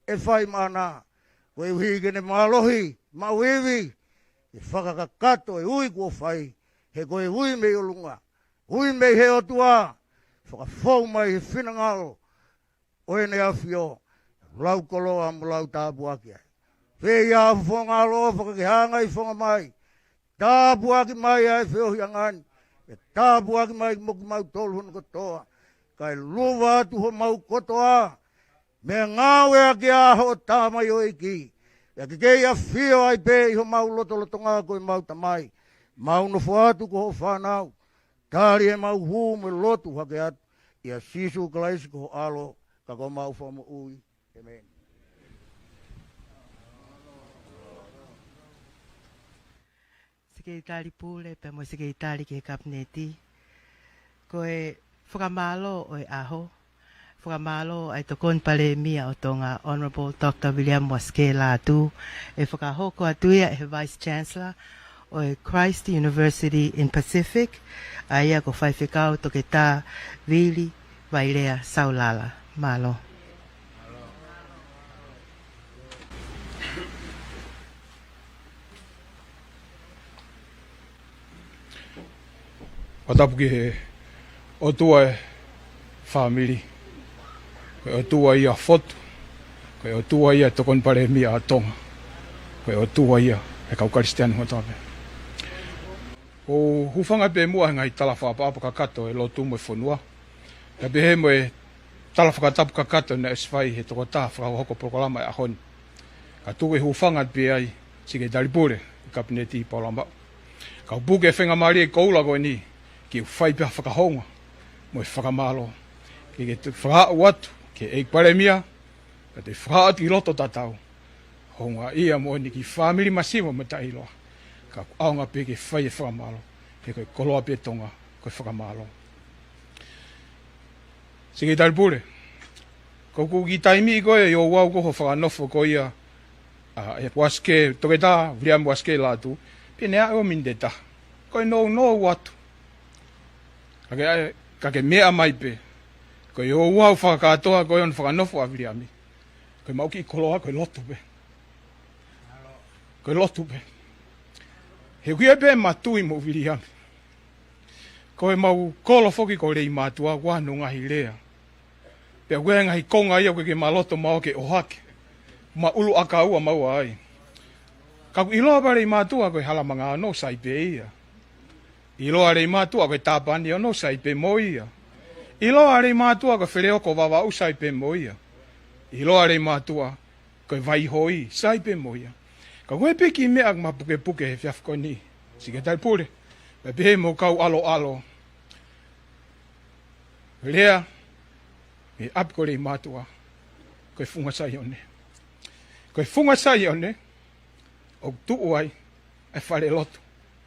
ʻe fai maʻana. Koeʻuhi ke ne mālohi, maʻu ivi, ke fakakakato e ui kuo fai, he ko e ui mei ʻolunga, ui mei he ʻOtua, fakafou mai he finangalo ʻo ʻene ʻAfio, lau koloa mo lau tāpuaki ai. Pea ʻi he fofonga ʻaloʻofa ka ke hanga ʻo fofonga mai, tāpuaki mai ʻa e feohiʻanga ni, pea tāpuaki mai mo kimautolu hono kotoa, kae luva atu homau kotoa, meʻangāueʻaki ʻa hoʻo tamaioʻeiki, pea ke kei ʻafio ai pē ʻi homau lotolotonga ko e mau tamai, mau nofo atu ko hoʻo fānau, tali ʻemau hū mo e lotu hake atu, ʻia Sīsū Kalaisi ko ho ʻAlo, ka ko homau Fakamoʻui. ʻĒmeni. Sekelitali Pule, pea mo e Sekelitali ki he Kapineti. Ko e fakamālō ʻo e ʻaho. Fakamālō ʻa e Tokoni Palēmia ʻo Tonga, Honourable Doctor Viliami Uasikē Lātū, ʻe fakahoko atu ia ʻe he Vice Chancellor ʻo e Christ University in Pacific, ʻa ia ko Faifekau Toketā Vili Vailea Saulala. Mālō. Fakatapu ki he ʻOtua ʻo e fāmili. Ko e ʻOtua ia ʻo e fotu. Ko e ʻOtua ia ʻo e Tokoni Palēmia ʻa Tonga. Ko e ʻOtua ia ʻo e kau Kalisitiane kotoa pē. ʻOku ou hūfanga pē muʻa he ngaahi tala fakaʻapaʻapa kakato ʻo e lotu mo e fonua. Kae pehē mo e tala fakatapu kakato naʻe ʻosi fai ʻe he tokotaha fakahoko polokalama ʻo e ʻaho ni. Ka tuku ke hūfanga pē ai, Sekelitali Pule ʻo e Kapineti Paula Maʻu. Kau puke e faingamālie koula ko eni, ke u fai pē ha fakahounga mo e fakamālō. Ke, ke u fakaaʻu atu ki he ʻEiki Palēmia, kae toe fakaaʻu atu ki loto tatau. Houngaʻia moʻoni ki he fāmili masiva mo taʻeʻiloa. Ka ʻoku ʻaonga pē ke fai e fakamālō. He ko e koloa pē ʻo Tonga, ko e fakamālō. Sekelitali Pule, ko ʻeku kiʻi taimi ko ē ʻi hoʻo ʻalu ko ē ʻo fakanofo ko ia, ʻa, ʻe Uasikē, Toketā Viliami Uasikē Lātū, pea ne aʻu ʻo miniti ʻe taha. Ko e nounou atu. Ka ke, ka ke meʻa mai pē. Ko e ʻalu fakakātoa ko ē ʻo ne fakanofo ʻa Viliami. Ko e maʻu kiʻi koloa, ko e lotu pē. Ko e lotu pē. He ʻoku ʻi ai pē ʻema tui mo Viliami. Ko ʻemau kolo foki ko Leimātuʻa, ʻoku ʻi ai hono ngaahi lea. Pea ʻoku ʻi ai e ngaahi konga ia ʻoku ʻikai ke ma loto maua ke ʻohake. Ma ʻulu ʻakaua maua ai. Ka ʻoku ʻiloa pē ʻa Leimātuʻa ko e hala mangano, sai pē ia. ʻIloa ʻa Leimātuʻa ko e tāpaniono, sai pē mo ia. ʻIloa ʻa Leimātuʻa ko e feleoko vavaʻu, sai pē mo ia. ʻIloa ʻa Leimātuʻa ko e vaihoi, sai pē mo ia. Ka ko e piki meʻa ʻoku ma pukepuke he efiafi ko eni, Sekelitali Pule, pea pehē mo e kau ʻaloʻalo. Lea mei he ʻapi ko Leimātuʻa, ko e Funga Saione. Ko e Funga Saione, ʻoku tuʻu ai e falelotu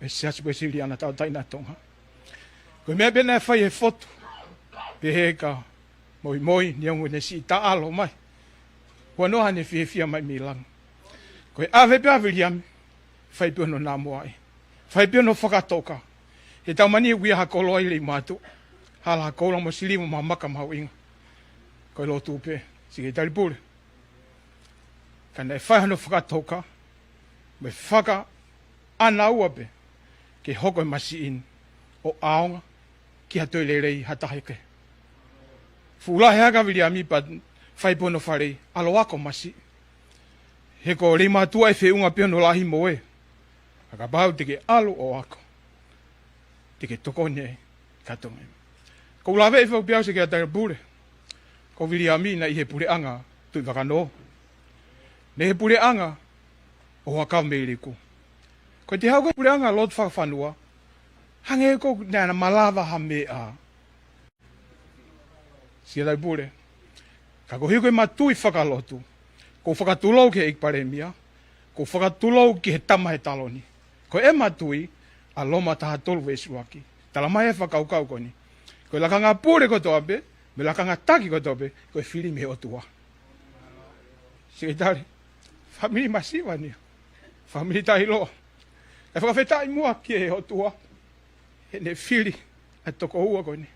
ʻo e Siasi Uēsiliana Tauʻatāina ʻo Tonga. Ko e meʻa pē naʻe fai ʻe he fotu, pehē ka moimoi, neongo ʻene siʻi taʻalo mai. Huanoa ʻene fiefia mai mei langi. Ko e ʻave pē ʻa Viliami, fai pē hono namoaʻi. Fai pē hono fakatoka. He taumaiā ʻoku ʻi ai ha koloa ʻi Leimātuʻa. Hala ha koula mo siliva mo ha maka mahuʻinga. Ko e lotu pē, Sekelitali Pule. Ka naʻe fai hono fakatoka, mo e fakaʻānaua pē, ke hoko e masiʻi ni ʻo ʻaonga ki ha toe lelei ha taha kehe. Fuʻu lahi hake ʻa Viliami pea fai pē hono faleʻi, ʻalu ʻo ako masiʻi. He ko Leimātuʻa ʻe feʻunga pē hono lahi mo ē. Ka kapau te ke ʻalu ʻo ako, te ke tokoni ai ki Tonga. ʻOku ou laveʻi foki pē au, Sekelitali Pule, ko Viliami naʻe ʻi he puleʻanga Tuʻi Vakanō. Naʻe ʻi he puleʻanga ʻo Huʻakavameiliku. Ko e te haʻu ki he puleʻanga lotu fakafanua, hangē ko ē naʻá na malava ha meʻa. Sekelitali Pule, ka ko hoʻo ʻai ko ē ʻema tui fakalotu, ʻoku ou fakatulou ki he ʻEiki Palēmia, ʻoku ou fakatulou ki he tama he taloni. Ko ʻema tui, ʻa Loma taha tolu veesi ʻuluaki. Talamai ʻe he fakakaukau ko eni, ko e lakanga pule kotoa pē, mo e lakanga taki kotoa pē, ko e fili mei he ʻOtua. Sekelitali, fāmili masiva eni. Fāmili taʻeʻiloa. ʻE fakafetaʻi muʻa ki he ʻOtua heʻene fili ʻa e tokoua ko eni.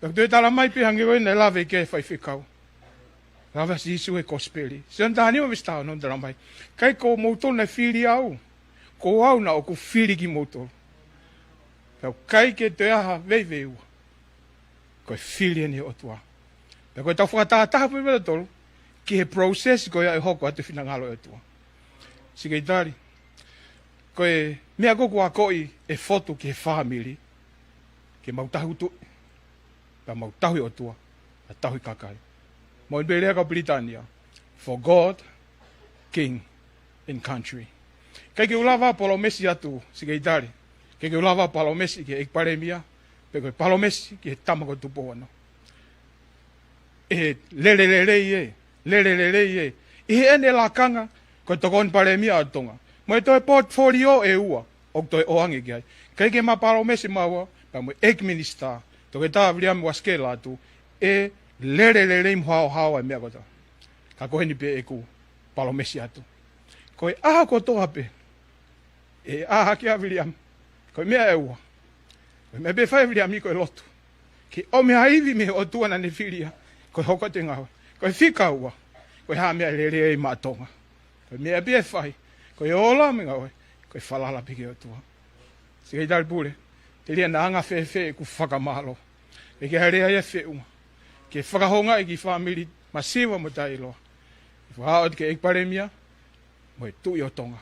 Pea ʻoku toe talamai pē hangē ko ē naʻe lave ki ai e faifekau. Lave ʻa Sīsū he Kosipeli. Sione taha nima veesi taha ono, talamai, ʻikai ko moutolu naʻe fili au. Ko au naʻá ku fili kimoutolu. Pea ʻoku ʻikai ke toe ʻi ai ha veiveiua. Ko e fili eni ʻe he ʻOtua. Pea ko ʻetau fakatātā pē ʻe tautolu ki he process ko ia ʻe hoko atu e finangalo ʻo e ʻOtua. Sekelitali, ko e meʻa ko ē ʻoku akoʻi ʻe he fotu ki he fāmili, ke mau tauhi tuʻi, pea mau tauhi ʻOtua, pea tauhi kakai. Moʻoni pē lea kau Pilitānia, for God, King, and Country. ʻIkai ke u lava ʻo palōmesi atu, Sekelitali. ʻIkai ke u lava ʻo palōmesi ki he ʻEiki Palēmia, pe ko e palōmesi ki he tama ko Tupou Ono. ʻE lele lelei ē, lele lelei ē. ʻI heʻene lakanga ko e tokoni palēmia ʻo Tonga, mo e toe portfolio ʻe ua ʻoku toe ʻoange ki ai. ʻIkai ke ma palōmesi maua pea mo e ʻEiki Minisitā, Toketā Viliami Uasikela Atu, ʻe lele lelei mo haohaoa e meʻa kotoa. Ka ko eni pē ʻeku palōmesi atu. Ko e ʻaho kotoa pē ʻe ʻā hake ʻa Viliami, ko e meʻa ʻe ua. Ko e meʻa pē ʻe fai ʻe Viliami ko e lotu, ke ʻomi ha ivi mei he ʻOtua naʻa ne fili ia, ko e hoko atu e ngāue. Ko e fika ua, ko e hā e meʻa ʻe lele ai maʻa Tonga. Ko e meʻa pē ʻe fai, ko e ola mo e ngāue, ko e falala pē ki he ʻOtua. Sekelitali Pule, telia naʻa anga fēfē ʻeku fakamālō. ʻIkai ke ʻi ai ha lea ia ʻe feʻunga ke fakahoungaʻi e kiʻi fāmili masiva mo taʻeʻiloa. ʻE fakaʻosi ki he ʻEiki Palēmia mo e Tuʻi ʻo Tonga,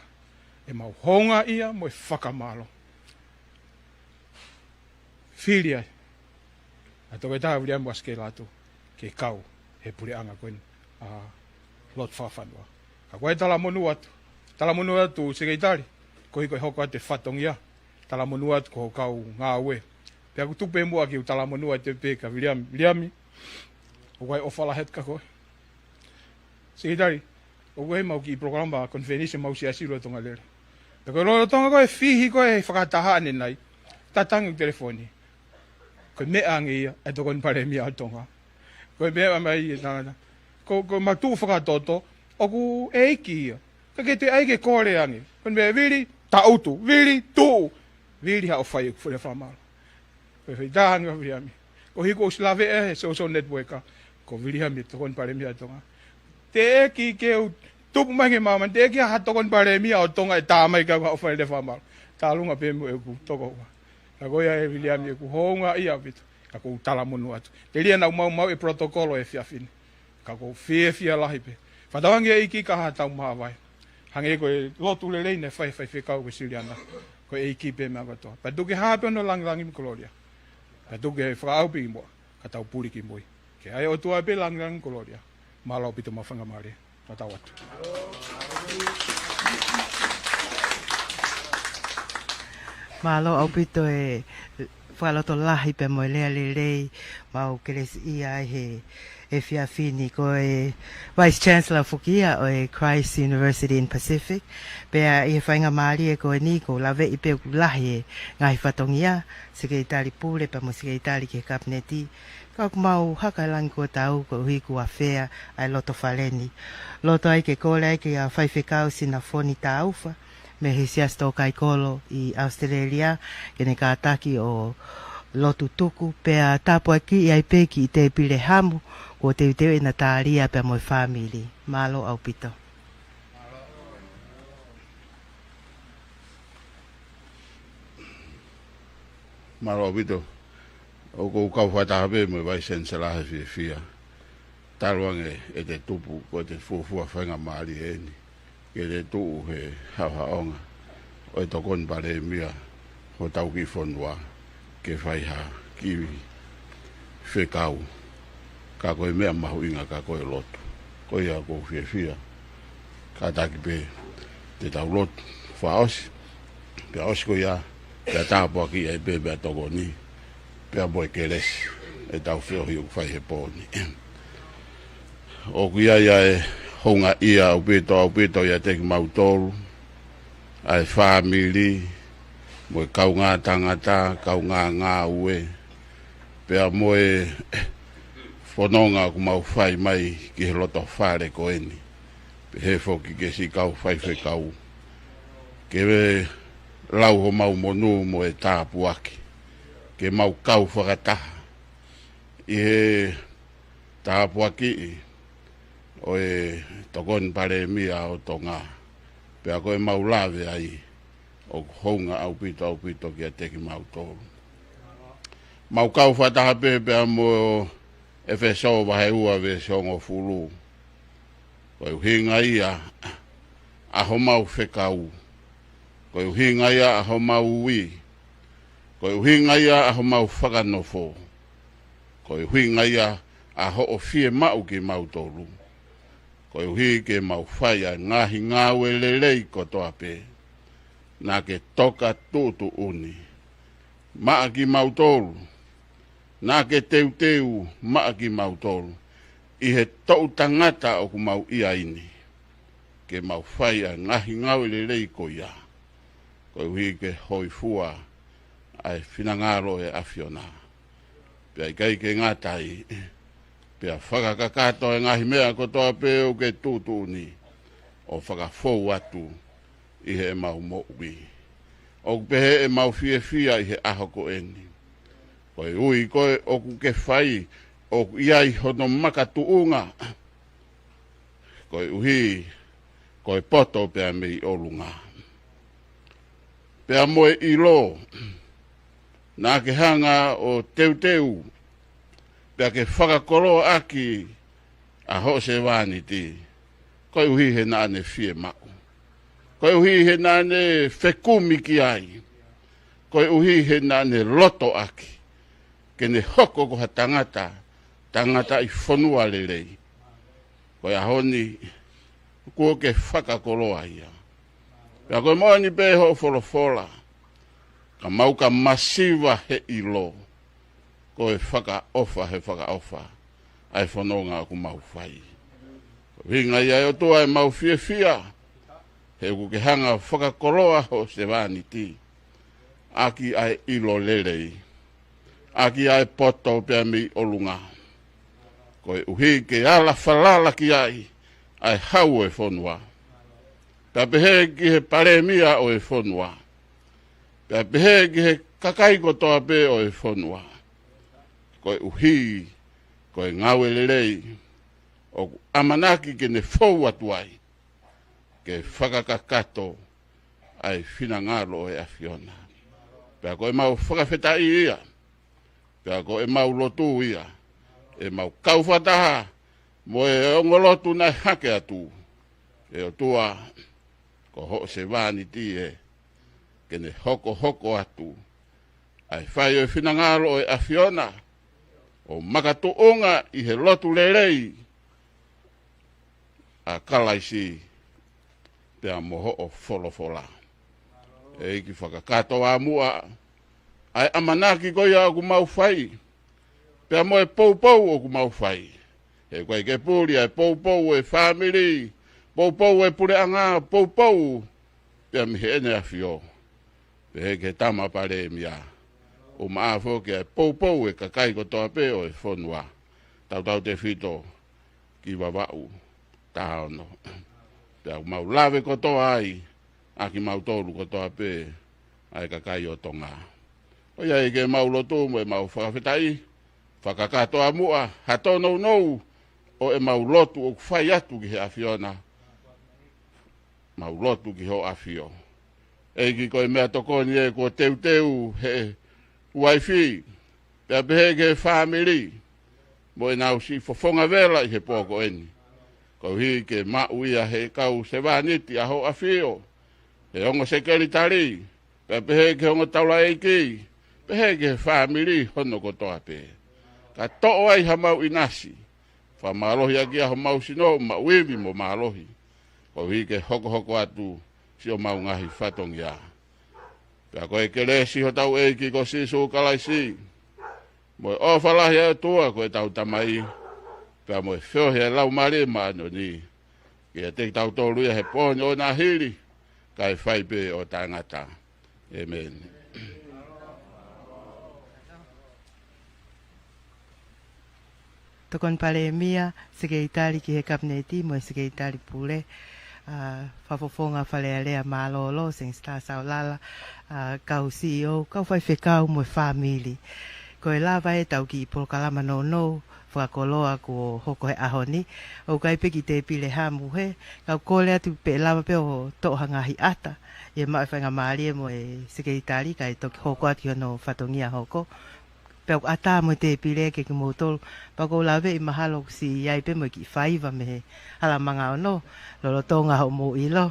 ʻemau houngaʻia mo e fakamālō. Fili ai ʻa Toketā Viliami Uasikela Atu ke kau he puleʻanga ko eni ʻa e lotu fakafanua. Ka ko e talamonū atu, talamonū atu Sekelitali, koeʻuhi ko e hoko atu e fatongia, talamonū atu ko e kau ngāue. Pea ʻoku tuku pē muʻa ke u talamonū atu pē kia Viliami. Viliami, ʻoku ʻi ai e ʻofa lahi atu kia koe. Sekelitali, ʻoku ʻi ai ʻemau kiʻi polokalama konifelenisi ʻemau siasi lolotonga lele. Pea ko e lolotonga ko e fihi ko e fakataha ʻanenai, tatangi ʻeku telefoni. Ko e meʻa ange ia ʻa e tokoni palēmia ʻo Tonga. Ko e meʻa mai e tangata, ko, ko ʻemau tuʻu fakatoto, ʻoku ʻeiki ia. ʻIkai ke toe ʻai ke kole ange. Ko e meʻa, Vili, tangutu, Vili, tuʻu, Vili, haʻu ʻo fai ʻeku fale fakamālō. Ko e fai taha ange ʻa Viliami. Koeʻuhi kuo ʻosi lave ʻe he social network ko Viliami e tokoni palēmia ʻo Tonga. Teʻeki ke u tupu mai ki māmani, teʻeki ha tokoni palēmia ʻo Tonga ʻe tā mai ke u haʻu ʻo fai e fale fakamālō. Tālunga pē mo ʻeku tokoua. Ka ko ia ē Viliami, ʻoku ou houngaʻia ʻaupito. Ka ʻoku ou talamonū atu. Telia naʻa mau maʻu e protocol ʻo e efiafi ni. Ka ʻoku ou fiefia lahi pē. Fakatauange ʻEiki ka ha tau māvae. Hangē ko e lotu lelei naʻe fai ʻe he faifekau ko Siliana. Ko e ʻEiki pē meʻa kotoa. Pea tuku ke hā pē hono langilangi mo e kolōlia. Pea tuku ke fakaʻau pē ki muʻa, ka tau puli ki mui. Ke ʻai ʻe he ʻOtua pē langilangi mo e kolōlia. Mālō ʻaupito mo e faingamālie. Tatau atu. Mālō ʻaupito e fakalotolahi pea mo e lea lelei, mau kelesiʻia ai he efiafi ni. Ko e Vice Chancellor foki ia ʻo e Christ University in Pacific. Pea ʻi he faingamālie ko eni ʻoku ou laveʻi pē ʻoku lahi e ngaahi fatongia, Sekelitali Pule pea mo e Sekelitali ki he Kapineti. Ka ʻoku mau haka e langi kuo tau koeʻuhi kuo afea ʻa e loto fale ni. Loto ai ke kole ai kia Faifekau Sinafoni Taufa mei he Siasi Tōkaikolo ʻi ʻAositelēlia, ke ne kātaki ʻo lotu tuku, pea tāpuakiʻi ai pē kiʻi tēpile hamu kuo teuteu ʻena tālia pea mo e fāmili. Mālō ʻaupito. Mālō ʻaupito. ʻOku ou kau fakataha pē mo e Vice Chancellor he fiefia. Talu ange ʻete tupu, ko ʻete fuofua faingamālie eni ke te tuʻu he haʻohaʻonga ʻo e tokoni palēmia hotau kiʻi fonua ke fai ha kiʻi fekau. Ka ko e meʻa mahuʻinga ka ko e lotu. Ko ia ʻoku ou fiefia. Kātaki pē te tau lotu fakaʻosi. Pea ʻosi ko ia, pea tāpuakiʻi ai pē meʻatokoni pea mo e kelesi ʻetau feohi ʻoku fai he pō ni. ʻOku ʻi ai ʻa e houngaʻia ʻaupito, ʻaupito ʻiate kimautolu, ʻa e fāmili, mo e kaungā tangata, kaungā ngāue, pea mo e fononga ʻoku mau fai mai ki he loto fale ko eni. Pehē foki ki he siʻi kau faifekau, ke lau homau monū mo e tāpuaki, ke mau kau fakataha ʻi he tāpuakiʻi ʻo e tokoni palēmia ʻo Tonga. Pea ko e mau lave ai, ʻoku hounga ʻaupito, ʻaupito kiate kimautolu. Mau kau fakataha pē pea mo ʻEfesō vahe ua veesi hongofulu. Ko e ʻuhinga ia ʻa homau fekau. Ko e ʻuhinga ia ʻa homau ui. Ko e ʻuhinga ia ʻa homau fakanofo. Ko e ʻuhinga ia ʻa hoʻo fiemaʻu kimautolu, koeʻuhi ke mau fai ʻa e ngaahi ngāue lelei kotoa pē. Naʻa ke toka tuʻutuʻuni maʻa kimautolu. Naʻa ke teuteu maʻa kimautolu. ʻi he toʻu tangata ʻoku mau ʻi ai ni, ke mau fai ʻa e ngaahi ngāue lelei ko ia, koeʻuhi ke hōifua ʻa e finangalo ʻo e ʻAfiona. Pea ʻikai ke ngata ai, pea fakakakato e ngaahi meʻa kotoa pē ʻoku ke tuʻutuʻuni, ʻo fakafou atu ʻi heʻemau moʻui. ʻOku pehē ʻemau fiefia ʻi he ʻaho ko eni, koeʻuhi ko e ʻoku ke fai, ʻoku ʻi ai hono makatuʻunga, koeʻuhi ko e poto pea mei ʻolunga, pea mo e ʻilo naʻa ke hanga ʻo teuteu, pea ke fakakoloaʻaki ʻa hoʻo sevāniti, koeʻuhi he naʻa ne fiemaʻu, koeʻuhi he naʻa ne fekumi ki ai, koeʻuhi he naʻa ne loto ʻaki ke ne hoko ko ha tangata, tangata ʻi fonua lelei. Ko e ʻaho ni, kuo ke fakakoloa ia. Pea ko e moʻoni pē hoʻo folofola, ka mau ka masiva he ʻilo, ko e fakaʻofa he fakaʻofa ʻa e fononga ʻoku mau fai. Ko e ʻuhinga ia ʻe ʻOtua ʻemau fiefia, he ʻoku ke hanga fakakoloa hoʻo sevāniti ʻaki ʻa e ʻilo lelei, ʻaki ʻa e poto pea mei ʻolunga, koeʻuhi ke ala falala ki ai ʻa e hau ʻo e fonua, pea pehē ki he palēmia ʻo e fonua, pea pehē ki he kakai kotoa pē ʻo e fonua, koeʻuhi ko e ngāue lelei ʻoku ʻamanaki ke ne fou atu ai, ke fakakakato ʻa e finangalo ʻo e ʻAfiona. Pea ko ʻemau fakafetaʻi ia, pea ko ʻemau lotu ia, ʻemau kau fakataha mo e ongo lotu naʻe hake atu, ʻe ʻOtua, ko hoʻo sevāniti ē, ke ne hokohoko atu ʻa e fai ʻo e finangalo ʻo e ʻAfiona, ʻo makatuʻunga ʻi he lotu lelei ʻa Kalaisi pea mo hoʻo folofola. ʻEiki, fakakakato ā muʻa ʻa e ʻamanaki ko ia ʻoku mau fai, pea mo e poupou ʻoku mau fai. He ʻoku ʻikai ke puli ʻa e poupou ʻo e fāmili, poupou ʻo e puleʻanga, poupou pea mei Heʻene ʻAfio, pehē ki he Tama Palēmia, ʻumaʻā foki ʻa e poupou ʻo e kakai kotoa pē ʻo e fonua. Tautautefito ki Vavaʻu taha ono. Pea ʻoku mau lave kotoa ai ʻa kimautolu kotoa pē ʻa e kakai ʻo Tonga. Ko ia ʻEiki, ʻemau lotu mo ʻemau fakafetaʻi, fakakakato ā muʻa ha tōnounou ʻo ʻemau lotu ʻoku fai atu ki he ʻAfiona, mau lotu ki hoʻo ʻAfio. ʻEiki, ko e meʻatokoni ē kuo teuteu he uaifi, pea pehē ki he fāmili, mo ʻenau siʻi fofonga vela ʻi he pō ko eni, koeʻuhi ke maʻu ia he kau sevāniti ʻa hoʻo ʻAfio, he ongo sekelitali, pea pehē ki he ongo taulaʻeiki, pehē ki he fāmili hono kotoa pē. Ka toʻo ai hamau ʻinasi, fakamālohi ʻaki ʻa homau sino, maʻu ivi mo mālohi, koeʻuhi ke hokohoko atu siʻomau ngaahi fatongia. Pea ko e kelesi hotau ʻEiki ko Sīsū Kalaisi, mo e ʻofa lahi ʻa e ʻOtua ko ʻetau Tamai, pea mo e feohi ʻa e Laumālie Māʻoniʻoni, ke ʻiate kitautolu ia he pō ni ʻo nahili, kae fai pē ʻo taʻengata. ʻĒmeni. Tokoni Palēmia, Sekelitali ki he Kapineti mo e Sekelitali Pule, ʻa, Fakafofonga Fale Alea mālōlō, Sangita Saulala, ʻa, kau C E O, kau faifekau mo e fāmili. Ko e lava ʻetau kiʻi polokalama nounou fakakoloa kuo hoko he ʻaho ni. ʻOku ʻi ai pē kiʻi tēpile hamu hē, kau kole atu pē lava pē ʻo toʻo ha ngaahi ʻata, ʻi he maʻu e faingamālie mo e sekelitali, kae toki hoko atu ki hono fatongia hoko. Pea ʻoku ʻatā mo e tēpile ke kimoutolu. Pea ʻoku ou laveʻi mahalo ʻoku siʻi ʻi ai pē mo e kiʻi faiva mei he hala manga ono, lolotonga hoʻomou ʻilo.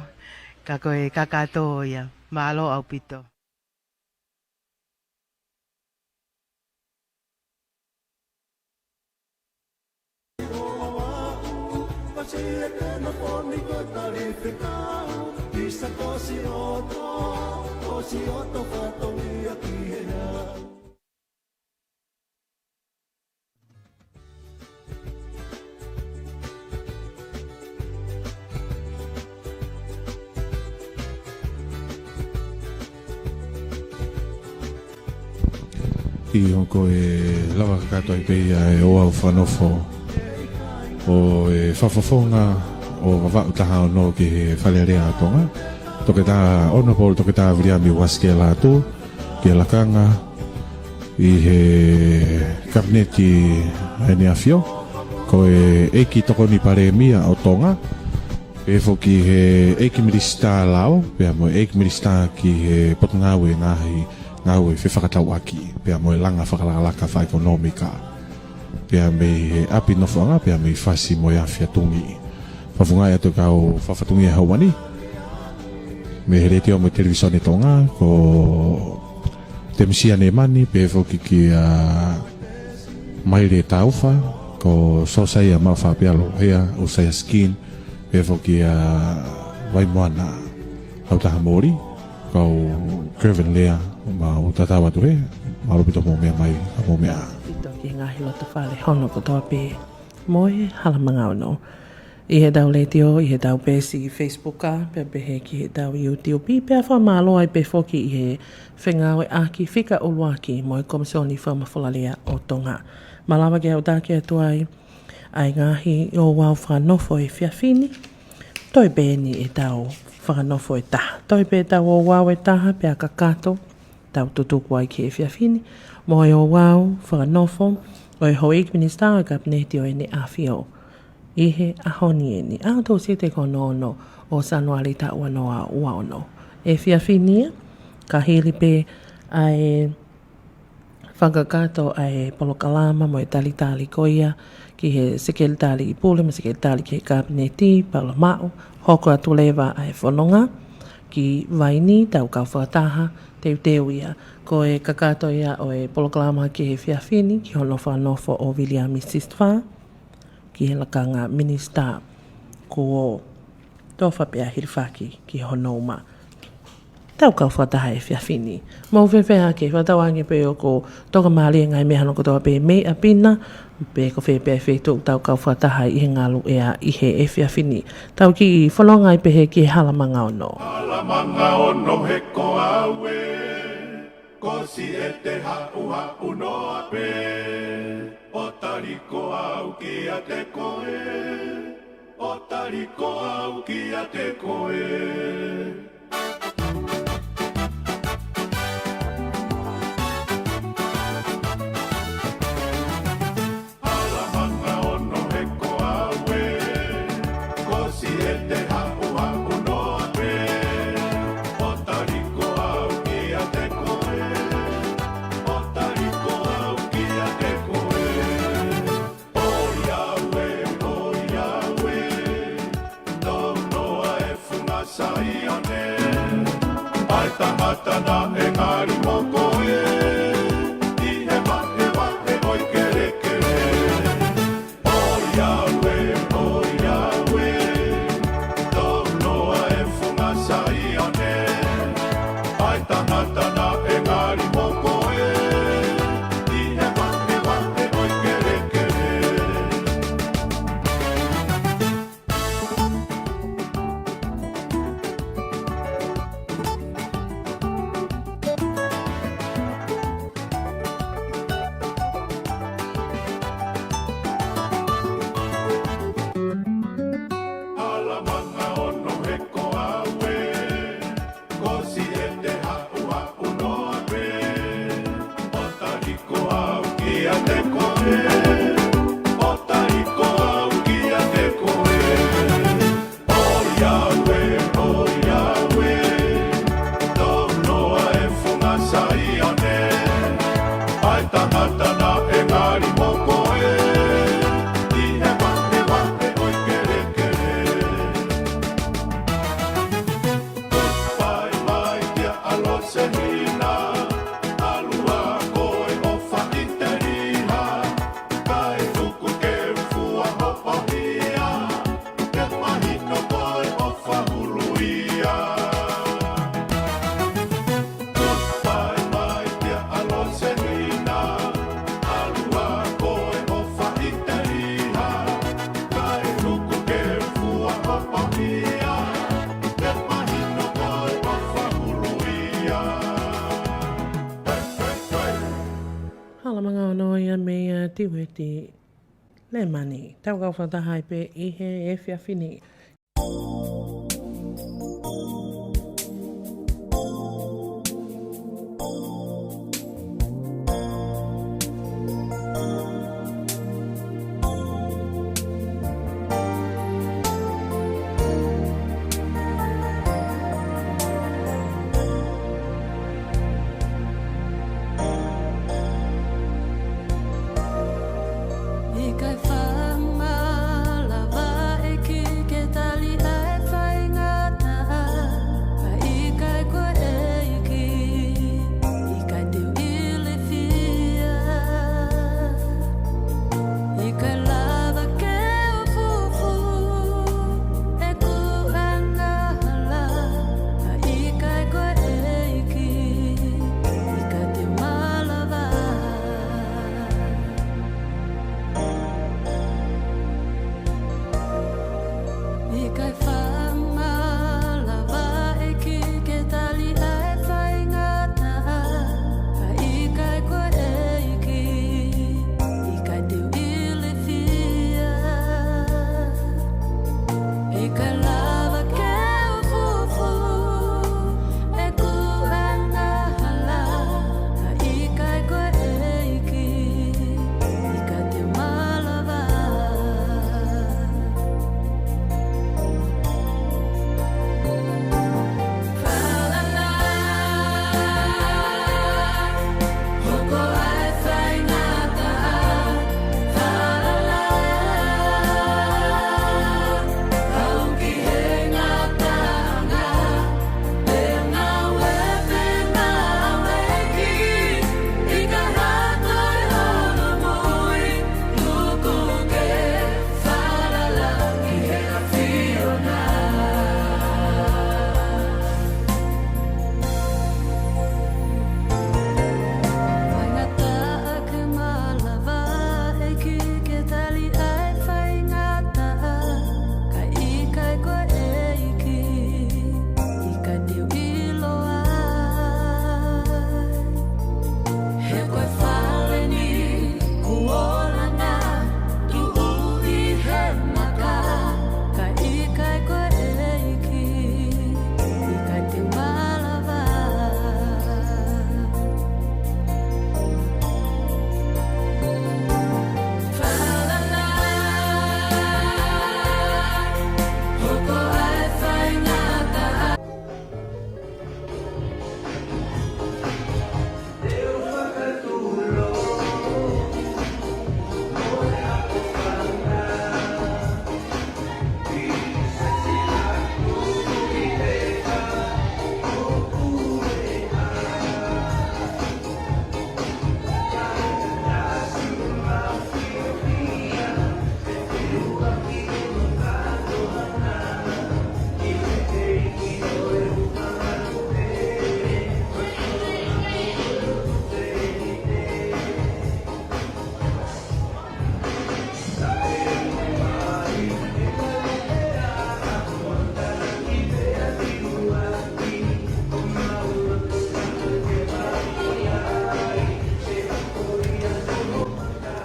Ka ko e kakato ia. Mālō ʻaupito. ʻIo, ko e lava kakato ai pē ia e ouau fakanofo ʻo e fakafofonga ʻo Vavaʻu taha ono ki he Fale Alea ʻo Tonga. Toketā, Honourable Toketā Viliami Uasi Kealaatu, ki he lakanga ʻi he Kapineti ʻa ʻEne ʻAfio, ko e ʻEiki Tokoni Palēmia ʻo Tonga, pehē foki ki he ʻEiki Minisitā Lao, pea mo e ʻEiki Minisitā ki he Potungāue Ngaahi Ngāue Fefakatauʻaki, pea mo e Langa Fakalakalaka Fakaʻekonōmika, pea mei he ʻApi Nofoʻanga, pea mei Fasi mo e Afi ʻa Tungi. Fakafofongaʻi atu e kau fakafatongia he ʻaho ni, mei he Letiō mo e Televīsone Tonga, ko Temisia Nemani, pehē foki kia Maile Taufa, ko Sosaia Mafapialo Hea, Usaia Skin, pehē foki kia Vaimoana Hautaha Moli, kau Kevin Lea, mau tatau atu he, mālō ʻaupito hoʻomou meʻa mai, hoʻomou meʻa. Pito ki he ngaahi loto fale hono kotoa pē mo e Hala Manga Ono. ʻI heʻetau letiō, ʻi heʻetau peesi Facebook, pea pehē ki heʻetau YouTube, pea fakamālō ai pē foki ʻi he fengāueʻaki fika ʻuluaki mo e Komisione Fakamafolalea ʻo Tonga. Malava ke u taki atu ai ʻa e ngaahi ouau fakanofo ʻo e efiafi ni. Toe pē eni ʻetau fakanofo ʻe taha. Toe pē ʻetau ouau ʻe taha pea kakato, tau tutuku ai ki he efiafi ni, mo e ouau fakanofo ʻo e Houʻeiki Minisitā ʻo e Kapineti ʻo ʻEne ʻAfio ʻi he ʻaho ni eni, ʻaho Tūsite ko hono ono ʻo Sānuali taʻu ua noa ua ono. Efiafi ni ia, ka hili pē ʻa e fakakakato ʻa e polokalama mo e talitali ko ia ki he Sekelitali Pule mo e Sekelitali ki he Kapineti, Paula Maʻu, hoko atu leva ʻa e fononga ki Vaini, tau kau fakataha, teuteu ia. Ko e kakato ia ʻo e polokalama ki he efiafi ni, ki hono fakanofo ʻo Viliami Sisitafā ki he lakanga minisitā, kuo tofa pea hilifaki ki hono uma. Tau kau fakataha he efiafi ni. Mou fēfē hake, fakatauange pē ʻoku tokamālie e ngaahi meʻa hono kotoa pē mei ʻapi na, pe ko fē pē feituʻu ʻoku tau kau fakataha ʻi he ngaluʻea ʻi he efiafi ni. Tau kiʻi fononga ai pē he ki he Hala Manga Ono. Hala Manga Ono he ko au ē, ko siʻi ʻete haʻuhaʻu noa pē, ʻo tali ko au kiate koe, ʻo tali ko au kiate koe. Hala Manga Ono he ko au ē, ko siʻi ʻete haʻuhaʻu noa pē, ʻo tali ko au kiate koe, ʻo tali ko au kiate koe. ʻOiauē, ʻoiauē, tounoa e funga Saione. ʻA e tangata naʻe ngali mo koe ʻi he vahevahe ʻo e kelekele. ʻOiauē, ʻoiauē, tounoa e funga Saione. ʻA e tangata naʻe ngali mo koe ʻi he vahevahe ʻo e kelekele. Hala Manga Ono he ko au ē, ko siʻi ʻete haʻu Tiueti Lemani. Tau kau fakataha ai pē ʻi he efiafi ni. ʻIkai faʻa malava ʻEiki ke tali ʻa e faingataʻa, ka ʻikai ko e ʻEiki, ʻikai te u ilifia. ʻIkai lava ke u fufū ʻeku angahala, ka ʻikai ko e ʻEiki, ʻikai te u malava. ʻIkai faʻa malava ʻEiki ke tali ʻa e faingataʻa, ka ʻikai ko e ʻEiki, ʻikai te u ilifia. ʻIkai lava ke u fufū ʻeku angahala, ka ʻikai ko e ʻEiki, ʻikai te u malava. Falala, hoko ʻa e faingataʻa. Falala, aʻu ki he ngataʻanga. Faingataʻa ke malava ʻEiki ke tali ʻa e faingataʻa, ka ʻikai ko e ʻEiki, ʻikai te u ʻilo ai. He ko e fale ni kuo langa, tuʻu ʻi he maka, ka ʻikai ko e ʻEiki, ʻikai te u malava. Falala, hoko ʻa e faingataʻa.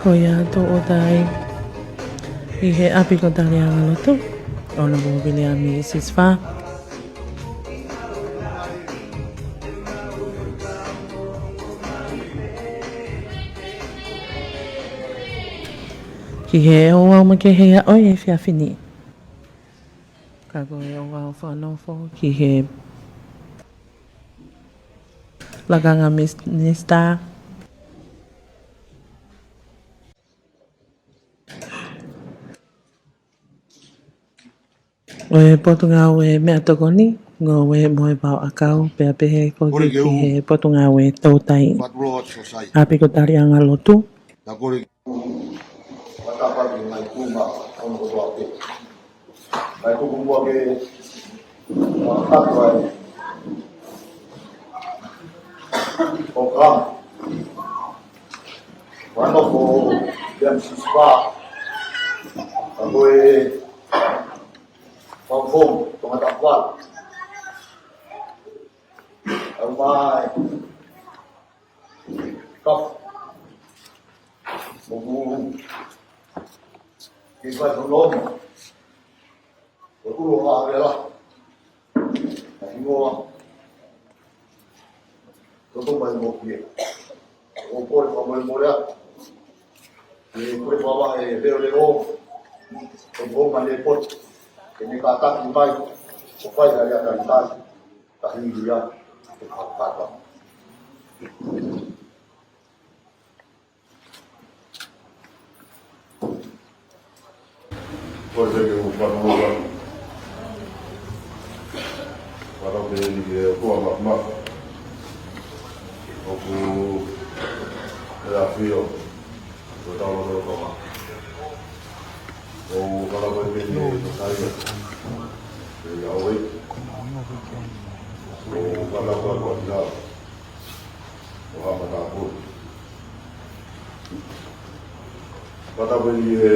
Ko ia tau ʻoatu ai ʻi he ʻapi ko Taliʻanga Lotu, ʻOnopō Viliami Sisifā. Ki he ouau makehe ia ʻo e efiafi ni. Ka ko e ouau fakanofo ki he lakanga mis-, minisitā ʻo e Potungāue Meʻatokoni, Ngoue mo e Paoʻakau, pea pehē foki ki he Potungāue Toutai. ʻApi ko Taliʻanga Lotu. Mai tuku muʻa ke fakatapu ai ʻo ka. Wano ko William Sisifā. Ka ko e Faufomu, Tongatapu. Au mai. Ka. Moku Ke fai hono ʻofa. Ko e ʻulu ʻo Havela. Ka hingoa. Toto mai mo pie. ʻO kole fakamolemole atu. Ke kole fakavahe leʻoleʻo. Ko e ʻofa ne potu. Ke ne kātaki mai. ʻO fai ha lea talitali. Ka hili ia. Ke fakakata. Ko e feke u whakamoa. Whakapē ni ke o kua makma. ʻOku ʻe ʻafio. Ko tau loto loto ma. ʻO whakapē ni ko taia. Ke ia oi. ʻO whakapē ko ina. ʻO hama tāpuni. Pata pē ni e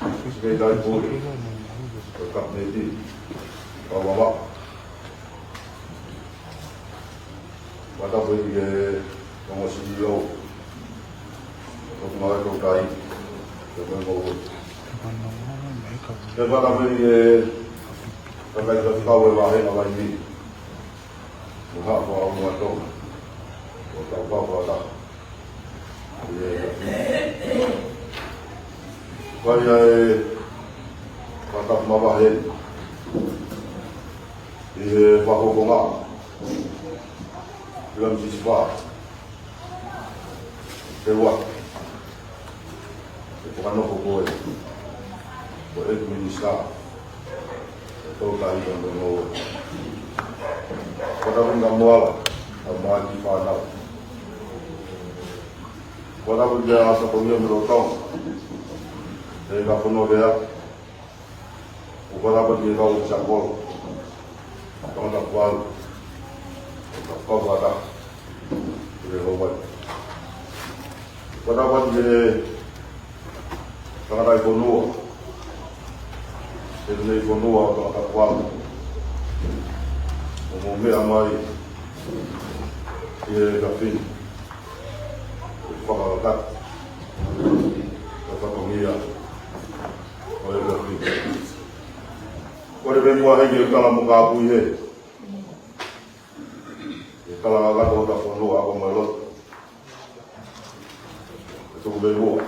Sekelitali Pule, ko e Kapineti, Paulama. Pata pē ni e Konga Sio, ko Tunga Tautai, ko Mengo. Ke pata pē ni e kakai faifekau e vāhenga Laini. Mo ha fua o mua tō. Ko tau papa la. Ia, ia. Ko ia e fakatapu mavahe. ʻI he fakafofonga. Ila misisipa. Te ua. ʻE fakanofo ko e. Ko e minisitā. ʻE tau tahi ka nono. Ko taku ngā moala, ka mā ki whānau. Ko taku kia asa ko ia me lo tau. ʻE ka pono lea. ʻO kua lava ki he kau ʻi Sapolo. Tangata kuau. Ka kau kata. Ki he Hawaii. Kua lava ki he tangata ʻi Fonua. He tangata ʻi Fonua, tangata kuau. ʻO mo meʻa mai. Ki he kafini. Fakakata. Ka fatongia. Ko e ka fika. Ko e pē mua hiki e kala mo ka pui he. E kala ka kato ta fono a ko mo loto. E tuku pē mua.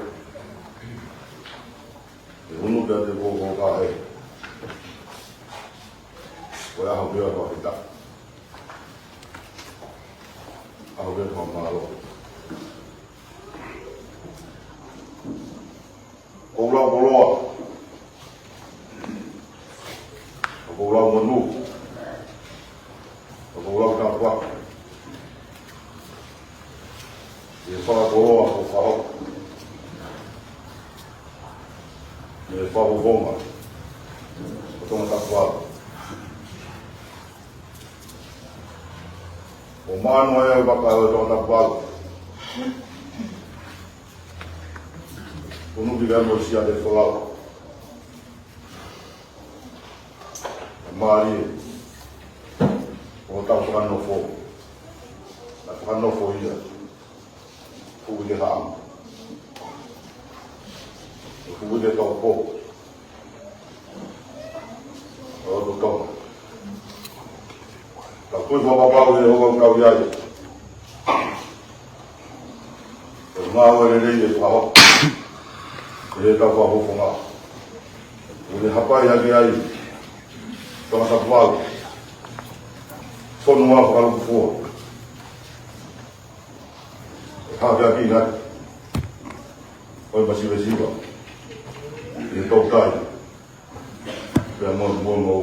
E unu ka te ko ko ka he. Ko e aho pia ka fita. Aho pia ka malo. Ko lau koloa. Ko lau manu. Ko lau kapua. E fakakoloa ko fao. E fao fonga. Ko tonga kapua. Ko mano e vaka o tonga kapua. Ko nu ki ka mo sia te folau. Mālie. Ko tau fakanofo. Na fakanofo ia. Kuku ke haʻam. Kuku ke tau po. O to tau. Ka kui whakapau he hoa kau iai. Ko ngā ua lelei e whakaho. Ko e tau whakahofonga. Ko e hapai ake ai. Tangata pau. Fonua whakalukufua. Hake aki ngai. Oi masivesiva. E tau tai. Pea mo mo mo.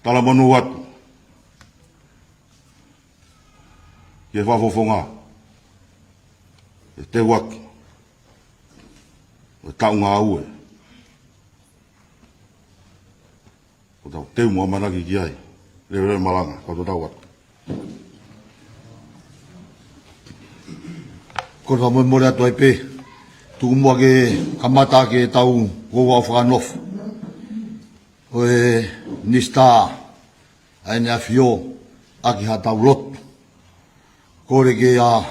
Tala manu atu. Ke fafofonga. E te waki. O tau ngā ue. Ko tau teu mo amanaki ki ai. Leo leo malanga. Ko tau atu. Ko tau mo mole atu ai pē. Tuku mua ke kamata ke tau ko wau whakanofo. ʻO e minisitā ʻa ʻEne ʻAfio ʻaki ha tau lotu. Kole ke ʻa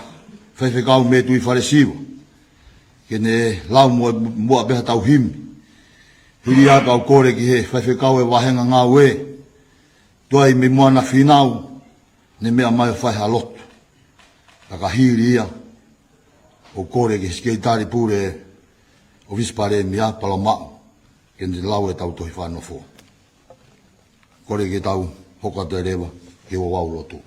faifekau me tui fale siva. Ke ne lau mo, mo ʻapē ha tau himi. Hili ia pea u kole ki he faifekau e vāhenga ngāue. Tuai mei Moana Fīnau, ne meʻa mai ʻo fai ha lotu. Ka ka hili ia, ʻo kole ki he Sekelitali Pule ʻo e ʻŌfisi Palēmia, Palamaʻu, ke ne lau e tau tohi fakanofo. Kole ke tau hoko atu leva ke ʻoua ʻe lotu.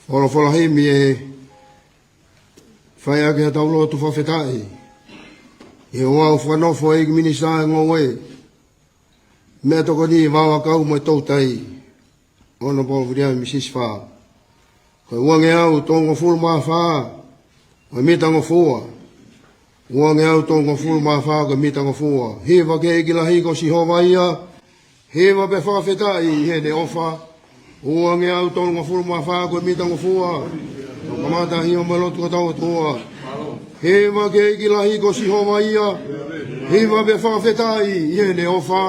Folofola himi ʻe fai ʻaki ha tau lotu fakafetaʻi. ʻE ʻoua ʻe fakanofo ʻEiki Minisitā e Ngoue, Meʻatokoni, Vavakau mo e Toutai, Honourable Viliami Sisifā. Ko e uangeau tolungofulu mā fā ko e mita ngofua. Uangeau tolungofulu mā fā ko e mita ngofua. Hiva ki he ʻEiki lahi ko Sihova ia. Hiva pea fakafetaʻi ʻi heʻene ʻofa. Uangeau tolungofulu mā fā ko e mita ngofua. Kamata himi mo e lotu ki hotau ʻOtua. Hiva ki he ʻEiki lahi ko Sihova ia. Hiva pea fakafetaʻi ʻi heʻene ʻofa.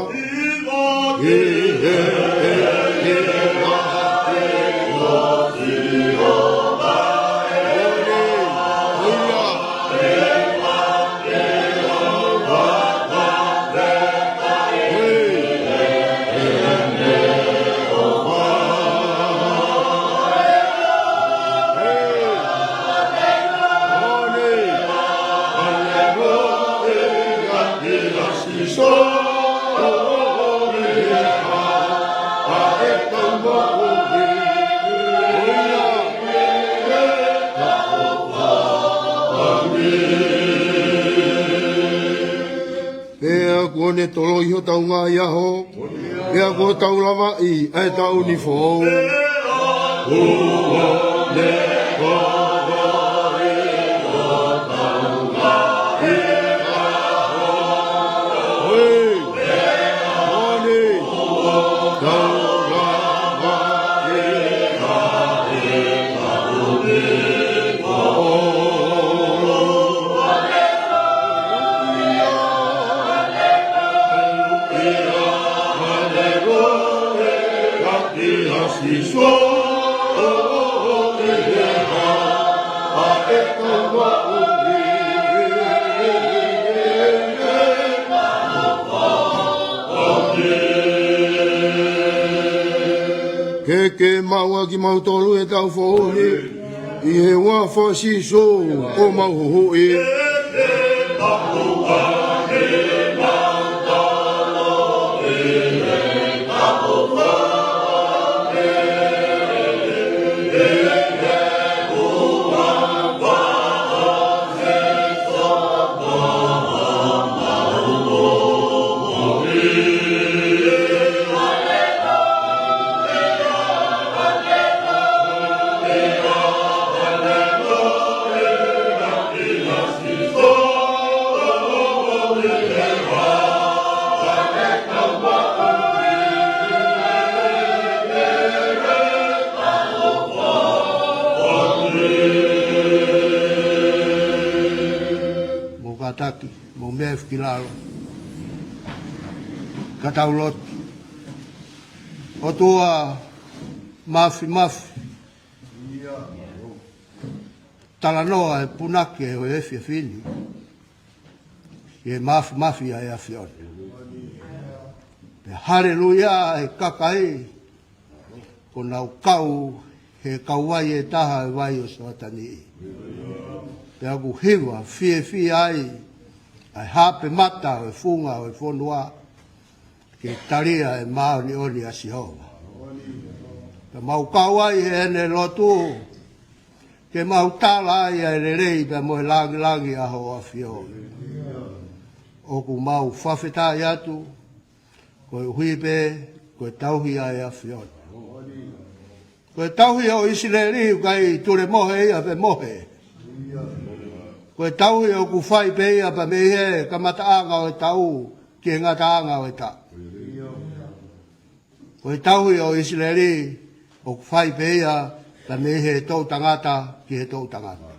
Pea kuo ne toloi hotau ngaahi ʻaho, pea kuo tau lavaʻi ʻa e taʻu ni foʻou. Ke ke maʻu ʻa kimautolu ʻe tau foʻou ni ʻi he huafa ʻo Sīsū ko homau Huhuʻi. Mou kātaki, mou meʻa ki lalo. Ka tau lotu. ʻOtua Māfimafi, talanoa e punake ʻo e efiafi ni ki he māfimafi ʻa e ʻAfiona. Pea haleluia e kakai, kuo nau kau he kauvai ʻe taha e vai ʻo Sioatani. Pea ʻoku hiva fiefia ai ʻa e hape mata ʻo e funga ʻo e fonua, ke talia e māʻoniʻoni ʻa Sihova. Pea mau kau ai heʻene lotu, ke mau tala ai ʻa e lelei pea mo e langilangi ʻa ho ʻAfio. ʻOku mau fakafetaʻi atu, koeʻuhi pē ko e tauhi ʻa e ʻAfiona. Ko e tauhi ʻo ʻIsileli ʻoku ʻikai tulemohe ia pe mohe. Ko e tauhi ʻoku fai pē ia pea mei he kamataʻanga ʻo e taʻu ki he ngataʻanga ʻo e taʻu. Ko e tauhi ʻo ʻIsileli ʻoku fai pē ia pea mei he toʻutangata ki he toʻutangata.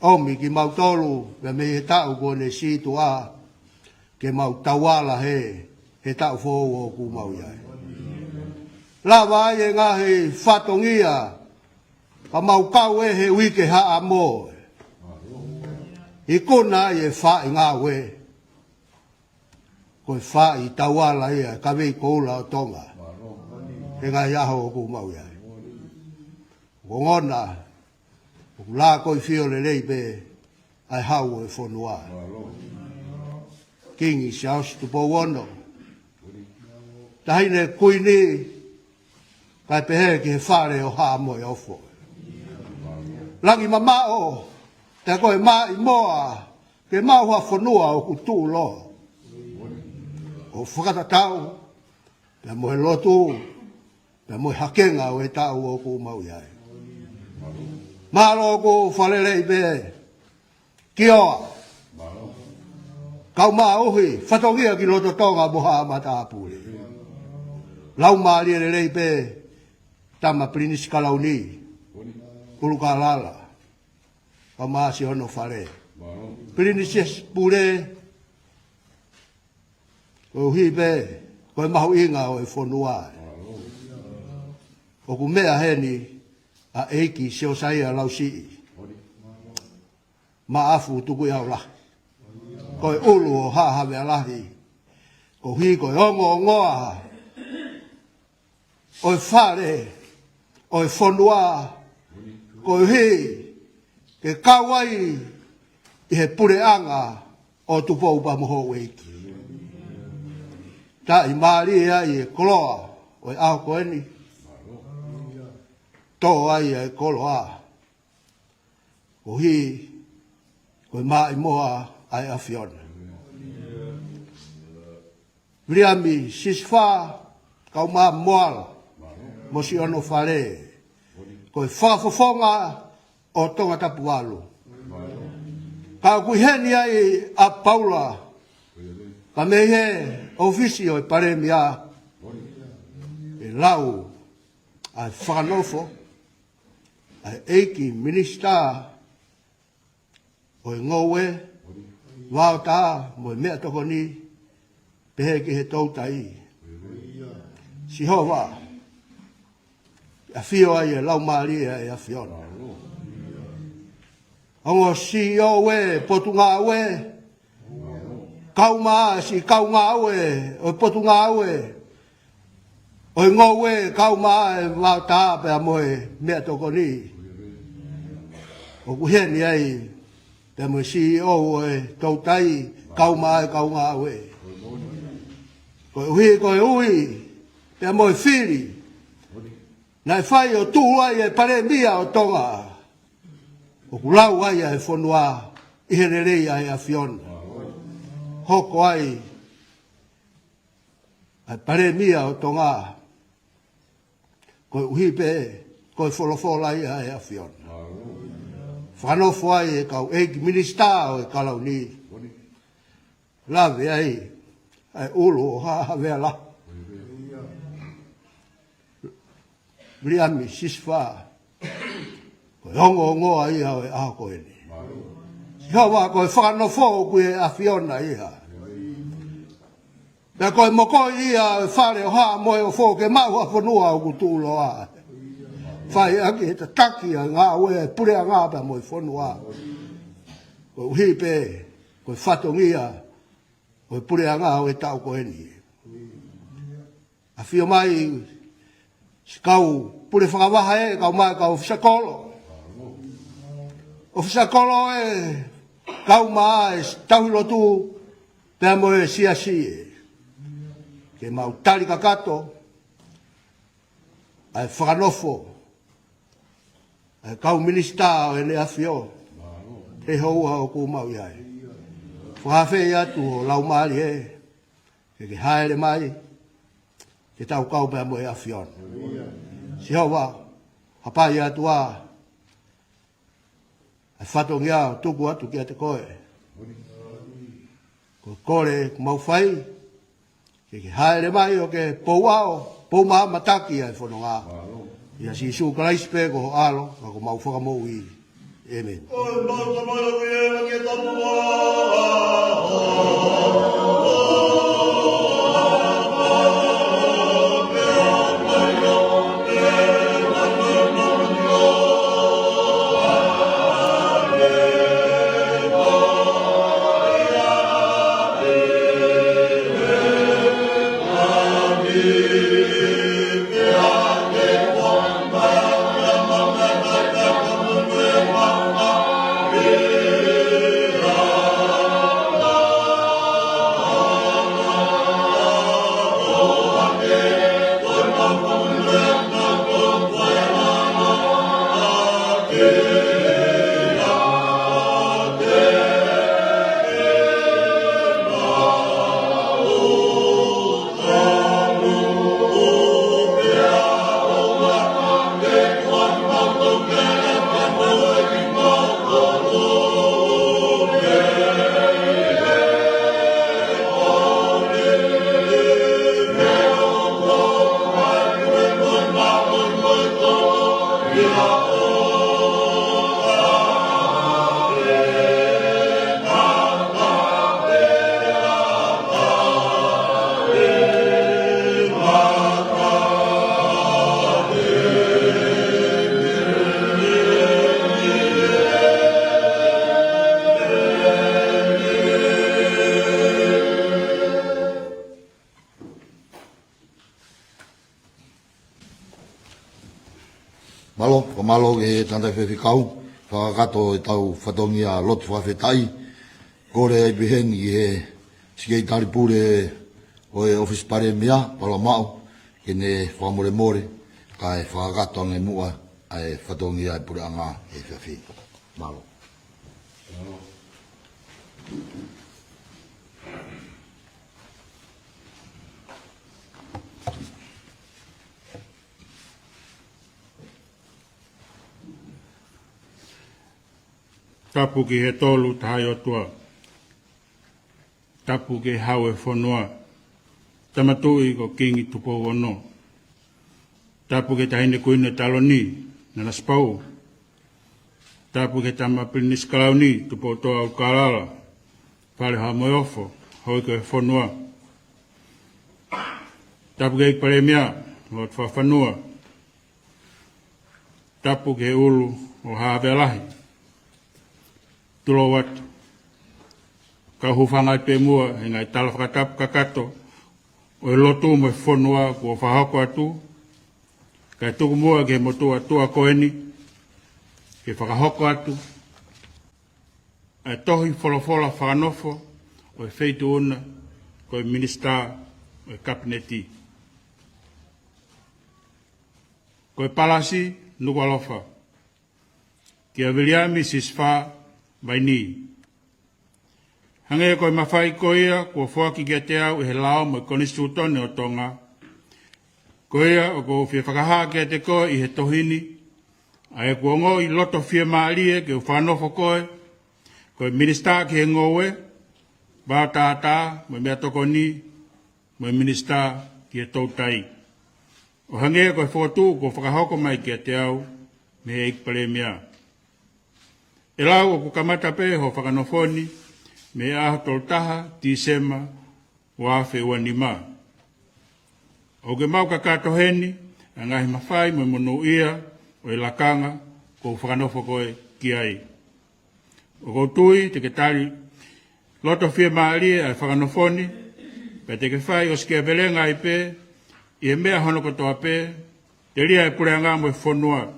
ʻOmi kimautolu pea mei he taʻu kuo ne sītuʻa, ke mau tauala hē, he taʻu foʻou ʻoku mau ʻi ai. Lava ai e ngaahi fatongia ka mau kau ʻi he uike Haʻamo. Ikuna ai e faʻahinga ngāue. Ko e faʻahi tauala ia e kavei koula ʻo Tonga he ngaahi ʻaho ʻoku mau ʻi ai. Ko e ongona ʻoku lakoifio lelei pē ʻa e hau ʻo e fonua. Kingi Siaosi Tupou Ono, Taʻahine Kuini, kae pehē ki he fale ʻo Haʻa Moheofo. Langi mamaʻo, te ko e maʻimoa ke maʻu ha fonua ʻoku tuʻuloa ʻo fakatatau pea mo e lotu pea mo e hakenga ʻo e taʻu ʻoku mau ʻi ai. Mālō ʻoku fakalelei pē. Kioa. Kau Māʻohi, fatongia ki loto Tonga mo Haʻa Matāpule. Laumālie lelei pē, Tama Pilinisi Kalauni ʻUlukalala, kau Māʻohi ʻo hono fale. Pilinisi Pule, koeʻuhi pē ko e mahuʻinga ʻo e fonua. ʻOku meʻa heni ʻa ʻEiki Siosaia Lausiʻi Maʻafu Tukuʻiaulahi, ko e ʻulu ʻo Haʻa Havea Lahi, koeʻuhi ko e ongoongoa ʻo e fale ʻo e fonua, koeʻuhi ke kau ai ʻi he puleʻanga ʻo Tupou pea mo Houʻeiki. Taʻimālie ai e koloa ʻo e ʻaho ko eni, tō ai e koloa koeʻuhi ko e maʻimoa ʻa e ʻAfiona. Viliami Sisifā, kau Māʻohi Moala mo siʻono fale, ko e fakafofonga ʻo Tongatapu valu. Ka ʻoku ʻi heni ai ʻa Paula, ka mei he ʻōfisi ʻo e Palēmia, ʻe lau ʻa e fakanofo ʻa e ʻEiki Minisitā ʻo e Ngoue, Vaotā mo e Meʻatokoni, pehē ki he toutai. Sihova, ʻafio ai e Laumālie ʻa e ʻAfiona. Ongo CEO ʻo e Potungāue, kau mai siʻi kau ngāue ʻo e Potungāue ʻo e Ngoue, kau mai e Vaotā pea mo e Meʻatokoni. ʻOku ʻi heni ai pea mo e CEO ʻo e toutai, kau mai e kau ngāue. Koeʻuhi ko e ui pea mo e fili naʻe fai ʻo tuʻu ai e Palēmia ʻo Tonga, ʻoku lau ai ʻa e fonua ʻi he lelei ʻa e ʻAfiona. Hoko ai ʻa e Palēmia ʻo Tonga koeʻuhi pē ko e folofola ia ʻa e ʻAfiona. Fakanofo ai e kau ʻEiki Minisitā ʻo e Kalauni, lave ai ʻa e ʻulu ʻo Haʻa Havea Lahi, Viliami Sisifā, ko e ongoongoa ia ʻo e ʻaho ko eni. Sihova, ko e fakanofo ʻoku ʻi he ʻAfiona ia. Pea ko e mokoi ia ʻo e fale ʻo Haʻa Moheofo ke maʻu ha fonua ʻoku tuʻuloa. Fai ʻaki e tataki ʻa e ngāue ʻa e puleʻanga pea mo e fonua, koeʻuhi pē ko e fatongia ʻo e puleʻanga ʻo e taʻu ko eni. ʻAfio mai siʻi kau pule fakavahe, kau mai kau ʻōfisa kolo. ʻŌfisa kolo ē, kau mai e tauhi lotu pea mo e siasi ē, ke mau tali kakato ʻa e fakanofo ʻa e kau minisitā ʻo ʻEne ʻAfio he houa ʻoku mau ʻi ai. Fakaafeʻi atu ho Laumālie ke ke hāʻele mai ke tau kau pea mo e ʻAfiona. Sihova, hapai atu ā ʻa e fatongia ʻoku tuku atu kiate koe. Ko e kole ʻoku mau fai, ke ke hāʻele mai ʻo ke pou ʻao, pou mahamataki ʻa e fononga. ʻIa Sīsū Kalaisi pē ko ho ʻAlo, ka ko homau Fakamoʻui. ʻĒmeni. Mālō ki he tangataʻi faifekau, fakakakato ʻetau fatongia lotu fakafetaʻi. Kole ai pē heni ki he Sekelitali Pule ʻo e ʻOfisi Palēmia, Palomao, ke ne fakamolemole, kae fakakakato ange muʻa ʻa e fatongia ʻa e puleʻanga he efiafi ni. Mālō. Tapu ki he Tolu Tahaʻi ʻOtua. Tapu ki he Hau ʻo e fonua. Tama Tuʻi ko Kingi Tupou Ono. Tapu ki he Taʻahine Kuini ʻo Taloni, Nanasipauʻu. Tapu ki he Tama Pilinisi Kalauni, Tupoutoʻa ʻUlukalala, Fale Haʻa Moheofo, Houʻeiki ʻo e fonua. Tapu ki he ʻEiki Palēmia, Lord Fakafanua. Tapu ki he ʻulu ʻo Haʻa Havea Lahi. Tulou atu. Kau hūfanga atu pē muʻa he ngaahi tala fakatapu kakato ʻo e lotu mo e fonua kuo fakahoko atu. Kae tuku muʻa ki he motuʻa tuʻa ko eni ke fakahoko atu ʻa e tohi folofola fakanofo ʻo e feituʻu na ko e Minisitā ʻo e Kapineti. Ko e Palasi Nukuʻalofa. Kia Viliami Sisifā Vainī. Hangē ko e mafai ko ia kuo foaki kiate au ʻe he lao mo e Konisitūtone ʻo Tonga, ko ia ʻoku ou fie fakahā kiate koe ʻi he tohi ni, ʻa ʻeku ongoʻi loto fiemālie ke u fakanofo koe ko e Minisitā ki he Ngoue, Vao Tātā mo e Meʻatokoni, mo e Minisitā ki he Toutai, ʻo hangē ko e fokotuʻu kuo fakahoko mai kiate au mei he ʻEiki Palēmia. ʻE lau ʻoku kamata pē hoʻo fakanofo ni mei he ʻaho tolu taha Tīsema ua afe ua nima. ʻOku ke maʻu kakato heni ʻa e ngaahi mafai mo e monūʻia ʻo e lakanga kuo u fakanofo koe ki ai. ʻOku ou tui te ke tali loto fiemālie ʻa e fakanofo ni, pea te ke fai ʻosikiavelenga ai pē ʻi he meʻa hono kotoa pē, telia ʻa e puleʻanga mo e fonua,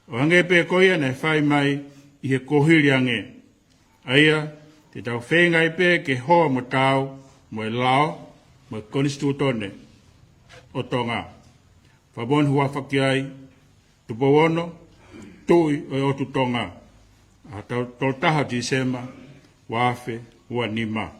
ʻo hangē pē ko ia naʻe fai mai ʻi he kuohili ange. ʻA ia, te tau feinga ai pē ke hoa mo taau mo e lao mo e Konisitūtone ʻo Tonga. Fakamolemole huafa ki ai, Tupou Ono, Tuʻi ʻo e ʻOtu Tonga, ʻaho tolu taha Tīsema ua afe ua nima.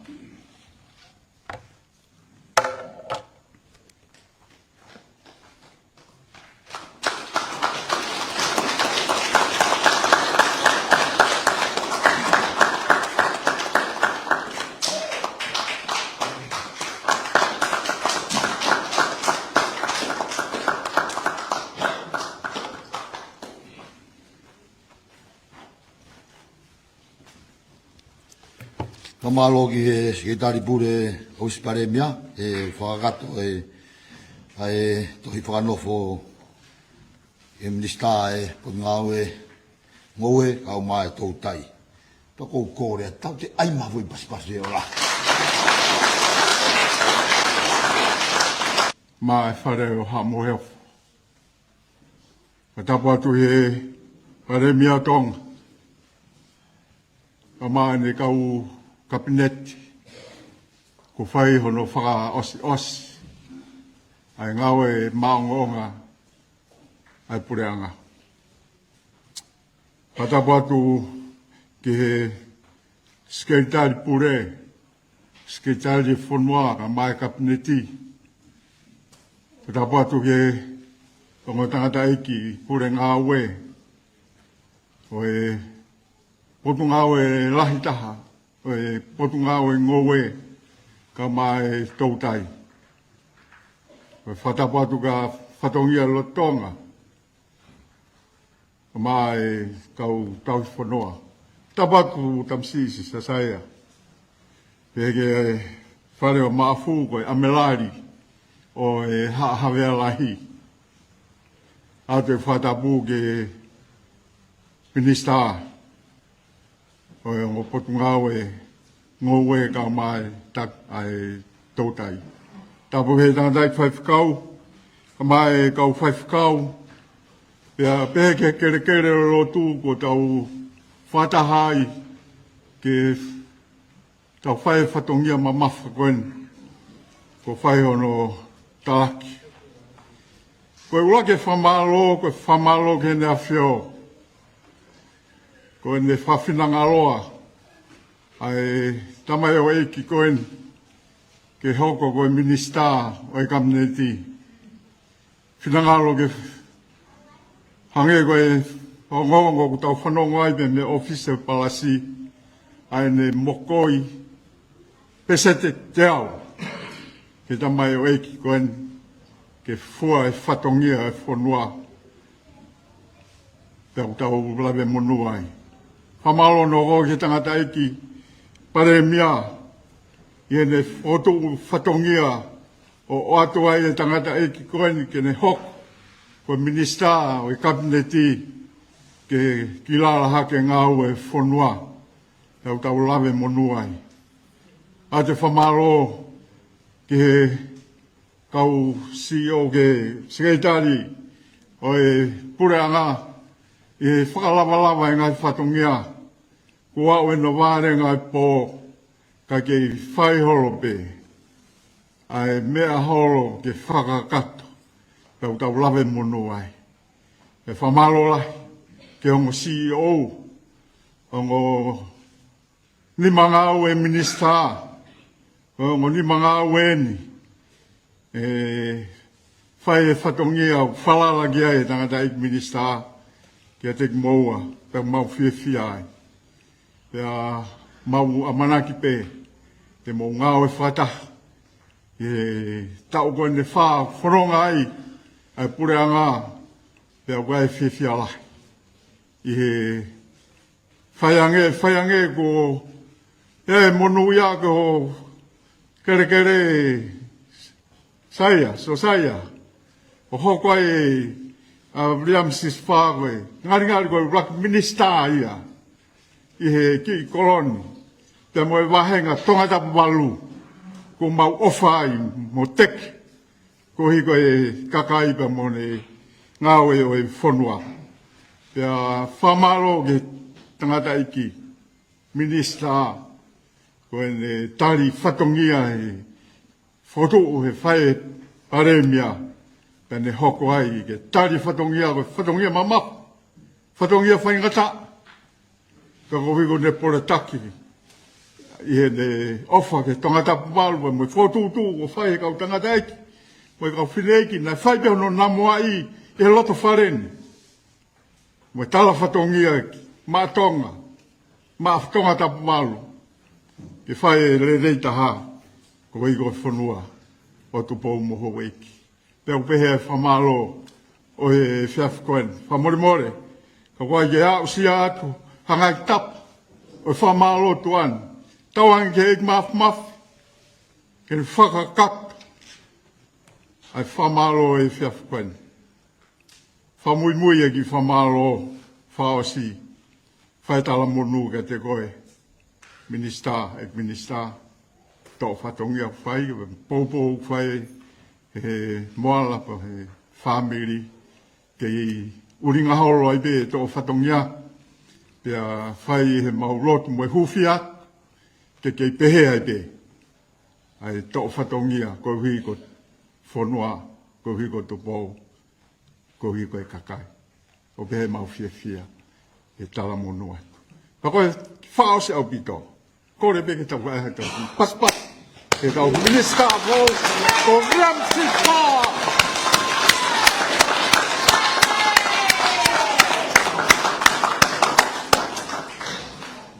Fakamālō ki he Sekelitali Pule ʻOfisi Palēmia, he fakakakato ʻa e, ʻa e tohi fakanofo ʻa e Minisitā ʻo e Potungāue Ngoue kae ʻumaʻā e Toutai. Pea ʻoku ou kole atu, tau toe ʻai mai ha foʻi pasipasi ʻo la. Maʻa e Fale ʻo Haʻa Moheofo. Fakatapu atu ki he Palēmia ʻo Tonga, kae ʻumaʻā ʻene kau Kapineti, kuo fai hono fakaʻosiʻosi ʻa e ngāue maʻongoʻonga ʻa e puleʻanga. Fakatapu atu ki he Sekelitali Pule, Sekelitali Fonua kae ʻumaʻā e Kapineti. Fakatapu atu ki he ongo tangataʻeiki pule ngāue ʻo e Potungāue lahi taha ʻo e Potungāue Ngoue kae ʻumaʻā e Toutai. Fakatapu atu ki he fatongia lolotonga kae ʻumaʻā e kau tauhi fonua. Tapu atu Tamasiʻi Sisaia. Pea ki he Fale ʻo Maʻafu ko e ʻAmelali ʻo e Haʻa Havea Lahi. ʻOatu e fakatapu ki he Minisitā ʻo e ongo Potungāue Ngoue kae ʻumaʻā e tak-, ʻa e Toutai. Tapu ki he tangataʻi faifekau, kae ʻumaʻā e kau faifekau, Pea pehē ki he kelekele ʻo e lotu kuo tau fakataha ai ke tau fai e fatongia mamafa ko eni, kuo fai hono talaki. Ko e ʻuluaki fakamālō, ko e fakamālō ki Heʻene ʻAfio, ko ʻene fakafinangaloa ʻa e tamaioʻeiki ko eni ke hoko ko e minisitā ʻo e Kapineti. Finangalo ke hangē ko e ongoongo ʻoku tau fanongo ai pē mei he ʻōfisi ʻo e palasi, ʻa ʻene mokoi peseti teau ki he tamaioʻeiki ko eni ke fua e fatongia ʻo e fonua. Pea ʻoku tau lave monū ai. Fakamālō hono ʻofa ki he tangataʻeiki Palēmia ʻi heʻene fokotuʻu fatongia ʻo ʻoatu ai e tangataʻeiki ko eni ke ne hoko ko e minisitā ʻo e Kapineti ke kiʻi lala hake e ngāue ʻo e fonua. Pea ʻoku tau lave monū ai. ʻOatu e fakamālō ki he kau C E O, ki he sekelitali ʻo e puleʻanga ʻi he fakalavalava e ngaahi fatongia. Kuo aʻu ʻena vale ngaahi pō, ka kei fai holo pē ʻa e meʻa holo ke fakakakato, pea ʻoku tau lave monū ai. ʻE fakamālō lahi ki he ongo C E O, ongo nima ngāue minisitā, ongo nima ngāue eni, ʻe fai e fatongia ʻoku falala ki ai e tangataʻeiki minisitā kiate kimoua, pea mau fiefia ai. Pea mau ʻamanaki pē te mou ngāue fakataha ʻi he taʻu ko eni ʻe fā ʻoku fononga ai ʻa e puleʻanga, pea ʻoku ʻi ai e fiefia lahi ʻi he fai ange, fai ange ko e monūʻia ko e kelekele Saia, Sosaia, ʻo hoko ai ʻa Viliami Sisifā ko e ngalingali ko e ʻuluaki minisitā ia ʻi he kiʻi koloni, pea mo e vāhenga Tongatapu valu, kuo mau ʻofa ai mo teke, koeʻuhi ko e kakai pea mo ʻene ngāue ʻo e fonua. Pea fakamālō ki he tangataʻeiki minisitā, ko ʻene tali fatongia he fokotuʻu he fai ʻe he Palēmia, pea ne hoko ai ke tali fatongia, ko e fatongia mamafa, fatongia faingataʻa. Ka koeʻuhi ko ʻene poletaki ʻi heʻene ʻofa ki he Tongatapu valu, mo e fokotuʻutuʻu kuo fai ʻe he kau tangataʻeiki mo e kau fineʻeiki, naʻe fai pē hono namoaʻi ʻi he loto fale ni mo e tala fatongia maʻa Tonga, maʻa Tongatapu valu, ke fai e lelei taha koeʻuhi ko e fonua ʻo Tupou mo Houʻeiki. Pea ʻoku pehē e fakamālō ʻo e efiafi ko eni. Fakamolemole, ka ʻoku ʻikai ke aʻusia atu ha ngaahi tapa ʻo e fakamālō tuʻa ni, tauange ki he ʻEiki Māfimafi ke ne fakakakato ʻa e fakamālō ʻo e efiafi ko eni. Fakamuimui e kiʻi fakamālō fakaʻosi, fai e talamonū kiate koe, Minisitā, ʻEiki Minisitā, toʻo fatongia ʻoku fai, poupou ʻoku fai ʻe he Moala pea he fāmili, kei ʻulinga holo ai pē e toʻo fatongia, pea fai ʻe heʻemau lotu mo e hūfia, ke kei pehē ai pē ʻa e toʻo fatongia koeʻuhi ko e fonua, koeʻuhi ko Tupou, koeʻuhi ko e kakai. ʻOku pehē ʻemau fiefia he talamonū atu. Pea ko e fakaʻosi ʻaupito, kole pē ke tau fai ha tau pasipasi ki he kau minisitā foʻou, ko Ramsey Parr.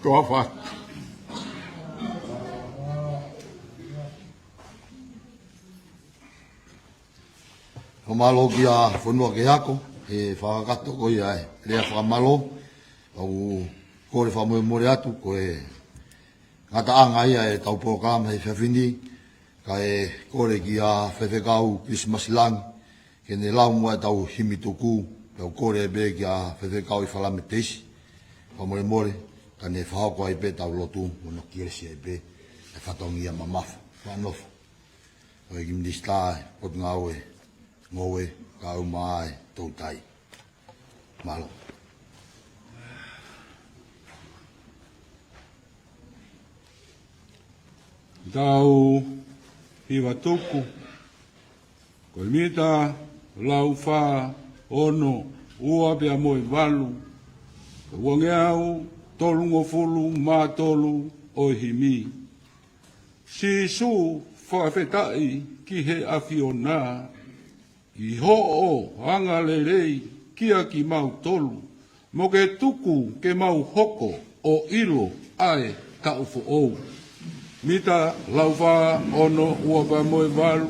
Toa fat. Fakamālō ki he fonua ke ako, he fakakakato ko ia e lea fakamālō, ʻoku kole fakamolemole atu, ko e ngataʻanga ia e tau polokalama he efiafi ni, kae kole kia Faifekau Kilisimasi Langi, ke ne lau muʻa e tau himi tuku, pea u kole pē kia Faifekau ʻIfalame Teisi, fakamolemole, ka ne fakahoko ai pē tau lotu, mo hono kelesi ai pē e fatongia mamafa, fakanofo ʻo e ʻEiki Minisitā ʻo e Potungāue Ngoue, kae ʻumaʻā e toutai. Mālō. Tau hiva tuku. Ko e mita lau fā ono ua pea mo e valu, ko e uangeau tolungofulu mā tolu ʻo e himi. Sīsū, fakafetaʻi ki he ʻAfiona, ʻi hoʻo angalelei kia kimautolu, mo ke tuku ke mau hoko ʻo ʻilo ʻa e taʻu foʻou. Mita lau fā ono ua pea mo e valu,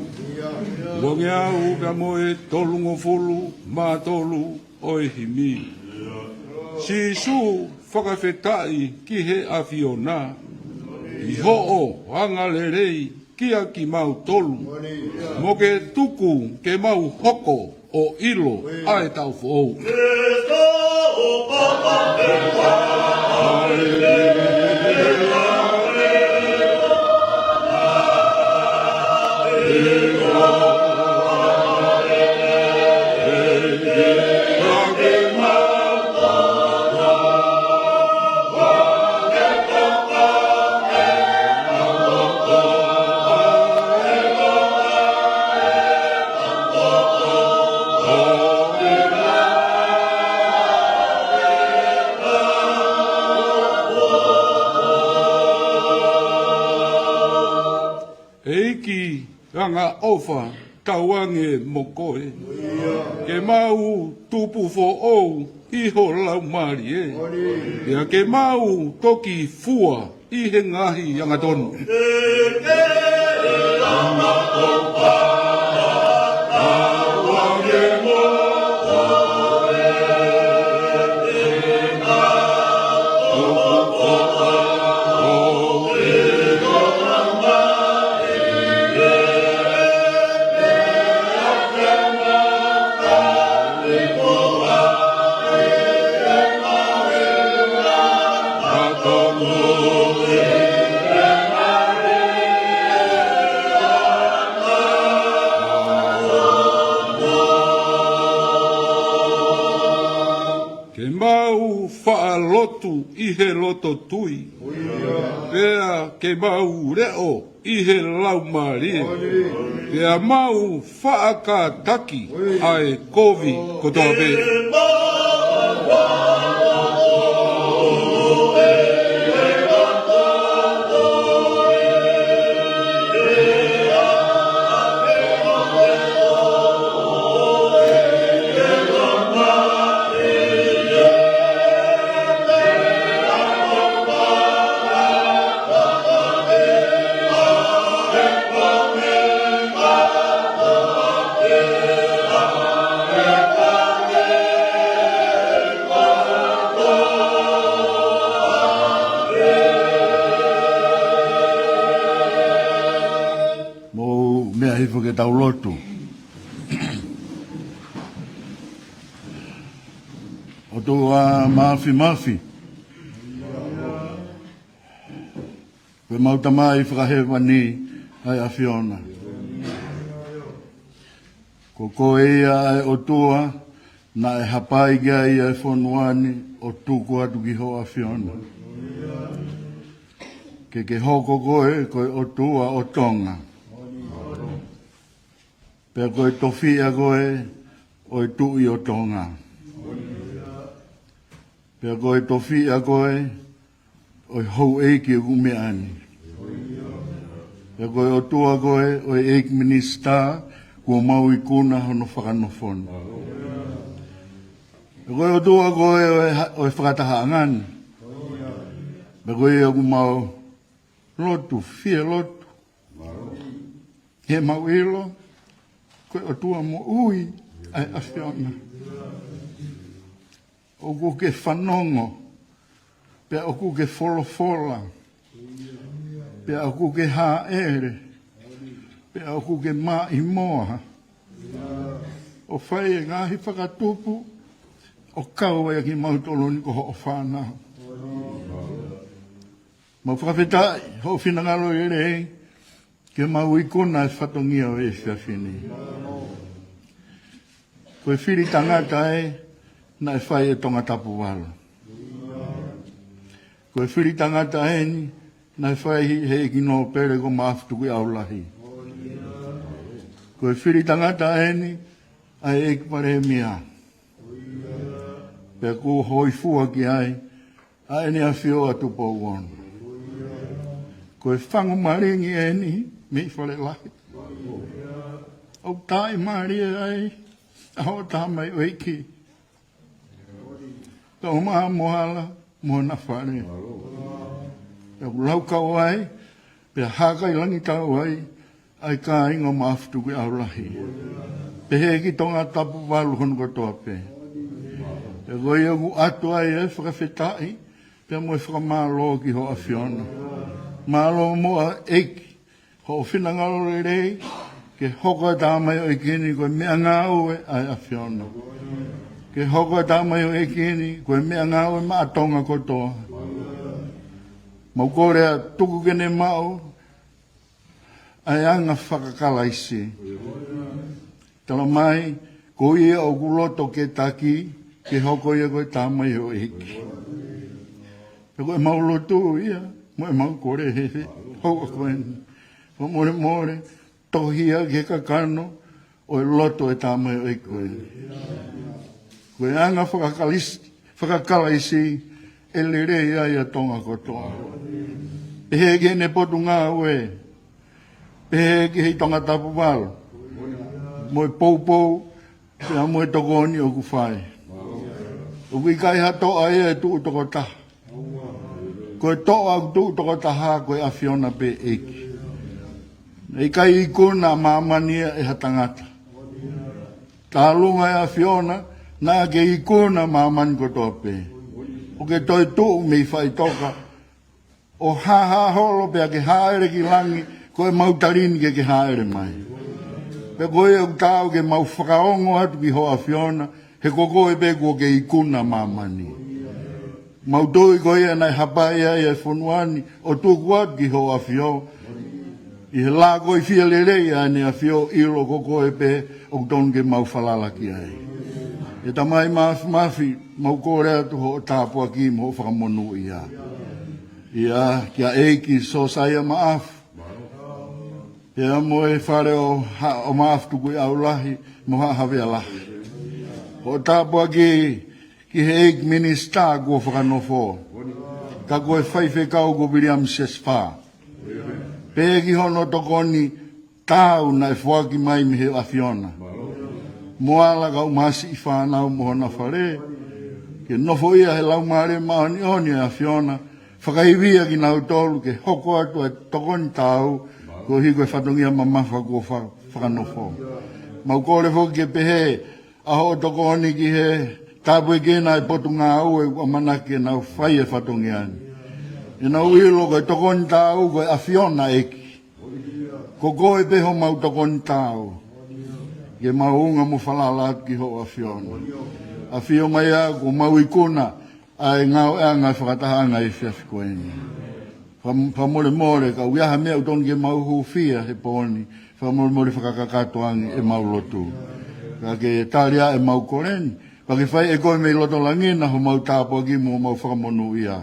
uangeau pea mo e tolungofulu mā tolu ʻo e himi. Sīsū, fakafetaʻi ki he ʻAfiona, ʻi hoʻo angalelei kia kimautolu, mo ke tuku ke mau hoko ʻo ʻilo ʻa e taʻu foʻou. ʻEiki angaʻofa, tauange mo koe. Ke mau tupu foʻou ʻi ho laumālie, pea ke mau toki fua ʻi he ngaahi angatonu. Ke mau faʻa lotu ʻi he loto tui, pea ke mau leʻo ʻi he laumālie, pea mau faʻa kātaki ʻa e kovi kotoa pē. Mou meʻa hifo ke tau lotu. ʻOtua Māfimafi, ko ʻemau Tamai fakahēvani ʻa e ʻAfiona. Ko koe ia ʻa e ʻOtua naʻe hapai ki ai ʻa e fonua ni ʻo tuku atu ki ho ʻAfiona. Ke ke hoko koe ko e ʻOtua ʻo Tonga. Pea ko e tofiʻa koe ʻo e Tuʻi ʻo Tonga. Pea ko e tofiʻa koe ʻo e houʻeiki ʻoku meʻa ni. Pea ko e ʻOtua koe ʻo e ʻEiki Minisitā kuo mau ikuna hono fakanofo ni. Pea ko e ʻOtua koe ʻo e ha-, ʻo e fakatahaʻanga ni. Pea ko ia ʻoku mau lotu, fie lotu. He mau ʻilo, ko e ʻOtua moʻui ʻa e ʻAfiona. ʻOku ke fanongo, pea ʻoku ke folofola, pea ʻoku ke hāʻele, pea ʻoku ke maʻimoa, ʻo fai e ngaahi fakatupu, ʻo kau ai kimautolu ni ko hoʻo fānau. Mau fakafetaʻi, hoʻo finangalo lelei, ke mau ikuna e fatongia ʻo e efiafi ni. Ko e fili tangata ē, naʻe fai ʻe Tongatapu valu. Ko e fili tangata eni naʻe fai ʻe he ʻEiki Nōpele ko Maʻafu Tukuʻiʻaulahi. Ko e fili tangata eni ʻa e ʻEiki Palēmia. Pea kuo hōifua ki ai ʻa ʻEne ʻAfio ʻa Tupou Ono. Ko e fangu malingi eni mei Falelahi. ʻOku taaʻi mālie ai ʻa hoʻo tamaioʻeiki. Tau mā mo hala mo hona fale. Pea ʻoku laukau ai, pea hākailangitau ai ʻa e kāinga ʻo Maʻafu Tukuʻiʻaulahi. Pehē ki Tongatapu valu hono kotoa pē. Pea ko ia ʻoku ʻoatu ai e fakafetaʻi pea mo e fakamālō ki hoʻo ʻAfiona. Mālō muʻa ʻEiki hoʻo finangalo lelei ke hoko e tamaioʻeiki ni ko e meʻangāue ʻa e ʻAfiona. Ke hoko e tamaioʻeiki ni ko e meʻangāue maʻa Tonga kotoa. Mau kole ā tuku ke ne maʻu ʻa e anga faka-Kalaisi. Talamai, ko ia ʻoku loto ke taki, ke hoko ia ko e tamaioʻeiki. Pea ko ʻemau lotu ia, mo ʻemau kole he, he houa ko eni. Fakamolemole, tohi ia ki he kakano ʻo e loto ʻo e tamaioʻeiki ko eni. Ko e anga faka-Kalaisi, faka-Kalaisi ʻe lelei ai ʻa Tonga kotoa. Pehē ki heʻene potungāue, pehē ki he Tongatapu valu, mo e poupou, pea mo e tokoni ʻoku fai. ʻOku ʻikai ha toʻa ia ʻe tuʻu tokotaha. Ko e toʻa ʻoku tuʻu tokotaha ko e ʻAfiona pē ʻEiki. Naʻe ʻikai ikuna māmani ia ʻe ha tangata. Tālunga e ʻAfiona, naʻa ke ikuna māmani kotoa pē. ʻO ke toe tuʻu mei faʻitoka, ʻo hāhā holo pea ke hāʻele ki langi, ko ʻemau tali ni ke ke hāʻele mai. Pea ko ia ʻoku taau ke mau fakaongo atu ki hoʻo ʻAfiona, he ko koe pē kuo ke ikuna māmani. Mau tui ko ia naʻe hapai ai e fonua ni ʻo tuku atu ki hoʻo ʻAfio. ʻI he lākoifia lelei ʻa ʻEne ʻAfio, ʻilo ko koe pē ʻoku tonu ke mau falala ki ai. ʻE Tamai Māfimafi, mau kole atu hoʻo tāpuaki mo hoʻo fakamonūʻia. ʻIa, kia ʻEiki Siosaia Maʻafu. Pea mo e fale ʻo Ha-, ʻo Maʻafu Tukuʻiʻaulahi, mo Haʻa Havea Lahi. Hoʻo tāpuaki ki he ʻEiki Minisitā kuo fakanofo. Ka ko e Faifekau ko Viliami Sesifā. Pea ki hono tokoni taau naʻe foaki mai mei he ʻAfiona. Mo ala kau masiʻi fānau mo hona fale. Ke nofoʻia he Laumālie Māʻoniʻoni ʻa e ʻAfiona. Fakaivia kinautolu ke hoko atu e tokoni taau, koeʻuhi ko e fatongia mamafa kuo fa-, fakanofo. Mau kole foki ke pehē ʻa hoʻo tokoni ki he tāpuekina e potungāue ʻoku ʻamanaki ke nau fai e fatongia ni. ʻEnau ʻilo ko e tokoni taau ko e ʻAfiona ʻEiki. Ko koe pē homau tokoni taau. Ke mau unga mo falala atu ki hoʻo ʻAfiona. ʻAfio mai ā kuo mau ikuna ʻa e ngāueʻanga e fakatahaʻanga ʻi he efiafi ko eni. Fam-, fakamolemole, ka ʻoku ʻi ai ha meʻa ʻoku tonu ke mau hūfia he pō ni, fakamolemole fakakakato ange ʻemau lotu. Ka ke tali ā ʻemau kole ni, pea ke fai ʻe koe mei loto langi na homau tāpuaki mo homau fakamonūʻia.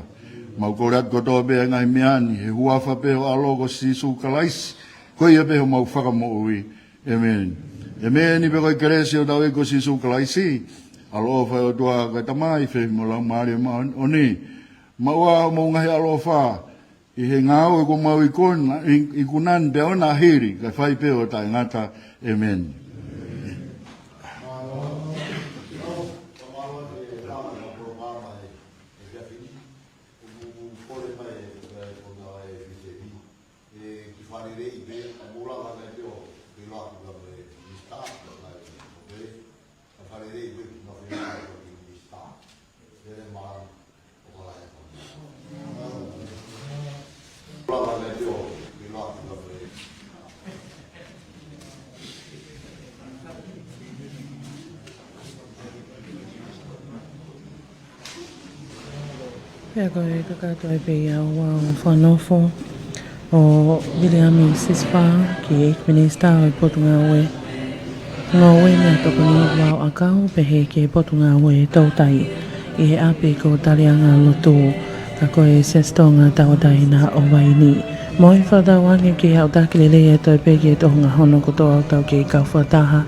Mau kole atu kotoa pē ʻa e ngaahi meʻa ni, he huafa pē ho ʻAlo ko Sīsū Kalaisi, ko ia pē homau Fakamoʻui. ʻĒmeni. ʻĒmeni. Pea ko e kelesi ʻa hotau ʻEiki ko Sīsū Kalaisi, ʻaloʻofa ʻa e ʻOtua ko e Tamai, feohi mo e Laumālie Māʻoniʻoni, maʻu ā homou ngaahi ʻaloʻofa ʻi he ngāue kuo mau ikuna, i-, ikuna ni pea ʻo na hili, kae fai pē ʻo taʻengata. ʻĒmeni. ʻE, ki fale lei pē, ka mula ka mei te o, ki loa ki ka mei, Mister, ka mei, oke. Ka fale lei pē, ki mafina ko ki Mister. Lele mā, o ka lai. Mula ka mei te o, ki loa ki ka mei. Pea ko e kakato ai pē ia ʻo e fakanofo ʻo Viliami Sesifā ki he ʻEiki Minisitā ʻo e Potungāue Ngoue Meʻatokoni Vao ʻAkau, pehē ki he Potungāue Toutai, ʻi he ʻapi ko Taliʻanga Lotu, ka ko e Siasi Tonga Tauʻatāina ʻo Vaini. Mo e fakatauange ke aʻutaki lelei ʻa e toe pē ki he toʻonga hono kotoa ʻoku tau kei kau fakataha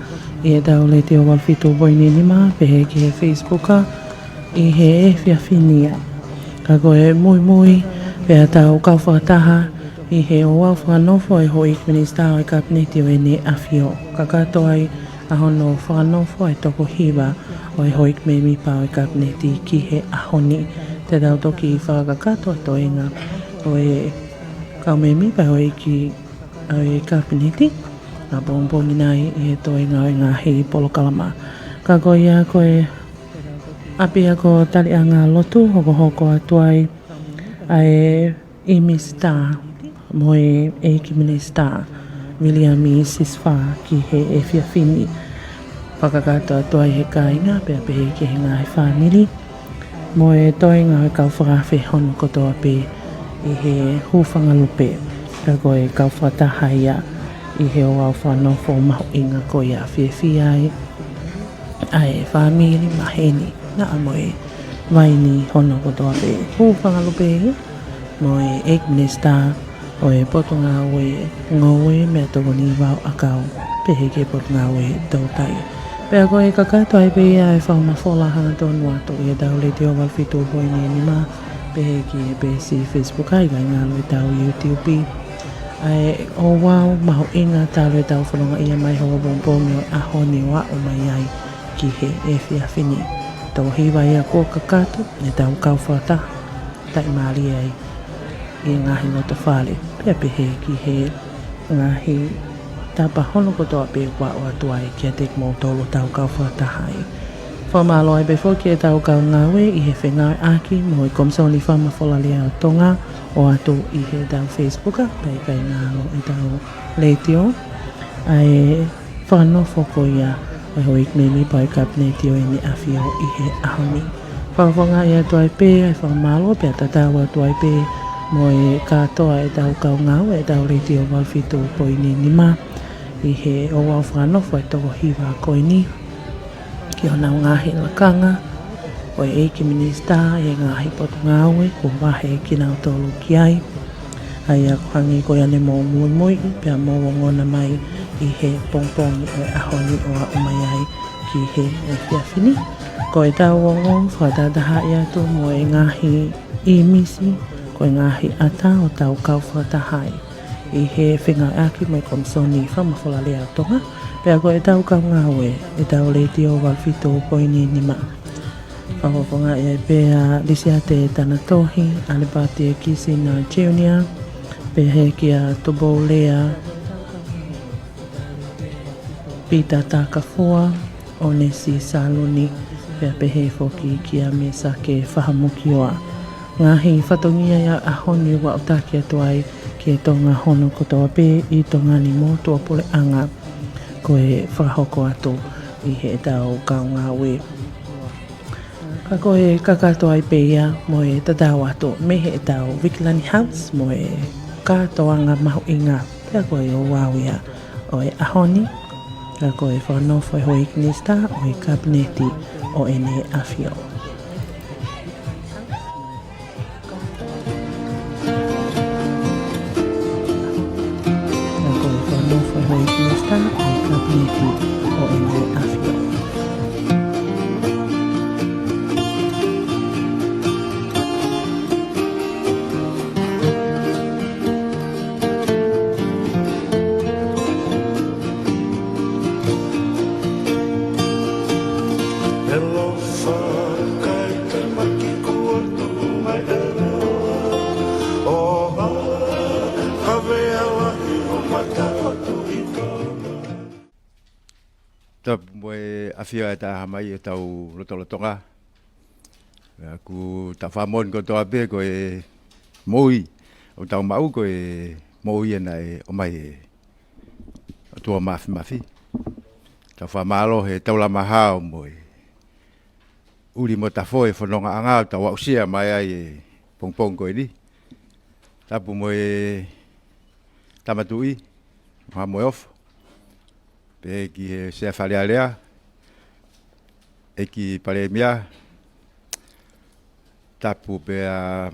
ʻi heʻetau Letiō valu fitu poini nima, pehē ki he Facebook, ʻi he efiafi ni ia. Ka ko e muimui pea tau kau fakataha ʻi he ouau fakanofo ʻa e Houʻeiki Minisitā ʻo e Kapineti ʻo ʻEne ʻAfio. Kakato ai ʻa hono fakanofo ʻa e toko hiva ʻo e Houʻeiki Mēmipa ʻo e Kapineti ki he ʻaho ni. Te tau toki fakakakato ʻa e toenga ʻo e kau mēmipa ʻo e Houʻeiki ʻo e Kapineti ʻapongipongi nai ʻi he toenga ʻo e ngaahi polokalama. Ka ko ia ko e ʻapi ia ko Taliʻanga Lotu, hokohoko atu ai ʻa e ʻImisitā mo e ʻEiki Minisitā, Viliami Sisifā, ki he efiafi ni. Fakakakato atu ai he kāinga, pea pehē ki he ngaahi fāmili, mo e toenga ʻo e kau fakaafe hono kotoa pē ʻi he hūfanga lupe. Ka ko e kau fakataha ia ʻi he ouau fakanofo mahuʻinga ko ia, fiefia ai ʻa e fāmili maheni, naʻa mo e Vaini hono kotoa pē. Hūfanga lupe ia mo e ʻEiki Minisitā ʻo e Potungāue Ngoue Meʻatokoni Vao ʻAkau, pehē ki he Potungāue Toutai. Pea ko e kakato ai pē ia ʻa e fakamafola hangatonu atu ʻi heʻetau Letiō valu fitu poini nima, pehē ki he peesi Facebook, ʻa e ngalo ʻetau YouTube, ʻa e ouau mahuʻinga talu ʻetau fononga ia mai he pongipongi ʻo e ʻaho ni ʻo aʻu mai ai ki he efiafi ni. Toko hiva ia kuo kakato ʻetau kau fakataha, taʻimālie ai ʻi he ngaahi loto fale, pea pehē ki he ngaahi tapa hono kotoa pē kuo ʻoatu ai kiate kimoutolu ʻoku tau kau fakataha ai. Fakamālō ai pē foki ʻetau kau ngāue ʻi he fengāueʻaki mo e Komisoni Fakamafolalea ʻo Tonga, ʻoatu ʻi heʻetau Facebook, pea ʻikai ngalo ʻetau Letiō, ʻa e fakanofo ko ia ʻa e Houʻeiki Mēmipa ʻo e Kapineti ʻo ʻEne ʻAfio ʻi he ʻaho ni. Fakafofongaʻi atu ai pē ʻa e fakamālō pea tatau atu ai pē mo e kātoa ʻetau kau ngāue ʻetau Letiō valu fitu poini nima ʻi he ouau fakanofo ʻa e toko hiva ko eni ki honau ngaahi lakanga ʻo e ʻEiki Minisitā ʻi he ngaahi potungāue kuo vahe kinautolu ki ai. ʻA ia ʻoku hangē ko ia ne mou muimui pea mou ongona mai ʻi he pongipongi ʻo e ʻaho ni ʻo aʻu mai ai ki he efiafi ni. Ko ʻetau ongo fakatahatahaʻi atu mo e ngaahi ʻīmisi, ko e ngaahi ʻata ʻoku tau kau fakataha ai ʻi he fengāueʻaki mo e Komisoni Fakamafolalea ʻo Tonga, pea ko ʻetau kau ngāue ʻetau Letiō valu fitu poini nima. Fakafofongaʻi ai pē ʻa Lisiate Tanatohi, ʻAlipate Kisina Junior, pehē kia Topoulea Pita Takafua, ʻOnesi Saluni, pea pehē foki kia Mesake Fahamukioa. Ngaahi fatongia ia ʻaho ni ʻoku aʻutaki atu ai ki he toʻonga hono kotoa pē ʻi Tonga ni mo tuʻapuleʻanga ko e fakahoko atu ʻi heʻetau kau ngāue. Ka ko e kakato ai pē ia mo e tatau atu mei heʻetau Vikilani House mo e kātoanga mahuʻinga, pea ko e ouau ia ʻo e ʻaho ni, ka ko e fakanofo ʻa e Houʻeiki Minisitā ʻo e Kapineti ʻo ʻEne ʻAfio. Ka ko e fakanofo ʻa e Houʻeiki Minisitā ʻo e Kapineti ʻo ʻEne ʻAfio. Tapu mo e ʻafio ʻa e Tamai ʻi hotau lotolotonga. Pea ʻoku tau fakamoʻoni kotoa pē ko e moʻui ʻoku tau maʻu ko e moʻui ia naʻe ʻomai ʻe he ʻOtua Māfimafi. Tau fakamālō he taulama hao mo e ʻuli mo tafoʻi e fonongaʻanga ʻoku tau aʻusia mai ai he pongipongi ko eni. Tapu mo e Tama Tuʻi, mo Haʻa Moheofo. Pehē ki he Sea Fale Alea, ʻEiki Palēmia, tapu pea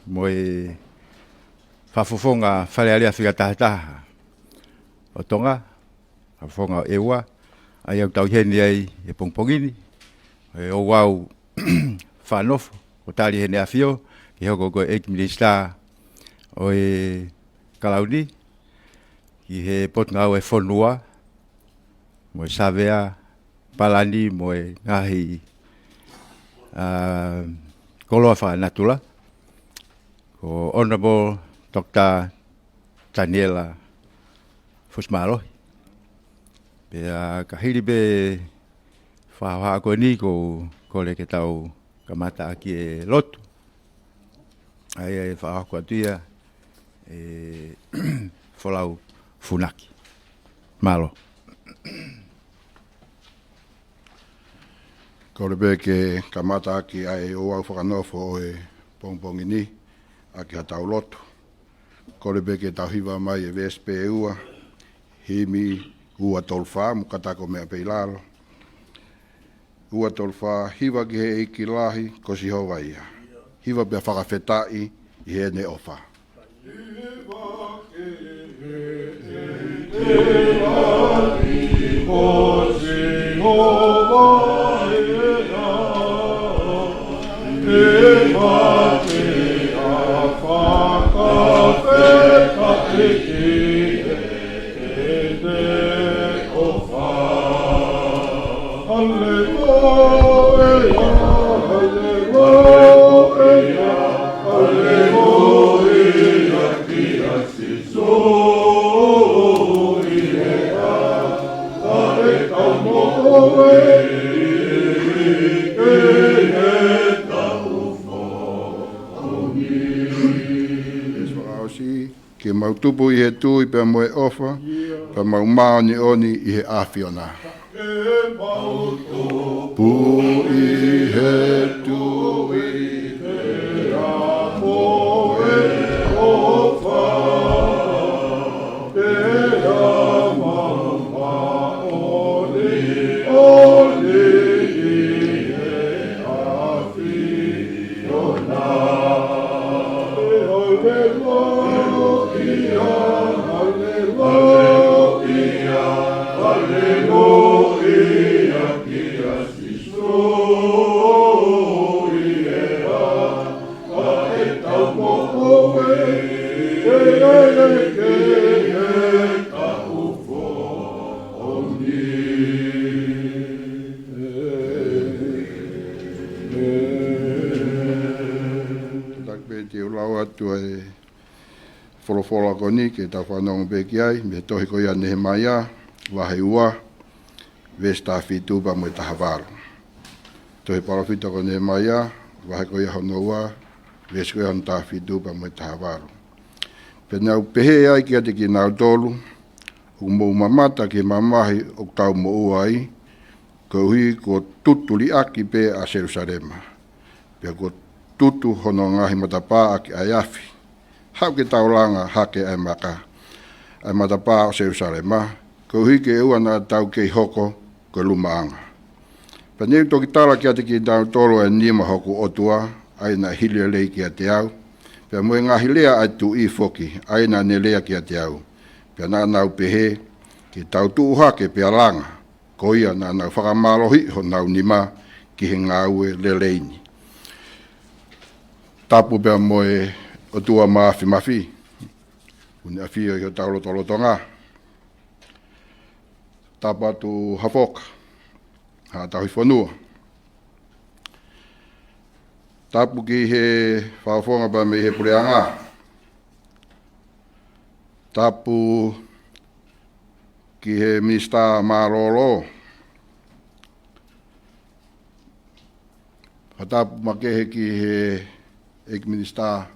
mo e fakafofonga Fale Alea fika taha taha ʻo Tonga, fakafofonga ʻEua, ʻa ia ʻoku tau ʻi heni ai he pongipongi ni, ʻe ouau fakanofo, ʻo tali ʻe Heʻene ʻAfio, ke hoko ko e ʻEiki Minisitā ʻo e Kalauni, ki he Potungāue Fonua, mo e Savea, Palani, mo e ngaahi, ā, koloa fakanatula, ko Honourable Doctor Taniela Fusimālohi. Pea ka hili pē fakahoha ko eni ʻoku ou kole ke tau kamata ʻaki e lotu. ʻA ia ʻe fakahoha atu ia ʻe Folau Funaki. Mālō. Kole pē ke kamata ʻaki ʻa e ouau fakanofo ʻo e pongipongi ni ʻaki haʻatau lotu. Kole pē ke tau hiva mai e veesi pē ʻe ua, himi ua tolu fā, mo kata ko e meʻa pē ʻi lalo. Ua tolu fā, hiva ki he ʻEiki lahi ko Sihova ia. Hiva pea fakafetaʻi ʻi heʻene ʻofa. Ke mau tupu ʻi he tui pea mo e ʻofa, pea mau māʻoniʻoni ʻi he ʻAfiona. Tupu ʻi he tui pea mo e ʻofa, pea mau māʻoniʻoni ʻi he ʻAfiona. Taki pē te u lau atu e folofola ko eni ke tau fanongo pē ki ai, mei he tohi ko ia ʻa Nehemaia, vahe ua, veesi taha fitu pea mo e taha valu. Tohi palōfita ko Nehemaia, vahe ko ia hono ua, veesi ko ia hono taha fitu pea mo e taha valu. Pea naʻa ku pehē ai kiate kinautolu, ʻoku mou mamata ki he mamahi ʻoku tau moʻua ai, koeʻuhi kuo tutu liʻaki pē ʻa Selusalema, pea kuo tutu hono ngaahi matapā ʻaki ʻa e afi. Haʻu ke tau langa hake ʻa e maka, ʻa e matapā ʻo Selusalema, koeʻuhi ke ʻoua naʻa tau kei hoko ko e lumaʻanga. Pea naʻa ku toki tala kiate kinautolu ʻa e nima ʻo hoku ʻOtua, ʻa ia naʻe hili lelei kiate au, pea mo e ngaahi lea ʻa e tuʻi foki, ʻa ia naʻa ne lea kiate au. Pea naʻa nau pehē, ke tau tuʻu hake pea langa, ko ia naʻa nau fakamālohiʻi honau nima ki he ngāue lelei ni. Tapu pea mo e ʻOtua Mafimafi, ʻoku ne ʻafio ʻi hotau lotolotonga. Tapu atu Hafoka, Haʻa Tauhi Fonua. Tapu ki he fakafofonga pea mei he puleʻanga. Tapu ki he Minisitā Mālōlō. Fakatapu makehe ki he ʻEiki Minisitā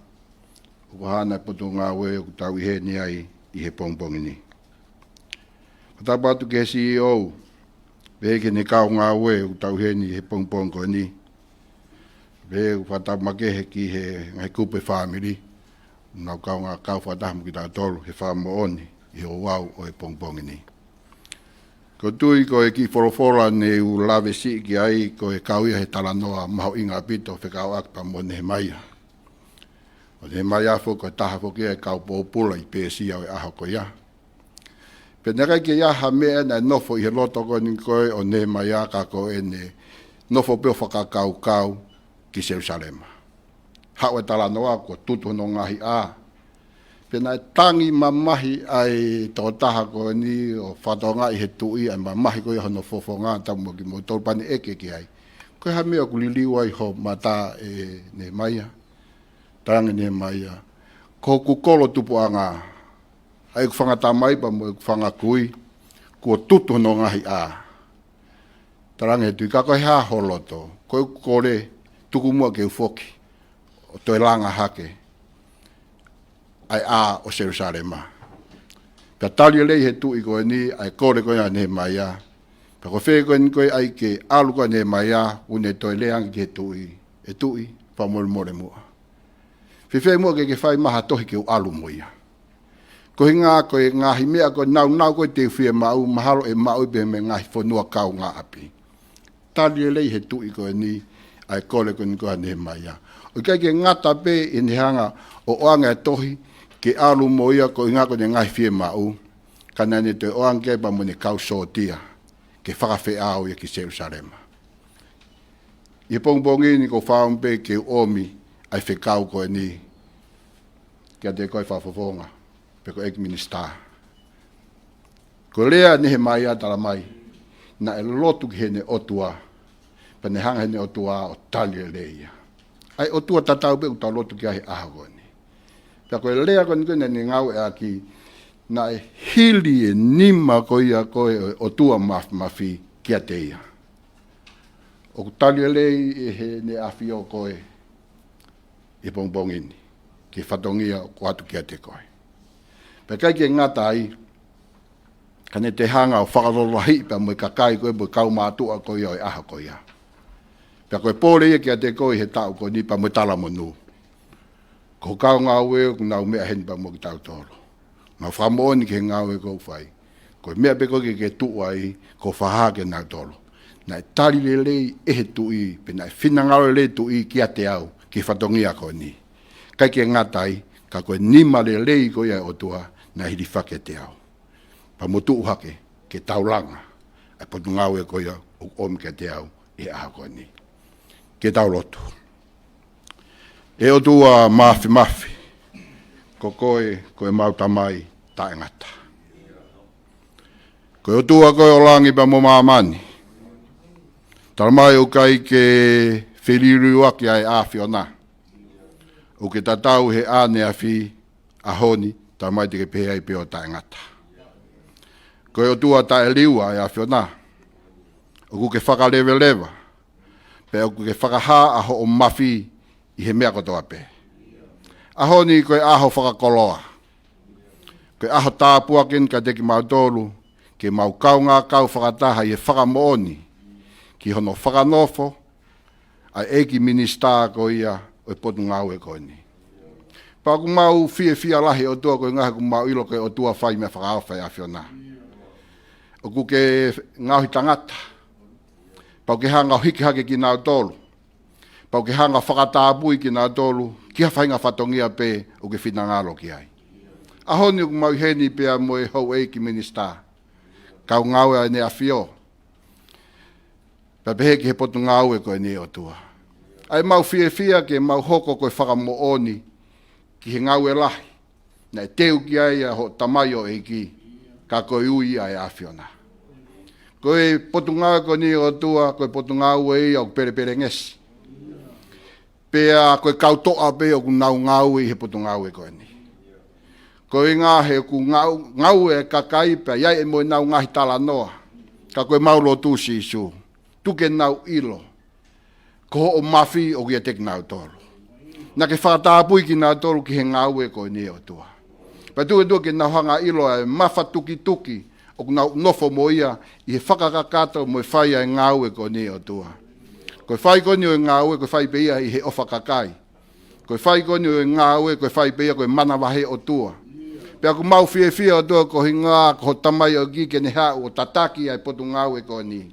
ʻoku hana e potungāue ʻoku tau ʻi heni ai ʻi he pongipongi ni. Fakatapu atu ki he C E O, pehē ki heʻene kau ngāue ʻoku tau ʻi heni he pongipongi ko eni. Pea ʻoku fakatapu makehe ki he ngaahi kupu e fāmili, ʻoku nau kaungā kau fakataha mo kitautolu he fakamoʻoni ʻi he ouau ʻo e pongipongi ni. Ko e tui ko e kiʻi folofola ne u lave siʻi ki ai, ko e kau ia he talanoa mahuʻinga ʻaupito fekauʻaki pea mo Nehemaia. ʻO Nehemaia foki ko e taha foki ia e kau pōpula ʻi Pēsia ʻo e ʻaho ko ia. Pea naʻe ʻikai ke ʻi ai ha meʻa naʻe nofo ʻi he loto ko eni ko ē ʻo Nehemaia ka ko ʻene nofo pē ʻo fakakaukau ki Selusalema. Haʻu e talanoa kuo tutu hono ngaahi ʻā. Pea naʻe tangi mamahi ʻa e tokotaha ko eni ʻo fakatokangaʻi he tuʻi ʻa e mamahi ko ia hono fofonga, tapu mo kimoutolu, pea ne ʻeke ki ai, ko e hā e meʻa ʻoku liliu ai ho mata ʻe Nehemaia? Talaange ʻe Nehemaia, ko hoku kolo tupuʻanga, ʻa ʻeku fanga tamai pea mo ʻeku fanga kui, kuo tutu hono ngaahi ʻā. Talaange he tuʻi, ka ko e hā ho loto? Ko ʻeku kole, tuku muʻa ke u foki ʻo toe langa hake ʻa e ʻā ʻo Selusalema. Pea tali lelei he tuʻi ko eni ʻa e kole ko ia ʻa Nehemaia. Pea ko e fē ko eni ko ē ʻai ke ʻalu ko ē ʻa Nehemaia, ʻoku ne toe lea ange ki he tuʻi, ʻe tuʻi, fakamolemole muʻa. Fēfē muʻa ke ke fai mai ha tohi ke u ʻalu mo ia? Koeʻuhinga ko e ngaahi meʻa ko ē naunau ko ē te u fiemaʻu, mahalo ʻe maʻu ia pē mei he ngaahi fonua kaungāʻapi. Tali lelei he tuʻi ko eni ʻa e kole ko eni ko ē ʻa Nehemaia. ʻO ʻikai ke ngata pē ʻi heʻene hanga ʻo ʻoange ʻa e tohi ke ʻalu mo ia koeʻuhinga ko ʻene ngaahi fiemaʻu, ka naʻa ne toe ʻoange pea mo ʻene kau sōtia ke fakafeʻao ia ki Selusalema. ʻI he pongipongi ni ʻoku ou fakaʻamu pē ke u ʻomi ʻa e fekau ko eni kiate koe fakafofonga, pe ko e ʻEiki Minisitā. Ko e lea ʻa Nehemaia, talamai naʻe lotu ki heʻene ʻOtua, pea ne hanga heʻene ʻOtua ʻo tali lelei ia. ʻA e ʻOtua tatau pē ʻoku tau lotu ki ai he ʻaho ko eni. Pea ko e lea ko eni ko ē naʻa ne ngāueʻaki, naʻe hili e nima ko ia ko ē ʻo e ʻOtua Māfimafi kiate ia. ʻOku tali lelei ʻe heʻene ʻAfio koe ʻi he pongipongi ni ki he fatongia ʻoku ʻoatu kiate koe. Pea ʻikai ke ngata ai, ka ne toe hanga ʻo fakalotolahiʻi pea mo e kakai ko ē, mo e kaumātuʻa ko ia ʻo e ʻaho ko ia. Pea ko e pole ia kiate koe ʻi he taʻu ko eni pea mo e talamonū. Ko e kau ngāue ʻoku nau meʻa heni pea mo kitautolu. Nau fakamoʻoni ki he ngāue ʻoku fai. Ko e meʻa pē ko ē ke ke tuʻu ai, ko e fakahā kiate kinautolu. Naʻe tali lelei ʻe he tuʻi, pea naʻe finangalo lelei e tuʻi kiate au, ki he fatongia ko eni. ʻIkai ke ngata ai, ka ko e nima lelei ko ia ʻa e ʻOtua, naʻe hilifaki kiate au. Pea mo tuʻu hake, ke taulanga ʻa e potungāue ko ia ʻoku ʻomi kiate au ʻi he ʻaho ko eni. Ke tau lotu. ʻE ʻOtua Māfimafi, ko koe ko ʻemau Tamai taʻengata. Ko e ʻOtua ko ē ʻo langi pea mo māmani. Talamai ʻoku ʻikai ke feliliuaki ʻa e ʻAfiona. ʻOku ke tatau he ʻaneafi, ʻaho ni, talamai te ke pehē ai pē ʻo taʻengata. Ko e ʻOtua taʻeliua ʻa e ʻAfiona. ʻOku ke fakaleveleva, pea ʻoku ke fakahā ʻa hoʻo mafi ʻi he meʻa kotoa pē. ʻAho ni ko e ʻaho fakakoloa. Ko e ʻaho tāpuaki eni kiate kimautolu, ke mau kaungā kau fakataha ʻi he fakamoʻoni ki hono fakanofo ʻa e ʻEiki Minisitā ko ia ʻo e Potungāue ko eni. Pea ʻoku mau fiefia lahi ʻOtua koeʻuhinga he ʻoku mau ʻilo ko e ʻOtua fai meʻa fakaofo ʻa e ʻAfiona. ʻOku ke ngaohi tangata. Pea ʻoku ke hanga ʻo hiki hake kinautolu. Pea ʻoku ke hanga ʻo fakatapui kinautolu ki ha faʻahinga fatongia pē ʻoku ke finangalo ki ai. ʻAho ni ʻoku mau ʻi heni pea mo e houʻeiki minisitā, kau ngāue ʻa ʻEne ʻAfio, pea pehē ki he Potungāue ko eni ʻOtua. ʻA ia ʻoku mau fiefia ke mau hoko ko e fakamoʻoni ki he ngāue lahi naʻe teu ki ai ʻa hoʻo tamaioʻeiki, ka ko e ui ʻa e ʻAfiona. Ko e Potungāue ko eni ʻOtua, ko e Potungāue ia ʻoku pelepelengesi. Pea ko e kau toʻa pē ʻoku nau ngāue ʻi he Potungāue ko eni. Koeʻuhinga he ʻoku ngāu-, ngāue e kakai pea ʻi ai mo ʻenau ngaahi talanoa. Ka ko ʻemau lotu Sīsū, tuku ke nau ʻilo ko hoʻo mafi ʻoku ʻiate kinautolu. Naʻa ke fakatapui kinautolu ki he ngāue ko eni ʻOtua. Pea tuku ʻOtua ke nau hanga ʻo ʻilo ʻa e mafatukituki ʻoku nau nofo mo ia ʻi he fakakakato mo e fai ʻa e ngāue ko eni ʻOtua. Ko e fai ko eni ʻo e ngāue, ko e fai pē ia ʻi he ʻofa kakai. Ko e fai ko eni ʻo e ngāue, ko e fai pē ia ko e manavahē ʻOtua. Pea ʻoku mau fiefia ʻOtua ko e ʻuhinga ko ho tamaioʻeiki ke ne haʻu ʻo tataki ʻa e potungāue ko eni.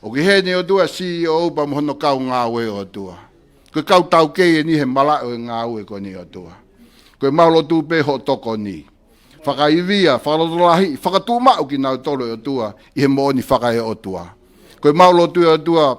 ʻOku ʻi heni ʻOtua e C E O pea mo hono kau ngāue ʻOtua. Ko e kau taukei eni he malaʻe ʻo e ngāue ko eni ʻOtua. Ko ʻemau lotu pē hoʻo tokoni. Fakaivia, fakalotolahiʻi, fakatuʻumaʻu kinautolu ʻOtua, ʻi he moʻoni fakaeʻotua. Ko ʻemau lotu ʻOtua,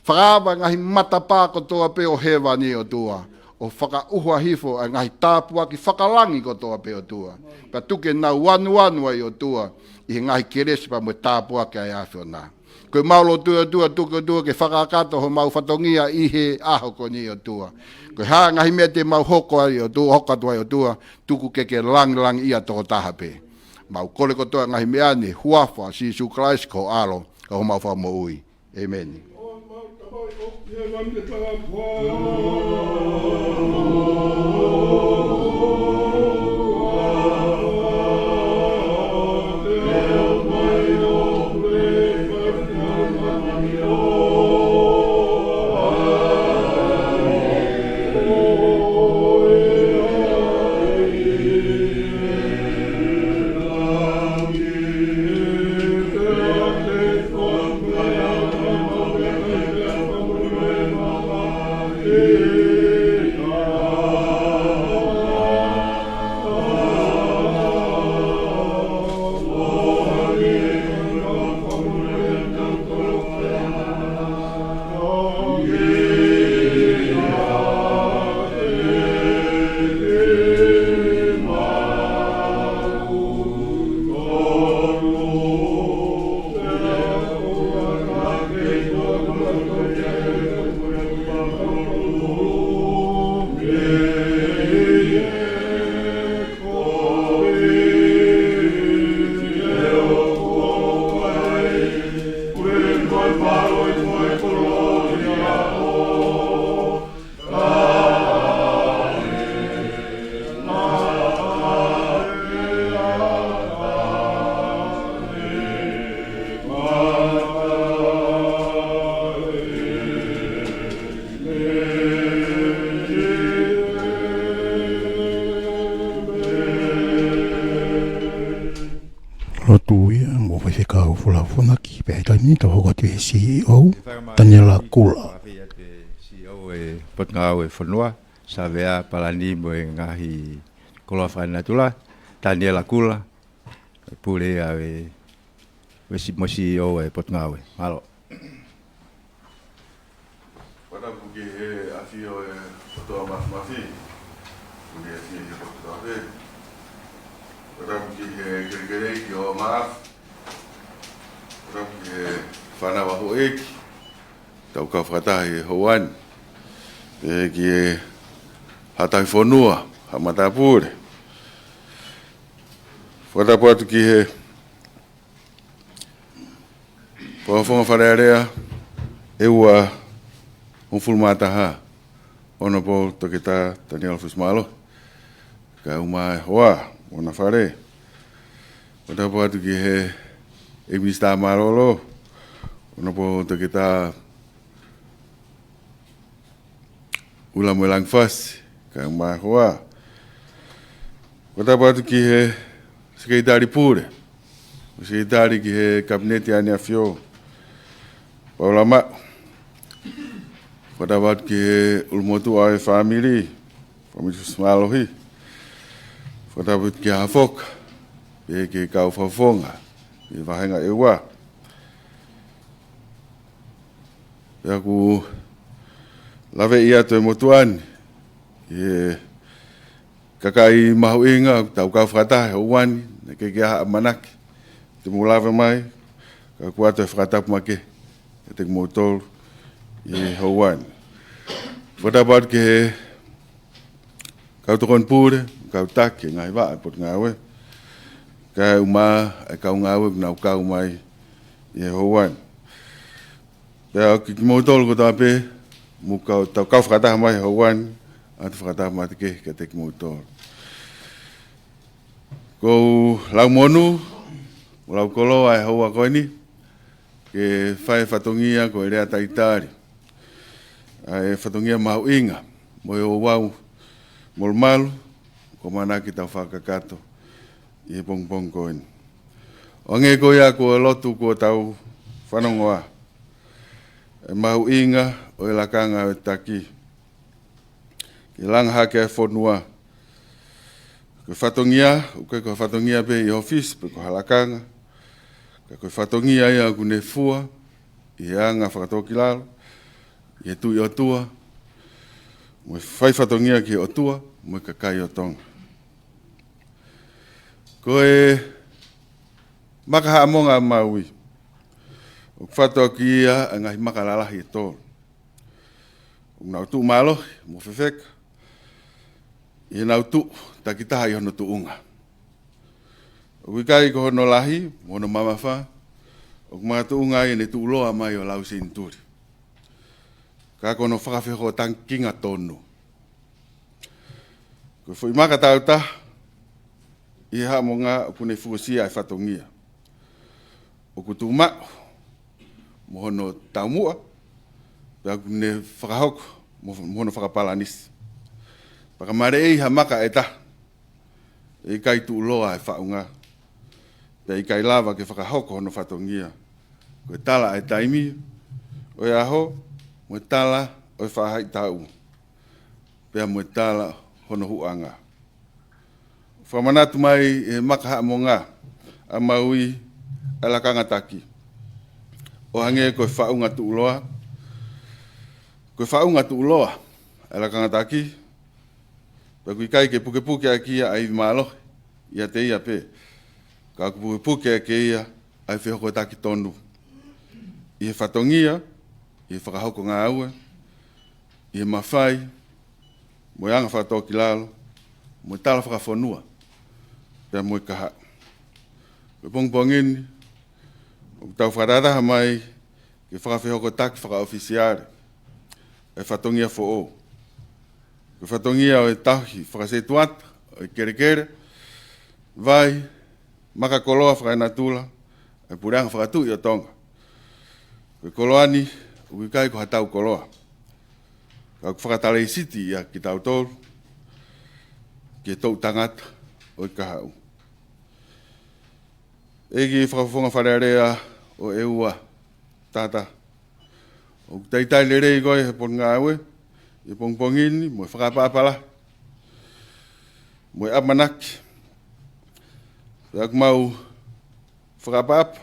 fakaava e ngaahi matapā kotoa pē ʻo hēvani ʻOtua. ʻO fakaʻuha hifo e ngaahi tāpuaki fakalangi kotoa pē ʻOtua. Pea tuku ke nau anuanu ai ʻOtua, ʻi he ngaahi kelesi pea mo e tāpuaki ʻa e ʻAfiona. Ko ʻemau lotu ʻOtua, tuku ʻOtua ke fakakakato homau fatongia ʻi he ʻaho ko eni ʻOtua. Ko e hā e ngaahi meʻa te mau hoko ai ʻOtua, hoko atu ai ʻOtua, tuku ke ke langilangiʻia tokotaha pē. Mau kole kotoa e ngaahi meʻa ni, huafa ʻo Sīsū Kalaisi ko ho ʻAlo, ko homau Fakamoʻui. ʻĒmeni. Lotu ia mo Faifekau Fulafunaki, pea ʻi he taimi ni tau hoko atu he C E O, Taniela Kula. C E O ʻo e Potungāue Fonua, Savea, Palani mo e ngaahi koloa fakanatula, Taniela Kula, pule ia ʻo e, ʻo e C-, mo e C E O ʻo e Potungāue. Mālō. Fakatapu ki he ʻafio ʻo e ʻOtua Māfimafi, ʻoku ne ʻafio ʻi he potu kotoa pē. Fakatapu ki he kelekele, ki he ʻOtua Māfimafi. Fakatapu ki he fānau ʻa houʻeiki, tau kau fakataha ʻi he houa ni. Pea ki he Haʻa Tauhi Fonua, haʻa matāpule. Fakatapu atu ki he Fakafofonga Fale Alea ʻe ua hongofulu mā taha, Honourable Toketā Taniela Fusimālohi, kae ʻumaʻā e hoa mo hona fale. Fakatapu atu ki he ʻEiki Minisitā Mālōlō, Honourable Toketā ʻUlumoelangi Fasi, kae ʻumaʻā e hoa. Fakatapu atu ki he Sekelitali Pule, mo e Sekelitali ki he Kapineti ʻAneafió, Paula Maʻu. Fakatapu atu ki he ʻulumotuʻa ʻo e fāmili, fāmili Fusimālohi. Fakatapu atu ki he Haʻa Foka, pea ki he kau fakafofonga ʻi he vāhenga ʻe ua. Pea ʻoku laveʻi atu e motuʻa ni ki he kakai mahuʻinga ʻoku tau kau fakataha he houa ni, naʻe ʻikai ke ʻi ai ha ʻamanaki te mou lave mai, ka ʻoku ʻoatu e fakatapu makehe kiate kimoutolu ʻi he houa ni. Fakatapu atu ki he kau tokoni pule, kau taki e ngaahi vaʻa ʻo e Potungāue, kae ʻumaʻā e kau ngāue ʻoku nau kau mai ʻi he houa ni. Pea ki, kimoutolu kotoa pē, mou kau, tau kau fakataha mai he houa ni, ʻoatu e fakatapu makehe kiate kimoutolu. ʻOku ou lau monū, mo lau koloa e houa ko eni, ke fai e fatongia ko e lea talitali. ʻA e fatongia mahuʻinga, mo e ouau molumalu, ʻoku ou ʻamanaki ke tau fakakakato ʻi he pongipongi ko eni. ʻO hangē ko ia ko e lotu kuo tau fanongoa, ʻa e mahuʻinga ʻo e lakanga ʻo e taki ke langa hake ʻa e fonua. Ko e fatongia, ʻoku ʻikai ko ha fatongia pē ʻi he ʻōfisi pe ko ha lakanga, ka ko e fatongia ia ʻoku ne fua ʻi he anga fakatōkilalo, ʻi he tui ʻOtua, mo e fai fatongia ki he ʻOtua mo e kakai ʻo Tonga. Ko e Maka Haʻamonga ʻa Maui, ʻoku fatu ʻaki ia ʻa e ngaahi maka lalahi ʻe tolu. ʻOku nau tuʻu mālohi mo fefeka ʻi heʻenau tuʻu takitaha ʻi hono tuʻunga. ʻOku ʻikai ko hono lahi mo hono mamafa ʻoku makatuʻunga ai ʻene tuʻuloa mai ʻo lau senituli, ka ko hono fakafehokotakinga tonu. Ko e foʻi maka tāutaha ʻi he Haʻamonga ʻoku ne fuesia ʻa e fatongia. ʻOku tuʻu maʻu mo hono taumuʻa, pea ʻoku ne fakahoko mo, mo hono fakapalanisi. Pea ka maleʻei ha maka ʻe taha, ʻe ʻikai tuʻuloa ʻa e faʻunga, pea ʻikai lava ke fakahoko hono fatongia. Ko e tala ʻa e taimi ʻo e ʻaho, mo e tala ʻo e faʻahitaʻu, pea mo e tala hono huʻanga. Fakamanatu mai ʻe he Maka Haʻamonga ʻa Maui ʻa e lakanga taki ʻo hangē ko e faʻunga tuʻuloa. Ko e faʻunga tuʻuloa ʻa e lakanga taki, pea ʻoku ʻikai ke pukepuke ʻaki ia ʻa e ivi mālohi ʻiate ia pē, ka ʻoku pukepuke ʻaki ia ʻa e fehokotaki tonu ʻi he fatongia, ʻi he fakahoko ngāue, ʻi he mafai, mo e anga fakatōkilalo, mo e tala fakafonua, pea mo e kahaʻu. Ko e pongipongi ni, ʻoku tau fakatahataha mai ke fakafehokotaki fakaʻofisiale ʻa e fatongia foʻou. Ko e fatongia ʻo e tauhi fakasetuata ʻo e kelekele vai, maka koloa fakaenatula ʻa e Puleʻanga Fakatuʻi ʻo Tonga. Ko e koloa ni, ʻoku ʻikai ko ha tau koloa, ka ʻoku fakatalaisiti ia kitautolu ki he toʻu tangata ʻo e kahaʻu. ʻEiki Fakafofonga Fale Alea ʻo ʻEua, Tata, ʻoku talitali lelei koe ʻe he Potungāue ʻi he pongipongi ni, mo e fakaʻapaʻapa lahi, mo e ʻamanaki. Pea ʻoku mau fakaʻapaʻapa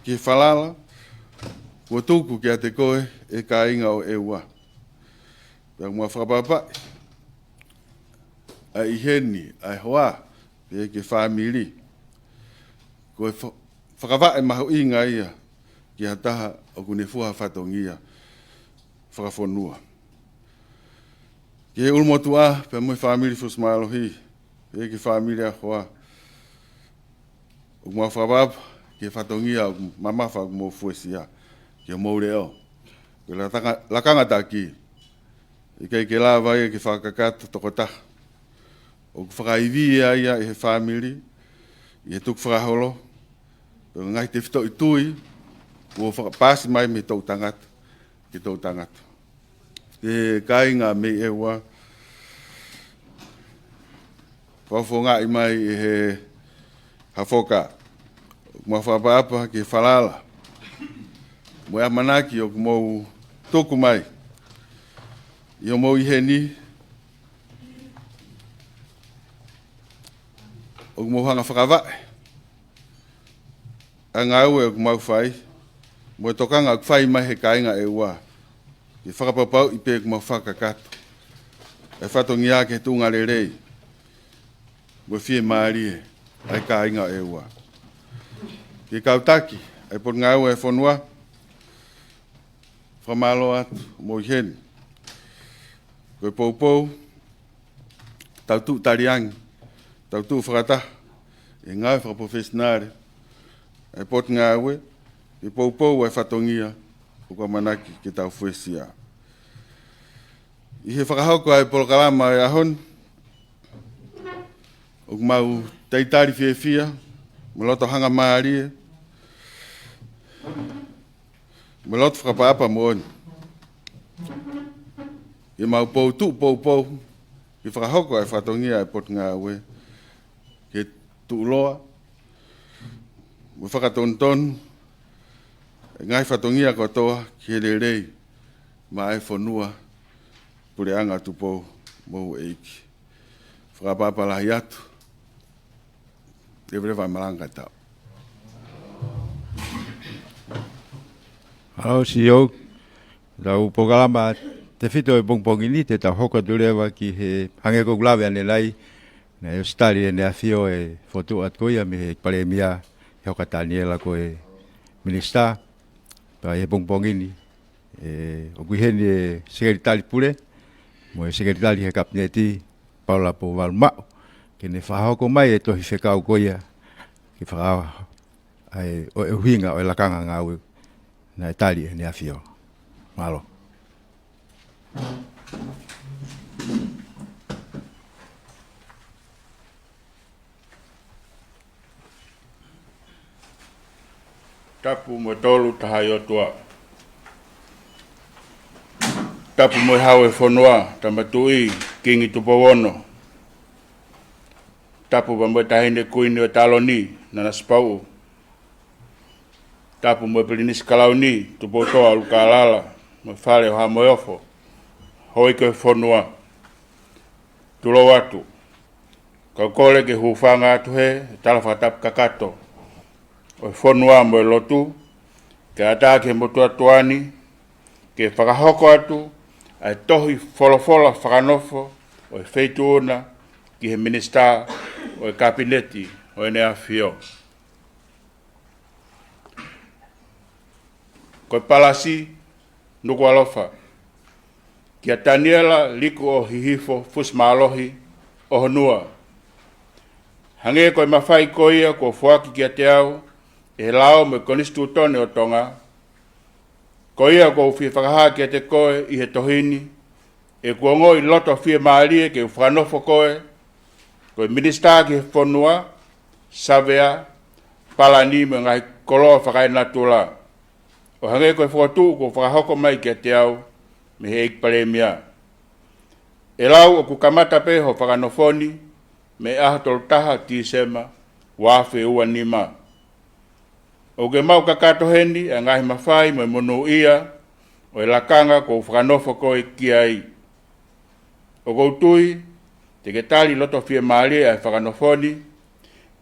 ki he falala kuo tuku kiate koe ʻe he kāinga ʻo ʻEua. Pea ʻoku mau fakaʻapaʻapaʻi ʻa e ʻi heni ʻa e hoa pea ki he fāmili. Ko e fa-, fakavaʻe mahuʻinga ia ki ha taha ʻoku ne fua ha fatongia fakafonua. Ki he ʻulumotuʻa pea mo e fāmili fusi mālohi, pea ki he fāmili ʻa e hoa, ʻoku mau fakaʻapaʻapa ki he fatongia ʻoku mamafa ʻoku mou fuesia, ki hoʻomou leʻo. Ko e lakanga, lakanga taki, ʻikai ke lava ia ke fakakakato tokotaha. ʻOku fakaivia ia ʻe he fāmili, ʻi he tukufakaholo, pea mo e ngaahi tefitoʻi tui kuo fakapaasi mai mei he toʻu tangata ki he toʻu tangata. Ki he kāinga mei ʻEua, fakafofongaʻi mai ʻe he Hafoka, ʻoku mau fakaʻapaʻapa ki he falala mo e ʻamanaki ʻoku mou tuku mai ʻi hoʻomou ʻi heni, ʻoku mou hanga fakavaʻe ʻa e ngāue ʻoku mau fai, mo e tokanga ʻoku fai mai ʻe he kāinga ʻEua, ke fakapapauʻi pē ʻoku mau fakakakato ʻa e fatongia ki he tuʻunga lelei mo e fiemālie ʻa e kāinga ʻEua. Ki he kau taki ʻa e Potungāue ʻa e fonua, fakamālō atu hoʻomou ʻi heni. Ko e poupou, tau tuʻu taliangi, tau tuʻu fakataha ʻi he ngāue fakapalofesinale ʻa e Potungāue, ke poupou ʻa e fatongia ʻoku ʻamanaki ke tau fuesia. ʻI he fakahoko ʻa e polokalama ʻo e ʻaho ni, ʻoku mau talitali fiefia, mo e loto hangamālie, mo e loto fakaʻapaʻapa moʻoni, ke mau pou tuʻu poupou ke fakahoko ʻa e fatongia ʻa e Potungāue, ke tuʻuloa mo fakatonutonu ʻa e ngaahi fatongia kotoa ki he lelei maʻa e fonua, Puleʻanga Tupou mo e ʻEiki. Fakaʻapaʻapa lahi atu. Leveleva e malanga, kae tau. Halo, C E O. Tau polokalama tefito ʻo e pongipongi ni, te tau hoko atu leva ki he, hangē ko ʻeku lave ʻanenai, naʻe ʻosi tali ʻEne ʻAfio e fokotuʻu atu ko ia mei he Palēmia, ʻe Hoka Taniela ko e Minisitā. Pea ʻi he pongipongi ni, ʻe, ʻoku ʻi heni e Sekelitali Pule mo e Sekelitali he Kapineti, Paula Pouvalu Maʻu, ke ne fakahoko mai e tohi fekau ko ia, ke faka-, ʻa e, ʻo e ʻuhinga ʻo e lakanga ngāue naʻe tali ʻEne ʻAfio. Mālō. Tapu mo e Tolu Tahaʻi ʻOtua. Tapu mo e Hau ʻo e fonua, Tama Tuʻi Kingi Tupou Ono. Tapu pea mo e Taʻahine Kuini ʻo e Taloni, Nanasipauʻu. Tapu mo e Pilinisi Kalauni, Tupoutoʻa ʻUlukalala, mo e Fale ʻo Haʻa Moheofo, Houʻeiki ʻo e fonua. Tulou atu. Kau kole ke u hūfanga atu he tala fakatapu kakato ʻo e fonua mo e lotu, ke ʻatā ki he motuʻa tuʻa ni, ke fakahoko atu ʻa e tohi folofola fakanofo ʻo e Feituʻuna ki he Minisitā ʻo e Kapineti ʻo ʻEne ʻAfio. Ko e Palasi, Nukuʻalofa. Kia Taniela Liku ʻo Hihifo Fusimālohi ʻo Honua. Hangē ko e mafai ko ia kuo foaki kiate au ʻe he lao mo e Konisitūtone ʻo Tonga, ko ia ʻoku ou fie fakahā kiate koe ʻi he tohi ni, ʻeku ongoʻi loto fiemālie ke u fakanofo koe ko e Minisitā ki he Fonua, Savea, Palani mo e ngaahi koloa fakaenatula, ʻo hangē ko e fokotuʻu kuo fakahoko mai kiate au mei he ʻEiki Palēmia. ʻE lau ʻoku kamata pē hoʻo fakanofo ni mei he ʻaho tolu taha Tīsema ua afe ua nima. ʻOku ke maʻu kakato heni ʻa e ngaahi mafai mo e monūʻia ʻo e lakanga kuo u fakanofo koe ki ai. ʻOku ou tui te ke tali loto fiemālie ʻa e fakanofo ni,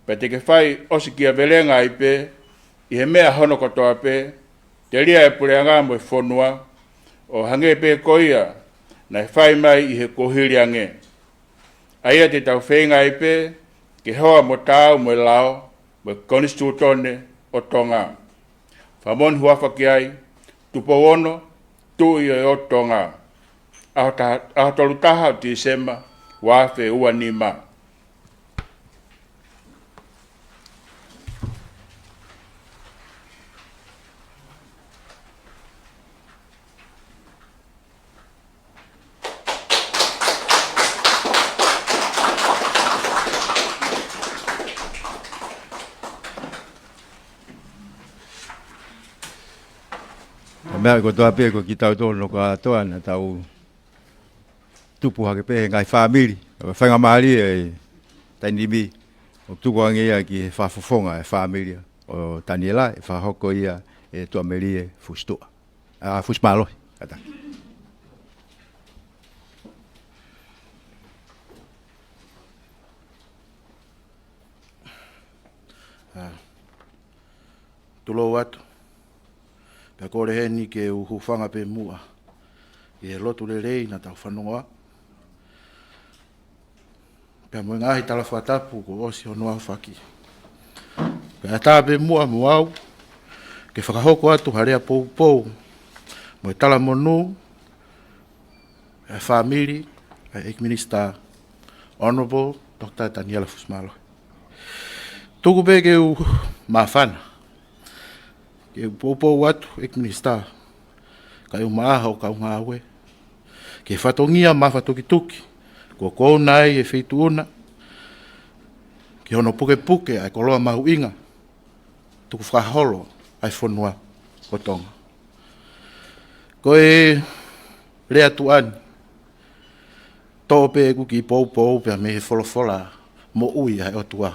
pea te ke fai ʻosikiavelenga ai pē ʻi he meʻa hono kotoa pē, telia e puleʻanga mo e fonua, ʻo hangē pē ko ia naʻe fai mai ʻi he kuohili ange. ʻA ia te tau feinga ai pē ke hoa mo taau mo e lao mo e Konisitūtone ʻo Tonga. Fakamoʻoni huafa ki ai, Tupou Ono, Tuʻi ʻo e ʻOtu Tonga. ʻAho taha, ʻaho tolu taha ʻo Tīsema, ua afe ua nima. ʻA e meʻa kotoa pē ko kitautolu kotoa naʻa tau tupu hake pē he ngaahi fāmili. ʻA e faingamālie ʻa e taimi ni, ʻoku tuku ange ia ki he fakafofonga ʻa e fāmili ʻo Taniela, ʻe fakahoko ia ʻe Tuʻamelie Fusituʻa. ʻA, Fusimālohi, kātaki. ʻA, tulou atu. Pea kole heni ke u hūfanga pē muʻa ʻi he lotu lelei naʻa tau fanongoa, pea mo e ngaahi tala fakatapu kuo ʻosi hono aofaki. Pea ʻatā pē muʻa mo au ke fakahoko atu ha lea poupou mo e talamonū ʻa e fāmili ʻa e ʻEiki Minisitā, Honourable Doctor Taniela Fusimālohi. Tuku pē ke u māfana ke u poupou atu, ʻEiki Minisitā, kae ʻumaʻā hoʻo kau ngāue, ki he fatongia mafatukituki kuo kouna ai e Feituʻuna ki hono pukepuke ʻa e koloa mahuʻinga tukufakaholo ʻa e fonua ʻo Tonga. Ko e lea tuʻa ni, Toʻo pē ʻeku kiʻi poupou pea mei he folofola moʻui ʻa e ʻOtua.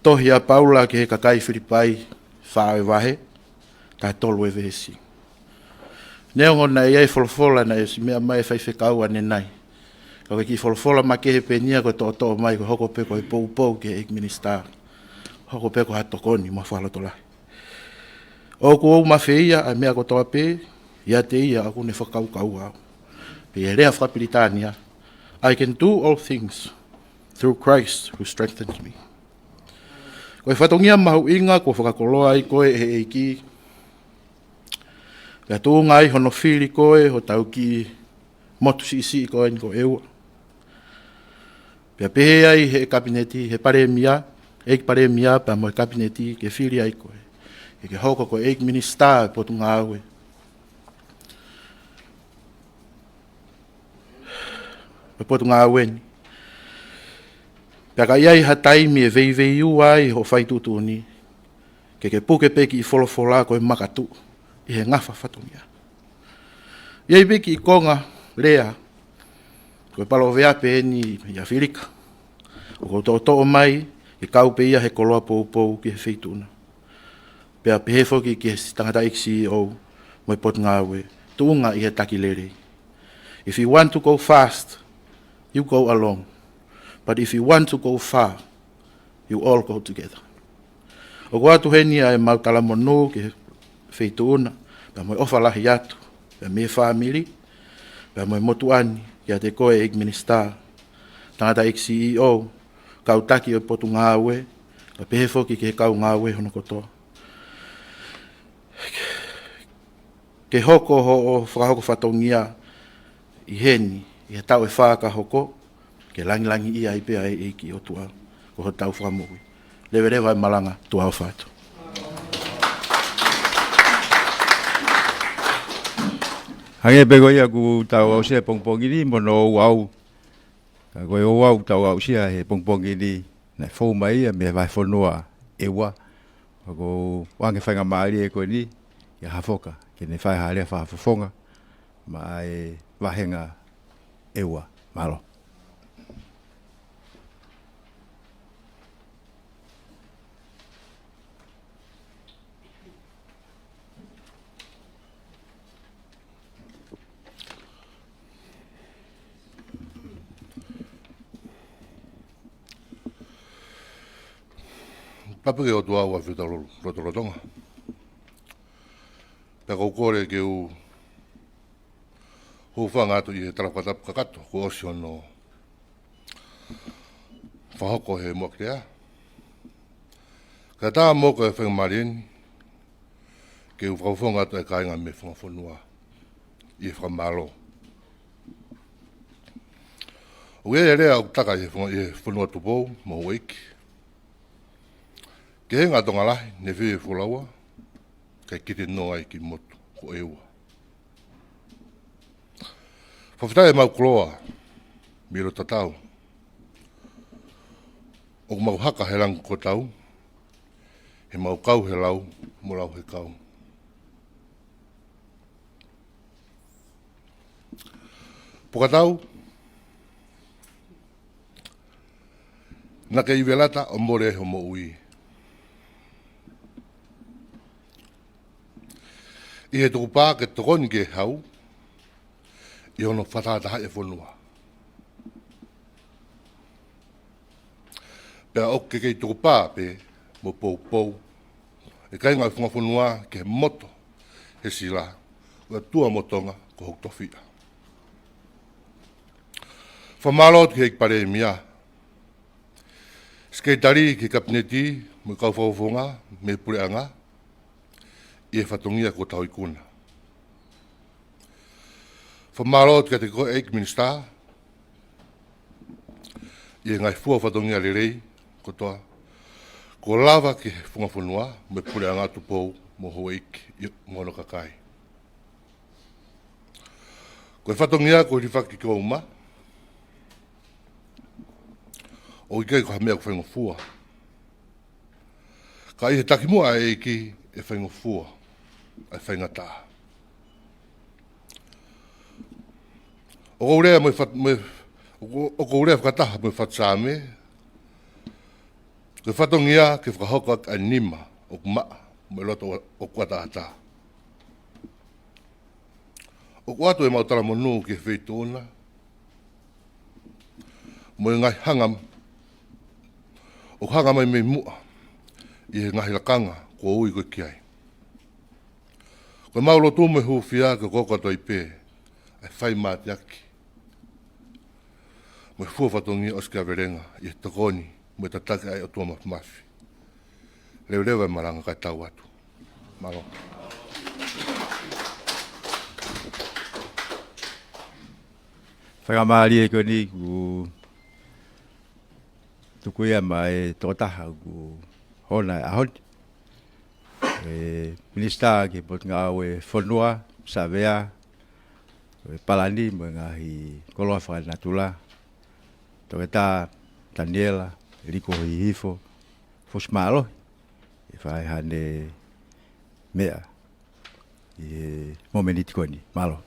Tohi ʻa Paula ki he kakai Filipai, fā ʻo e vahe, taha tolu ʻo e veesi. Neongo naʻe ʻi ai e folofola naʻe ʻosi meʻa mai e faifekau ʻanenai, ka ko e kiʻi folofola makehe pē eni ia ko e toʻotoʻo mai ko e hoko pē ko e poupou ki he ʻEiki Minisitā. Hoko pē ko ha tokoni mo e fakalotolahi. ʻOku ou mafeia ʻa e meʻa kotoa pē ʻiate ia ʻoku ne fakakaukau au. Pea ʻi he lea fakapilitānia, "I can do all things through Christ who strengthens me." Ko e fatongia mahuʻinga kuo fakakoloa ai koe ʻe he ʻEiki, pea tuʻunga ai hono fili koe ʻi hotau kiʻi motu siʻisiʻi ko eni ko ʻEua. Pea pehē ai ʻe he Kapineti, ʻe he Palēmia, ʻEiki Palēmia pea mo e Kapineti ke fili ai koe ke ke hoko ko e ʻEiki Minisitā ʻo e Potungāue, ʻo e Potungāue ni. Pea ka ʻi ai ha taimi ʻe veiveiua ai hoʻo fai tuʻutuʻuni, ke ke puke pē kiʻi folofola ko e makatuʻu ʻi he ngafa fatongia. ʻI ai pē kiʻi konga lea, ko e palōveape eni ʻi ʻAfilika, ʻoku ou toʻotoʻo mai ke kau pē ia he koloa poupou ki he feituʻu na. Pea pehē foki ki he tangataʻeiki CEO mo e Potungāue, tuʻunga ʻi he taki lelei. If you want to go fast, you go alone. But if you want to go far, you all go together. ʻOku ʻoatu heni ʻa ʻemau talamonū ki he feituʻu na, pea mo e ʻofa lahi atu, pea mei he fāmili, pea mo e motuʻa ni, kiate koe ʻEiki Minisitā, tangataʻeiki CEO, kau taki ʻo e Potungāue, pea pehē foki ki he kau ngāue hono kotoa. Ke hoko hoʻo fakahoko fatongia ʻi heni, ʻi he taʻu ʻe fā ka hoko, ke langilangiʻia ai pē ʻa e ʻEiki ʻOtua, ko hotau Fakamoʻui. Leveleva e malanga, tuʻa ʻofa atu. Hangē pē ko ia kuo tau aʻusia he pongipongi ni, mo hono ouau. Ka ko e ouau ʻoku tau aʻusia he pongipongi ni, naʻe fou mai ia mei he vahefonua ʻEua. Ka ʻoku ou ʻoange faingamālie ko eni kia Hafoka ke ne fai ha lea fakafofonga maʻa e vāhenga ʻEua. Mālō. Tapu ki he ʻOtua ʻoku ʻafio ʻi hotau lotolotonga. Pea ʻoku ou kole ke u hūfanga atu ʻi he tala fakatapu kakato kuo ʻosi hono fakahoko ʻe he Moʻakilea. Kae ʻatā mo au ko e faingamālie ni ke u fakafofonga atu ʻa e kāinga mei he funga fonua ʻi he fakamālō. ʻOku ʻi ai e lea ʻoku taka ʻi he funga, ʻi he fonua Tupou mo Houʻeiki: Kehe ʻa Tonga lahi ne fie fulaua, kae kite noa ai ki motu ko ʻEua. Fakafetaʻi ʻemau koloa mei loto tatau, ʻoku mau haka he langi ko Tau, heʻemau kau he lau mo lau he kau. Puka tau, naʻa ke ʻi Velata ʻo mole ai hoʻo moʻui. ʻI he tukupā ke tokoni ki he hau ʻi hono fakatahatahaʻi e fonua. Pea ʻoku ke kei tukupā pē mo poupou e kāinga ʻo e funga fonua ki he moto he sila, ʻo e ʻOtua mo Tonga ko hoku tofiʻa. Fakamālō atu ki he ʻEiki Palēmia, Sekelitali ki he Kapineti mo e kau fakafofonga mei he Puleʻanga ʻi he fatongia kuo tau ikuna. Fakamālō atu kiate koe ʻEiki Minisitā ʻi he ngaahi fua fatongia lelei kotoa kuo lava ki he funga fonua mo e Puleʻanga Tupou mo Houʻeiki mo hono kakai. Ko e fatongia kuo hilifaki ki hoʻo uma, ʻoku ʻikai ko ha meʻa ʻoku faingofua. Ka ʻi he takimuʻa ʻa e ʻEiki ʻe faingofua ʻa e faingataʻa. ʻOku ou lea mo e fat-, mo e, ʻoku, ʻoku ou lea fakataha mo e fatu Saame, ko e fatongia ke fakahoko ʻaki ʻa e nima ʻoku maʻa mo e loto ʻoku ʻataʻatā. ʻOku ʻoatu ʻemau talamonū ki he feituʻu na mo e ngaahi hanga, ʻoku hanga mai mei muʻa ʻi he ngaahi lakanga kuo ui koe ki ai. Ko ʻemau lotu mo e hūfia ke hoko atu ai pē ʻa e fai mateaki mo e fua fatongia ʻosikiavelenga ʻi he tokoni mo e tataki ʻa e ʻOtua Māfimafi. Leveleva e malanga kae tau atu. Mālō. Faingamālie ko eni kuo tuku ia maʻa e tokotaha kuo hona e ʻaho ni, e Minisitā ki he Potungāue Fonua, Savea, e Palani mo e ngaahi koloa fakanatula, Toketā Taniela Liko Hihifo, fosi mālohi ʻe fai haʻane meʻa ʻi he momeniti ko eni. Mālō.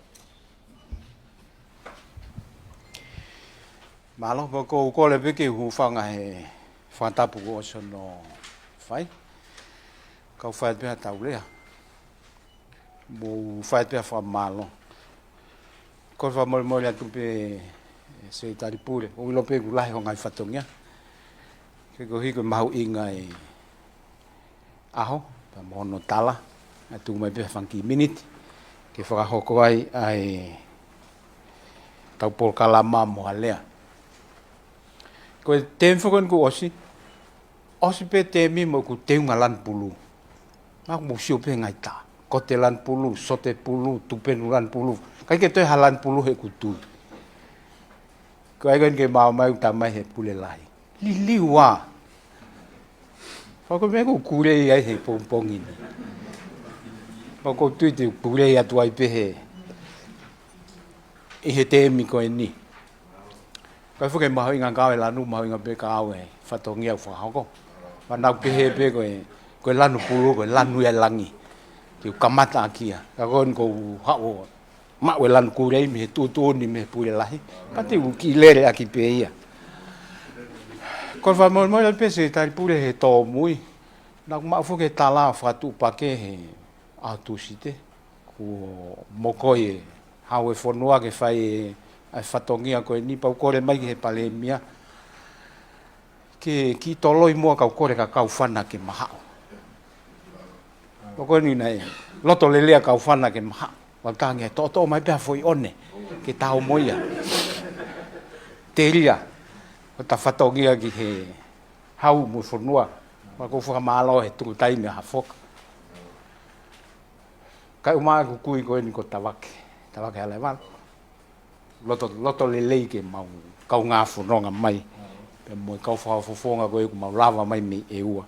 Mālō, pea ʻoku ou kole pē ke u hūfanga he fakatapu kuo ʻosi hono fai. Kau fai pē ha tau lea. Mou fai pē ha fakamālō. Kole fakamolemole atu pē, ʻe Sekelitali Pule, ʻoku ou ʻilo pē ʻoku lahi hoʻo ngaahi fatongia. Ka koeʻuhi ko e mahuʻinga e ʻaho, pea mo hono tala, ʻe tuku mai pē ha fanga kiʻi miniti ke fakahoko ai ʻa e tau polokalama mo ha lea. Ko e teemi foki eni kuo ʻosi, ʻosi pē teemi mo ʻeku teunga lanu pulu. Naʻa mou sio pē ngaahi tā. Kote lanu pulu, sote pulu, tupenu lanu pulu. ʻIkai ke toe ha lanu pulu heʻeku tui. Ko e ʻai ko eni ke maʻu mai ʻoku tā mai he pule lahi. Liliu ā. Pea ko e meʻa ʻoku ou kulei ai he pongipongi ni. Pea ʻoku ou tui te u kulei atu ai pē he, ʻi he teemi ko eni. Ka ʻoku fuʻu mahuʻinga kau e lanu, mahuʻinga pē kau e fatongia ʻoku fakahoko. Pea naʻa ku pehē pē ko e, ko e lanu pulu, ko e lanu ia ʻa e langi. Ke u kamata ʻaki ia. Ka ko eni ʻoku ou haʻu ʻo maʻu e lanu kulei mei he tuʻutuʻuni mei he pule lahi. Pea te u kiʻi lele ʻaki pē ia. Kole fakamolemole pē Sekelitali Pule he tōmui. Naʻa ku maʻu foki e tala fakatuʻupakē he ʻaho Tūsite. Kuo mokoi e Hau e Fonua ke fai e, ʻa e fatongia ko eni, pea u kole mai ki he Palēmia ke kiʻi toloi muʻa kau kole ka kau fana ke mahaʻu. Pea ko eni naʻe loto lelei ʻa kau fana ke mahaʻu. Pea u talaange toʻotoʻo mai pē ha foʻi ʻone ke tau mo ia. Telia ʻo ta fatongia ki he Hau mo e Fonua. Pea ʻoku ou fakamālō he tuku taimi ʻa Hafoka. Kae ʻumaʻā ʻeku kui ko eni ko Tavake, Tavake Halaevalu. Loto, loto lelei ke mau kaungā fononga mai. Pea mo e kau fakafofonga ko ē ʻoku mau lava mai mei ʻEua.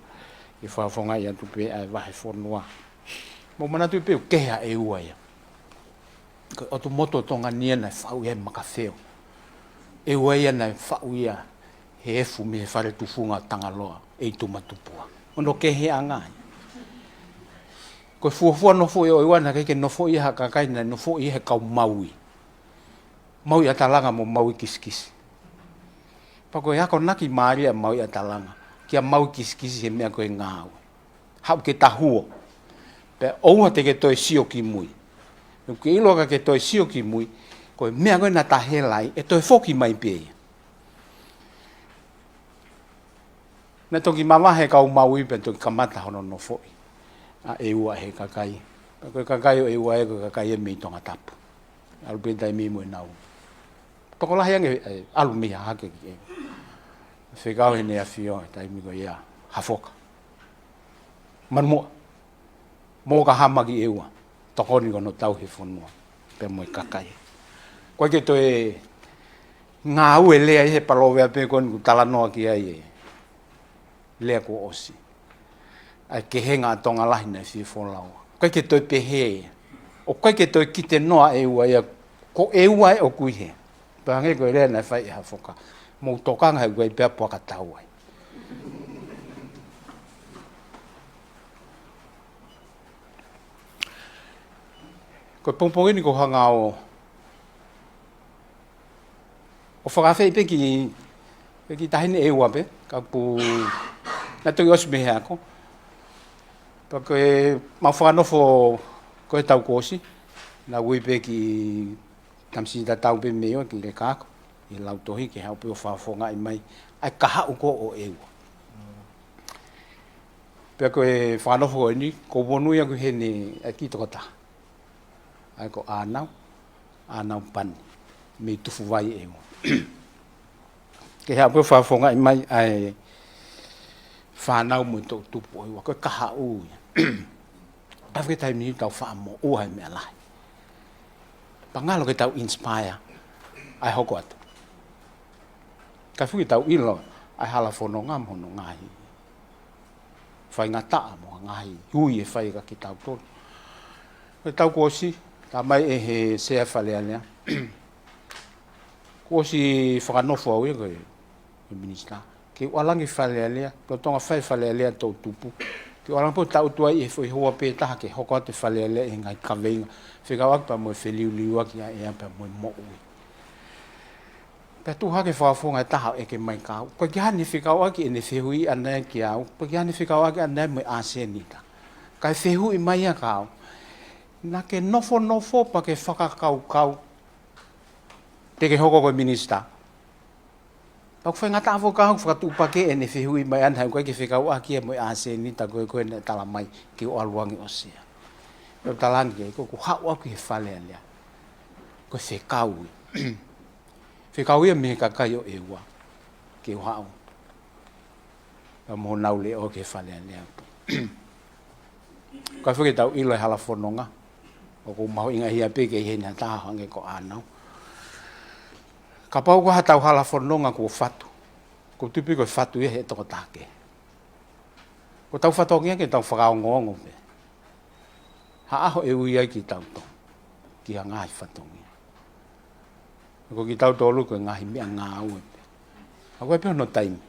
Ke fakafofongaʻi atu pē ʻa e vahefonua. Mou manatuʻi pē ʻoku kehe ʻa ʻEua ia. Ko e ʻotu motu ʻo Tonga ni ia naʻe faʻu ia ʻe Makafeo. ʻEua ia naʻe faʻu ia he efu mei he fale tufunga ʻo Tangaloa, ʻe ʻi Tumatupuʻa. Hono keheʻanga ia. Ko e fuofua nofoʻi ʻo ʻEua naʻe ʻikai ke nofoʻi ia ha kakai, naʻe nofoʻi ia he kau Maui. Maui ʻAtalanga mo Maui Kisikisi. Pea ko e akonaki mālie ʻa Maui ʻAtalanga kia Maui Kisikisi he meʻa ko e ngāue. Haʻu ke ta huo. Pea ʻoua te ke toe sio ki mui. ʻOku ke ʻilo ka ke toe sio ki mui, ko e meʻa ko ē naʻa ta hela ai, ʻe toe foki mai pē ia. Naʻe toki mavahe kau Maui pea toki kamata hono nofoʻi ʻa ʻEua he kakai. Ko e kakai ʻo ʻEua ē ko e kakai ē mei Tongatapu. ʻAlu pē taimi mo ʻenau tokolahi ange, ē, ʻalu mei Hahake ki ʻEua. Fekau heʻene ʻafio he taimi ko ia ʻa Hafoka. Manu muʻa. Mou ka hama ki ʻEua, tokoni ki hono tauhi e fonua pea mo e kakai. ʻOku ʻikai ke toe ngāue lea ʻi he palōveape ko eni ʻoku talanoa ki ai e lea kuo ʻosi. ʻA e kehenga ʻa Tonga lahi naʻe fie folau. ʻOku ʻikai ke toe pehē ia. ʻOku ʻikai ke toe kite noa ʻEua ia, ko ʻEua ē ʻoku ʻi hē. Pea hangē ko e lea naʻe fai ʻe Hafoka. Mou tokanga he ʻoku ʻi ai pē ʻa e puaka tau ai. Ko e pongipongi ni ʻoku ou hanga ʻo, ʻO fakaafeʻi pē ki, pē ki he taʻahine ʻEua pē, ka kuo ne toki ʻosi mei he ako. Pea ko ʻemau fakanofo ko ē he taʻu kuo ʻosi, naʻá ku ui pē ki he tamasiʻi tatau pē mei ʻEua ki he leka ako, ʻi he lautohi ke haʻu pē ʻo fakafofongaʻi mai ʻa e kahaʻu ko ē ʻo ʻEua. Pea ko e fakanofo ko eni, ʻoku ou monūʻia ʻaupito heni ʻa e kiʻi tokotaha. ʻA ia ko ʻĀnau, ʻĀnau Pani, mei Tufuvai ʻEua. Ke haʻu pē ʻo fakafofongaʻi mai ʻa e fānau mo e toʻutupu ʻo ʻEua, ko e kahaʻu ia. Tafe taimi ni tau faʻa moʻua he meʻa lahi. Pea ngalo ke tau inspire ʻa e hoko atu. Ka fuʻu tau ʻilo ʻa e hala fononga mo hono ngaahi faingataʻa mo e ngaahi ui ʻe fai ʻe kitautolu. Ko e taʻu kuo ʻosi, talamai ʻe he Sea Fale Alea, kuo ʻosi fakanofo au ia ko e, ko e minisitā, ke u ʻalu ange ki Fale Alea, lolotonga fai Fale Alea toʻutupu, ke u ʻalu ange pē ʻo tangutu ai ʻi he foʻi houa pē taha ke hoko atu e Fale Alea ʻi he ngaahi kaveinga fekauʻaki pea mo e feliuliuaki ʻa e ʻea pea mo e moʻui. Pea tuʻu hake e fakafofonga ʻe taha ʻo ʻeke mai kia au, ʻoku ʻikai ke ʻi ai hano fekauʻaki ʻene fehuʻi ʻaʻana ia kia au, ʻoku ʻikai ke ʻi ai hano fekauʻaki ʻaʻana ia mo e ʻasenita. Kae fehuʻi mai ia kia au, naʻá ke nofonofo pea ke fakakaukau te ke hoko ko e minisitā? Pea ʻoku faingataʻa foki kia au ʻoku fakatuʻupakē ʻene fehuʻi mai ʻaʻana he ʻoku ʻikai ke fekauʻaki ia mo e ʻasenita ko ē, ko ē naʻe talamai ke u ʻalu ange ʻo sea. Pea u talaange ki ai, ko ʻeku haʻu au ki he Fale Alea, ko e fekau ia. Fekau ia mei he kakai ʻo ʻEua ke u haʻu. Pea mo honau leʻo ki he Fale Alea. Ka fuʻu tau ʻilo e hala fononga, ʻoku mahuʻinga ia pē ke ʻi heni ha taha hangē ko ʻĀnau. Kapau ko ha tau hala fononga kuo fatu, ʻoku tupu ko e fatu ia he tokotaha kehe. Ko ʻetau fatongia ke tau fakaongoongo pē ha ʻaho ʻe ui ai kitautolu ki ha ngaahi fatongia. Ko kitautolu ko e ngaahi meʻangāue pē. ʻOku ʻi ai pē hono taimi.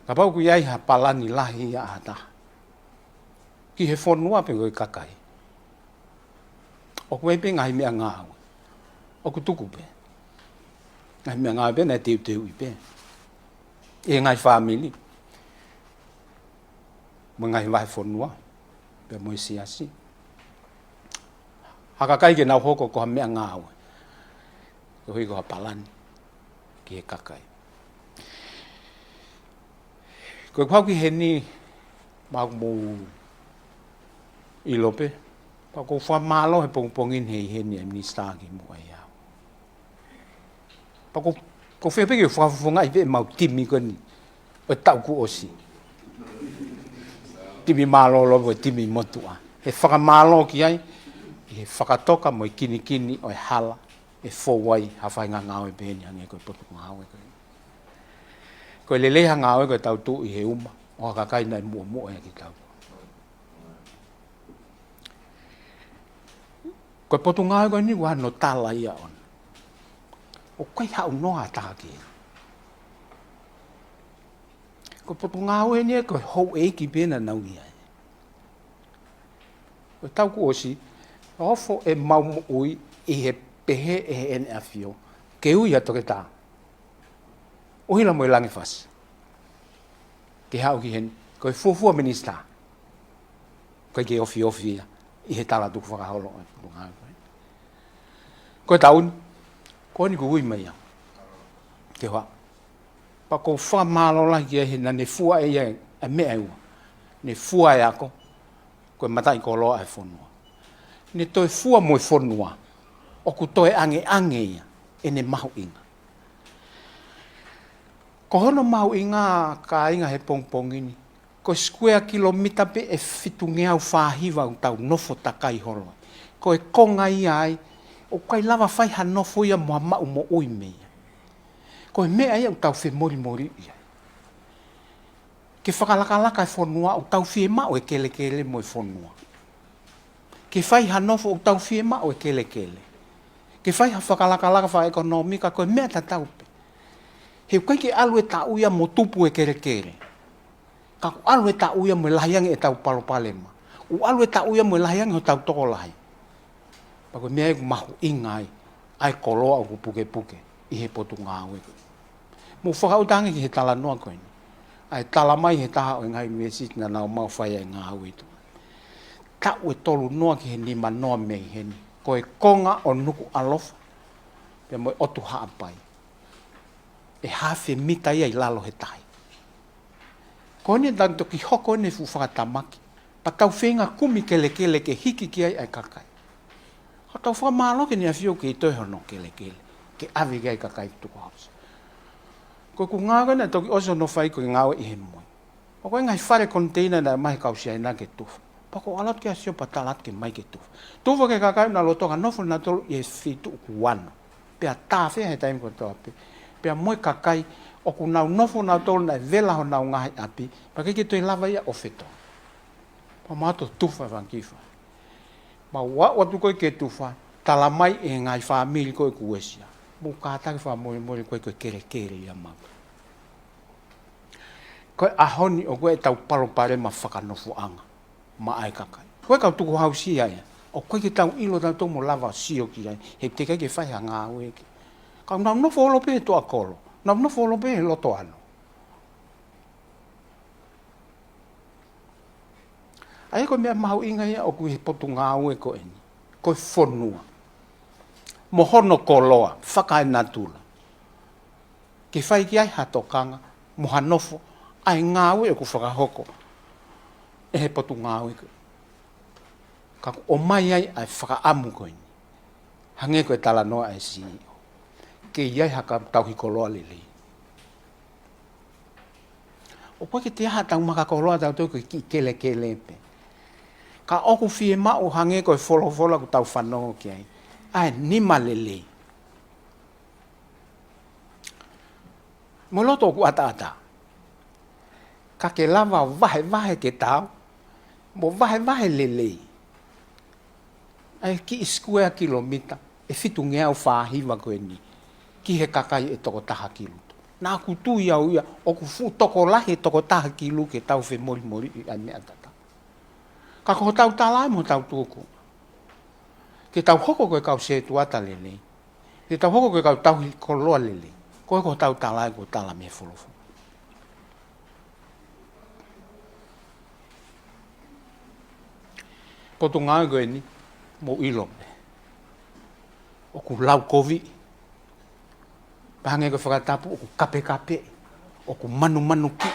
Kapau ʻoku ʻi ai ha palani lahi ia ʻa ha taha ki he fonua pe ko e kakai, ʻoku ʻi ai pē ngaahi meʻangāue ʻoku tuku pē. Ngaahi meʻangāue pē naʻe teuteuʻi pē ʻe he ngaahi fāmili mo e ngaahi vahefonua pea mo e siasi, ha kakai ke nau hoko ko ha meʻangāue, koeʻuhi ko ha palani ki he kakai. Ko ʻeku haʻu ki heni, mahalo ʻoku mou ʻilo pē, pea ʻoku ou fakamālō he pongipongi ni he ʻi heni e minisitā kimuʻa ʻiate au. Pea ʻoku, ʻoku ou fie pē ke u fakafofongaʻi pē ʻemau timi ko eni ʻo e taʻu kuo ʻosi. Timi mālōlō mo e timi motuʻa. He fakamālō ki ai ʻi he fakatoka mo e kinikini ʻo e hala ʻe fou ai ha faʻahinga ngāue pehē ni hangē ko e potungāue ko eni. Ko e lelei ha ngāue ko e tau tuʻu ʻi he uma ʻo ha kakai naʻe muʻomuʻa ia kiate kitautolu. Ko e potungāue ko eni ʻoku ʻi ai hono tala ia ʻoʻona. ʻOku ʻikai haʻu noa ha taha ki ai. Ko e potungāue eni ia ko e houʻeiki pē naʻa nau ʻi ai. Ko e taʻu kuo ʻosi, ofo ʻemau moʻui ʻi he pehē ʻe Heʻene ʻAfio ke ui ʻa Toketā ʻUhila mo e Langifasi ke haʻu ki heni ko e fuofua minisitā. ʻOku ʻikai ke ofiofi ia ʻi he tala tukufakaholo ʻo e potungāue ko ē. Ko e taʻu ni, ko eni kuo ui mai au ke u haʻu. Pea ʻoku ou fakamālō lahi ki ai he naʻá ne fua ʻe ia e meʻa ʻe ua. Ne fua e ako, ko e mataʻikoloa ʻa e fonua. Ne toe fua mo e fonua, ʻoku toe ʻangeʻange ia ʻene mahuʻinga. Ko hono mahuʻinga, kāinga, he pongipongi ni, ko e sikuea kilomita pē ʻe fitungeau fāhiva ʻoku tau nofo takai holo ai. Ko e konga ia ai, ʻoku ʻikai lava fai ha nofo ia mo ha maʻu moʻui mei ai. Ko e meʻa ia ʻoku tau femolimoliʻi ai. Ke fakalakalaka e fonua, ʻoku tau fiemaʻu e kelekele mo e fonua. Ke fai ha nofo, ʻoku tau fiemaʻu e kelekele. Ke fai ha fakalakalaka fakaʻekonōmika, ko e meʻa tatau pē. He ʻoku ʻikai ke ʻalu e taʻu ia mo tupu e kelekele. Ka ʻoku ʻalu e taʻu ia mo e lahi ange ʻetau palopalema. ʻOku ʻalu e taʻu ia mo e lahi ange hotau tokolahi. Pea ko e meʻa ia ʻoku mahuʻinga ai ʻa e koloa ʻoku pukepuke ʻi he potungāue ko ē. Mou fakaʻuta ange ki he talanoa ko eni. ʻA e tala mai he taha ʻo e ngaahi ʻunivēsiti naʻa nau maʻu fai ʻa e ngāue ʻi tuʻa. Taʻu ʻe tolu noa ki he nima noa mei heni. Ko e konga ʻo Nukuʻalofa pea mo e ʻOtu Haʻapai, ʻe hafe mita ia ʻi lalo he tahi. Ko eni tau toki hoko eni fuʻu fakatamaki. Pea tau feinga kumi kelekele ke hiki ki ai ʻa e kakai. Ka tau fakamālō ki he ʻEne ʻAfio ke toe hono kelekele ke ʻave ki ai kakai tukuhausi. Ko ʻeku ngāue naʻe toki ʻosi hono fai ko e ngāue ʻi he moi. ʻOku ʻi ai e ngaahi fale koniteina naʻe ʻomai he kau Siaina ke tufa. Pea ko e ʻalu atu ki he ʻAfio pea tala atu ke mai ke tufa. Tufa ki he kakai naʻa nau lolotonga nofo nautolu ʻi he feituʻu kuo ʻosi. Pea tāfea he taimi kotoa pē. Pea mo e kakai ʻoku nau nofo nautolu naʻe vela honau ngaahi ʻapi. Pea ʻikai ke toe lava ia ʻo fetō. Pea mau toe tufa e fanga kiʻi fale. Mau aʻu atu ko ē ke tufa, tala mai ʻe he ngaahi fāmili ko ē kuo ʻosi ia. Mou kātaki fakamolemole ko e, ko e kelekele ia mau. Ko e ʻaho ni ʻoku ʻi ai ʻetau palopalema fakanofoʻanga maʻa e kakai. Ko e kau tukuhausi ia. ʻOku ʻikai ke tau ʻilo tautolu mo lava sio ki ai. He teʻeki ai ke fai ha ngāue ki ai. Ka nau nofo holo pē he toʻa kolo. Nau nofo holo pē he loto ano. ʻA ia ko e meʻa mahuʻinga ia ʻoku ʻi he potungāue ko eni. Ko e fonua mo hono koloa fakaenatula. Ke fai ki ai ha tokanga mo ha nofo ʻa e ngāue ʻoku fakahoko ʻe he potungāue ko ē. Ka ʻoku ʻomai ai ʻa e fakaʻamu ko eni. Hangē ko e talanoa ʻa e C E O. Ke ʻi ai ha kau tauhi koloa lelei. ʻOku ʻikai ke toe ʻi ai haʻatau maka koloa tautolu ko e kiʻi kelekele pē. Ka ʻoku fiemaʻu hangē ko e folofola ʻoku tau fanongo ki ai. ʻA e nima lelei. Mo e loto ʻoku ʻataʻatā. Ka ke lava ʻo vahevahe ke taau, mo vahevahe lelei ʻa e kiʻi sikuea kilomita ʻe fitungeau fāhiva ko eni ki he kakai ʻe toko taha ki luto. Naʻa ku tui au ia ʻoku fuʻu tokolahi e toko taha ki luto ke tau femolimoliʻi ʻa e meʻa tatau. Ka ko hotau tala ia mo hotau tūkunga. Ke tau hoko ko e kau sētuata lelei. Ke tau hoko ko e kau tauhi koloa lelei. Ko e ko hotau tala ia ko e tala mei he folofola. Potungāue ko eni, mou ʻilo pē. ʻOku lau kovi. Pea hangē ko e fakatapu ʻoku kapekape, ʻoku manumanukiʻi.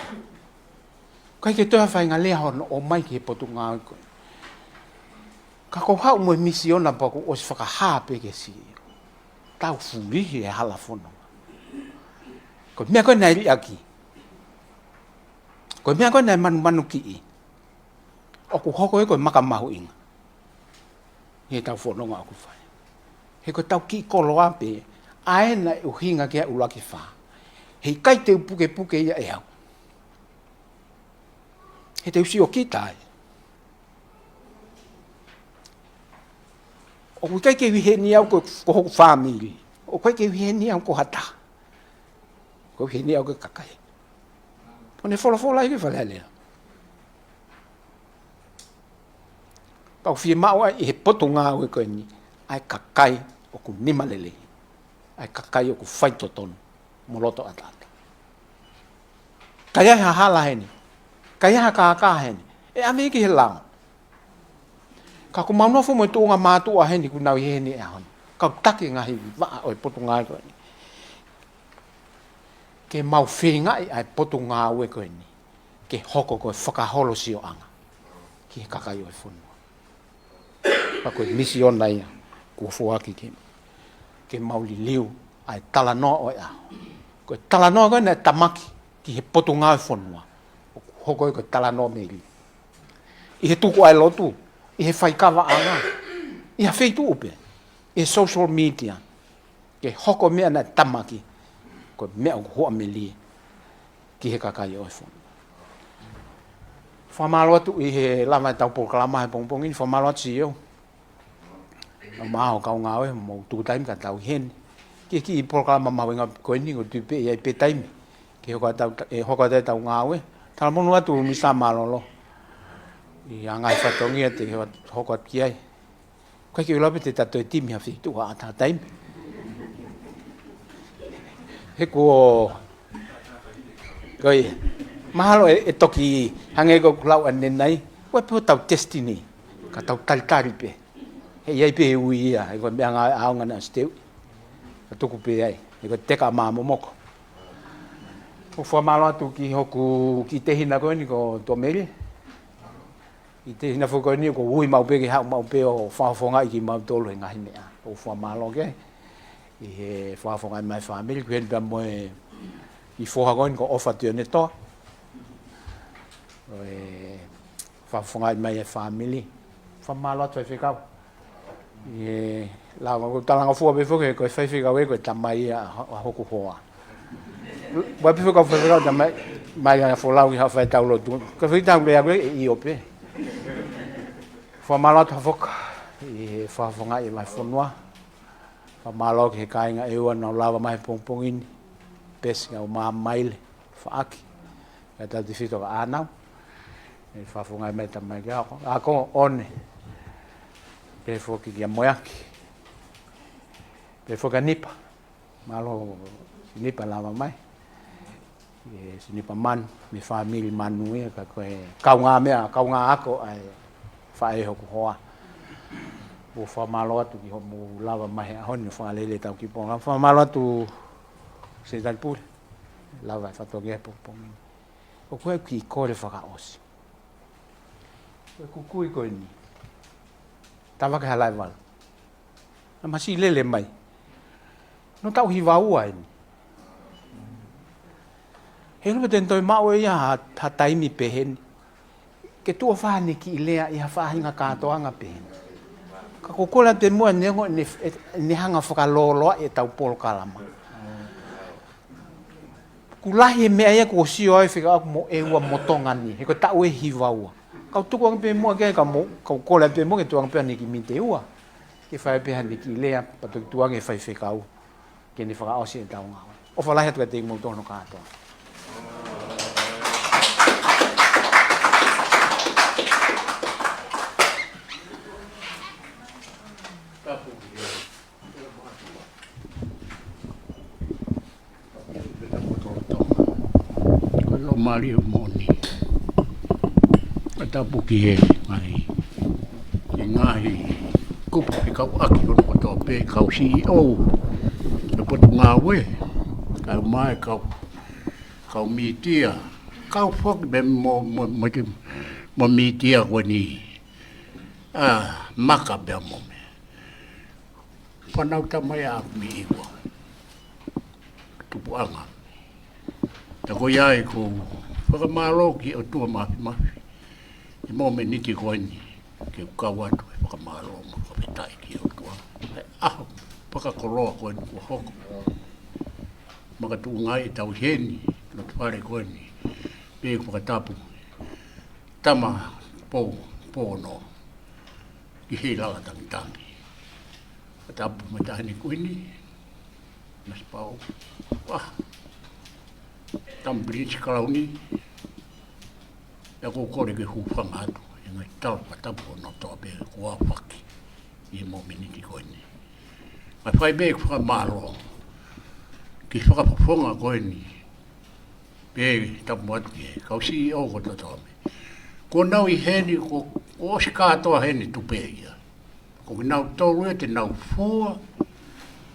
ʻIkai ke toe ʻi ai ha faʻahinga lea hono ʻomai ki he potungāue ko ē. Ka ʻoku ou haʻu mo e misiona pea kuo ʻosi fakahā pē ke si. Tau fulihi e hala fononga. Ko e meʻa ko ē naʻe liʻaki. Ko e meʻa ko ē naʻe manumanukiʻi. ʻOku hoko ia ko e maka mahuʻinga. He ʻetau fononga ʻoku fai. He ko ʻetau kiʻi koloa pē, ʻa ē naʻe ʻuhinga ki ai e ʻuluaki fā. Heʻikai te u pukepuke ia ʻe au. He te u sio kita ai. ʻOku ʻikai ke u ʻi heni au ko, ko hoku fāmili. ʻOku ʻikai ke u ʻi heni au ko ha taha. ʻOku ou ʻi heni au ko e kakai. Ko ʻene folofola ia ki Fale Alea. Pea ʻoku fiemaʻu ai ʻi he potungāue ko eni, ʻa e kakai ʻoku nima lelei. ʻA e kakai ʻoku faitotonu mo loto ʻataʻatā. Ka ʻi ai ha hala heni, ka ʻi ai ha kākā heni, ʻe ʻave ia ki he lao. Ka ʻoku mau nofo mo e tuʻunga mātuʻa heni kuo nau ʻi heni he ʻaho ni. Kau taki e ngaahi vaʻa ʻo e potungāue ko eni. Ke mau feingaʻi ʻa e potungāue ko eni ke hoko ko e fakaholosioʻanga ki he kakai ʻo e fonua. Pea ko e misiona ia kuo foaki ke, ke mau liliu ʻa e talanoa ʻo e ʻaho. Ko e talanoa ko ē naʻe tamaki ki he potungāue fonua, ʻoku hoko ia ko e talanoa mei lī. ʻI he tuku ʻa e lotu, ʻi he faikavaʻanga, ʻi ha feituʻu pē, ʻi he social media, ke hoko meʻa naʻe tamaki, ko e meʻa ʻoku huʻa mei lī ki he kakai ʻo e fonua. Fakamālō atu ʻi he lava ʻetau polokalama he pongipongi ni, fakamālō atu C E O. ʻOmai ho kau ngāue, mou tuku taimi ka tau ʻi heni. Ki he kiʻi polokalama mahuʻinga ko eni, ʻoku tui pē ʻe ʻi ai pē taimi ke hoko ʻetau, ʻe hoko atu ʻetau ngāue. Talamonū atu Misa Malolo. ʻI he ngaahi fatongia te ke hoko atu ki ai. ʻIkai ke u ʻilo pe te ta toe timi ha feituʻu ʻi ha taimi. He kuo, ko e, mahalo ʻe, ʻe toki hangē ko ʻeku lau ʻanenai, ʻoku ʻi ai pē hotau destiny, ka tau talitali pē. He ʻi ai pē ʻe ui ia, he ko e meʻangāue ʻaonga naʻe ʻosi teuʻi. Ka tuku pē ai, he ko e teka ʻa Mamomoko. ʻOku fakamālō atu ki hoku kiʻi tehina ko eni ko Tuameli. Kiʻi tehina foki ko eni ʻoku ui maʻu pē ke haʻu maʻu pē ʻo fakafofongaʻi kimautolu he ngaahi meʻa. ʻOku fakamālō ki ai. ʻI he fakafofongaʻi mai fāmili, ko eni pea mo e kiʻi foha ko eni ko ʻOfa Tionetoa. ʻO e fakafofongaʻi mai e fāmili. Fakamālō atu faifekau. ʻI he lau, ʻoku talangofua pē foki, ko e faifekau ē, ko e tamai ia ʻa, ʻa hoku hoa. Ua pē foki kau faifekau tamai, mai ʻa Folau ki ha fai tau lotu. Ka fai tau lea ko ē, ʻio pē. Fakamālō atu Hafoka, ʻi he fakafofongaʻi mai fonua. Fakamālō ki he kāinga ʻe ua naʻa nau lava mai he pongipongi ni. Pesi ka ʻo Mā Maile, Faʻaki. Ka tau te fito ka ʻānau. ʻE fakafofongaʻi mai tamai ki ako. Ako ʻOne. Pehē foki kia Moeaki. Pehē foki kia Nipa. Mālō Nipa lava mai. ʻE Sinipa Manu, mei he fāmili Manu ia, ka ko e kaungāmeʻa, kaungā ako ʻa e faʻē hoku hoa. ʻOku fakamālō atu ki hoʻomou lava mai he ʻaho ni, fakalele tau kiʻi ponga. Fakamālō atu Senitali Pule, lava e fatongia he pongipongi ni. ʻOku ʻi ai e kiʻi kole fakaʻosi. Ko e kui ko eni. Tavake Halaevalu. Naʻa ma siʻi lele mai. Naʻe taʻu hiva ua eni. He ʻuluaki te ne toe maʻu ʻe ia ha, ha taimi pehē ni. Ke tuʻo fā ʻene kiʻi lea ʻi ha faʻahinga kātoanga pehē ni. Ka ʻoku ou kole atu pē muʻa ʻene ongo ʻene, ʻene hanga fakalōloaʻi ʻetau polokalama. ʻOku lahi e meʻa ia kuo sio ai fekauʻaki mo ʻEua mo Tonga ni, he ko e taʻu ē hiva ua. Kau tuku ange pē muʻa ke, ka mo, kau kole pē muʻa ke tuku ange pē ʻene kiʻi miniti ʻe ua. Ke fai pē haʻane kiʻi lea, pea toki tuku ange faifekau. Ke ne fakaʻosi ʻetau ngāue. ʻOfa lahi atu kiate kimoutolu hono kātoa. Ko e lōmali ʻo moʻoni. Ka tapu ki he ngaahi, ki he ngaahi kupu fekauʻaki hono kotoa pē, kau C E O ʻo e Potungāue, kau mai, kau, kau mītia, kau foki pē mo, mo, mo, mo mītia ko eni. ʻA, maka pea mo me. Fānau tamai ʻaʻaku mei ʻIua. Tupuʻanga. Pea ko ia ai ʻoku ou fakamālō ki he ʻOtua Māfimafi. ʻI he momeniti ko eni, ke u kau atu he fakamālō mo e fakafetaʻi ki he ʻOtua. He ʻaho fakakoloa ko eni kuo hoko. Makatuʻunga ai ʻetau ʻi heni, loto fale ko eni. Pea ʻoku fakatapu. Tama Pou, Pouono. Ki he lala tangitangi. Fakatapu mo e Taʻahine Kuini, Nanasipauʻu. ʻA, Tama Pilinisi Kalauni. Pea ʻoku ou kole ke hūfanga atu he ngaahi tala fakatapu hono kotoa pē kuo aofaki ʻi he momeniti ko eni. Kae fai pē ʻeku fakamālō ki he fakafofonga ko eni. Pea tapu atu ki he kau C E O kotoa pē. Kuo nau ʻi heni, kuo, kuo ʻosi kātoa heni tupe ia. Ko kinautolu ia te nau fua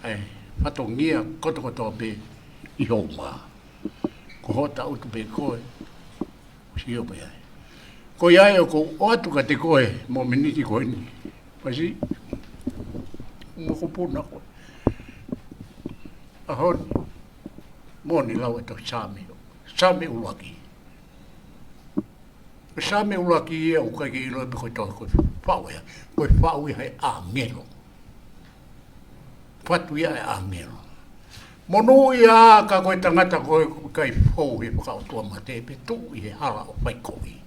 ʻa e fatongia kotokotoa pē ʻi hoʻo mā. Ko hoʻo taʻutu pē koe, sio pē ai. Ko ia ai ʻoku ou ʻoatu kiate koe momeniti ko eni. Pasi, mokopuna koe. ʻAho ni, moʻoni lau ʻetau Saame. Saame ʻuluaki. Ko e Saame ʻuluaki ia ʻoku ʻikai ke ʻilo pē ko e toe ko e faʻu ia. Ko e faʻu ia ʻe he ʻāngelo. Fatu ia ʻe he ʻāngelo. Monūʻia ā ka ko e tangata ko ē ʻoku ʻikai fou he fakaʻotuamate pe tuʻu ʻi he hala ʻo faikovi.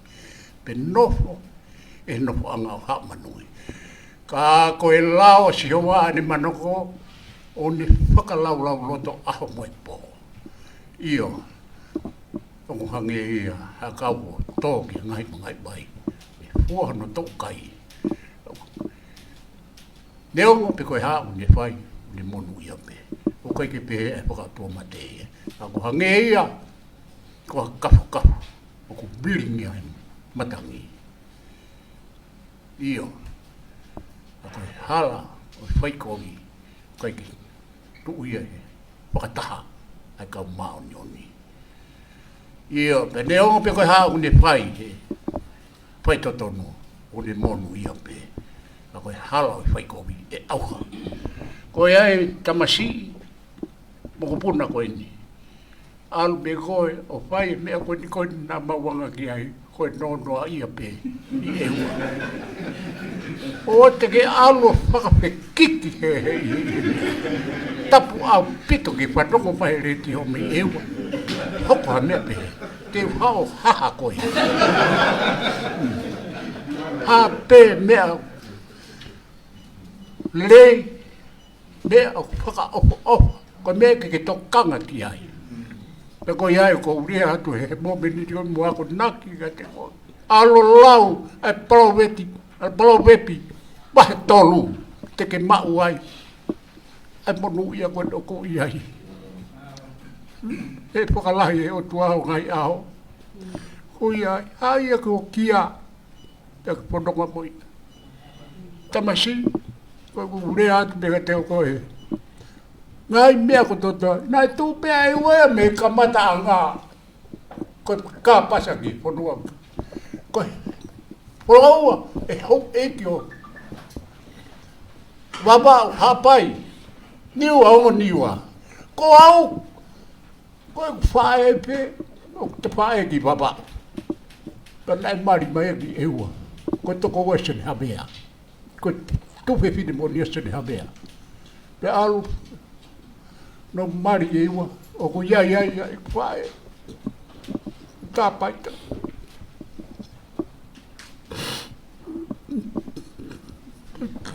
Pe nofo ʻi he nofoʻanga ʻo haʻamanui. Ka ko e lao ʻa Sihova ʻa ʻene manako, ʻo ne fakalaulauloto ʻaho mo e pō. ʻIo, ʻoku hangē ia ha kau ʻoku tō ki he ngaahi mangaʻi vai. ʻE fua hono toʻukai. Neongo pe ko e hā ʻoku ne fai, ʻoku ne monūʻia pē. ʻOku ʻikai ke pehē ʻe he fakaʻotuamate ia. Ka ʻoku hangē ia ko ha kafukafu ʻoku pilingi ai matangi. ʻIo, ka ko e hala ʻo e faikovi ʻoku ʻikai ke tuʻu ia he fakataha ʻa e kau māʻoniʻoni. ʻIo, pea neongo pē ko e hā ʻoku ne fai he faitotonu, ʻoku ne monūʻia pē. Ka ko e hala ʻo e faikovi ʻe ʻauha. Ko ia e tamasiʻi mokopuna ko eni, ʻalu pē koe ʻo fai e meʻa ko eni ko eni naʻa mau anga ki ai, ko e nonoa ia pē ʻi ʻEua. ʻOua te ke ʻalu ʻo fakafekiki he, he, he, he. Tapu ʻaupito ke fanongo mai he letiō mei ʻEua. Hoko ha meʻa pehē, te u haʻo haha koe. Ha pē meʻa lelei, meʻa ʻoku fakaʻofoʻofa, ko e meʻa ke ke tokanga ki ai. Pea ko ia ai ʻoku ou lea atu he, he momeniti ʻo mo akonaki kiate koe. ʻAlu ʻo lau ʻa e palōvepi, ʻa e palōvepi vahe tolu, te ke maʻu ai ʻa e monūʻia ko ē ʻoku ʻi ai. ʻE fakalahi ʻe he ʻOtua ho ngaahi ʻaho. Ko ia ai, ʻa ia ko kia, pea ke fononga mo ia. Tamasiʻi, ko ʻeku lea atu pē kiate koe. Ngaahi meʻa kotoa, naʻe tuʻu pē ʻa ʻEua ia mei he kamataʻanga. Ko e kāpasa ki he fonua. Ko e folofola ʻe he houʻeiki ʻo Vavaʻu, Haʻapai, Niua, ongo Niua. Ko au, ko ʻeku faʻē pē, ʻoku te faʻē ki Vavaʻu. Pea naʻe mali mai ki ʻEua. Ko e tokoua ʻo Sene Havea. Ko e tuofefine moʻoni ʻo Sene Havea. Pea ʻalu ʻo mali ʻi ʻEua, ʻoku ʻi ai ʻa ʻeku faʻē. Tāpaita.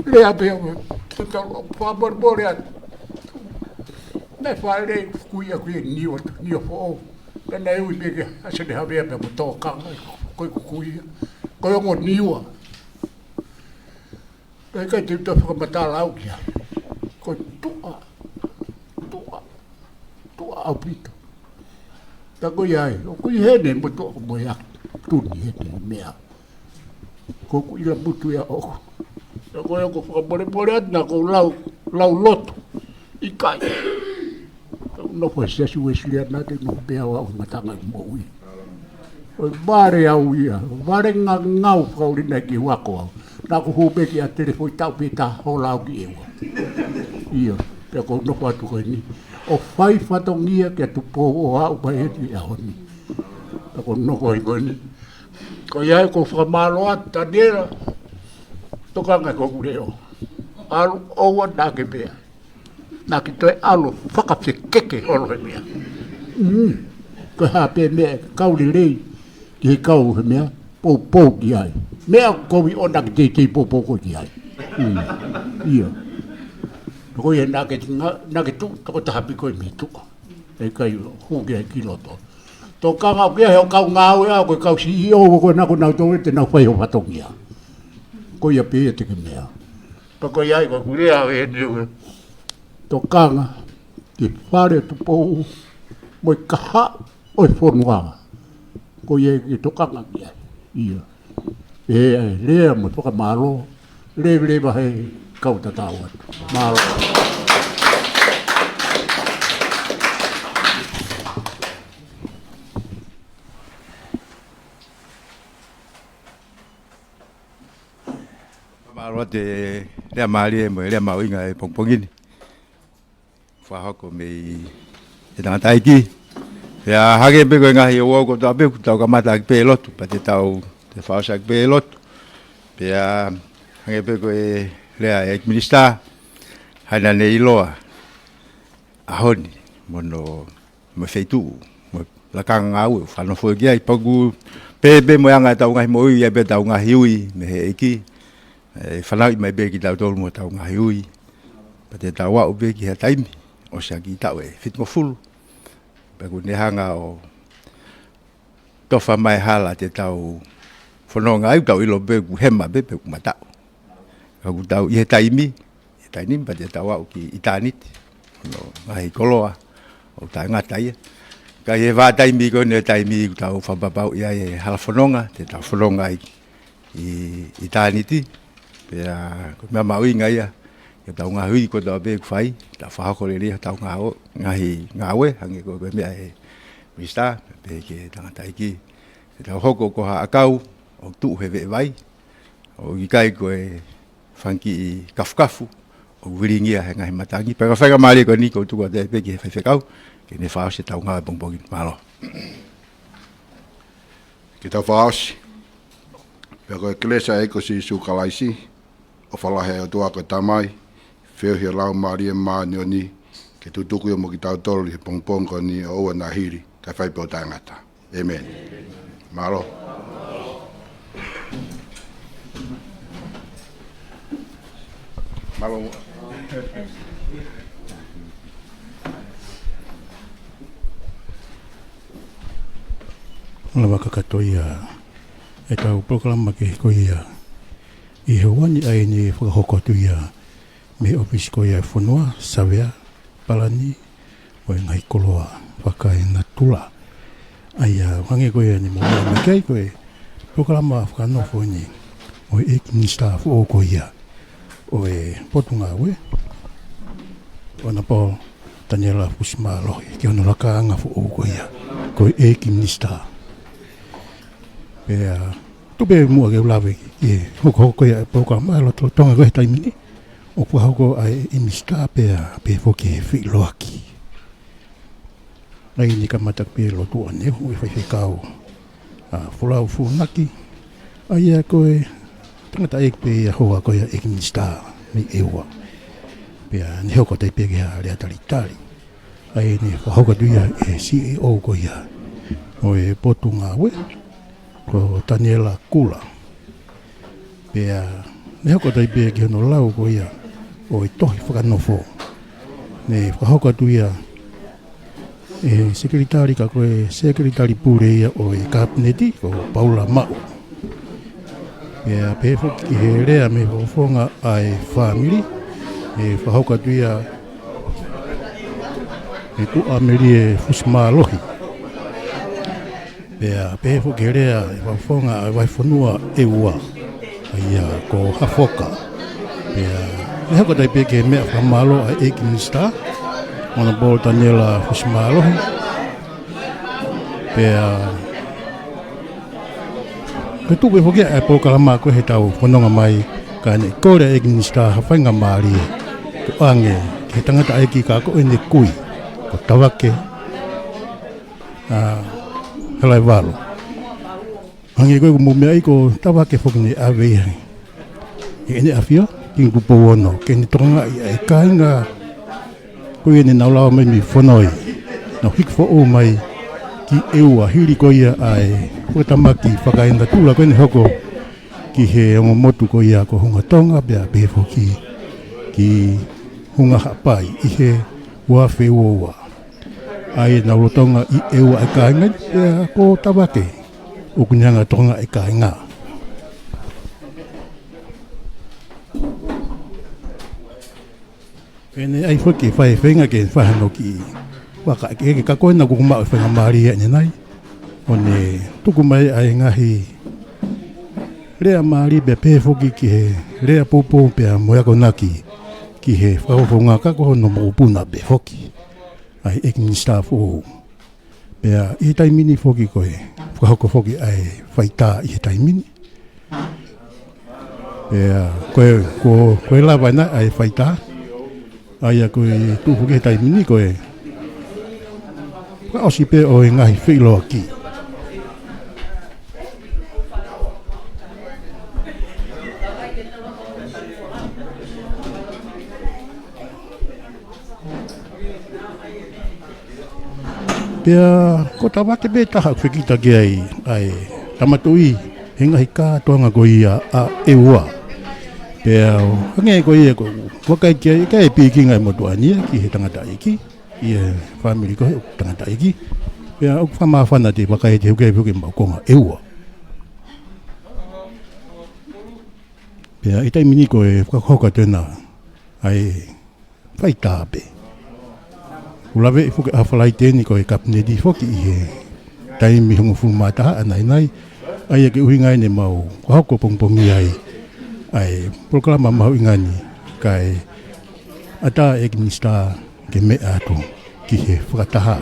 Lea pē au, te tau fakamolemole atu. Naʻe fāʻeleʻi ʻeku kui ʻaʻaku ʻi Niua, Niuafoʻou. Pea naʻe ui pē ke ʻa Sene Havea pea mo Tokanga, ko ʻeku kui ia. Ko e ongo Niua. Pea ʻikai te u toe fakamatala au ki ai. Ko e tuʻa, tuʻa, tuʻa ʻaupito. Pea ko ia ai, ʻoku ʻi heni mo tuʻa ko mo ia, tuni heni meʻa. Ko ʻeku ʻila putu ia ʻoku. Pea ko ia ʻoku ou fakamolemole atu naʻa ku lau, lau lotu. ʻIkai. Nofo he Siasi Uēsiliana te nofo pē au ʻi he ngataʻanga ʻeku moʻui. ʻOi vale au ia, vale ngangau fakaulina ki he ako au. Naʻa ku hū pē ki ʻAtele foʻi taʻu pē taha hola au ki ʻEua. ʻIo, pea ʻoku ou nofo atu ko eni. ʻO fai fatongia kia Tupou ʻo aʻu mai heni he ʻaho ni. Pea ʻoku ou nofo ai ko eni. Ko ia ai ʻoku ou fakamālō atu Taniela. Tokanga ko ʻeku leʻo. ʻAlu ʻoua naʻa ke pea. Naʻa ke toe ʻalu fakafekeke holo he meʻa. Mm. Ko e hā pē meʻa, kau lelei, ki he kau he meʻa, poupou ki ai. Meʻa kovi ʻoua naʻa ke teitei poupou koe ki ai. Mm. ʻIo. Ko ia naʻa ke nga-, naʻa ke tuʻu, tokotaha pē koe mei tuʻa. ʻE ʻikai hū ki ai ki loto. Tokanga ki ai he ʻoku kau ngāue au, ko e kau C E O, ko e naʻa ko nau tō ʻete nau fai ho fatongia. Ko ia pē ia te ke meʻa. Pea ko ia ai ko ʻeku lea ʻe heni ʻo tokanga ki he fale ʻo Tupou mo e kahaʻu ʻo e fonua. Ko ia ke tokanga ki ai. ʻIo. ʻE, ʻe lea mo fakamālō. Leveleva he kau tatau atu. Mālō. Mālō atu e lea mālie mo e lea mahuʻinga he pongipongi ni. Fakahoko mei he tangataʻeiki. Pea hangē pē ko e ngaahi ouau kotoa pē, ʻoku tau kamata ʻaki pē lotu, pea te tau, te fakaʻosi ʻaki pē lotu. Pea hangē pē ko e lea ʻa e ʻEiki Minisitā, ʻa ia naʻa ne ʻiloa ʻaho ni, mo hono, mo e feituʻu, mo e lakanga ngāue, ʻoku fanongo ki ai, pea ʻoku pehē pē mo e anga ʻetau ngaahi moʻui, ʻi ai pē ʻetau ngaahi ui mei he ʻEiki, ʻe fanauʻi mai pē kitautolu mo ʻetau ngaahi ui. Pea te tau aʻu pē ki ha taimi, ʻosi ʻa e kiʻi taʻu ʻe fitungofulu. Pea ʻoku ne hanga ʻo tofa mai hala te tau fononga ai, tau ʻilo pē ʻoku hema pē, pe ʻoku mataʻu. Ka ʻoku tau ʻi he taimi, ʻi he taimi pea te tau aʻu ki ʻitāniti. hono ngaahi koloa ʻoku taʻengata ia. Ka ʻi he vahaʻa taimi ko eni, taimi ʻoku tau fakapapauʻi ai e hala fononga te tau fononga ai ʻi, ʻi ʻitāniti. Pea ko e meʻa mahuʻinga ia ke tau ngāue kotoa pē ʻoku fai, tau fakahoko lelei hotau ngāue, ngaahi ngāue, hangē ko e meʻa ʻa e Minisitā, pehē ki he tangataʻeiki, ke tau hoko ko ha ʻakau ʻoku tuʻu he veʻe vai, ʻoku ʻikai ko e fanga kiʻi kafukafu ʻoku vilingia he ngaahi matangi. Pea ko e faingamālie ko eni ʻoku ou tuku atu ai pē ki he faifekau ke ne fakaʻosi ʻetau ngāue pongipongi ni. Mālō. Ke tau fakaʻosi. Pea ko e kelesi ʻa e ʻEiki ko Sīsū Kalaisi, ʻofa lahi ʻa e ʻOtua ko e Tamai, feohi ʻa e Laumālie Māʻoniʻoni, ke tutuku ia mo kitautolu ʻi he pongipongi ko eni ʻo ʻoua naʻa hili, kae fai pē ʻo taʻengata. ʻĒmeni. Mālō. Mālō. Lava kakato ia ʻetau polokalama kehe ko ia ʻi he ʻaho ni, ʻa ia naʻe fakahoko atu ia mei he ʻōfisi ko ia ʻo e fonua, savea, palani ʻo e ngaahi koloa fakaenatula. ʻA ia, hangē ko ia naʻe mou meʻa mai ki ai, ko e polokalama fakanofo eni ʻo e ʻEiki Minisitā foʻou ko ia ʻo e Potungāue, Honourable Taniela Fusimālohi, ki hono lakanga foʻou ko ia ko e ʻEiki Minisitā. Pea tuku pē muʻa ke u lave ki he hokohoko ia ʻa e polokalama, ʻa e lotolotonga ko ē he taimi ni, ʻoku fakahoko ʻa e Minisitā pea pehē foki ki he feʻiloaki. ʻA ia naʻe kamata pē lotu ʻaneuhu ʻe he faifekau, ʻa Folau Funaki, ʻa ia ko e tangataʻeiki pē ia hoa ko ia ʻEiki Minisitā mei ʻEua. Pea naʻe hoko atu ai pē ki ha lea talitali. ʻA ia naʻe fakahoko atu ia ʻe he C E O ko ia ʻo e Potungāue, ko Taniela Kula. Pea naʻe hoko atu ai pē ki hono lau ko ia ʻo e tohi fakanofo. Naʻe fakahoko atu ia ʻe he Sekelitali, ka ko e Sekelitali Pule ia ʻo e Kapineti, ko Paula Maʻu. Pea pehē foki ki he lea mei he Fakafofonga ʻa e Fāmili, naʻe fakahoko atu ia ʻe Tuʻamelie Fusimālohi. Pea pehē foki ki he lea ʻa e Fakafofonga ʻa e Vahefonua ʻEua, ʻa ia ko Hafoka. Pea naʻe hoko atu ai pē ki he meʻa fakamālō ʻa e ʻEiki Minisitā, Honourable Taniela Fusimālohi. Pea ko e tuʻu pē foki ʻa e polokalama ko ē heʻetau fononga mai, ka naʻe kole ʻa e ʻEiki Minisitā ha faingamālie ke ʻoange ki he tangataʻeiki ka ko ʻene kui, ko Tavake, ʻa, Halaevalu. Hangē ko ē ʻoku mou meaʻi, ko Tavake foki naʻe ʻave ia ʻe heʻene ʻafio, Kingi Tupou Ono, ke ne tokangaʻi ʻa e kāinga ko ia naʻa nau lava mai mei Fonoi, nau hiki foʻou mai ki ʻEua, hili ko ia ʻa e fakatamaki fakaenatula ko ē naʻe hoko ki he ongo motu ko ia ko Hunga Tonga, pea pehē foki ki Hunga Haʻapai ʻi he ua afe ua ua. ʻA ia naʻa nau lolotonga ʻi ʻEua ʻa e kāinga ni, pea ko Tavake ʻoku ne hanga ʻo tokangaʻi e kāinga. Pea naʻe ʻai foki e faifeinga ke fai hano kiʻi vaka ke, ke ka ko ena kuo maʻu e faingamālie ʻanenai ʻo ne tuku mai ʻa e ngaahi lea mālie pea pehē foki ki he lea poupou pea mo e akonaki ki he Fakafofonga ka ko hono mokopuna pē foki ʻa e ʻEiki Minisitā foʻou. Pea ʻi he taimi ni foki ko e fakahoko foki ʻa e faitā ʻi he taimi ni. Pea ko e, ko, ko e lava ena ʻa e faitā, ʻa ia ko e tuʻu foki he taimi ni ko e fakaʻosi pē ʻo e ngaahi feʻiloaki. Pea ko Tavake pē taha ʻoku fekita ki ai ʻa e Tama Tuʻi he ngaahi kātoanga ko ia ʻa ʻEua. Pea ʻo hangē ko ia ʻoku vakai ki ai, ʻikai pīkinga e motuʻa ni ia ki he tangataʻeiki, ʻi he fāmili ko ē ʻoku tangataʻeiki. Pea ʻoku fakamāfana te vakai atu he ʻoku ʻi ai foki e maʻu konga ʻEua. Pea ʻi he taimi ni ko e fakahoko atu ena ʻa e faitā pē. Kuo laveʻi foki ʻa Falaite ni ko e Kapineti foki ʻi he taimi hongofulu mā taha ʻa nai nai, ʻa ia ko e ʻuhinga ia ne mau fakahoko pongipongi ai ʻa e polokalama mahuʻinga ni, kae ʻatā ʻEiki Minisitā ke meʻa atu ki he fakataha.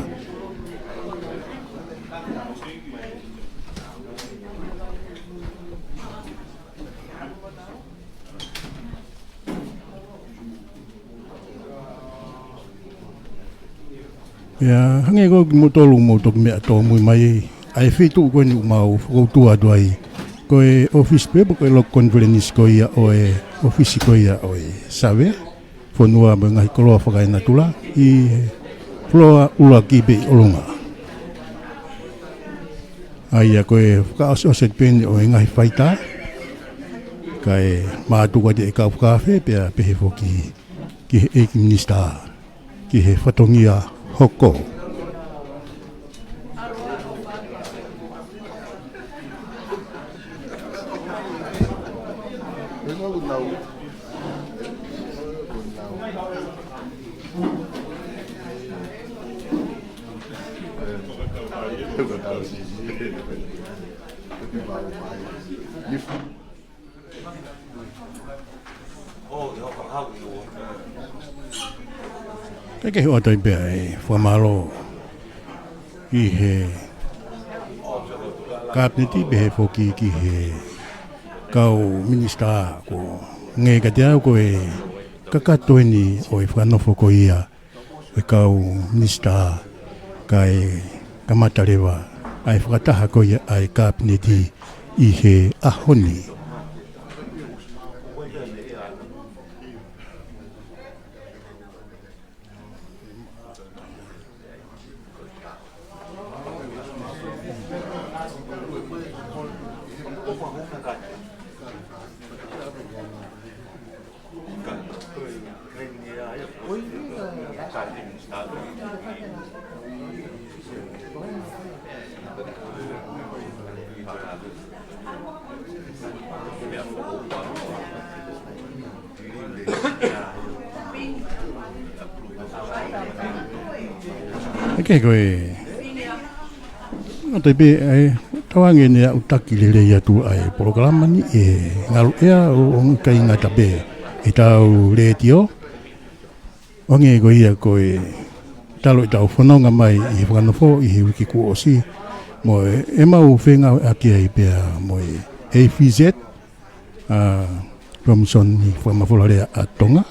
ʻIo, hangē ko kimoutolu ʻoku mou toki meʻa tōmui mai, ʻa e feituʻu ko eni ʻoku mau fakautua atu ai, ko e ʻōfisi pē pe ko e loki konifelenisi ko ia ʻo e ʻōfisi ko ia ʻo e Savea, Fonua mo e Ngaahi Koloa Fakaenatula, ʻi he fuloa ʻuluaki pē ʻi ʻolunga. ʻA ia ko e fakaʻosiʻosi pē eni ʻo e ngaahi faitā, kae mātuku atu e kau fakaafe pea pehē foki ki he ʻEiki Minisitā ki he fatongia hoko. Ke ke hoʻata pē ʻa e fakamālō ki he Kapineti pehē foki ki he kau minisitā kuo ngāue kiate au, ko e kakato eni ʻo e fakanofo ko ia ʻo e kau minisitā, kae kamata leva ʻa e fakataha ko ia ʻa e Kapineti ʻi he ʻaho ni. ʻOku ʻikai ko e, ʻoku ʻikai pē ʻa e, tauange ʻene aʻutaki lelei atu ʻa e polokalama ni ʻe Ngaluʻea, ʻo, ʻoku ʻikai ngata pē ʻi heʻetau letiō. ʻOku hangē ko ia ko e talu ʻetau fononga mai ʻi he fakanofo ʻi he uike kuo ʻosi, mo e, ʻemau fengāueʻaki ai pea mo e A F Z, ʻa e Komisoni Fakamafola Lea ʻa Tonga,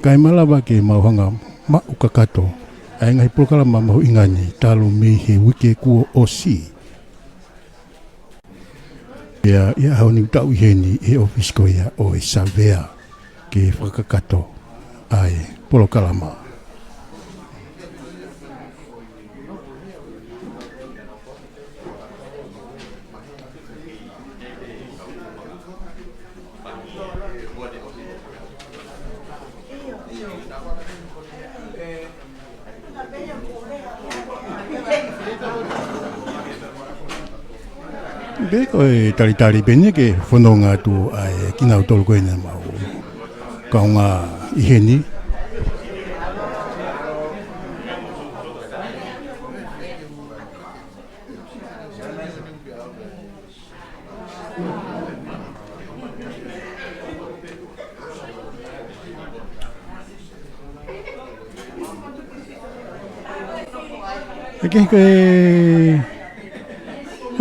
kae malava ke mau hanga ʻo maʻu kakato ʻa e ngaahi polokalama mahuʻinga ni talu mei he uike kuo ʻosi. Pea ʻi he ʻaho ni ʻoku tau ʻi heni ʻi he ʻōfisi ko ia ʻo e Savea ke fakakakato ʻa e polokalama. Pea ko e talitali pē eni ke fononga atu ʻa e kinautolu ko eni ʻoku mau kaungā ʻi heni. ʻOku ʻikai ke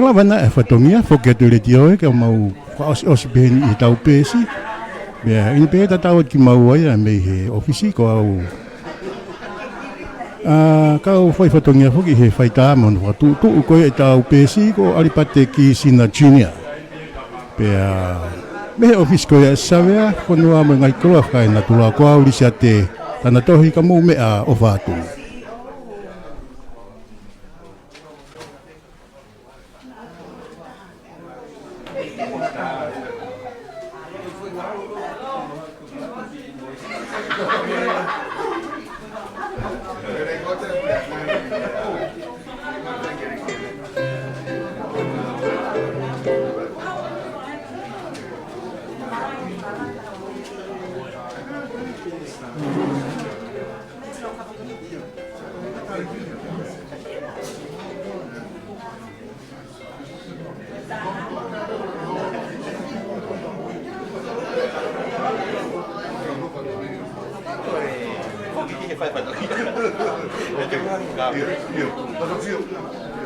lava ʻa e fatongia foki atu e letiō ē, ke mau fakaʻosiʻosi pē eni ʻi heʻetau peesi. Pea ʻi heʻene pē tatau atu kimaua ia mei he ʻōfisi, ko au ʻa e kau fai fatongia foki he faitā mo hono fakatuʻutuʻu ko ia ʻetau peesi ko ʻAlipate Kisina Junior. Pea mei he ʻōfisi ko ia ʻa e Savea, Fonua mo e Ngaahi Koloa Fakaenatula, ko au Lisiate Tanatohi, ka mou meʻa ʻofa atu. ʻIo, ʻio. Tata fio.